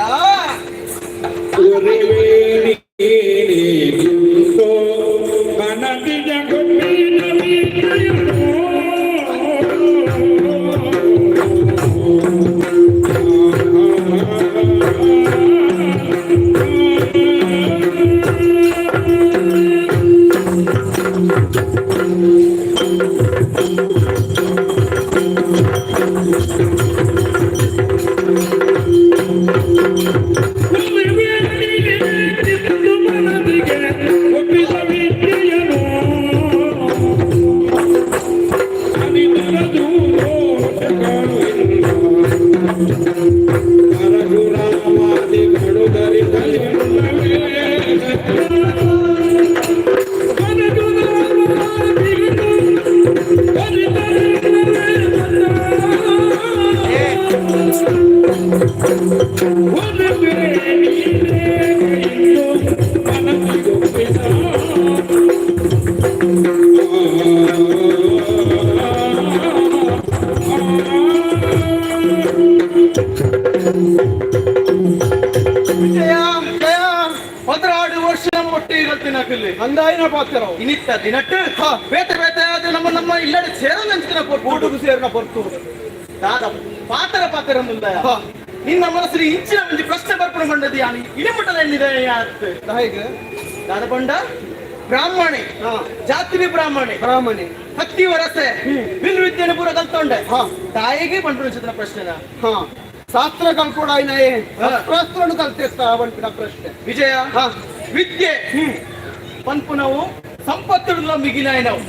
ಅಂದಾಯಿನ ಪಾತ್ರ ಇನಿತ್ತ ದಿನಟ್ಟು ಬೇತೆ ಬೇತೆ ಆದ್ರೆ ನಮ್ಮ ನಮ್ಮ ಇಲ್ಲಡೆ ಸೇರದಂಚಿನ ಊಟకు ಸೇರಿನ ಪೊರ್ತು ದಾದ ಪಾತ್ರ ಪಾತ್ರ ಮುಂದೆ ನಿನ್ನ ಮನಸ್ಸಿನ ಇಂಚಿನ ಒಂದು ಪ್ರಶ್ನೆ ಬರ್ಪಣೆ ಬಂದದ್ದು ಯಾನು ಇಳಿಮುಟ್ಟದ ಎಣ್ಣಿದೆ ಹೇಗೆ ದಾದ ಬಂಡ ಬ್ರಾಹ್ಮಣೆ ಜಾತಿ ಬ್ರಾಹ್ಮಣೆ ಬ್ರಾಹ್ಮಣೆ ಹತ್ತಿ ವರಸೆ ಬಿಲ್ ವಿದ್ಯೆಯನ್ನು ಪೂರ ಕಲ್ತೊಂಡೆ ತಾಯಿಗೆ ಬಂದ್ರು ಪ್ರಶ್ನೆನ ಶಾಸ್ತ್ರ ಕಲ್ಕೊಡಾಯಿನಯೇ ಶಾಸ್ತ್ರಾಸ್ತ್ರನು ಕಲ್ತೆತ್ತ ಪನ್ಪಿನ ಪ್ರಶ್ನೆ ವಿಜಯ ವಿದ್ಯೆ ಪನ್ಪುನವು ಸಂಪತ್ತುಡುಲ ಮಿಗಿಲಾಯಿನವು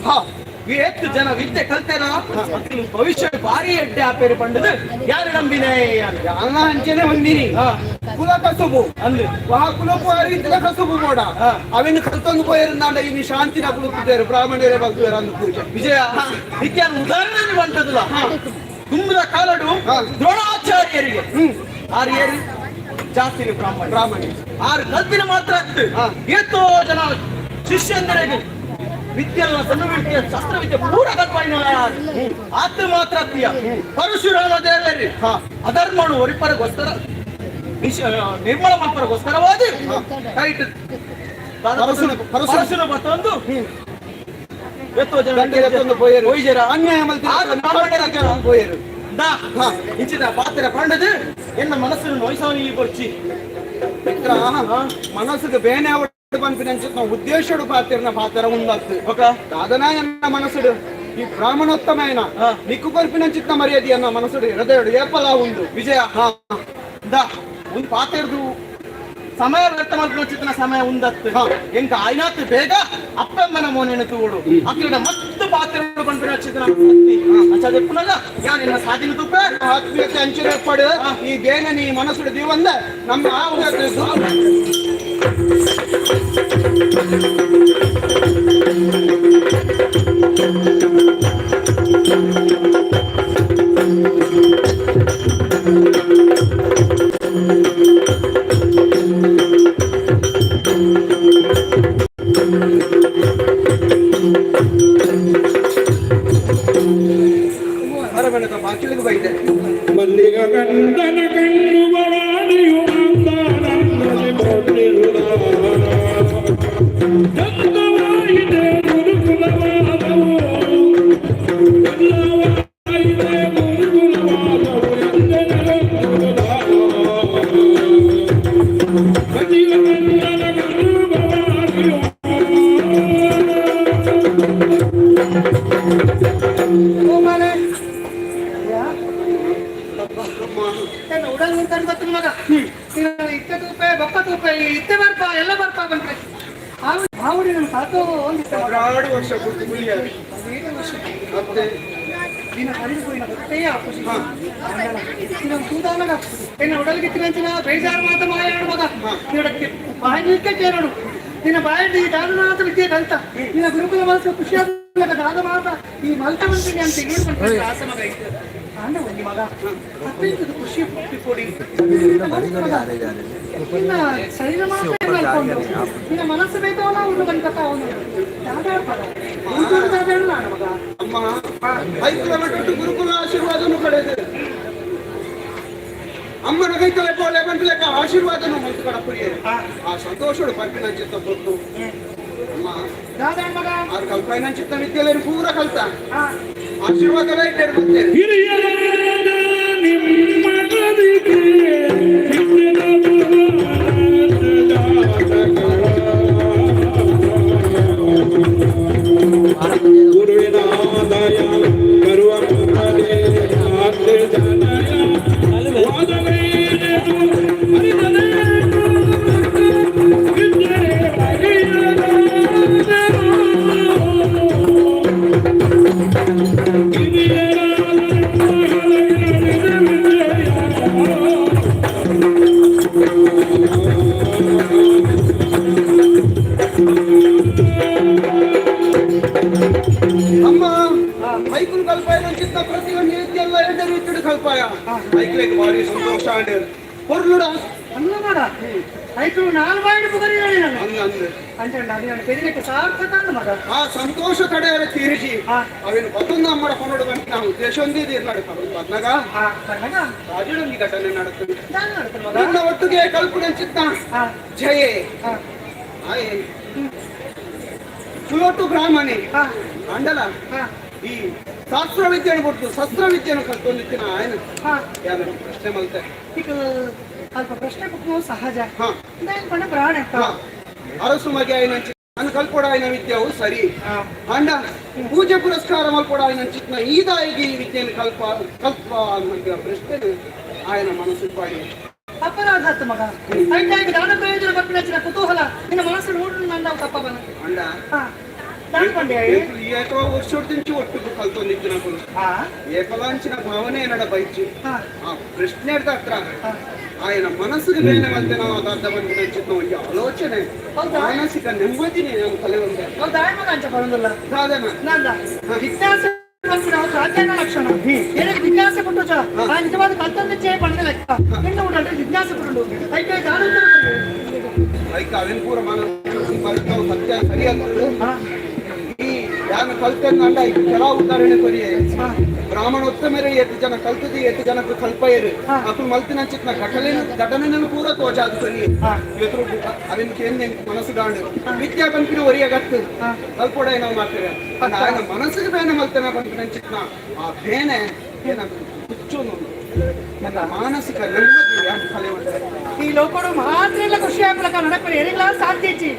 ಎತ್ತು ಜನ ವಿದ್ಯೆ ಕಲ್ತೇನ ಭವಿಷ್ಯ ಭಾರಿ ಎಡ್ಡೆ ಆಪೇರು ಪಂಡದು ಯಾರು ನಂಬಿನೇ ಯಾನ ಅಂಚೆನೆ ಹೊಂದಿನಿ ಕುಲ ಕಸುಬು ಅಂದು ವಾ ಕುಲಪು ಅರಿವಿದ್ದ ಕಸುಬು ಮೋಡ ಅವಿನ ಕಲ್ತೊಂದು ಪೋಯರಂದಾಂಡ ಇನಿ ಶಾಂತಿನ ಕುಲುತ್ತಿದ್ದಾರೆ ಬ್ರಾಹ್ಮಣರೇ ಬಗ್ಗುವೇರ ಅಂದು ಪೂಜೆ ವಿಜಯ ವಿದ್ಯಾನ ಉದಾಹರಣೆ ಬಂತದಲ್ಲ ತುಂಬದ ಕಾಲಡು ದ್ರೋಣಾಚಾರ್ಯರಿಗೆ ಆರ್ಯರು ಜಾಸ್ತಿ ಬ್ರಾಹ್ಮಣ ಬ್ರಾಹ್ಮಣ ಆರು ಕಲ್ತಿನ ಮಾತ್ರ ಆಗ್ತು ಏತೋ ಜನ ಶಿಷ್ಯಂದರಿಗೆ ವಿದ್ಯೆಲ್ಲ ಸಣ್ಣ ವಿದ್ಯೆ ಶಸ್ತ್ರವಿದ್ಯೆ ಪೂರ ಕಲ್ಪನೆ ಆತ ಮಾತ್ರ ಆಗ್ತೀಯ ಪರಶುರಾಮ ದೇವರಿ ಅಧರ್ಮನು ಒರಿಪರಗೋಸ್ಕರ ನಿರ್ಮಲ ಮಲ್ಪರಗೋಸ್ಕರವಾದ ರೈಟ್ ಪರಶುನ ಮತ್ತೊಂದು ಎತ್ತೋ ಜನ ಪೋಯರು ಅನ್ಯಾಯ ಪೋಯರು ಇಂಚಿನ ಪಾತ್ರ ಪಂಡದು ಎನ್ನ ಮನಸ್ಸನ್ನು ನೋಯ್ಸವನಿಗೆ ಕೊರ್ಚಿ ಮಿತ್ರ ಮನಸ್ಸಿಗೆ ಬೇನೆ ಪನ್ಪಿನಂಚಿನ ಉದ್ದೇಶಡು ಪಾತಿರ್ನ ಪಾತ್ರ ಉಂದತ್ತು ದಾದನ ಎನ್ನ ಮನಸ್ಸುಡು ಈ ಬ್ರಾಹ್ಮಣೋತ್ತಮಯನ ನಿಕ್ಕು ಕೊರ್ಪಿನಂಚಿತ್ತ ಮರ್ಯಾದೆ ಎನ್ನ ಮನಸ್ಸುಡು ಹೃದಯಡು ಏಪಲ ಉಂದು ವಿಜಯ ದಾ ಒಂದು ಪಾತಿರ್ದು ಸಮಯ ವ್ಯರ್ಥ ಮಲ್ಪುನ ಸಮಯ ಉಂದತ್ತು ಎಂಕ ಆಯ್ನಾತ್ ಬೇಗ ಅಪ್ಪಮ್ಮನ ಮೋನೆನ ತೂಡು ಅಕ್ಕಿಡ ಮಸ್ತ್ ಪಾತ್ರ ಪನ್ಪಿನ ಚಿತ್ರ ಅಚ್ಚ ಯಾನ್ ನಿನ್ನ ಸಾಧಿನ ತುಪ್ಪ ಆತ್ಮೀಯತೆ ಅಂಚಿನ ಪಡು ಈ ಬೇನೆ ನೀ ಮನಸ್ಸುಡು ದೀವಂದ ನಮ್ಮ ಮಲ್ಲಿಗ ಗಂಡನ ಕಣ್ಣು ಬವಾನಿಯು ಚಂದವಾಯಿದೆ ಗುರುಕುಲವಾದವು ಎಲ್ಲವಾಯಿದೆ ಗುರುಕುಲವಾದವು ಮಲ್ಲಿಗ ಗಂಡನ ಕಣ್ಣು ಬವಾನಿಯು ಮಗ ಇತ್ತೆ ತೂಪೆ ಬೊಕ್ಕ ತೂಪೆ ಇತ್ತೆ ಬರ್ಪ ಎಲ್ಲ ಬರ್ಪ ಬಂದ್ರೆ ಆವಡಿ ನನ್ನ ತಾತೋ ಒಂದಿತ್ತು 12 ವರ್ಷ ಪೂರ್ತಿ ಗುಳಿಯಾರು 15 ವರ್ಷ ದಿನ ಹರಿದು ಹೋಯಿನ ಗೊತ್ತೇ ಆಪುಜಿ ದಿನ ತೂದಾನಗ ಎನ್ನ ಉಡಲ್ಗೆ ತಿರಂಚಿನ ಬೇಜಾರು ಮಾತ ಮಾಯಾಡು ಮಗ ನಿಡಕ್ಕೆ ಬಾಯಿ ನಿಲ್ಕೆ ಕೇರಡು ನಿನ್ನ ಬಾಯಲ್ಲಿ ದಾದನಾಥ ವಿದ್ಯೆ ಕಲ್ತ ನಿನ್ನ ಗುರುಕುಲ ಮನಸ್ಸು ಖುಷಿಯಾದ ದಾದ ಮಾತ ಈ ಮಲ್ತ ಮಂತ್ರಿ ಅಂತ ಹೇಳ್ಕೊಂಡು ಆಸ ಮಗ ಇತ್ತು ಆಂಡ ಒಂದು ಮಗ ಅತ್ಯಂತ ಖುಷಿ ಪುಟ್ಟಿ ನಿನ್ನ ಶರೀರ ಮಾತ್ರ ಮಲ್ಕೊಂಡು ನಿನ್ನ ಮನಸ್ಸು ಬೇಕವಲ್ಲ ಅವನು ಬಂತ ಅವನು ದಾದಾಡ್ಪದ ಗುರುಕುಲ ದಾದಾಡಲ್ಲ ಮಗ ಅಮ್ಮ ಐಕುಲ ಮಟ್ಟ ಗುರುಕುಲ ಆಶೀರ್ವಾದನು ಪಡೆದು ಅಮ್ಮನ ಕೈತಲೆ ಪೋಲೆ ಬಂದ್ಲೆಕ್ಕ ಆಶೀರ್ವಾದನು ಮಂತು ಕಡ ಪುರಿಯರು ಆ ಸಂತೋಷಡು ಪರ್ಪಿನ ಚಿತ್ತ ಗೊತ್ತು ಅಮ್ಮ ದಾದಾಡ್ ಮಗ ಆರು ಕಲ್ಪೈನ ಚಿತ್ತ ವಿದ್ಯೆಲೇನು ಪೂರ ಕಲ್ತ ಆಶೀರ್ವಾದವೇ ಇಟ್ಟರು ಬರ್ತೇನೆ ಹಿರಿಯರಾದ ನಿಮ್ಮ ಕವಿತೆ ಗುರುವಿನ ದಯ ಬರುವ ಅಮ್ಮ ಐಕುಲ್ ಕಲ್ಪಾಯ ಚಿತ್ತ ಪ್ರತಿಯೊಂದು ರೀತಿಯೆಲ್ಲ ಎರಡೇ ರೀತಿಯು ಕಲ್ಪಾಯ ಐಕ್ಲೆಗ್ ಭಾರಿ ಸಂತೋಷ ಆಂಡ್ ಪೊರ್ಲುಡ ಅಲ್ಲ ಮಗ ಆಯ್ತು ನಾಲ್ ಬಾಯಿಡ್ ಬುಗರಿ ಹೇಳಿ ನಾನು ಅಂದ ಅಂದ ಅಂಚಂಡ ಅದು ನಾನು ಪೆರಿನೆಕ್ಕೆ ಸಾರ್ಥಕ ಅಂದ ಮಗ ಆ ಸಂತೋಷ ತಡೆಯರ ತೀರಿಸಿ ಅವೇನು ಬತ್ತೊಂದು ಅಮ್ಮಡ ಕೊನೋಡು ಬಂದು ನಾವು ಉದ್ದೇಶ ಒಂದೇ ನಡಕ ಬದ್ನಾಗ ಬನ್ನಗ ರಾಜುಡೊಂದು ಘಟನೆ ನಡತು ದಾನ ನಡತು ಮಗ ನನ್ನ ಒಟ್ಟಿಗೆ ಕಲ್ಪುಡ ಚಿತ್ತ ಜಯೇ ಆಯೇ ಕುಲೋಟು ಬ್ರಾಹ್ಮಣಿ ಅಂಡಲ ಈ ಶಾಸ್ತ್ರ ವಿದ್ಯೆಯನ್ನು ಬಿಟ್ಟು ಶಸ್ತ್ರ ವಿದ್ಯೆಯನ್ನು ಕಲ್ತೊಂದಿತ್ತಿನ ಆಯನ ಯಾರು ಪ್ರಶ್ನೆ ಮಲ್ತೆ ಈಗ ಅಲ್ಪ ಪ್ರಶ್ನೆ ಬುಕ್ಕು ಸಹಜ ಪಂಡ ಪ್ರಾಣ ಅರಸು ಮಗೆ ಆಯ್ನ ನಾನು ಕಲ್ಪೊಡ ಆಯ್ನ ವಿದ್ಯೆವು ಸರಿ ಅಂಡ ಪೂಜೆ ಪುರಸ್ಕಾರ ಮಲ್ಪೊಡ ಆಯ್ನ ಚಿತ್ನ ಈದಾಯಿಗೆ ಈ ವಿದ್ಯೆಯನ್ನು ಕಲ್ಪ ಕಲ್ಪ ಅನ್ನೋ ಪ್ರಶ್ನೆ ಆಯನ ಮನಸ್ಸು ಪಾಡಿ ಅಪರಾಧ ಮಗ ಐಟಾಗಿ ದಾನ ಪ್ರಯೋಜನ ಬರ್ಪಿನ ಕುತೂಹಲ ನಿನ್ನ ಮನಸ್ಸು ನೋಡು ನನ್ನ ತಪ್ಪ ಬನ ಅಂಡ ಏಕೋ ವರ್ಷ ಒಟ್ಟು ಕಲ್ತೊಂದಿತ್ತು ಏಕಲಾಂಚಿನ ಭಾವನೆ ಏನಡ ಬೈಚು ಆ ಪ್ರಶ್ನೆ ಹತ್ರ ಆಯನ ಮನಸ್ಸಿಗೆ ಬೇನೆ ಮತ್ತೆ ನಾವು ಅದಾರ್ಥ ಬಂದು ಒಂದು ಆಲೋಚನೆ ಮಾನಸಿಕ ನೆಮ್ಮದಿನೇ ನಾನು ಕಲೆ ಬಂದೆ ಜಿಜ್ಞಾಸೆ ಲಕ್ಷಣ ಏನಕ್ಕೆ ಜಿಜ್ಞಾಸೆ ಪಟ್ಟು ಆ ನಿಜವಾದ ಕಲ್ತಂದೆ ಪಂಡ ಲೆಕ್ಕ ನಿನ್ನ ಊಟ ಜಿಜ್ಞಾಸೆ ಪಟ್ಟು ಐಕೆ ಐಕ ಅವೇನು ಪೂರ ಮನಸ್ಸು ಸತ್ಯ ಸರಿಯಾದ ಈ ಯಾನ ಕಲ್ತಂದ ಈಗ ಕೆಲವು ಉದಾಹರಣೆ ಕೊರಿಯೆ ಬ್ರಾಹ್ಮಣೋತ್ತಮರೇ ಎತ್ತು ಜನ ಕಲ್ತದಿ ಎತ್ತು ಜನಕ್ಕೆ ಕಲ್ಪಯರು ಅప్పుడు ಮಲ್ತಿನ ಚಿತ್ನ ಘಟನೆ ಘಟನೆಯನ್ನು ಪೂರ ತೋಜಾದು ಸರಿ ಎದುರು ಅವಿನ ಕೇಂದ್ರ ಮನಸ್ಸು ಗಾಂಡು ವಿದ್ಯಾ ಬಂಪಿನ ಒರಿಯ ಗತ್ತು ಕಲ್ಪೊಡ ಏನೋ ಮಾಡ್ತಾರೆ ఆయన ಮನಸ್ಸಿಗೆ ಬೇನೆ ಮಲ್ತನ ಬಂಪಿನ ಚಿತ್ನ ಆ ಬೇನೆ ಏನ ಹುಚ್ಚು ನನ್ನ ಮಾನಸಿಕ ನೆಮ್ಮದಿ ಕಲೆ ಈ ಲೋಕಡು ಮಾತ್ರ ಎಲ್ಲ ಖುಷಿ ಆಗ್ಲಕ್ಕ ನಡಪರೆ ಎರಿಗ್ಲಾ ಸಾಧ್ಯ ಇಚ್ಚಿ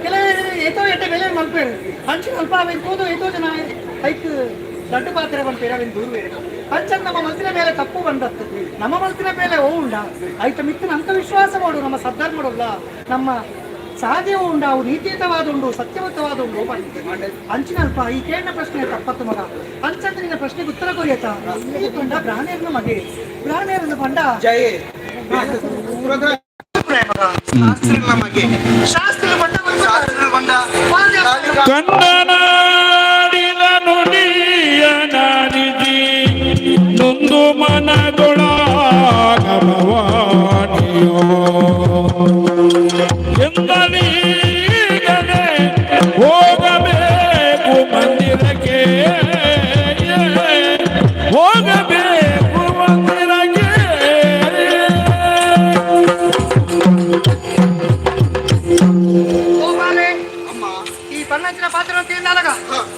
ಕೆಲವು ಏತೋ ಎಟ್ಟೆ ಬೆಲೆ ಮಲ್ಪೇರು ಅಂಚು ಸ್ವಲ್ಪ ಅವೇನು ಕೂದು ಏತೋ ಜನ ಐಕ್ ದಡ್ಡು ಪಾತ್ರೆ ಬಂಪೇರು ಅವೇನು ದೂರ ಬೇರೆ ಅಂಚನ್ ನಮ್ಮ ಮನಸ್ಸಿನ ಮೇಲೆ ತಪ್ಪು ಬಂದತ್ತು ನಮ್ಮ ಮನಸ್ಸಿನ ಮೇಲೆ ಓ ಉಂಡ ಐತ ಮಿತ್ತಿನ ಅಂತ ವಿಶ್ವಾಸ ಮಾಡು ನಮ್ಮ ಸದ್ಧರ್ಮಡುಲ್ಲ ನಮ್ಮ ಸಾಧ್ಯವೂ ಉಂಡ ಅವು ನೀತಿಯುತವಾದ ಉಂಡು ಸತ್ಯವಂತವಾದ ಉಂಡು ಅಂಚಿನ ಅಲ್ಪ ಈ ಕೇಳಿನ ಪ್ರಶ್ನೆ ತಪ್ಪತ್ತು ಮಗ ಅಂಚಂತ ನಿನ್ನ ಪ್ರಶ್ನೆಗೆ ಉತ್ತರ ಕೊರಿಯತ ಈ ಪಂಡ ಬ್ರಾಹ್ಮಣರನ್ನು ಮಗೆ ಬ್ರಾಹ್ಮಣರನ್ನು ಪಂಡ ಜಯ ಕನ್ನನಾಡಿನ ನುಡಿಯ ನಾನಿದಿ ನೊಂದು ಮನದೊಳಗಮವಾಣಿಯೋ ಎಂದಲೀಗನೆ ಹೋಗಬೇಕು ಮಂದಿರಕ್ಕೆ, ಹೋಗಬೇಕು ಮಂದಿರಕ್ಕೆ. ಈ ಪನ್ನಂಚಿನ ಪಾತ್ರ ತಿಂದಾಲಗ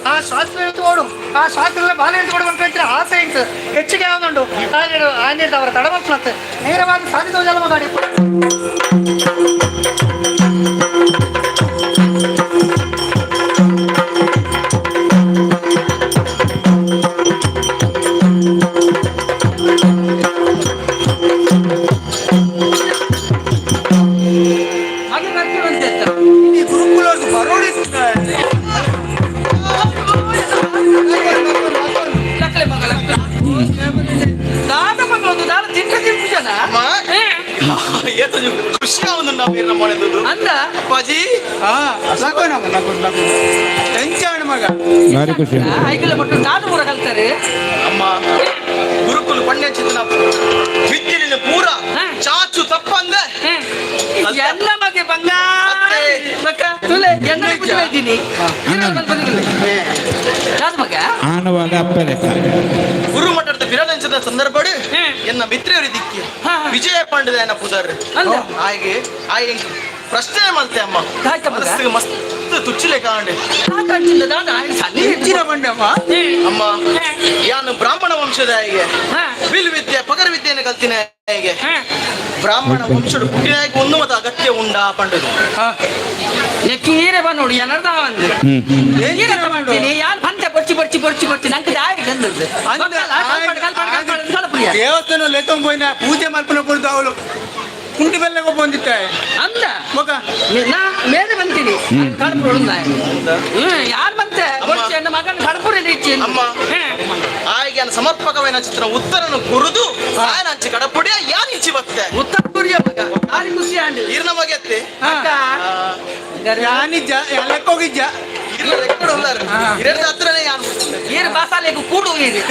ಆ ಶಾಸ್ತ್ರ ಓಡು ಆ ಶಾಸ್ತ್ರ ಬಾಲೆ ಅಂತ ಕೊಡು ಅಂತ ಆಸೆ ಇಂಟು ಹೆಚ್ಚಿಗೆ ಯಾವ್ದುಂಡು ಆನೇಳು ಅವರ ತಡಮಲ್ಪನತ್ತೆ ನೇರವಾಗಿ ಸಾಧಿಸುವ ಜಲಮ ಗಾಡಿ. ಅಪ್ಪಾಜಿ ಮಗ ಭಾರಿ ಖುಷಿ. ಅಮ್ಮ ಗುರುಕುಲ ಪಣ್ಯ ಚಿಂತನ ವಿದ್ಯೆಲಿನ ಪೂರ ಚಾಚು ತಪ್ಪಂದೆ ಎಲ್ಲ ಮಗೆ ಬಂಗಾರ ತುಲೆ ಎನ್ನ ಇದ್ದೀನಿ ಮಗ ಆನವಾಗ ಅಪ್ಪಲೆ ಗುರು ಮಠದ ಬಿರಲಂಚದ ಸಂದರ್ಭಡು ಎನ್ನ ಮಿತ್ರೆಯವರು ದಿಕ್ಕಿ ವಿಜಯ ಪಾಂಡದ ಪುದರ್ ಹಾಗೆ ಆಯ್ ಪ್ರಶ್ನೆ ಮಾಡ್ತೆ ಅಮ್ಮ ಮನಸ್ಸಿಗೆ ಮಸ್ತ್ ತುಚ್ಚಿಲೆ ಕಾಂಡೆ ಅಮ್ಮ ಯಾನು ಬ್ರಾಹ್ಮಣ ವಂಶದ ಹೇಗೆ ಬಿಲ್ ವಿದ್ಯೆ ಪಗರ ವಿದ್ಯೆಯನ್ನು ಕಲ್ತಿನ ಹೇಗೆ ಬ್ರಾಹ್ಮಣ ವಂಶದ ಪುಟ್ಟಿನಾಯಕ ಒಂದು ಮತ ಅಗತ್ಯ ಉಂಡಾ ಪಂಡದು ಕೀರೆ ಬಾ ನೋಡಿ ಏನರ್ದ ಒಂದು ಯಾರು ಬಂತೆ ಬೊಚ್ಚಿ ಬೊಚ್ಚಿ ಬೊಚ್ಚಿ ಬೊಚ್ಚಿ ನಂಗೆ ದಾರಿ ತಂದದ್ದು ದೇವಸ್ಥಾನ ಲೆತ್ತೊಂಬೋಯ್ನ ಪೂಜೆ ಮಲ್ಪನ ಕೊಡ್ದು ಅವಳು ಕುಂಡಿ ಬೆಲ್ಲ ಬಂದಿತ್ತೆ ಅಂದ ಮಗ ನಾ ಮೇಲೆ ಬಂತೀನಿ ಕಡಪುರ ಯಾರು ಬಂತೆ ಬೊಚ್ಚಿ ನನ್ನ ಮಗನ ಕಡಪುರ ಇಚ್ಚಿ ಅಮ್ಮ ಆಯ್ಗೆ ಸಮರ್ಪಕವೈನ ಚಿತ್ರ ಉತ್ತರನು ಕುರಿದು ఆయన ಅಂಚೆ ಕಡಪುಡಿಯ ಯಾರು ಇಚ್ಚಿ ಬತ್ತೆ ಉತ್ತರ ಕುರಿಯ ಮಗ ಯಾರಿ ಖುಷಿ ಆಂಡಿ ಇರ್ನ ಮಗೆತ್ತೆ ಯಾನಿಜ್ಜ ಲೆಕ್ಕೋಗಿಜ್ಜ ಇರ್ನ ರೆಕಾರ್ಡ್ ಉಲ್ಲಾರ ಇರದ ಹತ್ರನೇ ಯಾನು ಏರು ಬಾಸಾಲೆಗು ಕೂಡು ಏರು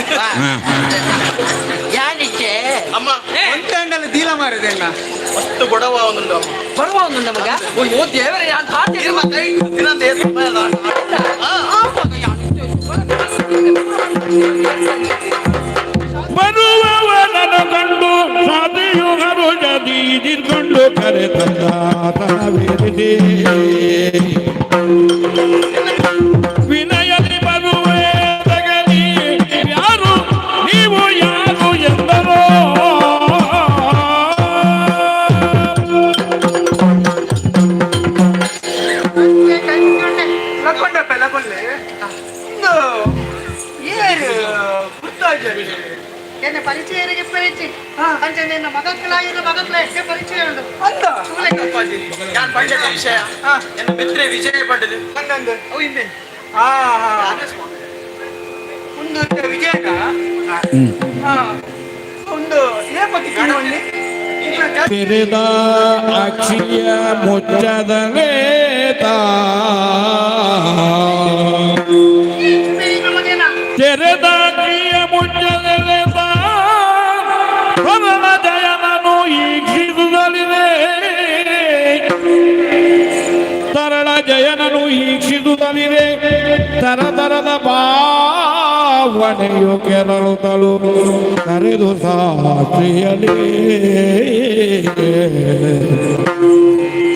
ಯಾನಿಕ್ಕೆ ಅಮ್ಮ ಒಂಟಂಡಲ್ಲಿ ದೀಲ ಮಾರಿದೆ ಅಣ್ಣ ಮಸ್ತ್ ಬಡವ ಒಂದುಂಡು ಬರುವ ಒಂದು ಮಗ ಓ ದೇವರೇ ಯಾನ್ ತಾತೆ ದಿನಂತ ಬರುವವನನ್ನು ಕಂಡು ಸಾಧಿಯು ಹರುಜದಿ ಇದಿರ್ಕೊಂಡು ಕರೆ ತಂದಾತನವಿರಿಸಿ ವಿನಯದಿ ಬರುವೆ ತಗಲಿ ಯಾರು ನೀವು ಯಾರು ಎಂದರೋ. ಲಕ್ಕೊಂಡಪ್ಪ ಲಕ್ಕೊಂಡೆ ಏರು ಗುರ್ತಾಜ ಎನ್ನ ಪರಿಚಯ ಪರಿಚಯ ಅಂಚೆ ನಿನ್ನ ಮಗಕ್ಕಲ ಏನು ಮಗಕ್ಕಲ ಎಷ್ಟೇ ಪರಿಚಯ ಉಂಟು ಅಂದ ಯಾನ್ ಪಂಡದ ವಿಷಯ ಎನ್ನ ಮಿತ್ರೆ ವಿಜಯ ಪಂಡದು ಹಂಗಂದು ಅವು ಹಿಂದೆ ಆ ಒಂದು ವಿಜಯನ ಒಂದು ಏಪತಿ ಕಿಣವಲ್ಲಿ ತೆರೆದ ಅಕ್ಷಿಯ ಮುಚ್ಚದಲೇತ ತೆರೆದ ಅಕ್ಷಿಯ ಮುಚ್ಚದಲೇತ ಪರಮ ಜಯನನು ಈಕ್ಷಿಸುತ್ತಲಿದೆ ತರಳ ಜಯನನು ಈಕ್ಷಿಸುತ್ತಲಿದೆ ತರತರದ ಭಾವನೆಯು ಕೆರಳುತ್ತಲು ಕರೆದು ಸಾಕ್ಷಿಯಲಿ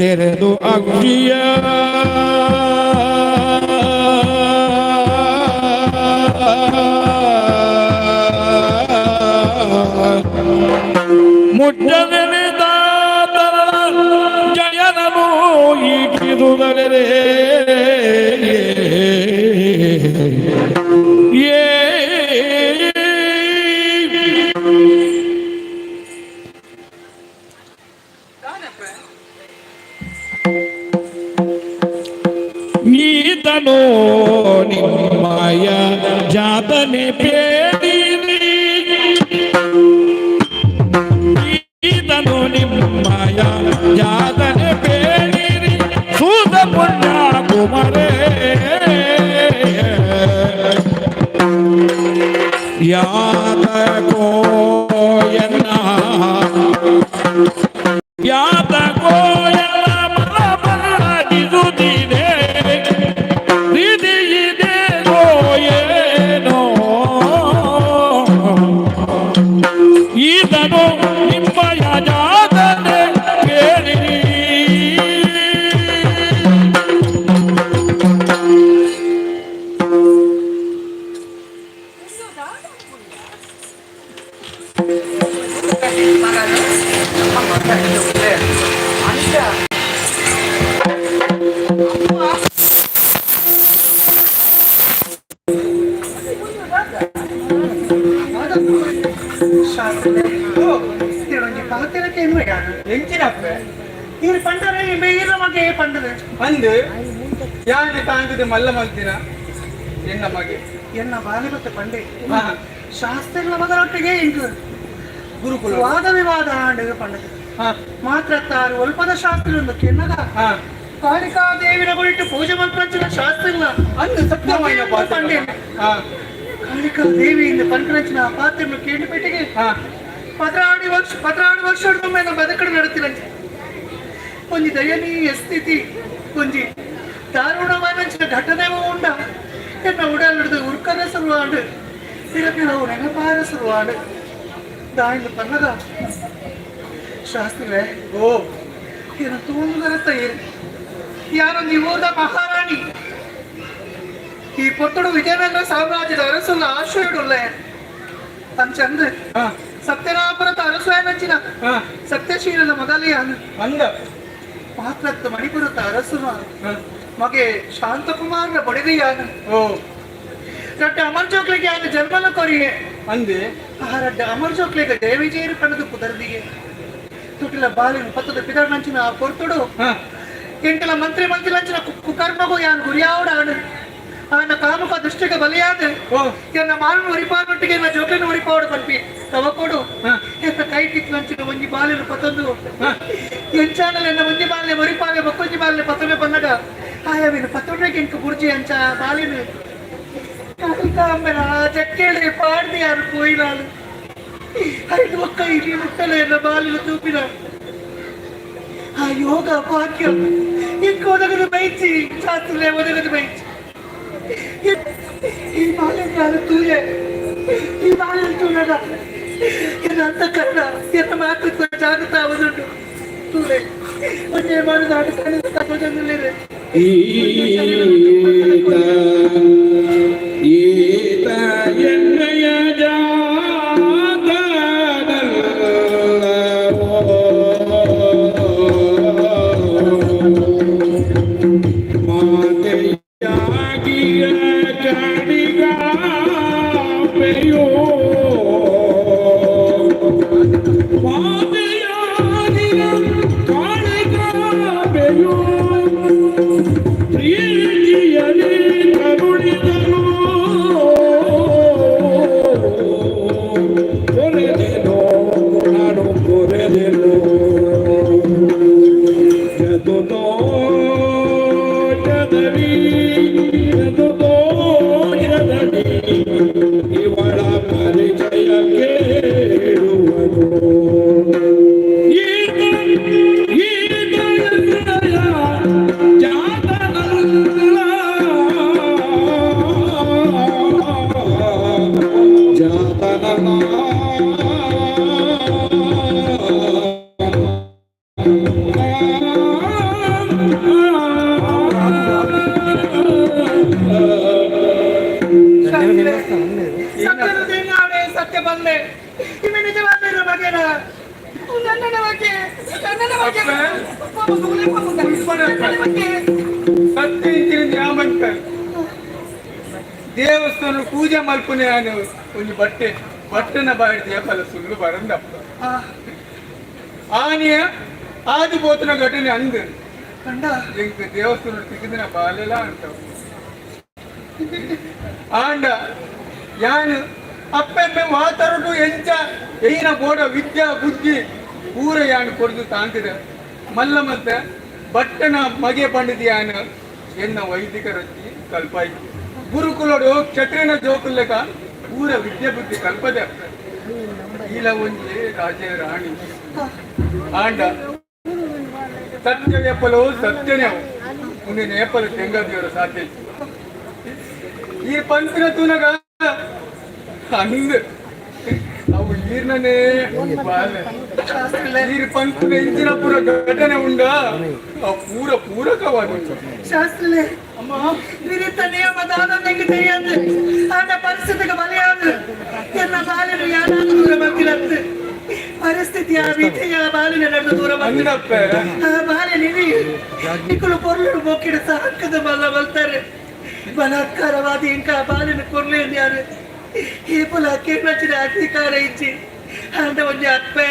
ತೆರೆದು ಅಕ್ಷಿಯ ಮುಟ್ಟದೆಳೆದ ತರಳ ಜಯನನು ಈಕ್ಷಿಸುತ್ತಲಿದೆ ಏ ಈತನು ನಿಮ್ಮಯ ಜಾತನೆ ಪೇಡಿರಿ ಈತನು ನಿಮ್ಮಯ ಜಾತನೆ ಪೇಡಿರಿ ಸೂತ ಪುಣ್ಯ ಕುಮರೇ ಯಾತಕೋ ಎನ್ನ ಯಾತಕೋ ಎನ್ನ ಮನಬಲ್ಲಿಸುತ್ತಿದೆ ಪ್ರೀತಿಯಿದೆ ಏನೋ ಈತನು ನಿಮ್ಮಯ ಜಾತನೆ ಕೇಳಿರಿ. ಎಂಚಿನಪ್ಪೆ ಈರು ಪಂಡರೆ ಈರ ಮಗೆ ಪಂಡರೆ ಅಂದು ಯಾನೆ ತಾಂಗದೆ ಮಲ್ಲ ಮಲ್ತಿನ ಎನ್ನ ಮಗೆ ಎನ್ನ ಬಾಲಿಬತ್ತ ಪಂಡೆ ಶಾಸ್ತ್ರ ಮಗನೊಟ್ಟಿಗೆ ಇಂಕು ಗುರುಕುಲ ವಾದ ವಿವಾದ ಆಂಡ ಪಂಡದ ಮಾತ್ರ ತಾರು ಒಲ್ಪದ ಶಾಸ್ತ್ರ ಒಂದು ಕೆನ್ನದ ಕಾಳಿಕಾ ದೇವಿನ ಕುರಿತು ಪೂಜೆ ಮಂತ್ರಂಚಿನ ಶಾಸ್ತ್ರ ಇಲ್ಲ ಅಂದು ಸತ್ಯమైన ಪಂಡೆ ಕಾಳಿಕಾ ದೇವಿಯಿಂದ ಪಂಕರಂಚಿನ ಆ ಪಾತ್ರೆಯನ್ನು ಕೇಳಿಪೇಟೆಗೆ ಪದರಾಡಿ ವರ್ಷ ಪದರಾಡು ವರ್ಷ ನಮ್ಮ ಬದುಕಡು ನಡತಿರಂಚ ಒಂಜಿ ದಯನೀಯ ಸ್ಥಿತಿ ಒಂಜಿ ದಾರುಣವಾದಂಚಿನ ಘಟನೆ ಉಂಡ ಎನ್ನ ಉಡಲ್ ಹಿಡಿದು ಉರ್ಕರ ಸುರುವಾಂಡು ತಿರಪಿರವು ನೆನಪಾರ ಸುರುವಾಂಡು ದಾಯಿಂದ ಪನ್ನದ ಶಾಸ್ತ್ರಿಗಳೇ ಓ ಏನು ತೂಂಗರತ್ತ ಏರಿ ಯಾರೊಂದು ಊರ್ದ ಮಹಾರಾಣಿ ಈ ಪೊತ್ತಡು ವಿಜಯನಗರ ಸಾಮ್ರಾಜ್ಯದ ಅರಸುಲ್ಲ ಆಶ್ರಯುಡುಲ್ಲ ಅಂಚಂದು ಸತ್ಯನಾಪುರದ ಅರಸು ಏನಂಚಿನ ಸತ್ಯಶೀಲನ ಮೊದಲಿಯಾನು ಅಂದ ಮಾತ್ರತ್ತು ಮಣಿಪುರದ ಅರಸುನ ಮಗೆ ಶಾಂತಕುಮಾರನ ಬಡಿದೆಯಾನು ಓ ರಡ್ಡ ಅಮರ್ ಜೋಕ್ಲಿಗೆ ಯಾನು ಜನ್ಮನ ಕೊರಿಯೆ ಅಂದೆ ಆ ರಡ್ಡ ಅಮರ್ ಜೋಕ್ಲಿಗೆ ಜಯ ವಿಜಯರು ಕಣದು ಪುದರ್ದಿಗೆ ತುಟಿಲ ಬಾಲಿನ ಪತ್ತದ ಪಿದರ್ನಂಚಿನ ಆ ಪೊರ್ತುಡು ಎಂಟಲ ಮಂತ್ರಿ ಮಂತ್ರಿಲಂಚಿನ ಕುಕರ್ಮಗು ಯಾನು ಗುರಿಯಾವಡ ಆಡು ಆನ ಕಾಮುಕ ದೃಷ್ಟಿಗೆ ಬಲಿಯಾದ ಎನ್ನ ಮಾನನ ಉರಿಪಾನೊಟ್ಟಿಗೆ ಎನ್ನ ಜೋಕ್ಲಿನ ಉರಿಪಾವಡು ಪನ್ಪಿ ತವಕೊಡು ಎನ್ನ ಕೈ ಕಿತ್ಲಂಚಿನ ಒಂಜಿ ಬಾಲಿನ ಪತ್ತೊಂದು ಎಂಚಾನಲ್ ಎನ್ನ ಒಂಜಿ ಬಾಲ್ಯ ಒರಿಪಾಲೆ ಬಕ್ಕೊಂಜಿ ಬಾಲ್ಯ ಪತ್ತೊಂಬೆ ಪನ್ನಗ ಆಯವಿನ ಪತ್ತೊಂಡ್ರೆಗೆ ಇಂಕ ಬುರ್ಜಿ ಅಂಚ ಬಾಲಿನ ಕಾಳಿಕಾಂಬೆನ ಜಕ್ಕೇಳಿ ಪಾಡ್ದಿ ಯಾರು ಕೋಯಿಲಾಳು ಐದು ಒಕ್ಕ ಇಲ್ಲಿ ಮುಟ್ಟಲೆ ಎನ್ನ ಬಾಲಿನ ತೂಪಿನ ಆ ಯೋಗ ಭಾಗ್ಯ ಇಂಕ ಒದಗದು ಬೈಚಿ ಶಾಸ್ತ್ರಲೆ ಒದಗದು ಬೈಚಿ ಈ ಬಾಲ್ಯ ನಾನು ತೂಯೆ ಈ ಬಾಲ್ಯ ತೂಯದ ಎನ್ನ ಅಂತಃಕರಣ ಎನ್ನ ಮಾತೃತ್ವ ಜಾಗೃತ ಆವದುಂಟು ತೂಲೆ ಒಂದೇ ಮಾಡಿದ ಆಟ ಕಣ್ಣು ಈತ ಈತ ಎನ್ನಯ ಜಾತನಲ್ಲವೋ ಮಾತೆಯಾಗಿಯ ಕಣಿಗಾಂಬೆಯೋ ಮಾತೆಯಾಗಿಯ ಸತ್ಯ ಯಾಮಂತ ದೇವಸ್ಥಾನ ಪೂಜೆ ಮಲ್ಪುನೆ ಒಂಜಿ ಬಟ್ಟೆ ಬಟ್ಟೆನ ಬಾಯಿ ದೇಪಲ ಸುಳ್ಳು ಬರಂದಪ್ಪ ಆನೆಯ ಆದಿ ಪೋತನ ಘಟನೆ ಅಂದು ಎಂಕ್ ದೇವಸ್ಥಾನ ತಿಕ್ಕಿದಿನ ಬಾಲೆಲ ಅಂತ ಆಂಡ ಯಾನ್ ಅಪ್ಪೆಮ್ಮೆ ಮಾತಾಡೋದು ಎಂಚ ಏನ ಬೋಡ ವಿದ್ಯಾ ಬುದ್ಧಿ ಪೂರ ಯಾನ್ ಕೊಡ್ದು ತಾಂತಿದೆ ಮಲ್ಲ ಮತ್ತೆ ಬಟ್ಟನ ಮಗೆ ಪಂಡಿತ ಯಾನ್ ಎನ್ನ ವೈದಿಕ ರೊಟ್ಟಿ ಕಲ್ಪಾಯ್ತು ಗುರುಕುಲಡು ಕ್ಷತ್ರಿಯನ ಜೋಕುಲೆಕ ಪೂರ ವಿದ್ಯೆ ಬುದ್ಧಿ ಕಲ್ಪದೆ ಈಲ ಒಂಜಿ ರಾಜ ರಾಣಿ ಆಂಡ ಸತ್ಯ ಏಪಲು ಸತ್ಯನೇ ಮುಂದಿನ ಏಪಲು ತೆಂಗದಿಯವರು ಸಾಧ್ಯ ಈ ಪಂಪಿನ ತೂನಗ ಅಂದ್ ಅವು ಈರ್ನನೇ ಬಾಲೆ ಈರ್ ಪಂಪಿನ ಇಂಚಿನ ಪೂರ ಘಟನೆ ಉಂಡ ಆ ಪೂರ ಪೂರಕವಾದ ಶಾಸ್ತ್ರಲೇ ವಿರಿತ ನಿಯಮ ದಾನಂಗೆ தெரியாது அந்த ಪರಿಸ್ಥಿತಿಗೆ ಬಲಿಯಾದ ಎನ್ನ ಬಾಲಿನ ಯಾರಾದ್ರೂ ದೂರ ಬರ್ತಿರತ್ತು ಪರಿಸ್ಥಿತಿಯ ವಿಧಿಯ ಬಾಲಿನ ನಡು ದೂರ ಅಂದಪ್ಪೆ ಆ ಬಾಲ್ಯ ನಿಕ್ಕಳು ಪೊರ್ಲುಡು ಮೊಕ್ಕಿಡು ಸಾಕದ ಬಲ್ಲ ಬಲ್ತಾರೆ ಬಲಾತ್ಕಾರವಾದಿ ಇಂಕ ಬಾಲಿನ ಕೊರ್ಲೆ ಯಾರು ಈ ಪುಲ ಕೇಂದ್ರ ಅಧಿಕಾರ ಇಚ್ಚಿ ಅಂದ ಒಂಜಿ ಅಪ್ಪೆ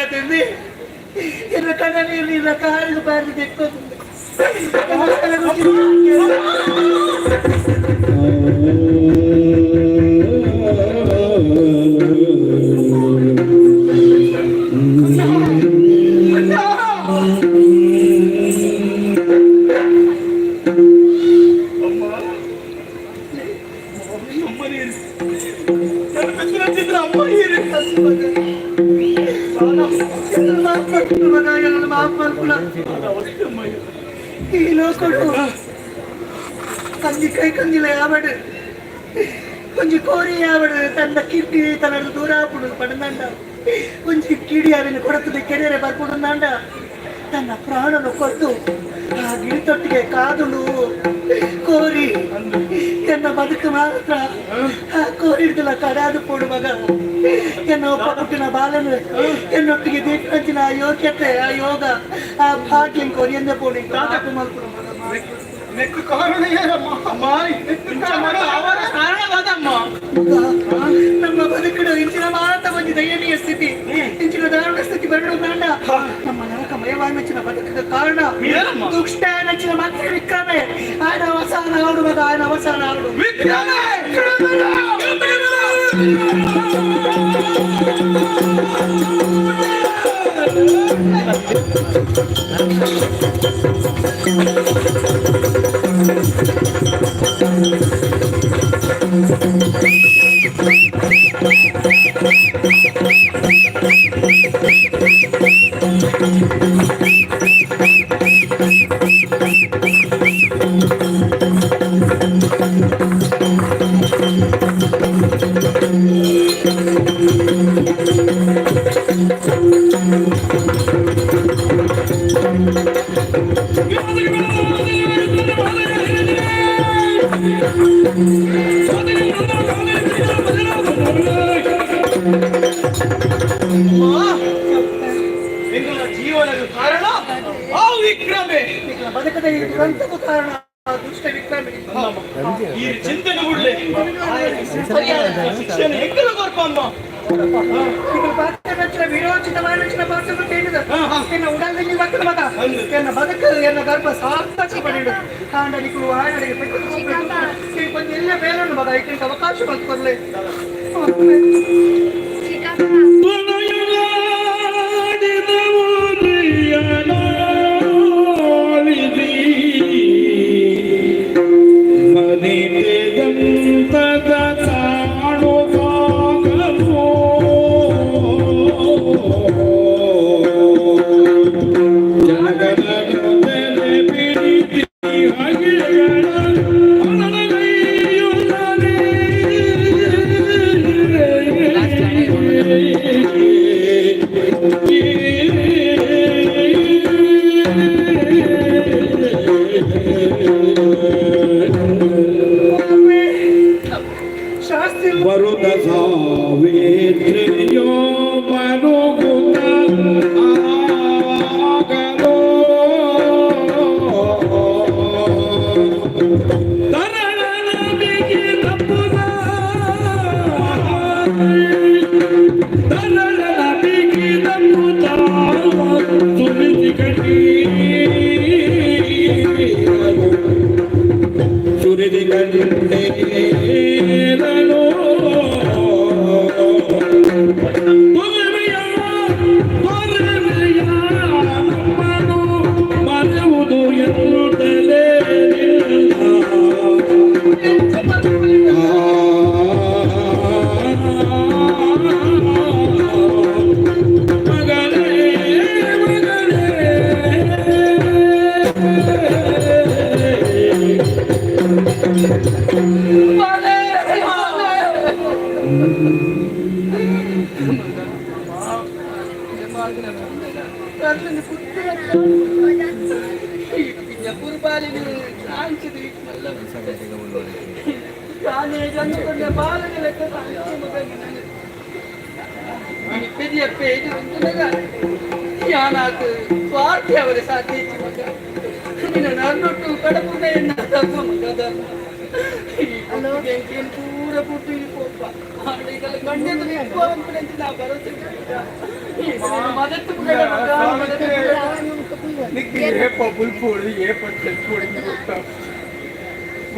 ಎನ್ನ ಕಣ್ಣ ನೀರು ನಿನ್ನ ಕಾಲಿಗೆ ಬಾರಿ ತೆಕ್ಕೋದು. ఈ లోకుడు కంది ಕೈ ಕಂದಿಲ ಯಾವಡು ಒಂಜಿ ಕೋರಿ ಯಾವಡು ತನ್ನ ಕಿಡ್ನಿ ತನ್ನ ದೂರ ಪಡಂದಾಂಡ ಒಂಜಿ ಕಿಡಿ ಅವಿನ ಕೊಡತದೆ ಕೆರೆರೆ ಬರ್ಪುಡುಂದಾಂಡ ತನ್ನ ಪ್ರಾಣನು ಕೊಟ್ಟು ಆ ಗಿಳಿತೊಟ್ಟಿಗೆ ಕಾದುಳು ಕೋರಿ ಎನ್ನ ಬದುಕು ಮಾತ್ರ ಆ ಕೋರಿಡ್ದಲ ಕಡಾದು ಪೋಡು ಮಗ ಎನ್ನ ಒಪ್ಪ ಪುಟ್ಟಿನ ಬಾಲನು ಎನ್ನೊಟ್ಟಿಗೆ ದೇಶಂಚಿನ ಆ ಯೋಗ್ಯತೆ ಆ ಯೋಗ ಆ ಭಾಗ್ಯ ಕೋರಿ ಎಂದ ಪೋಡಿ ಮಲ್ಪುನ ಮಗ. ನೆಕ್ಕು ಕಾರಣ ಏನಮ್ಮ ಅಮ್ಮ ನೆಕ್ಕು ಕಾರಣ ಅವರ ಕಾರಣವಾದಮ್ಮ. ನಮ್ಮ ಬದುಕಿನ ಇಂಚಿನ ಮಾತ ಒಂಜಿ ದಯನೀಯ ಸ್ಥಿತಿ ಇಂಚಿನ ದಾರುಣ ಸ್ಥಿತಿ ಬರಡು ಬೇಡ. ನಮ್ಮ ನರಕ ಮಯವಾನಚಿನ ಬದುಕಿನ ಕಾರಣ ದುಷ್ಟ ನಚಿನ ಮಾತ್ರ ವಿಕ್ರಮೆ. ఆయన ಅವಸಾನ ಆಡು ಮಗ, ఆయన ಅವಸಾನ ಆಡು. ಎಂಗಳ ಜೀವನದ ಕಾರಣ ಆ ವಿಕ್ರಮೆ. ಬದುಕದ ಈ ದುರಂತಕ್ಕೂ ಕಾರಣ ಆ ದುಷ್ಟ ವಿಕ್ರಮೆ. ಈ ಚಿಂತನೆ ಬಿಡ್ಲೆ ಶಿಕ್ಷಣ ಎಂಕಲ ಕೊರ್ಪಮ್ಮ. ಪಾತ್ರ ವಿರೋಚಿತವಾದ ಪಾತ್ರ ಕೇಳಿದ ಎನ್ನ ಉಡಲ್ದಲ್ಲಿ ಮಕ್ಕಳ ಮಗ ಎನ್ನ ಬದುಕು ಎನ್ನ ಗರ್ಭ ಸಾರ್ಥಕ ಪಡೆದು ಕಾಂಡನಿಗಳು ಆಯನಿಗೆ ಕೊಂಚ ಎಲ್ಲ ಬೇರನ್ನು ಮಗ ಇದಕ್ಕೆ ಅವಕಾಶ ಕೊಡ್ಲೆ. Thank you.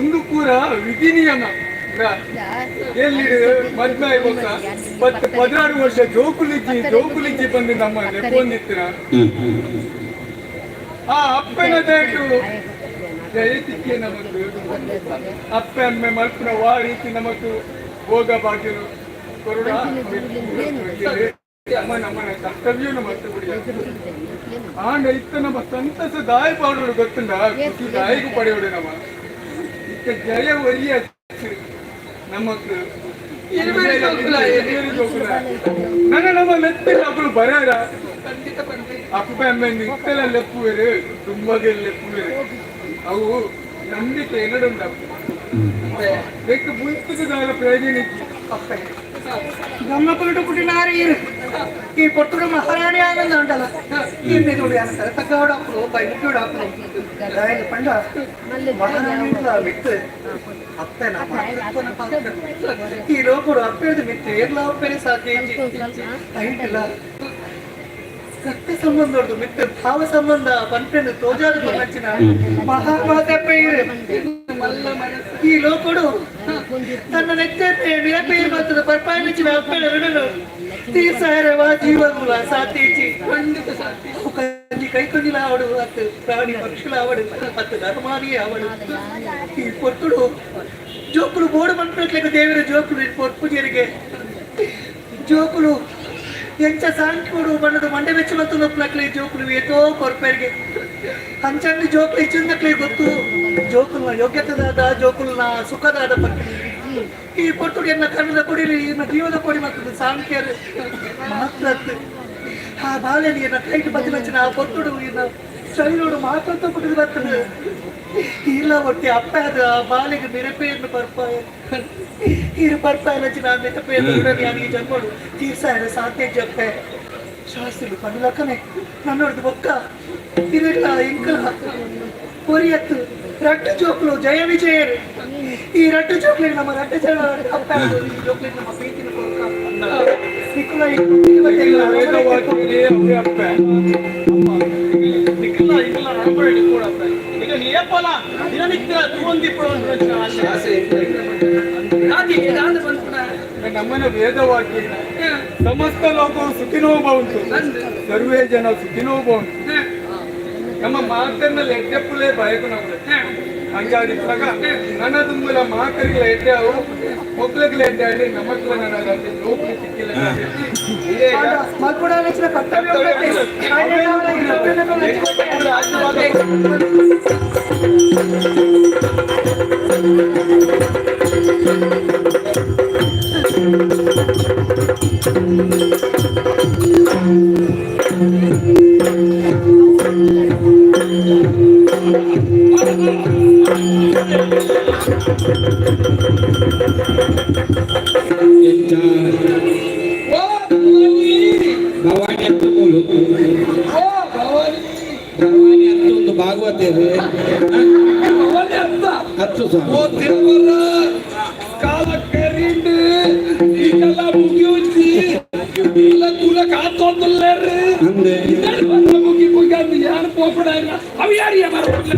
ಒಂದು ಪೂರ ವಿಧಿ ನಿಯಮ ಎಲ್ಲಿ ಮದ್ಮೆ ಬೊಕ್ಕ 10-16 ವರ್ಷ ಜೋಕುಲಿಜ್ಜಿ ಜೋಕುಲಿಜ್ಜಿ ಬಂದು ನಮ್ಮ ನೆಪೊಂದಿತ್ತಿನ ಆ ಅಪ್ಪನ ದೇಟು ಜಯತಿಕ್ಕೆ ನಮಕ್ ಅಪ್ಪೆ ಅಮ್ಮೆ ಮಲ್ಪುನ ವಾ ರೀತಿ ನಮಕ್ ಭೋಗ ಭಾಗ್ಯನು ಕೊರುಡ ಅಮ್ಮ ನಮ್ಮನ ಕರ್ತವ್ಯನು ಮತ್ತು ಬಿಡಿ ಆಂಡ ಇತ್ತ ನಮ್ಮ ಸಂತಸ ದಾಯ ಪಾಡೋಡು ಗೊತ್ತುಂಡ ಖುಷಿ ದಾಯಿಗೂ ಪಡೆಯೋಡು ನಮ್ಮ ಇತ್ತ ಜಯ ಒರಿಯ ನಮಕ್ ನನ್ನ ನಮ್ಮ ಲೆತ್ತಿಲ್ಲ ಅಪ್ಪಳು ಬರಾರ ಅಪ್ಪ ಅಮ್ಮ ಇತ್ತೆಲ್ಲ ಲೆಪ್ಪುವೆರು ತುಂಬಗೆ ಲೆಪ್ಪುವೆರು ಅವು ನಂಬಿಕೆ ಎನ್ನಡುಂಡ ಬೆಕ್ಕು ಬುಲ್ತುದಾಲ ಪ್ರಯೋಜನ ಅಪ್ಪ ನಮ್ಮ ಪುರುಡು ಪುಟ್ಟಿನಾರಿ ಈ ಪೊಟ್ಟುಡು ಮಹಾರಾಣಿ ಆನಂದ ಉಂಟಲ್ಲ ಈ ಮೆದುಡು ಯಾನ ತಗ್ಗಾಡಪ್ಪಳು ಬೈಲುಡಪ್ಪಳು ದಾಯನ ಪಂಡ ಮಹಾರಾಣಿ ಮಿತ್ತು ಅಪ್ಪನ ಪಾತ್ರ ಈ ಲೋಕರು ಅಪ್ಪೇದು ಮಿತ್ತು ಏರ್ಲ ಅಪ್ಪೇನೆ ಸಾಧ್ಯ ಐಟಿಲ್ಲ ರಕ್ತ ಸಂಬಂಧ ಉಂಟು ಮಿತ್ತು ಭಾವ ಸಂಬಂಧ ಪನ್ಪೆಂದು ತೋಜಾದ ನಚ್ಚಿನ ಮಹಾಮಾತೆ ಈ ಲೋಕಡು ತನ್ನ ನೆಚ್ಚೆ ವಿರಪೇರು ಬರ್ತದೆ ಪರ್ಪಾಯಿನ ಅಪ್ಪೆಳ ಋಣನು ತೀರ್ಸಾರವಾ ಜೀವಗುಲ ಸಾತೀಚಿ ಕಂಜಿ ಕೈಕೊಂಡಿಲ ಅವಡು ಅತ್ತು ಪ್ರಾಣಿ ಪಕ್ಷುಲ ಅವಡು ಅತ್ತು ಧರ್ಮಾನಿಯೇ ಅವಡು ಈ ಪೊರ್ತುಡು ಜೋಕುಲು ಬೋಡು ಮನ್ಪೆಟ್ಲೆಗ ದೇವರ ಜೋಕುಲು ಪೊರ್ಪು ಜರಿಗೆ ಜೋಕುಲು ಎಂಚ ಸಾಂಕುಡು ಬಣ್ಣದ ಮಂಡೆ ಮೆಚ್ಚು ಮತ್ತು ನೊಪ್ಪಲಕ್ಲೆ ಜೋಕುಲು ಏತೋ ಕೊರ್ಪೆರಿಗೆ ಅಂಚಂದು ಜೋಕುಲು ಇಚ್ಚಂದಕ್ಲೆ ಗೊತ್ತು ಜೋಕುಲ್ನ ಯೋಗ್ಯತೆದಾದ ಜೋಕುಲ್ನ ಸುಖದಾದ ಪಟ್ಟಿ ಈ ಪೊರ್ತುಡು ಎನ್ನ ಕಣ್ಣದ ಕೊಡಿಲಿ ಎನ್ನ ಜೀವದ ಕೊಡಿ ಮತ್ತು ಸಾಂಖ್ಯರು ಮಾತ್ರತ್ತು ಆ ಬಾಲ್ಯನಿ ಎನ್ನ ಕೈಗೆ ಬದಿಲಂಚಿನ ಆ ಪೊರ್ತುಡು ಎನ್ನ ಶರೀರೋಡು ಮಾತ್ರತ್ವ ಪುಟ್ಟಿದು ಬರ್ತದೆ ಇಲ್ಲ ಒಟ್ಟಿ ಅಪ್ಪ ಅದು ಆ ಬಾಲಿಗೆ ಮಿರಪೇರ್ನು ಪರ್ಪಾಯ ಇರು ಪರ್ಪಾಯಲಂಚಿನ ಮಿರಪೇರ್ನು ಈ ಜನ್ಮಡು ತೀರ್ಸಾಯನ ಸಾಧ್ಯ ಜಪ್ಪೆ ಶಾಸ್ತ್ರಿ ಪಣ್ಣುಲಕ್ಕನೆ ನನ್ನೊಡ್ದು ಬೊಕ್ಕ ತಿರುಗಲ ಇಂಕಲ ಪೊರಿಯತ್ತು ರಟ್ಟು ಜೋಕ್ಲು ಜಯ ವಿಜಯರು ಈ ರಟ್ಟು ಜೋಕ್ಲಿಗೆ ನಮ್ಮ ರಟ್ಟು ಜನ ಅಪ್ಪ ಜೋಕ್ಲಿಗೆ ನಮ್ಮ ಪ್ರೀತಿನ ಕೊಡ್ಕ ನಿಕ್ಕುಲ ನಮ್ಮನ ವೇದವಾಕ್ಯ ಸಮಸ್ತ ಲೋಕವು ಸುಖಿನೋ ಭವಂತು ಸರ್ವೇ ಜನ ಸುಖಿನೋ ಭವಂತು. ನಮ್ಮ ಮಾತನ್ನ ಎಡ್ಡೆಪ್ಪುಲೇ ಬಯಕು ನಮ್ಗೆ ಹಂಗಾದಿಪ್ಪಾಗ ನನ್ನ ತುಂಬಲ ಮಾತರಿಗಳ ಎಡ್ಡೆ ಅವು ಮೊಕ್ಲಗಳ ಎಡ್ಡೆ ಆಡಿ ನಮ್ಮಕ್ಲ ನನ್ನ ಜೋಕ್ಲಿ ಸಿಕ್ಕಿಲ್ಲ. ಭವಾನಿ ಅಂತ ಮೂಲು ಭವಾನಿ ಅಂತ ಒಂದು ಭಾಗವತೇರು ಹತ್ತು ಸ್ವಾಮಿ ಕಾಲ ಕರಿಂಡು ಈಗೆಲ್ಲ ಮುಗಿಯುತ್ತಿ ಇಲ್ಲ ತುಲ ಕಾತೊಂದುಲ್ಲೇರು ಅಂದೆ ಮುಗಿ ಮುಗಿ ಯಾರು ಪೋಪಡ ಅವು ಯಾರು ಬರಲ್ಲ.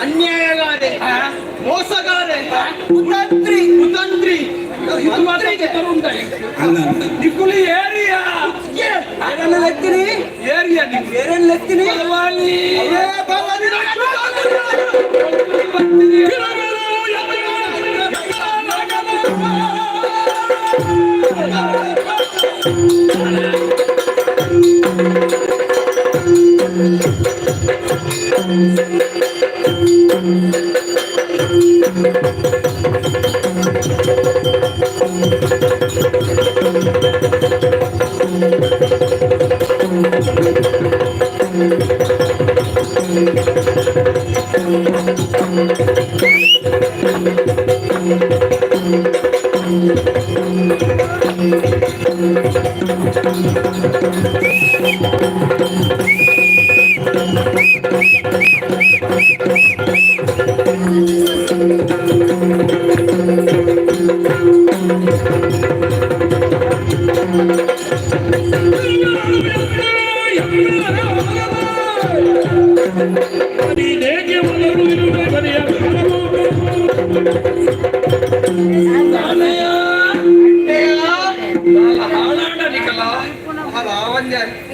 ಅನ್ಯಾಯಗಾರೆ, ಮೋಸಗಾರೆ, ಕುತಂತ್ರಿ ಕುತಂತ್ರಿ. ನಿಕುಲಿ ಏರಿಯಾ ಲೆಕ್ಕಿನಿ ಏರಿಯಾ ಏರೇನು ಲೆಕ್ಕಿನಿ ಭವಾನಿ ಭವಾನಿ.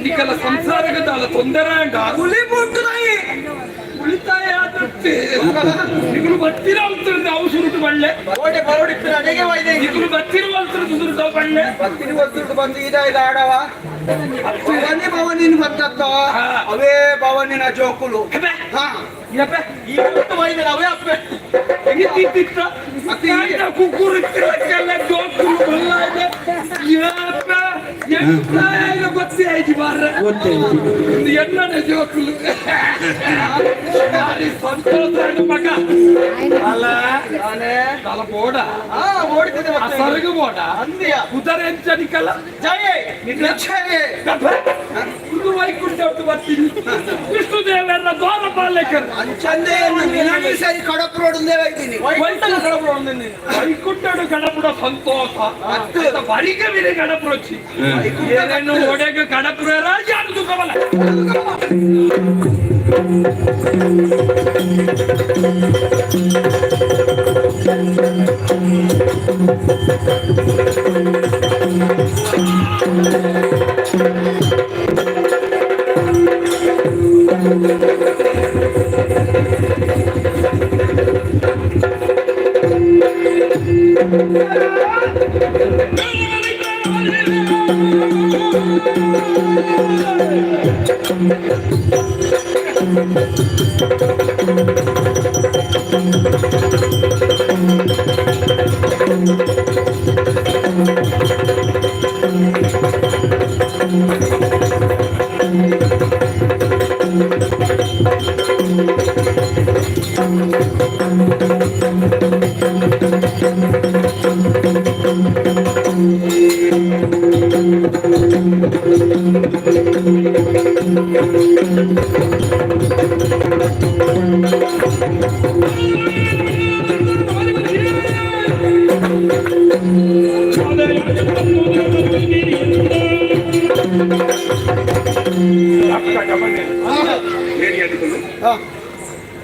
ನಿಕಲ ಸಂಸಾರಗದಾಲ ತೊಂದರೆ ಹುಲಿ ಬುಟ್ಟುದಾಯಿ ಉಳಿತಾಯ ಆದತ್ತೆ ನಿಗುಲು ಬತ್ತಿರ ಅಲ್ತಿರ್ದು ಅವು ಸುರುಟು ಬಳ್ಳೆ ಓಟೆ ಬರೋಡಿಪ್ಪಿನ ಅಡಿಗೆ ವೈದೆ. ನಿಗುಲು ಬತ್ತಿರ ಅಲ್ತಿರ್ದು ಸುರುಟ ಬಳ್ಳೆ ಬತ್ತಿನ ಒತ್ತುಡು ಬಂದು ಇದ ಇದ ಆಡವ ಭವಾನಿ ಭವಾನಿನ ಬತ್ತತ್ತ ಅವೇ ಭವಾನಿನ ಜೋಕುಲು. ಹಾ ಈ ಒಟ್ಟು ವೈದ್ಯರು ಅವೇ ಅಪ್ಪೆ. ಕುಕ್ಕುರು ಜೋಕುಲು ಬಲ್ಲ ಇದೆ. ಗೊತ್ತೇ ಆಯ್ತು ಬಾರ್ರೆ ಎನ್ನನೆ ಜೋಕುಲು ಭಾರಿ ಸಂತೋಷ ಮಗ ಅಲ್ಲ ತಲ ಬೋಡ ಸರಗು ಬೋಡ ಅಂದ್ಯ ಉದರ ಎಂಚನಿಕಲ್ಲ ಜಯ ನಿನ್ನ ಜಯ. ಇದು ವೈಕುಂಠ ಬರ್ತೀನಿ ವಿಷ್ಣುದೇವರ ದ್ವಾರಪಾಲಕರು ಅಂಚಂದೆ ಸರಿ ಕಡಪ್ ರೋಡ್ ಇದ್ದೀನಿ. ವೈಕುಂಠಡು ಗಣಪುಡ ಸಂತೋಷ ಬರಿಗ ವಿರೆ ಗಣಪುರೊಚ್ಚಿ ಏನೇನು ಒಡೆಗ ಗಣಪುರ ಯಾರು ದುಃಖವಲ್ಲ.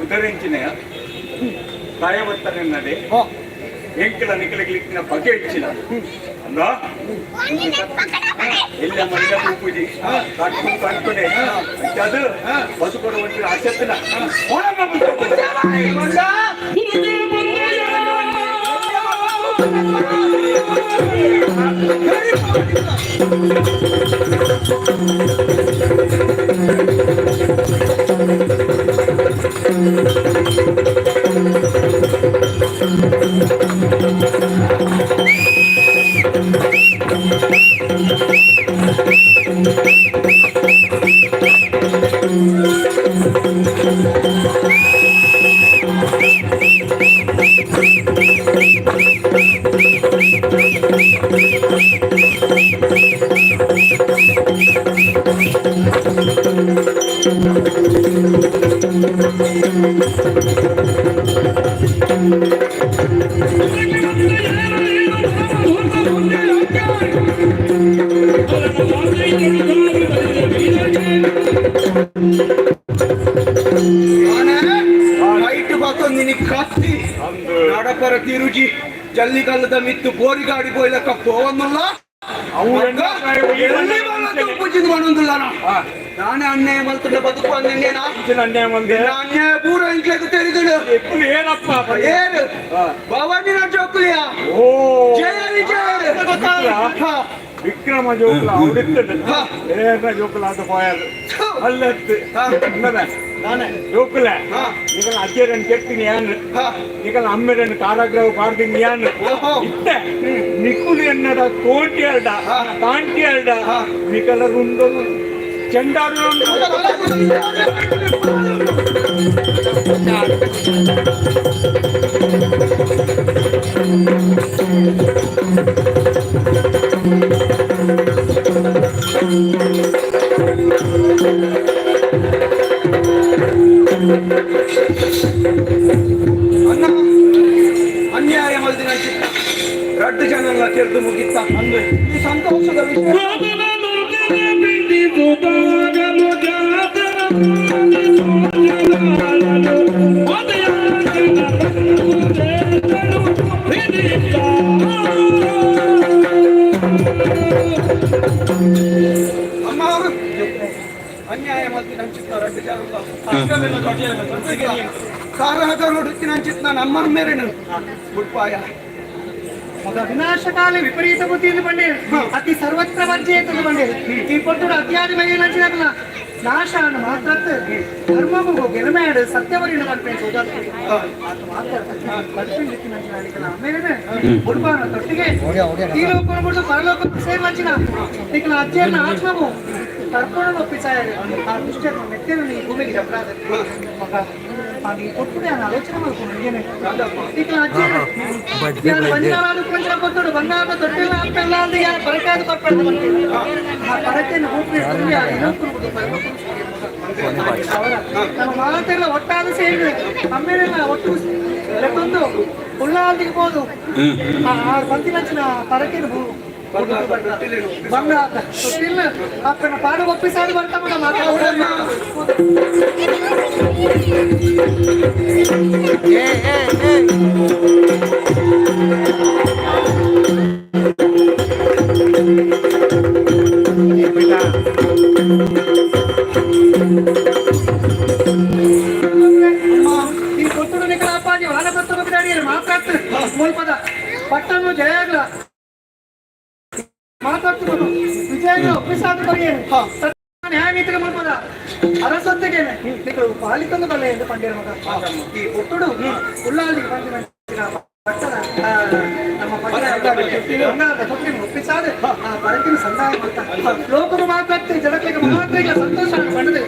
ಉದರಿಂಚಿನೆಯ ಕಾಯವತ್ತನೆನ್ನದೆ ಎಂಕಲ ನಿಕಲಗೆ ಬಗೆ ಇಚ್ಚಿಲ್ಲ ಅಂದ ಎಲ್ಲ ಮನೆಗೆ ತೂಪುಜಿ ಕಟ್ಕೊಂಡು ಕಟ್ಕೊಂಡೆ ಅದು ಬದುಕೊಡು ಒಂದು ಆಸಕ್ತಿನ ನಡಪರ ತಿರುಜಿ ಜಲ್ಲಿಕಲ್ಲದ ಮಿತ್ತು ಬೋರಿಗಾಡಿ ಪೋಯ್ಲಕ್ಕ ಪೋವನ್ನುಲ್ಲ ಪೂಜಿಂದ ನಾನೇ ಅನ್ಯಾಯ ಮಲ್ತುಂಡ ಬದುಕು ಅನ್ಯಾಯನಾ ಅನ್ಯಾಯ ಮಂದೆ ಅನ್ಯಾಯ ಪೂರ ಇಂಕ್ಲೆಗ್ ತೆರಿದುಡು ಏನಪ್ಪ ಏರು ಭವಾನಿನ ಜೋಕುಲಿಯ ಓ ಜಯ ವಿಜಯ ವಿಕ್ರಮ ಜೋಕುಲ ಅವಡಿತ್ತಡು ಏರ್ನ ಜೋಕುಲ ಅಂತ ಪೋಯದು ಅಲ್ಲತ್ತು ಜೋಕುಲ ನಿಕಲ್ ಅಜ್ಜರನ್ನು ಕೆಟ್ಟಿನಿ ಯಾನ್ ನಿಕಲ್ ಅಮ್ಮೆರನ್ನು ಕಾರಾಗೃಹ ಪಾಡ್ದಿನಿ ಯಾನ್ ಇತ್ತ ನಿಕುಲು ಎನ್ನಡ ಕೋಟಿ ಅಲ್ಡ ತಾಂಟಿ ಅಲ್ಡ ನಿಕಲ ರುಂಡೊಲು ಚೆಂಡಾಡು ಅಣ್ಣ ಅನ್ಯಾಯ ಮಲ್ದಿನ ಚಿತ್ತ ರಡ್ಡು ಜನಲ್ಲ ಕೆರೆದು ಮುಗಿತ್ತ ಅಂದ್ರೆ ಈ ಸಂತೋಷದ ವಿಷಯ. ಅಮ್ಮ ಅನ್ಯಾಯ ಮಲ್ದಿನ ಚಿತ್ತ ರಡ್ಡು ಜನಲ್ಲ ಕಾರಹದ ಚಿತ್ತ ನಮ್ಮ ಮೇರೆನು ಗುಡ್ಪಾಯ. ವಿನಾಶಕಾಲ ವಿಪರೀತ ಬುದ್ಧಿಯನ್ನು ಬಂಡೇರು ಅತಿ ಸರ್ವತ್ರ ವರ್ಜಯತನ್ನು ಬಂಡೇರು ಈ ಪೊಟ್ಟುಡು ಅತಿಯಾದ ಮೇಲೆ ನಾಶ ಮಾತ್ರ ಧರ್ಮಗೂ ಗೆಲುಮೇಡು ಸತ್ಯವರಿನ ಪನ್ಪೆ ಆತ ಮಾತ್ರ ಆಮೇಲೆ ಬುಡ್ಪಾನ ತೊಟ್ಟಿಗೆ ಈ ಲೋಕನ ಬಿಡ್ದು ಪರಲೋಕ ಸೇರ್ಲಂಚಿನ ನಿಕಲ ಅಜ್ಜಿಯನ್ನ ಆತ್ಮವು ತರ್ಪಣ ಒಪ್ಪಿಸಾಯರು ಆ ದುಷ್ಟನ ಮೆತ್ತೆನು ನೀ ಭೂಮಿಗೆ ಜಪ್ರಾದ ಮಗ ಈ ಕೊಟ್ಟುಡೆ ಆಲೋಚನೆ ಮಾಡ್ಕೊಂಡು ನಿಕಲ ಅಜ್ಜಿಯರು ಯಾರು ಬಂಜಾರಾದ ಕೊಂಚ ಕೊಟ್ಟುಡು ಬಂಗಾರದ ತೊಟ್ಟಿಲ್ಲ ಅಪ್ಪೆಲ್ಲ ಅಂದ್ರೆ ಯಾರು ಪರಕಾದ ಕೊಟ್ಪಡ್ದು ಆ ಪರಕೆಯನ್ನು ಭೂಮಿ ತುಂಬಿ ಆ ಲೋಕನ ಪರಲೋಕ ನಮ್ಮ ಮಾತೆಲ್ಲ ಒಟ್ಟಾದ ಸೇರಿದೆ ಅಮ್ಮೇಲೆಲ್ಲ ಒಟ್ಟು ಲೆಕ್ಕೊಂದು ಉಳ್ಳಾಲ್ದಿಗೆ ಬೋದು ಆ ಬಂತಿನಂಚಿನ ಪರಕೆಯನ್ನು ಭೂ ಬಂಗಾರದ ತೊಟ್ಟಿಲ್ಲ ಅಪ್ಪನ ಪಾಡು ಒಪ್ಪಿಸಾದು ಬರ್ತಾ ಮಾತಾಡ. ಈ ಕೊಟ್ಟುಡು ನಿಕಲ ಅಪ್ಪಾಜಿ ವಾನಪ್ರಸ್ಥ ಮಾತಾಡ್ತು ಮುಲ್ಪದ ಪಟ್ಟನ್ನು ಜಯಾಗ್ಲ ಮಾತಾಡ್ತು ವಿಜಯ ಒಪ್ಪಿಸಾದ ಬರೆಯೇನು ನ್ಯಾಯ ಮುಲ್ಪದ ಅರಸೊತ್ತಿಗೇನೆ ನಿಕಲು ಪಾಲಿತಂದು ಬಲ್ಲೆ ಎಂದು ಪಂಡ್ಯರ ಮಗ. ಈ ಕೊಟ್ಟುಡು ಉಳ್ಳಾಲಿ ಬಂದು ಪಟ್ಟಣ ನಮ್ಮ ಪಟ್ಟಣ ಬಂಗಾರದ ತೊಟ್ಟಿನ ಒಪ್ಪಿಸಾದ ಆ ಪರಕಿನ ಸಂದಾಯ ಮಾಡ್ತ ಲೋಕದ ಮಾತಾಡ್ತಿ ಜನಗಳಿಗೆ ಮಾತ್ರ ಇಲ್ಲ ಸಂತೋಷ ಪಡೆದು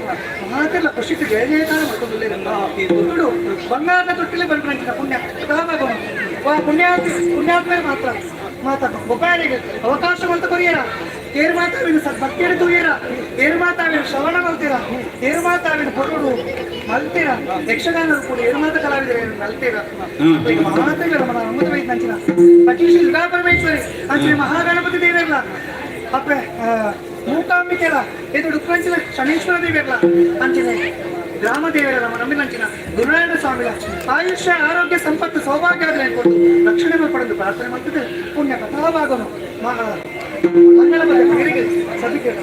ಮಾತಿಲ್ಲ ಖುಷಿಗೆ ಜಯ ಜಯಕಾರ ಮಾಡ್ಕೊಂಡಿಲ್ಲ. ಈ ಕೊಟ್ಟುಡು ಬಂಗಾರದ ತೊಟ್ಟಿಲೆ ಬಂದು ಪುಣ್ಯ ವಾ ಪುಣ್ಯಾತ್ಮ ಪುಣ್ಯಾತ್ಮ ಮಾತ್ರ ಮಾತಾಡ ಒಬ್ಬರಿಗೆ ಅವಕಾಶ ಅಂತ ಕೊರಿಯರ ಏರ್ ಮಾತಾವಿನ ಸದ್ಭಕ್ತಿಯನ್ನು ತೂಯರ ಏರ್ ಮಾತಾವಿನ ಶ್ರವಣ ಮಲ್ತೀರ ಏರ್ ಮಾತಾವಿನ ಹೊರಡು ಮಲ್ತೀರ ಯಕ್ಷಗಾನ ಕೂಡ ಏರ್ ಮಾತ ಕಲಾವಿದರೆ ಮಲ್ತೀರ ಮಾತೆಗಳ ಮನ ಅಮೃತ ನಂಚಿನ ಪಟೀಶ್ ದುರ್ಗಾ ಪರಮೇಶ್ವರಿ ಅಂಚಿನ ಮಹಾಗಣಪತಿ ದೇವರ್ಲ ಅಪ್ಪೆ ಮೂಕಾಂಬಿಕೆಲ ಇದು ಡುಕ್ಕಂಚಿನ ಶನೀಶ್ವರ ದೇವರ್ಲ ಅಂಚಿನ ಗ್ರಾಮ ದೇವರ ನಮ್ಮ ನಂಬಿನಂಚಿನ ಗುರುನಾರಾಯಣ ಸ್ವಾಮಿಗಳ ಆಯುಷ್ಯ ಆರೋಗ್ಯ ಸಂಪತ್ತು ಸೌಭಾಗ್ಯ ಕೊಟ್ಟು ರಕ್ಷಣೆ ಪಡೆದು ಪ್ರಾರ್ಥನೆ ಮಾಡ್ತಿದ್ದೆ. ಪುಣ್ಯ ಕಥಾಭಾಗನು ಮಂಗಳ ಬಗ್ಗೆ ಸಭಿಕೆ.